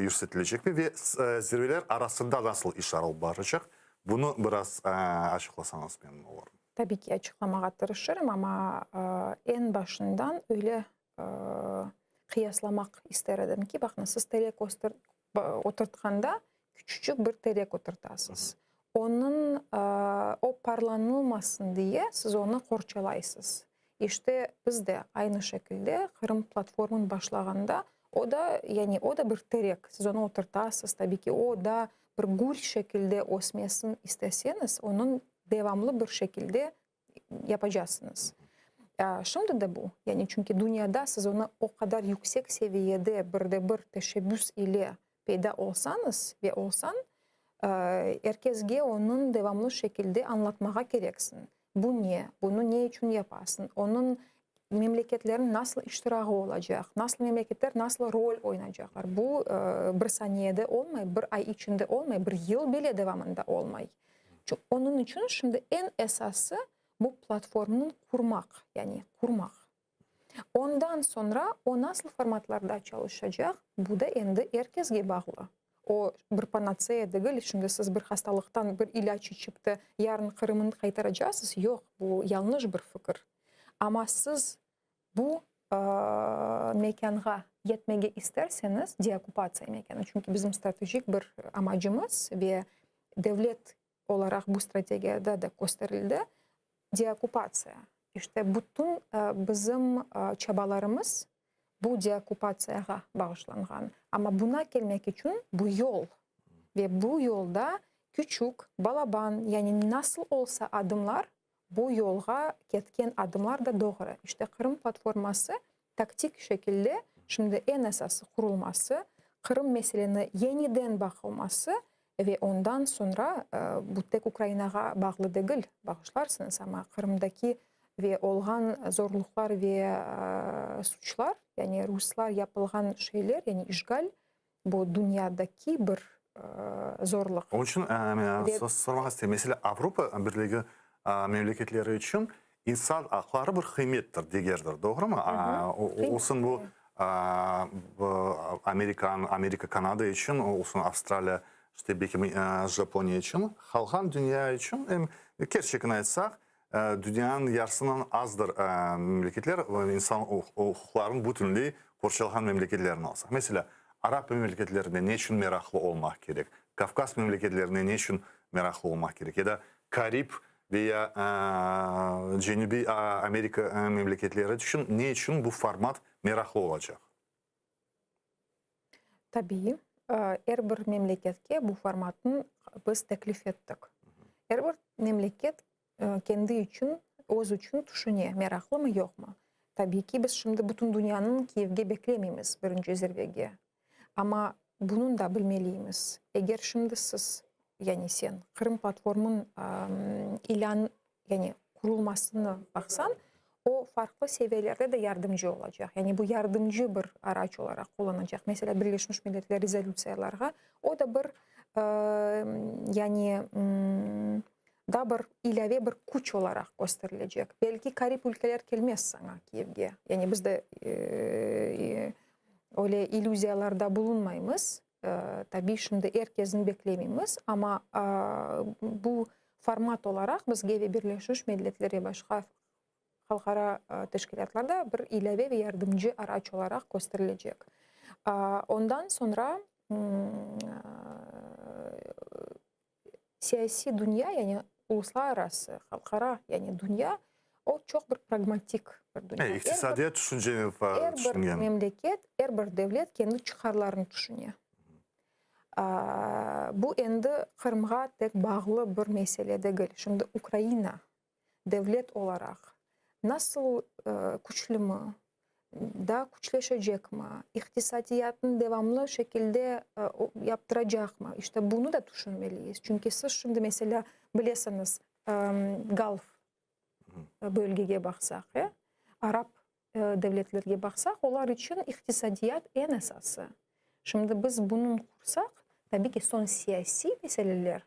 yürsetilecekmi ve zirveler arasında nasıl iş alıp baracaq, bunı biraz açıqlasañız memnün olurım. Tabiy ki, açıqlamağa tırışırım, amma eñ başından öyle qıyaslamaq ister edim ki, baqıñız, siz terek oturtqanda küçücik bir terek oturtasız. Onıñ o parlanılmasın diye siz onı qorçalaysız. İşte, biz de aynı şekilde Qırım platformın başlağanda, o da, yani o da bir terek, siz onı oturtasız, tabiy ki, o da bir gür şekilde ösmesin isteseñiz, onıñ devamlı bir şekilde yapacaqsıñız. Şimdi de bu, yani çünki dünyada siz onı o qadar yüksek seviyede bir de bir teşebbüs ile peyda olsañız ve olsañ, er kesge onıñ devamlı şekilde añlatmağa kereksiñ. Bu ne? Bunı ne içün yapasıñ? Onıñ memleketlerniñ nasıl iştirağı olacaq? Nasıl memleketler nasıl rol oynaycaqlar? Bu bir saniyede olmay, bir ay içinde olmay, bir yıl bile devamında olmay. Onıñ içün şimdi eñ esası bu platformnıñ qurmaq, yani qurmaq. Ondan soñra o nasıl formatlarda çalışacaq, bu da endi er kesge bağlı. O bir panatseya degil, şimdi siz bir hastalıqtan bir ilâc içip de yarın Qırımnı qaytaracaqsız, yoq, bu yañlış bir fikir. Amma siz bu mekânğa yetmege isterseñiz, deokkupatsiya mekânı, çünki bizim stratejik bir amacımız ve devlet olaraq bu strategiyada da kösterildi, deokkupatsiya. İşte bütün bizim çabalarımız bu deokkupatsiyağa bağışlanğan. Amma buna kelmek içün bu yol ve bu yolda küçük, balaban, yani nasıl olsa adımlar, bu yolğa ketken adımlar da doğru. İşte Qırım platforması taktik şekilde şimdi eñ esası qurulması, Qırım meseleni yeniden baqılması ve ondan soñra bu tek Ukrainağa bağlı degil, bağışlarsıñız, amma Qırımdaki ve olğan zorluqlar ve suçlar, yani ruslar yapılğan şeyler, yani işğal, bu dünyadaki bir zorluq. Onıñ içün men sormağa isteyim, meselâ, Avropa Birligi memleketleri içün insan aqları bir qıymettir, degerdir, doğrumı? Olsun bu Amerikan, Amerika, Kanada içün, olsun Avstraliya, işte belki Japoniya içün, qalğan dünya içün, em kerçekni aytsaq, dünyanıñ yarısından azdır memleketler insan uquqlarını bütünley qorçalağan memleketlerni alsaq. Meselâ, arap memleketlerine ne içün meraqlı olmaq kerek? Kavkaz memleketlerine ne içün meraqlı olmaq kerek? Ya da Karib ve ya Cenübiy Amerika memleketleri içün ne içün bu format meraqlı olacaq? Tabiiy, er bir memleketke bu formatnı biz teklif ettik. Er bir memleket kendi içün, öz içün tüşüne, meraqlımı, yoqmı. Tabiiy ki, biz şimdi bütün dünyanıñ Kiyevge beklemeymiz birinci zirvege. Amma bunı da bilmeliymiz, eger şimdi siz, yani sen, Qırım platformın ilân, yani qurulmasını baqsañ, o farqlı seviyelerde de yardımcı olacaq. Yani bu yardımcı bir araç olaraq qullanacaq. Meselâ, Birleşmiş Milletler rezolütsiyalarğa o da bir, yani da bir ilâve bir küç olaraq kösterilecek. Belki Karib ülkeler kelmez saña Kiyevge. Yani biz de öyle illüziyalarda bulunmaymız. Tabiy, şimdi er kezni beklemeymiz, amma bu format olaraq bizge ve Birleşmiş Milletler ve başqa halqara teşkilâtlarda bir ilâve ve yardımcı araç olaraq kösterilecek. Ondan soñra siyasiy dünya, yani uluslararası, halqara, yani dünya, o çoq bir pragmatik bir dünya. İqtisadiyat tüşünce Er bir memleket, er bir devlet kendi çıqarlarını tüşüne. Bu endi Qırımğa tek bağlı bir mesele degil. Şimdi Ukraina devlet olaraq nasıl küçlümi, daa küçleşecekmi, iqtisadiyatını devamlı şekilde yaptıracaqmı? İşte bunı da tüşünmeliyiz. Çünki siz şimdi, meselâ, bilesiñiz, Galf bölgege baqsaq, arap devletlerge baqsaq, olar içün iqtisadiyat eñ esası. Şimdi biz bunıñ qursaq, tabiy ki, soñ siyasiy meseleler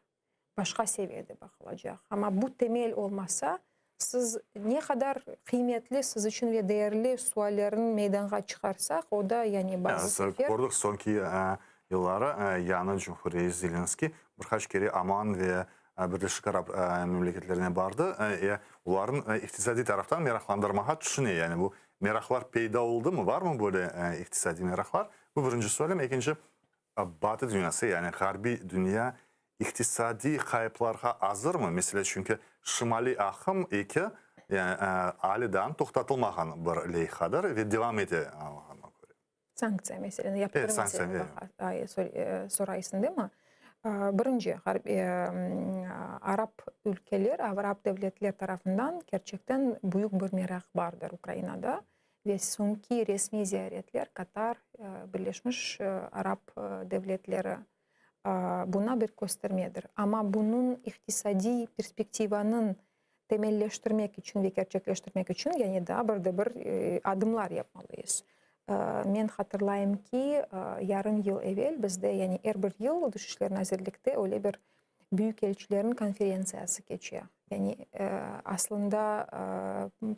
başqa seviyede baqılacaq. Amma bu temel olmasa, siz ne qadar qıymetli siz içün ve değerli suallerni meydanğa çıqarsaq, o da, yani bazı sefer. Kördik, soñki yılları yañı cumhurreis Zelenskiy bir qaç kere aman ve. Birleşik Arap Memleketlerine bardı. Olarnıñ iqtisadiy taraftan meraqlandırmağa tüşüne. Yani bu meraqlar peyda oldımı, barmı böyle iqtisadiy meraqlar? Bu birinci sualim. Ekinci, Batı dünyası, yani ğarbiy dünya iqtisadiy qayıplarğa azırmı? Mesele, çünki Şimaliy aqım eki, yani ale daa toqtatılmağan bir leyhadır ve devam ete alğanıma köre. Sanktsiya meseleni, yaptırım meseleni soraysıñ, değil mi? Birinci, arap ülkeler, arap devletler tarafından kerçekten büyük bir meraq bardır Ukrainada. Ve soñki resmiy ziyaretler Katar, Birleşmiş Arap Devletleri buna bir köstermedir. Amma bunıñ iqtisadiy perspektivanıñ temelleştirmek içün ve kerçekleştirmek içün yani daa bir de bir adımlar yapmalıyız. Men hatırlayım ki, yarım yıl evel bizde, yani er bir yıl Dış işler nazirlikte öyle bir büyükelçilerniñ konferentsiyası keçe. Yani aslında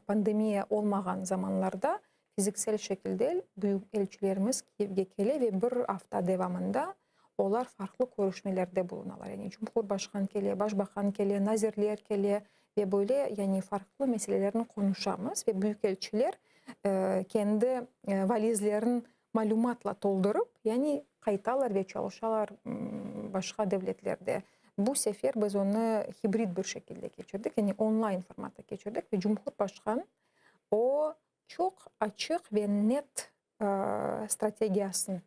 pandemiya olmağan zamanlarda fiziksel şekilde büyükelçilerimiz Kiyevge kele ve bir afta devamında olar farqlı körüşmelerde bulunalar. Yani Cumhurbaşqan kele, başbaqan kele, nazirler kele ve böyle yani farqlı meselelerni qonuşamız ve büyükelçiler kendi valizlerin malümatla toldurıp, yani qaytalar ve çalışalar başqa devletlerde. Bu sefer biz onı hibrid bir şekilde keçirdik, yani onlayn formatta keçirdik ve Cumhurbaşqan o çoq açıq ve net strategiyasını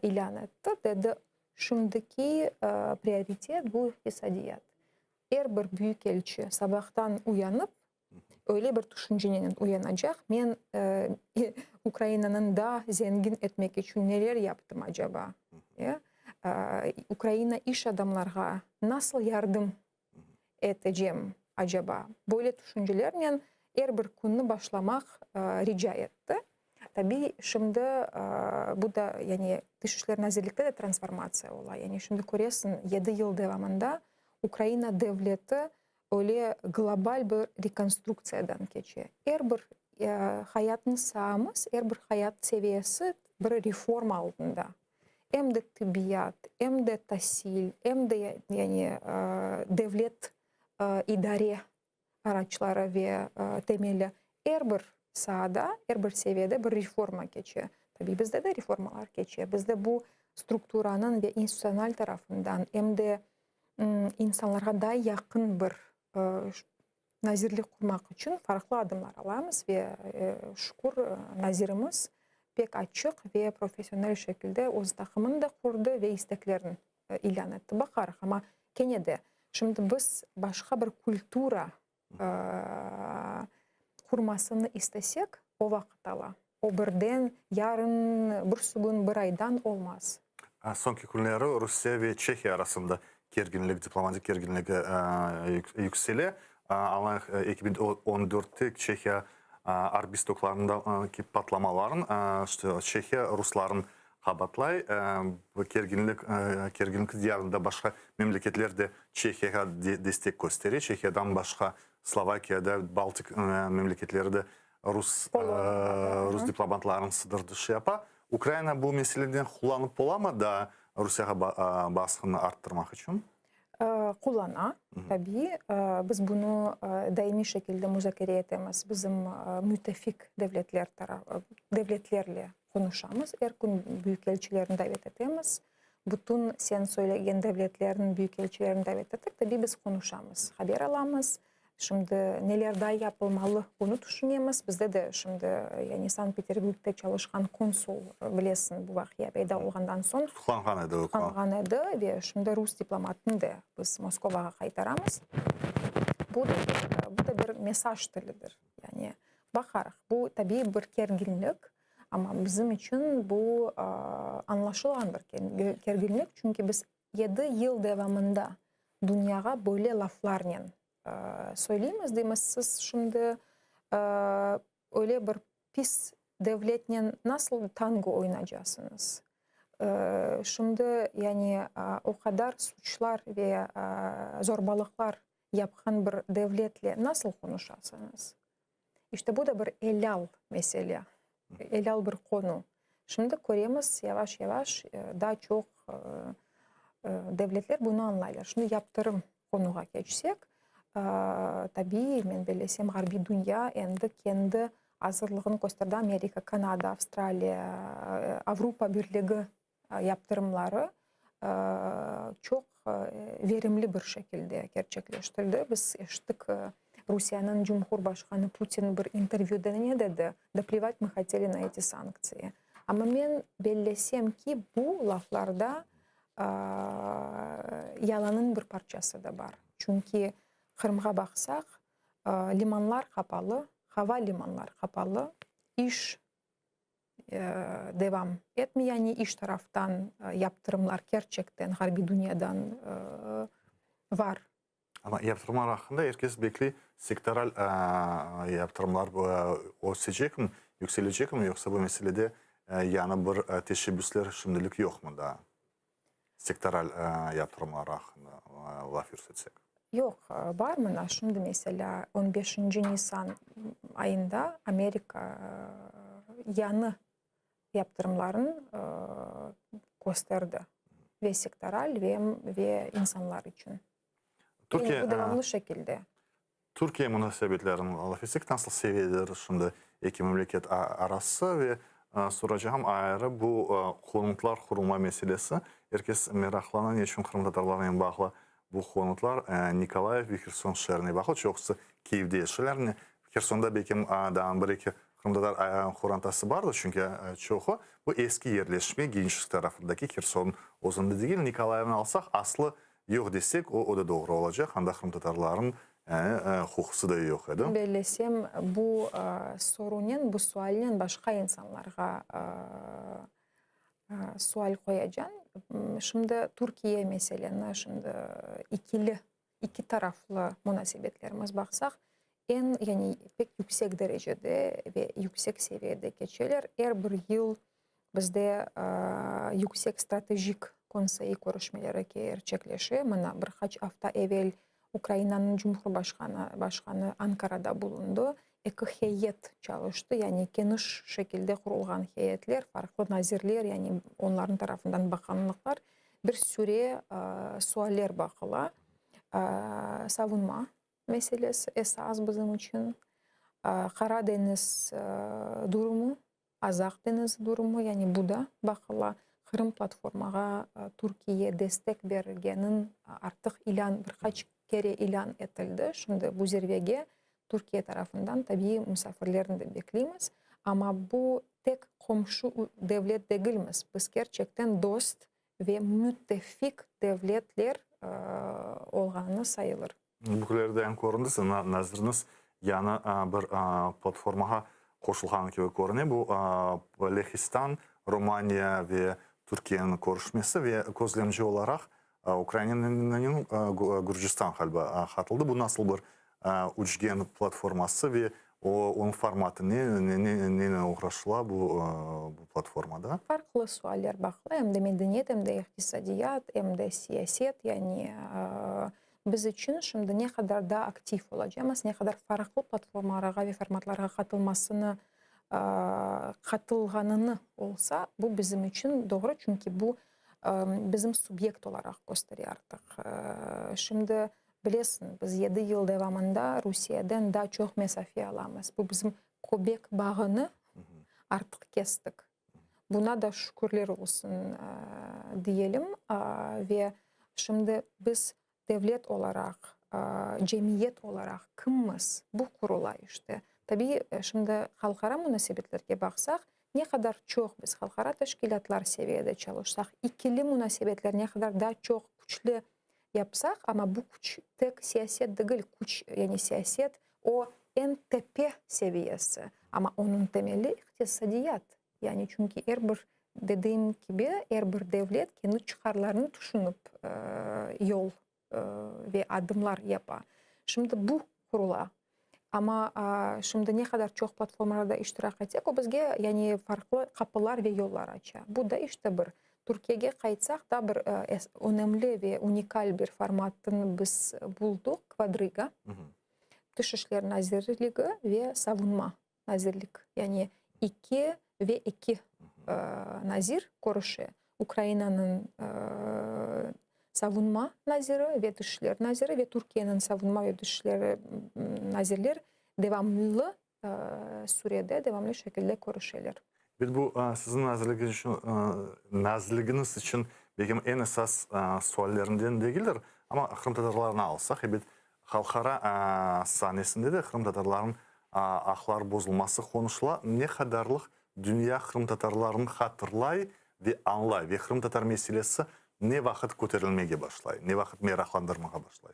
ilân etti, dedi, şimdiki prioritet bu iqtisadiyat. Er bir büyükelçi sabahtan uyanıp, öyle bir tüşüncenen uyanacaq, men Ukrainanıñ daa zengin etmek içün neler yaptım acaba? Ukraina iş adamlarğa nasıl yardım etecem acaba? Böyle tüşüncelernen er bir künni başlamaq rica etti. Tabiy, şimdi bu da, yani Tış işler nazirlikte de transformatsiya ola. Yani şimdi köresiñ, yedi yıl devamında Ukraina devleti öyle global bir rekonstruktsiyadan keçe. Er bir hayatnıñ saamız, er bir hayat seviyesi bir reforma altında. Em de tibbiyat, em de tasil, em de yani devlet idare araçları ve temeli er bir saada, er bir seviyede bir reforma keçe. Tabiy, bizde de reformalar keçe. Bizde bu strukturanıñ ve institutsional tarafından, em de insanlarğa daa yaqın bir nazirlik qurmaq içün farqlı adımlar alamız ve şükür, nazirimiz pek açıq ve professional şekilde öz taqımını da qurdı ve isteklerini ilân etti. Baqarıq, amma kene de şimdi biz başqa bir kultura qurmasını istesek, o vaqıt ala. O birden, yarın, bürsügün, bir aydan olmaz. Soñki künleri Rusiye ve Çehiya arasında kerginlik, diplomatik kerginligi yüksele. Amma 2014-te Çehiya arbiy stoklarındaki patlamaların, işte Çehiya rusların qabatlay. Bu kerginlik, kerginlik diyarında başqa memleketler de Çehiyağa destek köstere. Çehiyadan başqa Slovakiya da, Baltik memleketleri de rus rus diplomatlarını sıdır dışı yapa. Ukraina bu meseleden qullanıp olamı daa Rusiyağa basqını arttırmaq içün? Qullana, tabiiy. Biz bunı daimiy şekilde muzakere etemiz, bizim müttefik devletler devletlerle qonuşamız, er kün büyükelçilerni davet etemiz, bütün sen söylegen devletlerniñ büyükelçilerini davet ettik, tabiiy biz qonuşamız, haber alamız, Şimdi neler daa yapılmalı, bunı tüşünemiz. Bizde de şimdi, yani Sankt-Peterburgda çalışqan konsul, bilesiñ, bu vaqia peyda olğandan soñ. Tutuqlanğan edi o. Tutuqlanğan edi ve şimdi rus diplomatını da biz Moskovağa qaytaramız. Bu da bir, bu da bir mesaj tilidir. Yani baqarıq, bu tabiiy bir kerginlik, amma bizim içün bu añlaşılğan bir kerginlik, çünki biz Yedi yıl devamında dünyağa böyle laflarnen söyleymiz, deymiz, siz şimdi öyle bir pis devletnen nasıl tango oynacasıñız? Şimdi, yani, o qadar suçlar ve zorbalıqlar yapqan bir devletle nasıl qonuşasıñız? İşte bu da bir elâl mesele, elâl bir qonu. Şimdi köremiz, yavaş-yavaş daa çoq devletler bunı añlaylar. Şimdi yaptırım. qonuğa keçsek, tabiiy, men bellesem, ğarbiy dünya endi kendi azırlığını kösterdi, Amerika, Kanada, Avstraliya, Avropa Birligi yaptırımları çoq verimli bir şekilde kerçekleştirildi. Biz eşittik, Rusiyeniñ Cumhurbaşqanı Putin bir intervyüde ne dedi? Da plivat mı hoteli na eti sanktsiyi. Amma men bellesem ki, bu laflarda yalanıñ bir parçası da bar. Çünki Qırımğa baqsaq, limanlar qapalı, hava limanlar qapalı, iş devam etmey, yani iş taraftan yaptırımlar kerçekten ğarbiy dünyadan var. Amma yaptırımlar aqqında er kes bekley, sektoral yaptırımlar ösecekmi, yükselecekmi, yoqsa bu meselede yañı bir teşebbüsler şimdilik yoqmı daa, sektoral yaptırımlar aqqında laf yürsetesek? Yoq, bar mına şimdi meselâ on beşinci nisan ayında Amerika yañı yaptırımların kösterdi ve sektoral ve ve insanlar içün. Türkiye, bu devamlı şekilde. Türkiye munasebetlerini laf etsek, nasıl seviyededir şimdi eki memleket arası ve soracağım ayrı bu qonutlar qurulma meselesi. Er kes meraqlana, ne içün qırımtatarlarnen bağlı bu qonutlar Nikolayev ve Herson şeerine bağlı, çoqusı Kiyevde yaşaylar. Hersonda belki daa bir-eki qırımtatar qorantası bardır, çünki çoqu bu eski yerleşme Geniçesk tarafındaki Herson özünde degil. Nikolayevni alsaq, aslı yoq desek, o da doğru olacaq, anda qırımtatarlarnıñ huqusı da yoq edi. Bellesem, bu sorunen, bu sualnen başqa insanlarğa sual qoyacam. Şimdi Türkiye meseleni, şimdi ikili, iki taraflı munasebetlerimiz baqsaq, eñ, yani pek yüksek derecede ve yüksek seviyede keçeler. Er bir yıl bizde yüksek stratejik konseyi körüşmeleri kerçekleşe. Mına bir qaç afta evel Ukrainanıñ Cumhurbaşqanı başqanı Ankarada bulundı. Eki heyet çalıştı, yani keniş şekilde qurulğan heyetler, farqlı nazirler, yani onlarnıñ tarafından baqanlıqlar, bir süre sualler baqıla. Savunma meselesi esas bizim içün, Qara deñiz durumu, Azaq deñizi durumu, yani bu da baqıla. Qırım platformağa Türkiye destek berilgenin artıq ilân, bir qaç kere ilân etildi. Şimdi bu zirvege Türkiye tarafından tabiiy musafirlerni de bekleymiz. Amma bu tek qomşu devlet degilmiz, biz kerçekten dost ve müttefik devletler olğanı sayılır. Bu künlerde em köründi, siziñ naziriniz yañı bir platformağa qoşulğanı kibi körüne. Bu Lehistan, Romaniya ve Türkiyeniñ körüşmesi ve közlemci olaraq Ukrainanıñ Gürcistan ğaliba qatıldı. Bu nasıl bir üçgen platforması ve onıñ formatı ne, nenen oğraşıla bu platformada? Farqlı sualler baqıla, em de medeniyet, em de iqtisadiyat, em de siyaset, yani Biz içün şimdi ne qadar daa aktiv olacamız, ne qadar farqlı platformalarğa ve formatlarğa qatılmasını, qatılğanını olsa, bu bizim içün doğru, çünki bu bizim subyekt olaraq köstere artıq. Şimdi, bilesiñ, biz yedi yıl devamında Rusiyeden daa çoq mesafe alamız. Bu bizim köbek bağını artıq kestik. Buna da şükürler olsun diyelim. Ve şimdi biz devlet olaraq, cemiyet olaraq kimmiz? Bu qurula işte. Tabiiy, şimdi halqara munasebetlerge baqsaq, ne qadar çoq biz halqara teşkilâtlar seviyede çalışsaq, ikili munasebetler ne qadar daa çoq küçlü yapsaq, amma bu küç tek siyaset degil, küç, yani siyaset o eñ tepe seviyesi, amma onıñ temeli iqtisadiyat. Yani çünki er bir, dediğim kibi, er bir devlet kendi çıqarlarını tüşünip yol ve adımlar yapa. Şimdi bu qurula. Amma şimdi ne qadar çoq platformalarda iştirak etsek, o bizge yani farqlı qapılar ve yollar aça. Bu da işte bir. Türkiyege qaytsaq, daa bir önemli ve unikal bir formatını biz bulduq, kvadriga, Tış işler nazirligi ve savunma nazirlik, yani iki ve eki nazir körüşe. Ukrainanıñ. Savunma naziri ve Tış işler naziri ve Türkiyeniñ savunma ve tış işleri nazirler devamlı sürede, devamlı şekilde körüşeler. Ebet, bu siziñ nazirligiñiz içün, nazirligiñiz içün belki eñ esas suallerinden degildir, amma qırımtatarlarnı alsaq, ebet, halqara sahnesinde de qırımtatarlarnıñ aqları bozulması qonuşıla. Ne qadarlıq dünya qırımtatarlarnı hatırlay ve añlay ve qırımtatar meselesi ne vaqıt köterilmege başlay, ne vaqıt meraqlandırmağa başlay?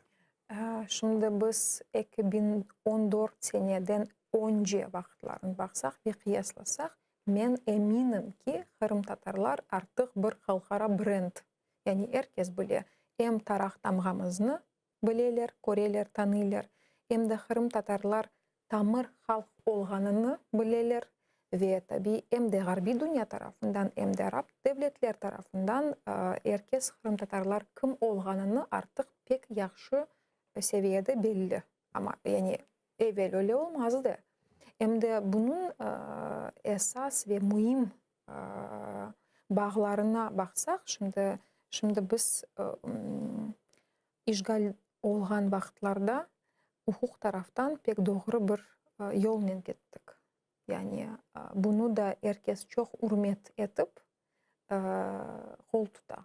Şimdi biz 2014 seneden önce vaqıtlarını baqsaq ve qıyaslasaq, men eminim ki, qırımtatarlar artıq bir halqara brend, yani er kes bile, em taraq tamğamıznı bileler, köreler, tanıylar, em de qırımtatarlar tamır halq olğanını bileler ve, tabiy, em de ğarbiy dünya tarafından, em de arap devletler tarafından er kes qırımtatarlar kim olğanını artıq pek yahşı seviyede belli. Amma, yani, evel öyle olmazdı. Em de bunıñ esas ve müim bağlarına baqsaq, şimdi, şimdi biz İşğal olğan vaqıtlarda uquq taraftan pek doğru bir yolnen kettik. Yani bunı da er kes çoq ürmet etip, qol tuta.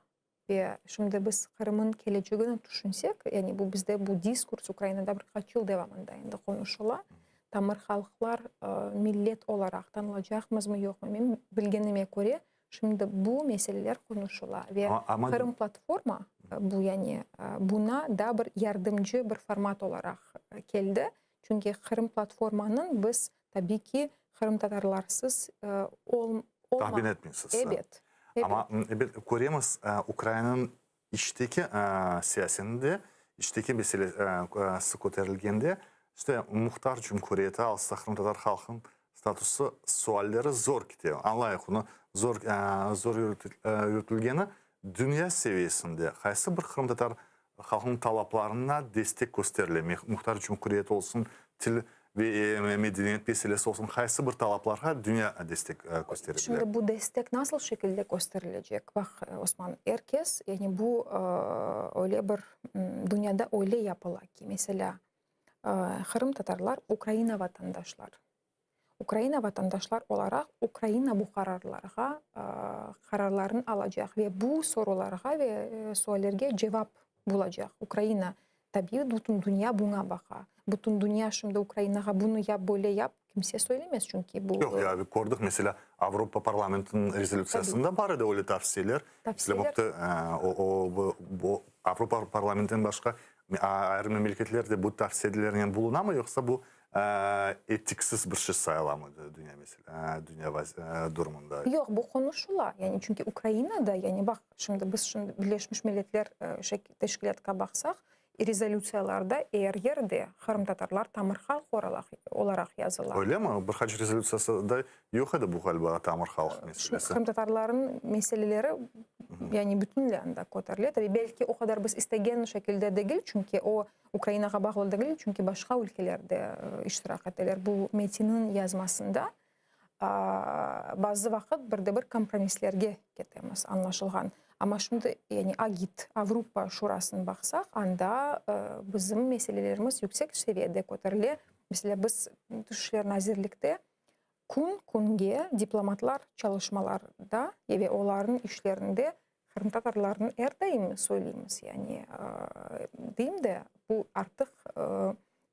Ve şimdi biz Qırım'ın kelecegini tüşünsek, yani bu bizde bu diskurs Ukrainada bir qaç yıl devamında endi qonuşıla, tamır halqlar millet olaraq tanılacaqmızmı, yoqmı, men bilgenime köre, Şimdi bu meseleler qonuşıla ve Qırım platforma bu yani buna da bir yardımcı bir format olaraq keldi. Çünki Qırım platformanıñ biz tabiy ki qırımtatarlarsız olma. Tahmin etmeysiz. Ebet. Amma ebet köremiz Ukrainanıñ İçteki siyasetinde, içteki meselesi köterilgende, işte Muhtar Cumhuriyeti alsa qırımtatar halqınıñ statusı sualleri zor kete. Añlayıq, onı zor zor yürütilgeni dünya seviyesinde qaysı bir qırımtatar halqınıñ talaplarına destek kösterile, Muhtar Cumhuriyeti olsun, til Ve medeniyet meselesi olsun, qaysı bir talaplarğa dünya destek köstere bile? Şimdi bu destek nasıl şekilde kösterilecek? Baq, Osman, er kes, yani bu öyle bir dünyada öyle yapıla ki, meselâ, qırımtatarlar Ukraina vatandaşlar. Ukraina vatandaşlar olaraq Ukraina bu qararlarğa qararlarını alacaq ve bu sorularğa ve suallerge cevap bulacaq. Ukraina Tabiiy, bütün dünya buña baqa. Bütün dünya şimdi Ukrainağa bunı yap, böyle yap, kimse söylemez, çünki bu. Yoq, ya, kördik, meselâ, Avropa parlamentiniñ rezolütsiyasında bar edi öyle tavsiyeler. Tavsiyeler. O, o, bu Avropa parlamentinden başqa ayrı memleketler de bu tavsiyelernen bulunamı, yoqsa bu etiksiz bir şey sayılamı dünya mesele, dünya durumunda? Yoq, bu qonuşıla. Yani çünki Ukrainada, yani baq, şimdi biz şimdi Birleşmiş Milletler Teşkilâtqa baqsaq, rezolütsiyalarda er yerde qırımtatarlar tamır halq olaraq yazıla. Öylemi? Bir qaç rezolütsiyasında yoq edi bu ğaliba tamır halq meselesi. Qırımtatarlarnıñ meseleleri yani bütünley anda köterile. Tabi, belki o qadar biz istegen şekilde degil, çünki o Ukrainağa bağlı degil, çünki başqa ülkeler de iştirak eteler bu metinniñ yazmasında. Bazı vaqıt bir de bir kompromisslerge ketemiz, añlaşılğan. Amma şimdi, yani AGİT, Avropa Şurasını baqsaq, anda bizim meselelerimiz yüksek seviyede köterile. Meselâ, biz Tış işler nazirlikte kün-künge diplomatlar çalışmalarda ve olarnıñ işlerinde Qırımtatarlarnı er daim söyleymiz, yani deyim de, bu artıq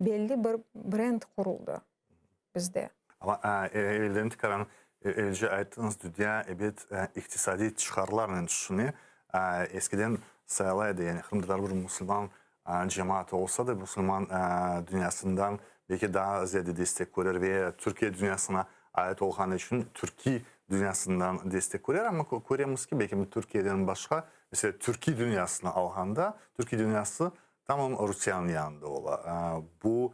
belli bir brend quruldı bizde. Amma evelden tikaran, evelce ayttıñız, dünya, ebet, iqtisadiy çıqarlarnen tüşüne. Eskiden sayıla edi, yani qırımtatar bir musulman cemaatı olsa da, musulman dünyasından belki daa ziyade destek körer ve Türkiye dünyasına ait olğanı içün türkiy dünyasından destek körer. Amma köremiz ki, belki Türkiyeden başqa, meselâ, türkiy dünyasını alğanda, türkiy dünyası tamam Rusiyanıñ yanında ola. Bu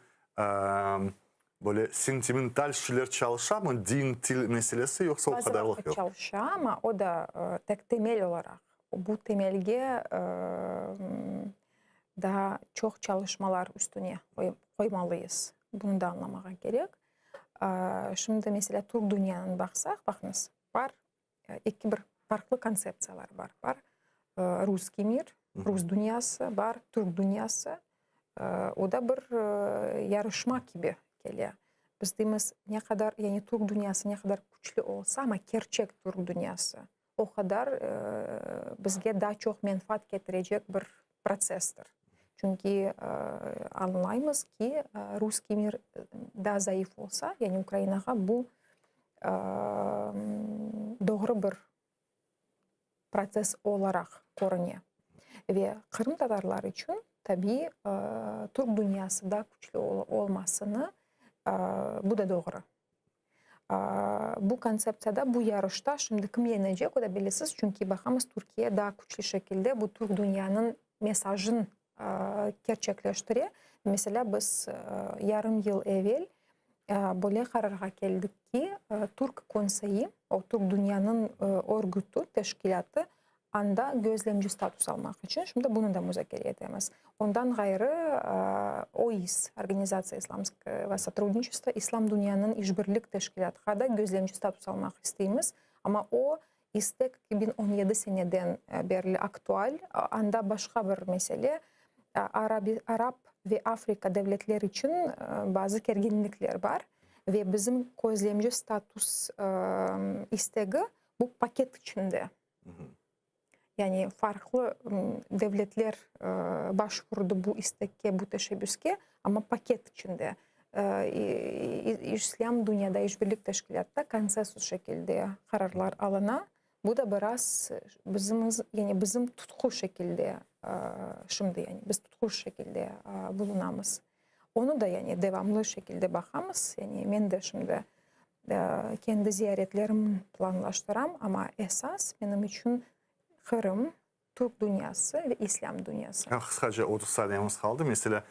böyle sentimental şeyler çalışamı, din, til meselesi, yoqsa o qadarlıq yoq? Bazı vaqıt çalışa, amma o da tek temel olaraq. Bu temelge daa çoq çalışmalar üstüne qoymalıyız. Bunı da añlamağa kerek. Şimdi, meselâ, türk dünyanı baqsaq, baqıñız, bar eki bir farqlı kontseptsiyalar bar. Bar russkiy mir. Rus dünyası bar, türk dünyası. O da bir yarışma kibi kele. Biz deymiz, ne qadar, yani türk dünyası ne qadar küçlü olsa, amma kerçek türk dünyası, o qadar bizge daa çoq menfaat ketirecek bir protsesstir. Çünki añlaymız ki, russkiy mir daa zayıf olsa, yani Ukrainağa bu doğru bir protsess olaraq körüne. Ve qırımtatarlar içün, tabiiy, türk dünyası daa küçlü olmasını, bu da doğru. Bu kontseptsiyada, bu yarışta şimdi kim yenecek, o da belisiz, çünki baqamız, Türkiye daa küçlü şekilde bu türk dünyanıñ mesajın kerçekleştire. Meselâ, biz yarım yıl evel böyle qararğa keldik ki, Türk Konseyi, o Türk dünyanıñ örgütü, teşkilâtı, anda gözlemci status almaq içün, şimdi bunı da muzakere etemiz. Ondan ğayrı, OİS, Organizatsiya İslamskogo Sotrudniçestva, İslam dünyanıñ işbirlik teşkilâtqa da gözlemci status almaq isteymiz. Amma o istek 2017 seneden berli aktual. Anda başqa bir mesele, arap ve Afrika devletler içün bazı kerginlikler bar ve bizim közlemci status istegi bu paket içinde. Yani farqlı devletler başvurdı bu istekke, bu teşebbüske, amma paket içinde. İslâm dünyada işbirlik teşkilâtta konsensus şekilde qararlar alına. Bu da biraz bizim, yani bizim tutqu şekilde şimdi, yani biz tutqu şekilde bulunamız. Onı da yani devamlı şekilde baqamız. Yani men de şimdi kendi ziyaretlerimni planlaştıram, amma esas menim içün Qırım, Türk dünyası ve İslâm dünyası. Qısqaca 30 saniyemiz qaldı. Meselâ,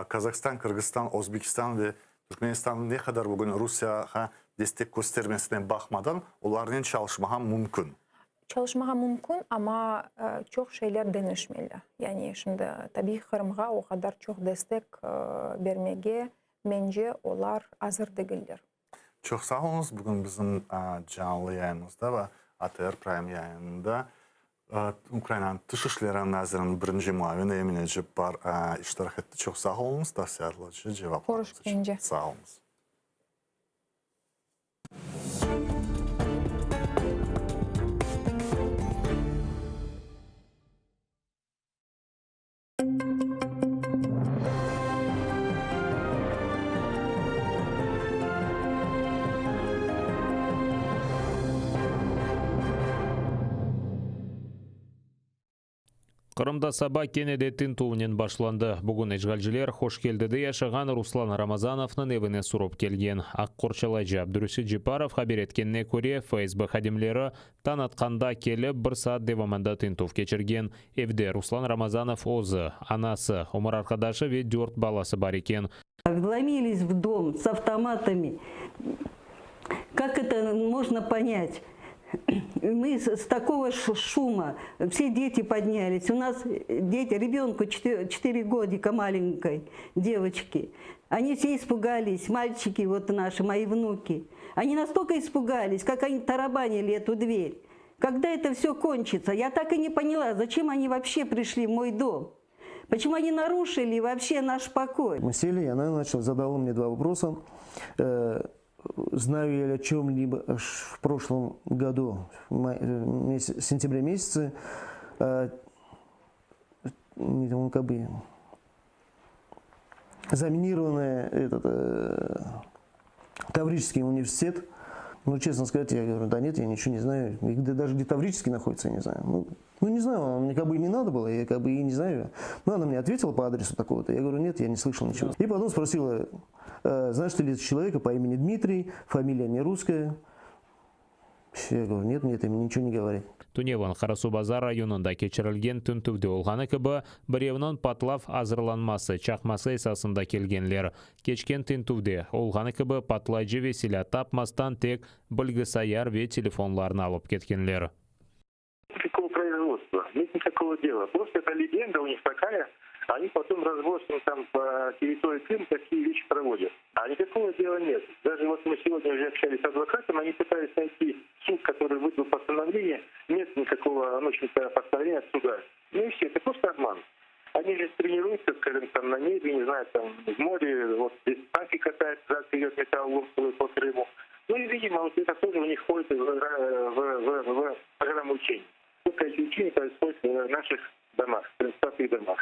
Kazahstan, Qırğızstan, Özbekistan ve Türkmenistan ne qadar bugün Rusiyağa destek köstermesine baqmadan, olarnen çalışmağa mümkün? Çalışmağa mümkün, amma çoq şeyler deñişmeli. Yani şimdi, tabiiy, Qırımğa o qadar çoq destek bermege, mence, olar azır degiller. Çoq sağ oluñız. Bugün bizim canlı yayınımızda ve ATR Prime yayınında Ukrainanıñ Tış işleri naziriniñ birinci muavini Emine Ceppar iştirak etti. Çoq sağ oluñız tafsilâtlıca cevaplarıñız içün. Sağ oluñız. Qırımda saba kene de tintüvnen başlandı. Bugün işğalciler Hoşkeldide yaşağan Ruslan Ramazanovnıñ evine surıp kelgen. Aq qorçalayıcı Abdureşit Ceparov haber etkenine köre, FSB hadimleri Tañ atqanda kelip, bir saat devamında tintüv keçirgen. Evde Ruslan Ramazanov özü, anası, ömür arqadaşı ve dört balası bar eken. Вломились в дом с автоматами. Как это можно понять? Мы с такого шума, все дети поднялись. У нас дети, ребенку 4 годика маленькой девочки. Они все испугались, мальчики вот наши, мои внуки. Они настолько испугались, как они тарабанили эту дверь. Когда это все кончится? Я так и не поняла, зачем они вообще пришли в мой дом? Почему они нарушили вообще наш покой? Мы сели, и она начала, задала мне два вопроса. Э, знаю я ли о чем-либо в прошлом году, в мае, э, сентябре месяце, э, ну, как бы заминированный этот, э, Таврический университет. Ну, честно сказать, я говорю, да нет, я ничего не знаю. И где, даже где Таврический находится, я не знаю. Ну, ну, не знаю, мне как бы и не надо было, я как бы и не знаю. Ну, она мне ответила по адресу такого-то. Я говорю, нет, я не слышал ничего. И потом спросила, э, знаешь ты ли человека по имени Дмитрий, фамилия не русская. Я говорю, нет, мне это ничего не говорит. Tünevin Qarasuvbazar rayonında keçirilgen tintüvde olğanı kibi, birevniñ patlav azırlanması, çaqması esasında kelgenler. Keçken tintüvde olğanı kibi, patlayıcı ve silâ tapmastan tek bilgisayar ve telefonlarnı alıp ketkenler. Никакого производства, нет никакого дела. Просто это легенда у них такая, они потом разбросаны там по территории Крыма такие вещи проводят. А никакого дела нет. Даже вот мы сегодня уже общались с адвокатом, они пытались найти суд, который выдал постановление. Нет никакого, ну, постановления от суда. Ну и все, это просто обман. возят металлолом по Крыму. Ну и, видимо, вот это тоже у них входит в, в, в, в программу учений. Только эти учения происходят в наших домах, в домах.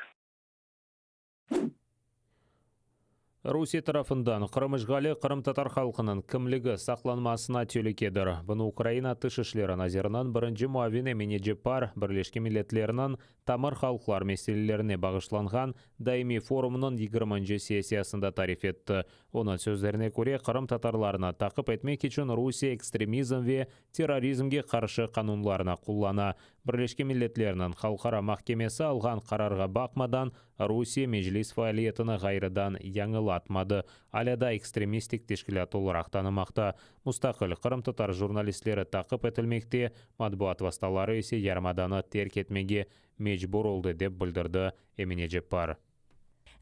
Rusiye tarafından Qırım işğali qırımtatar halqınıñ kimligi saqlanmasına telükedir. Bunı Ukraina Tış işleri naziriniñ birinci muavini Emine Ceppar Birleşken Milletlerniñ tamır halqlar meselelerine bağışlanğan Daimiy forumnıñ yigirminci sessiyasında tarif etti. Onıñ sözlerine köre, qırımtatarlarnı taqip etmek içün Rusiye ekstremizm ve terrorizmge qarşı qanunlarnı qullana. Birleşken Milletlerniñ Halqara mahkemesi alğan qararğa baqmadan, Rusiye Meclis faaliyetini ğayrıdan yañılatmadı, alâ da ekstremistik teşkilât olaraq tanımaqta. Mustaqil qırımtatar jurnalistleri taqip etilmekte, matbuat vastaları ise yarımadanı terk etmege mecbur oldı, dep bildirdi Emine Ceppar.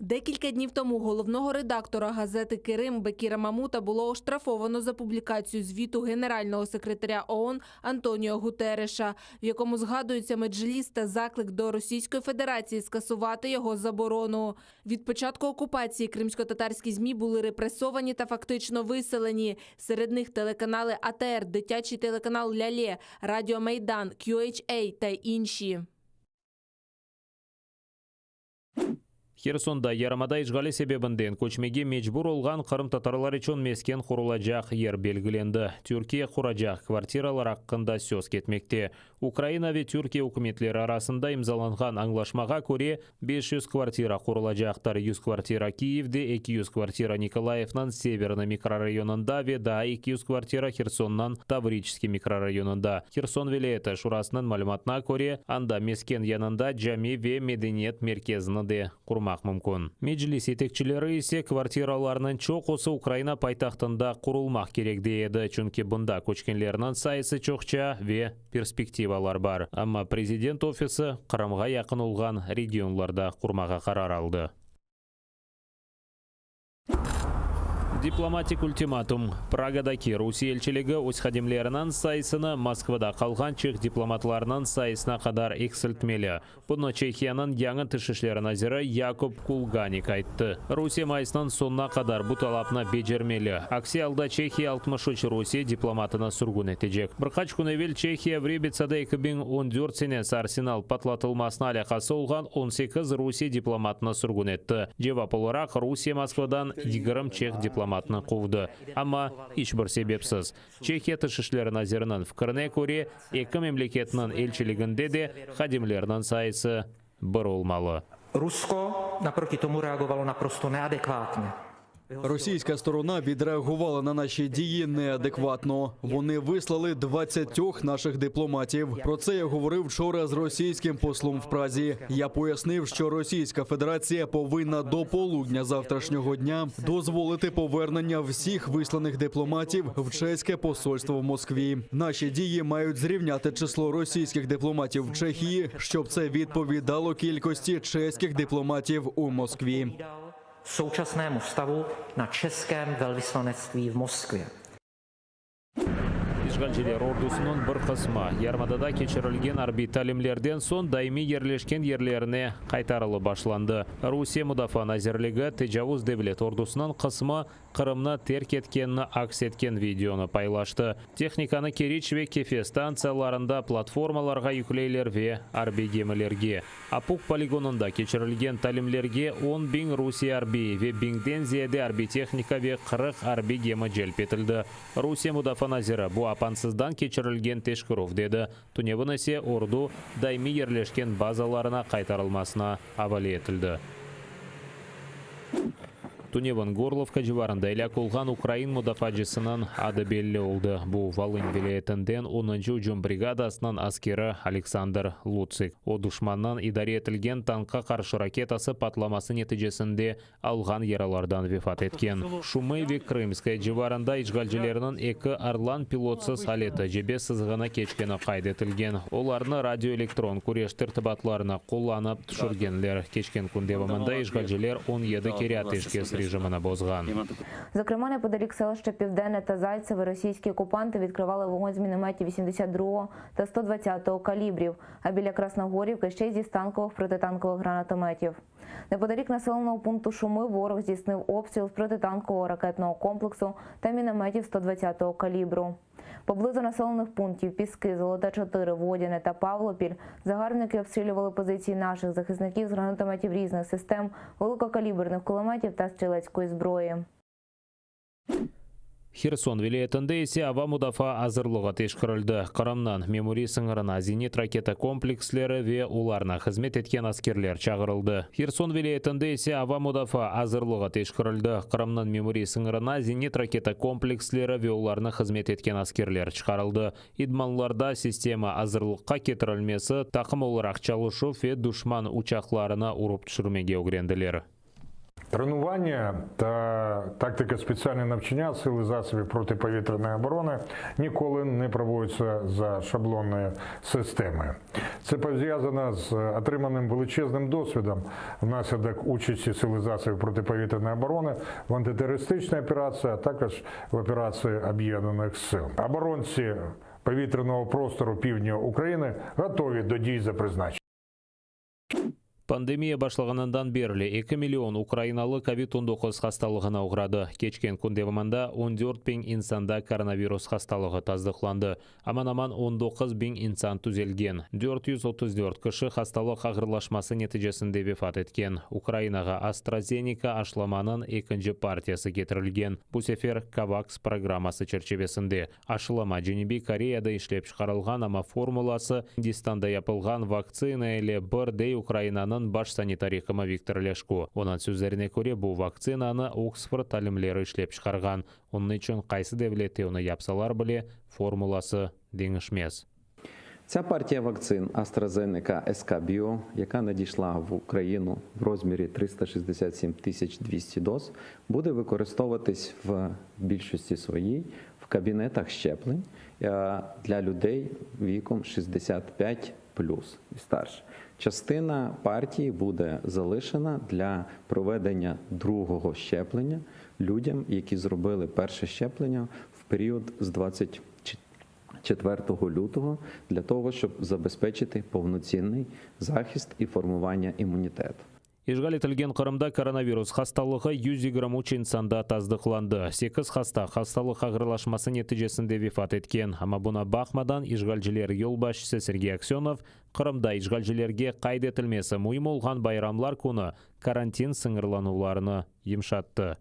Декілька днів тому головного редактора газети Кирим Бекіра Мамута було оштрафовано за публікацію звіту генерального секретаря ООН Антоніо Гутереша, в якому згадується Меджліс та заклик до Російської Федерації скасувати його заборону. Від початку окупації кримськотатарські ЗМІ були репресовані та фактично виселені. Серед них телеканали АТР, дитячий телеканал Ляле, Радіо Мейдан, QHA та інші. Hersonda yarımada işğali sebebinden köçmege mecbur olğan qırımtatarlar içün mesken qurulacaq yer belgilendi. Türkiye quracaq kvartiralar aqqında söz ketmekte. Ukraina ve Türkiye ükümetleri arasında imzalanğan añlaşmağa köre, 500 kvartira qurulacaqtır, 100 kvartira Kiyevde, 200 kvartira Nikolayevniñ Severnıy mikrorayonında ve daa 200 kvartira Hersonnıñ Tavriçskiy mikrorayonında. Herson vilâyeti şurasınıñ malümatına köre, anda mesken yanında cami ve medeniyet merkezini de qurmaq mümkün. Meclis yetekçileri ise kvartiralarnıñ çoqusı Ukraina paytahtında qurulmaq kerek dey edi, çünki bunda köçkenlerniñ sayısı çoqça ve perspektivalar bar. Amma prezident ofisi Qırımğa yaqın olğan regionlarda qurmağa qarar aldı. Diplomatik ultimatum, Pragadaki Rusiye elçiligi öz hadimleriniñ sayısını Moskvada qalğan çeh diplomatlarınıñ sayısına qadar eksiltmeli. Bunı Çehiyanıñ yañı tış işleri naziri Yakub Kulganik ayttı. Rusiye mayısnıñ soñuna qadar bu talapnı becermeli, aksi alda Çehiya 63 Rusiye diplomatını sürgün etecek. Bir qaç kün evel Çehiya Vrebitsada 2014 senesi arsenal patlatılmasına alâqası olğan 18 Rusiye diplomatını sürgün etti. Cevap olaraq, Rusiye Moskvadan 20 çeh diplomatını quvdı, amma iç bir sebepsiz. Çehiya Tış işleri naziriniñ fikrine köre, eki memleketniñ elçiliginde de hadimlerniñ sayısı bir olmalı. Rusko naproti tomu reagovalo naprosto neadekvatne. Російська сторона відреагувала на наші дії неадекватно. Вони вислали 20 наших дипломатів. Про це я говорив вчора з російським послом в Празі. Я пояснив, що Російська Федерація повинна до полудня завтрашнього дня дозволити повернення всіх висланих дипломатів в чеське посольство в Москві. Наші дії мають зрівняти число російських дипломатів в Чехії, щоб це відповідало кількості чеських дипломатів у Москві. Současnému stavu na českém velvyslanectví v Moskvě. İşğalciler ordusınıñ bir qısmı yarımadada keçirilgen arbiy talimlerden soñ daimiy yerleşken yerlerine qaytarılıp başlandı. Rusiye Mudafaa nazirligi tecavuz devlet ordusınıñ qısmı Qırımnı terk etkenini aks etken videonı paylaştı. Tehnikanı Keriç ve Kefe stantsiyalarında platformalarğa yükleyler ve arbiy gemilerge. Opuk poligonında keçirilgen talimlerge 10 biñ Rusiye arbiyi ve biñden ziyade arbiy tehnika ve 40 arbiy gemi celp etildi. Rusiye Mudafaa naziri bu apansızdan keçirilgen teşkerüv dedi. Tünevin ise ordu daimiy yerleşken bazalarına qaytarılmasına avale etildi. Tünevin Gorlovka civarında elâk olğan ukrain mudafaacısınıñ adı belli oldı. Bu Volın vilâyetinden onuncı ücüm brigadasınıñ askeri Aleksandr Lutsik. O, duşmannıñ idare etilgen tankqa qarşı raketası patlaması neticesinde alğan yaralardan vefat etken. Şumı ve Krımskoye civarında işğalcilerniñ eki Orlan pilotsız aleti cebe sızığını keçkeni qayd etilgen. Olarnı radioelektron küreş tertibatlarını qullanıp tüşürgenler. Keçken kün devamında işğalciler 17 kere ateşkes rejimini bozğan. Зокрема, неподалік селища Південне та Зайцеве російські окупанти відкривали вогонь з мінометів 82-го та 120-го калібрів, а біля Красногорівки ще й зі станкових протитанкових гранатометів. Неподалік населеного пункту Шуми ворог здійснив обстріл з протитанкового ракетного комплексу та мінометів 120-го калібру. Поблизу населених пунктів Піски, Золота 4, Водяне та Павлопіль загарбники обстрілювали позиції наших захисників з гранатометів різних систем, великокаліберних кулеметів та стрілецької зброї. Herson vilâyetinde ise ava mudafaa azırlığı teşkerildi. Qırımnıñ memuriy sıñırına zenit-raketa kompleksleri ve olarnı hızmet etken askerler çağırıldı. Herson vilâyetinde ise ava mudafaa azırlığı teşkerildi. Qırımnıñ memuriy sıñırına zenit-raketa kompleksleri ve olarnı hızmet etken askerler çıqarıldı. İdmanlarda sistema azırlıqqa ketirilmesi, taqım olaraq çalışuv ve duşman uçaqlarını urıp tüşürmege ögrendiler. Тренування та тактика спеціальне навчання сил і засобів протиповітряної оборони ніколи не проводяться за шаблонною системою. Це пов'язано з отриманим величезним досвідом внаслідок участі сил і засобів протиповітряної оборони в антитерористичній операції, а також в операції Об'єднаних сил. Оборонці повітряного простору півдня України готові до дій за призначенням. Pandemiya başlağanından berli 2 million ukrainalı kovid 19 hastalığına oğradı. Keçken kün devamında 14 biñ insanda koronavirus hastalığı tasdıqlandı. Aman-aman 19 biñ insan tüzelgen. 434 kişi hastalıq ağırlaşması neticesinde vefat etken. Ukrainağa AstraZeneca aşılamanıñ ekinci partiyası ketirilgen. Bu sefer COVAX programması çerçivesinde. Aşılama Cenübiy Koreyada işlep çıqarılğan, amma formulası Hindistanda yapılğan vaktsina ile bir, dey Ukrainanıñ baş sanitar ekimi Viktor Lâşko. Onıñ sözlerine köre, bu vaktsinanı Oksford talimleri işlep çıqarğan, onıñ içün qaysı devlette onı yapsalar bile, formulası deñişmez. Ця партія вакцин AstraZeneca SK Bio, яка надійшла в Україну в розмірі 367 тисяч 200 доз, буде використовуватись в більшості своїй в кабінетах щеплень для людей віком 65 плюс і старше. Частина партії буде залишена для проведення другого щеплення людям, які зробили перше щеплення в період з 24 лютого, для того, щоб забезпечити повноцінний захист і формування імунітету. İşğal etilgen Qırımda koronavirus hastalığı 123 insanda tasdıqlandı. Sekiz hasta hastalıq ağırlaşması neticesinde vefat etken. Amma buña baqmadan, işğalciler yolbaşçısı Sergey Aksönov Qırımda işğalcilerge qayd etilmesi müim olğan bayramlar künü karantin sıñırlanuvlarını yımşattı.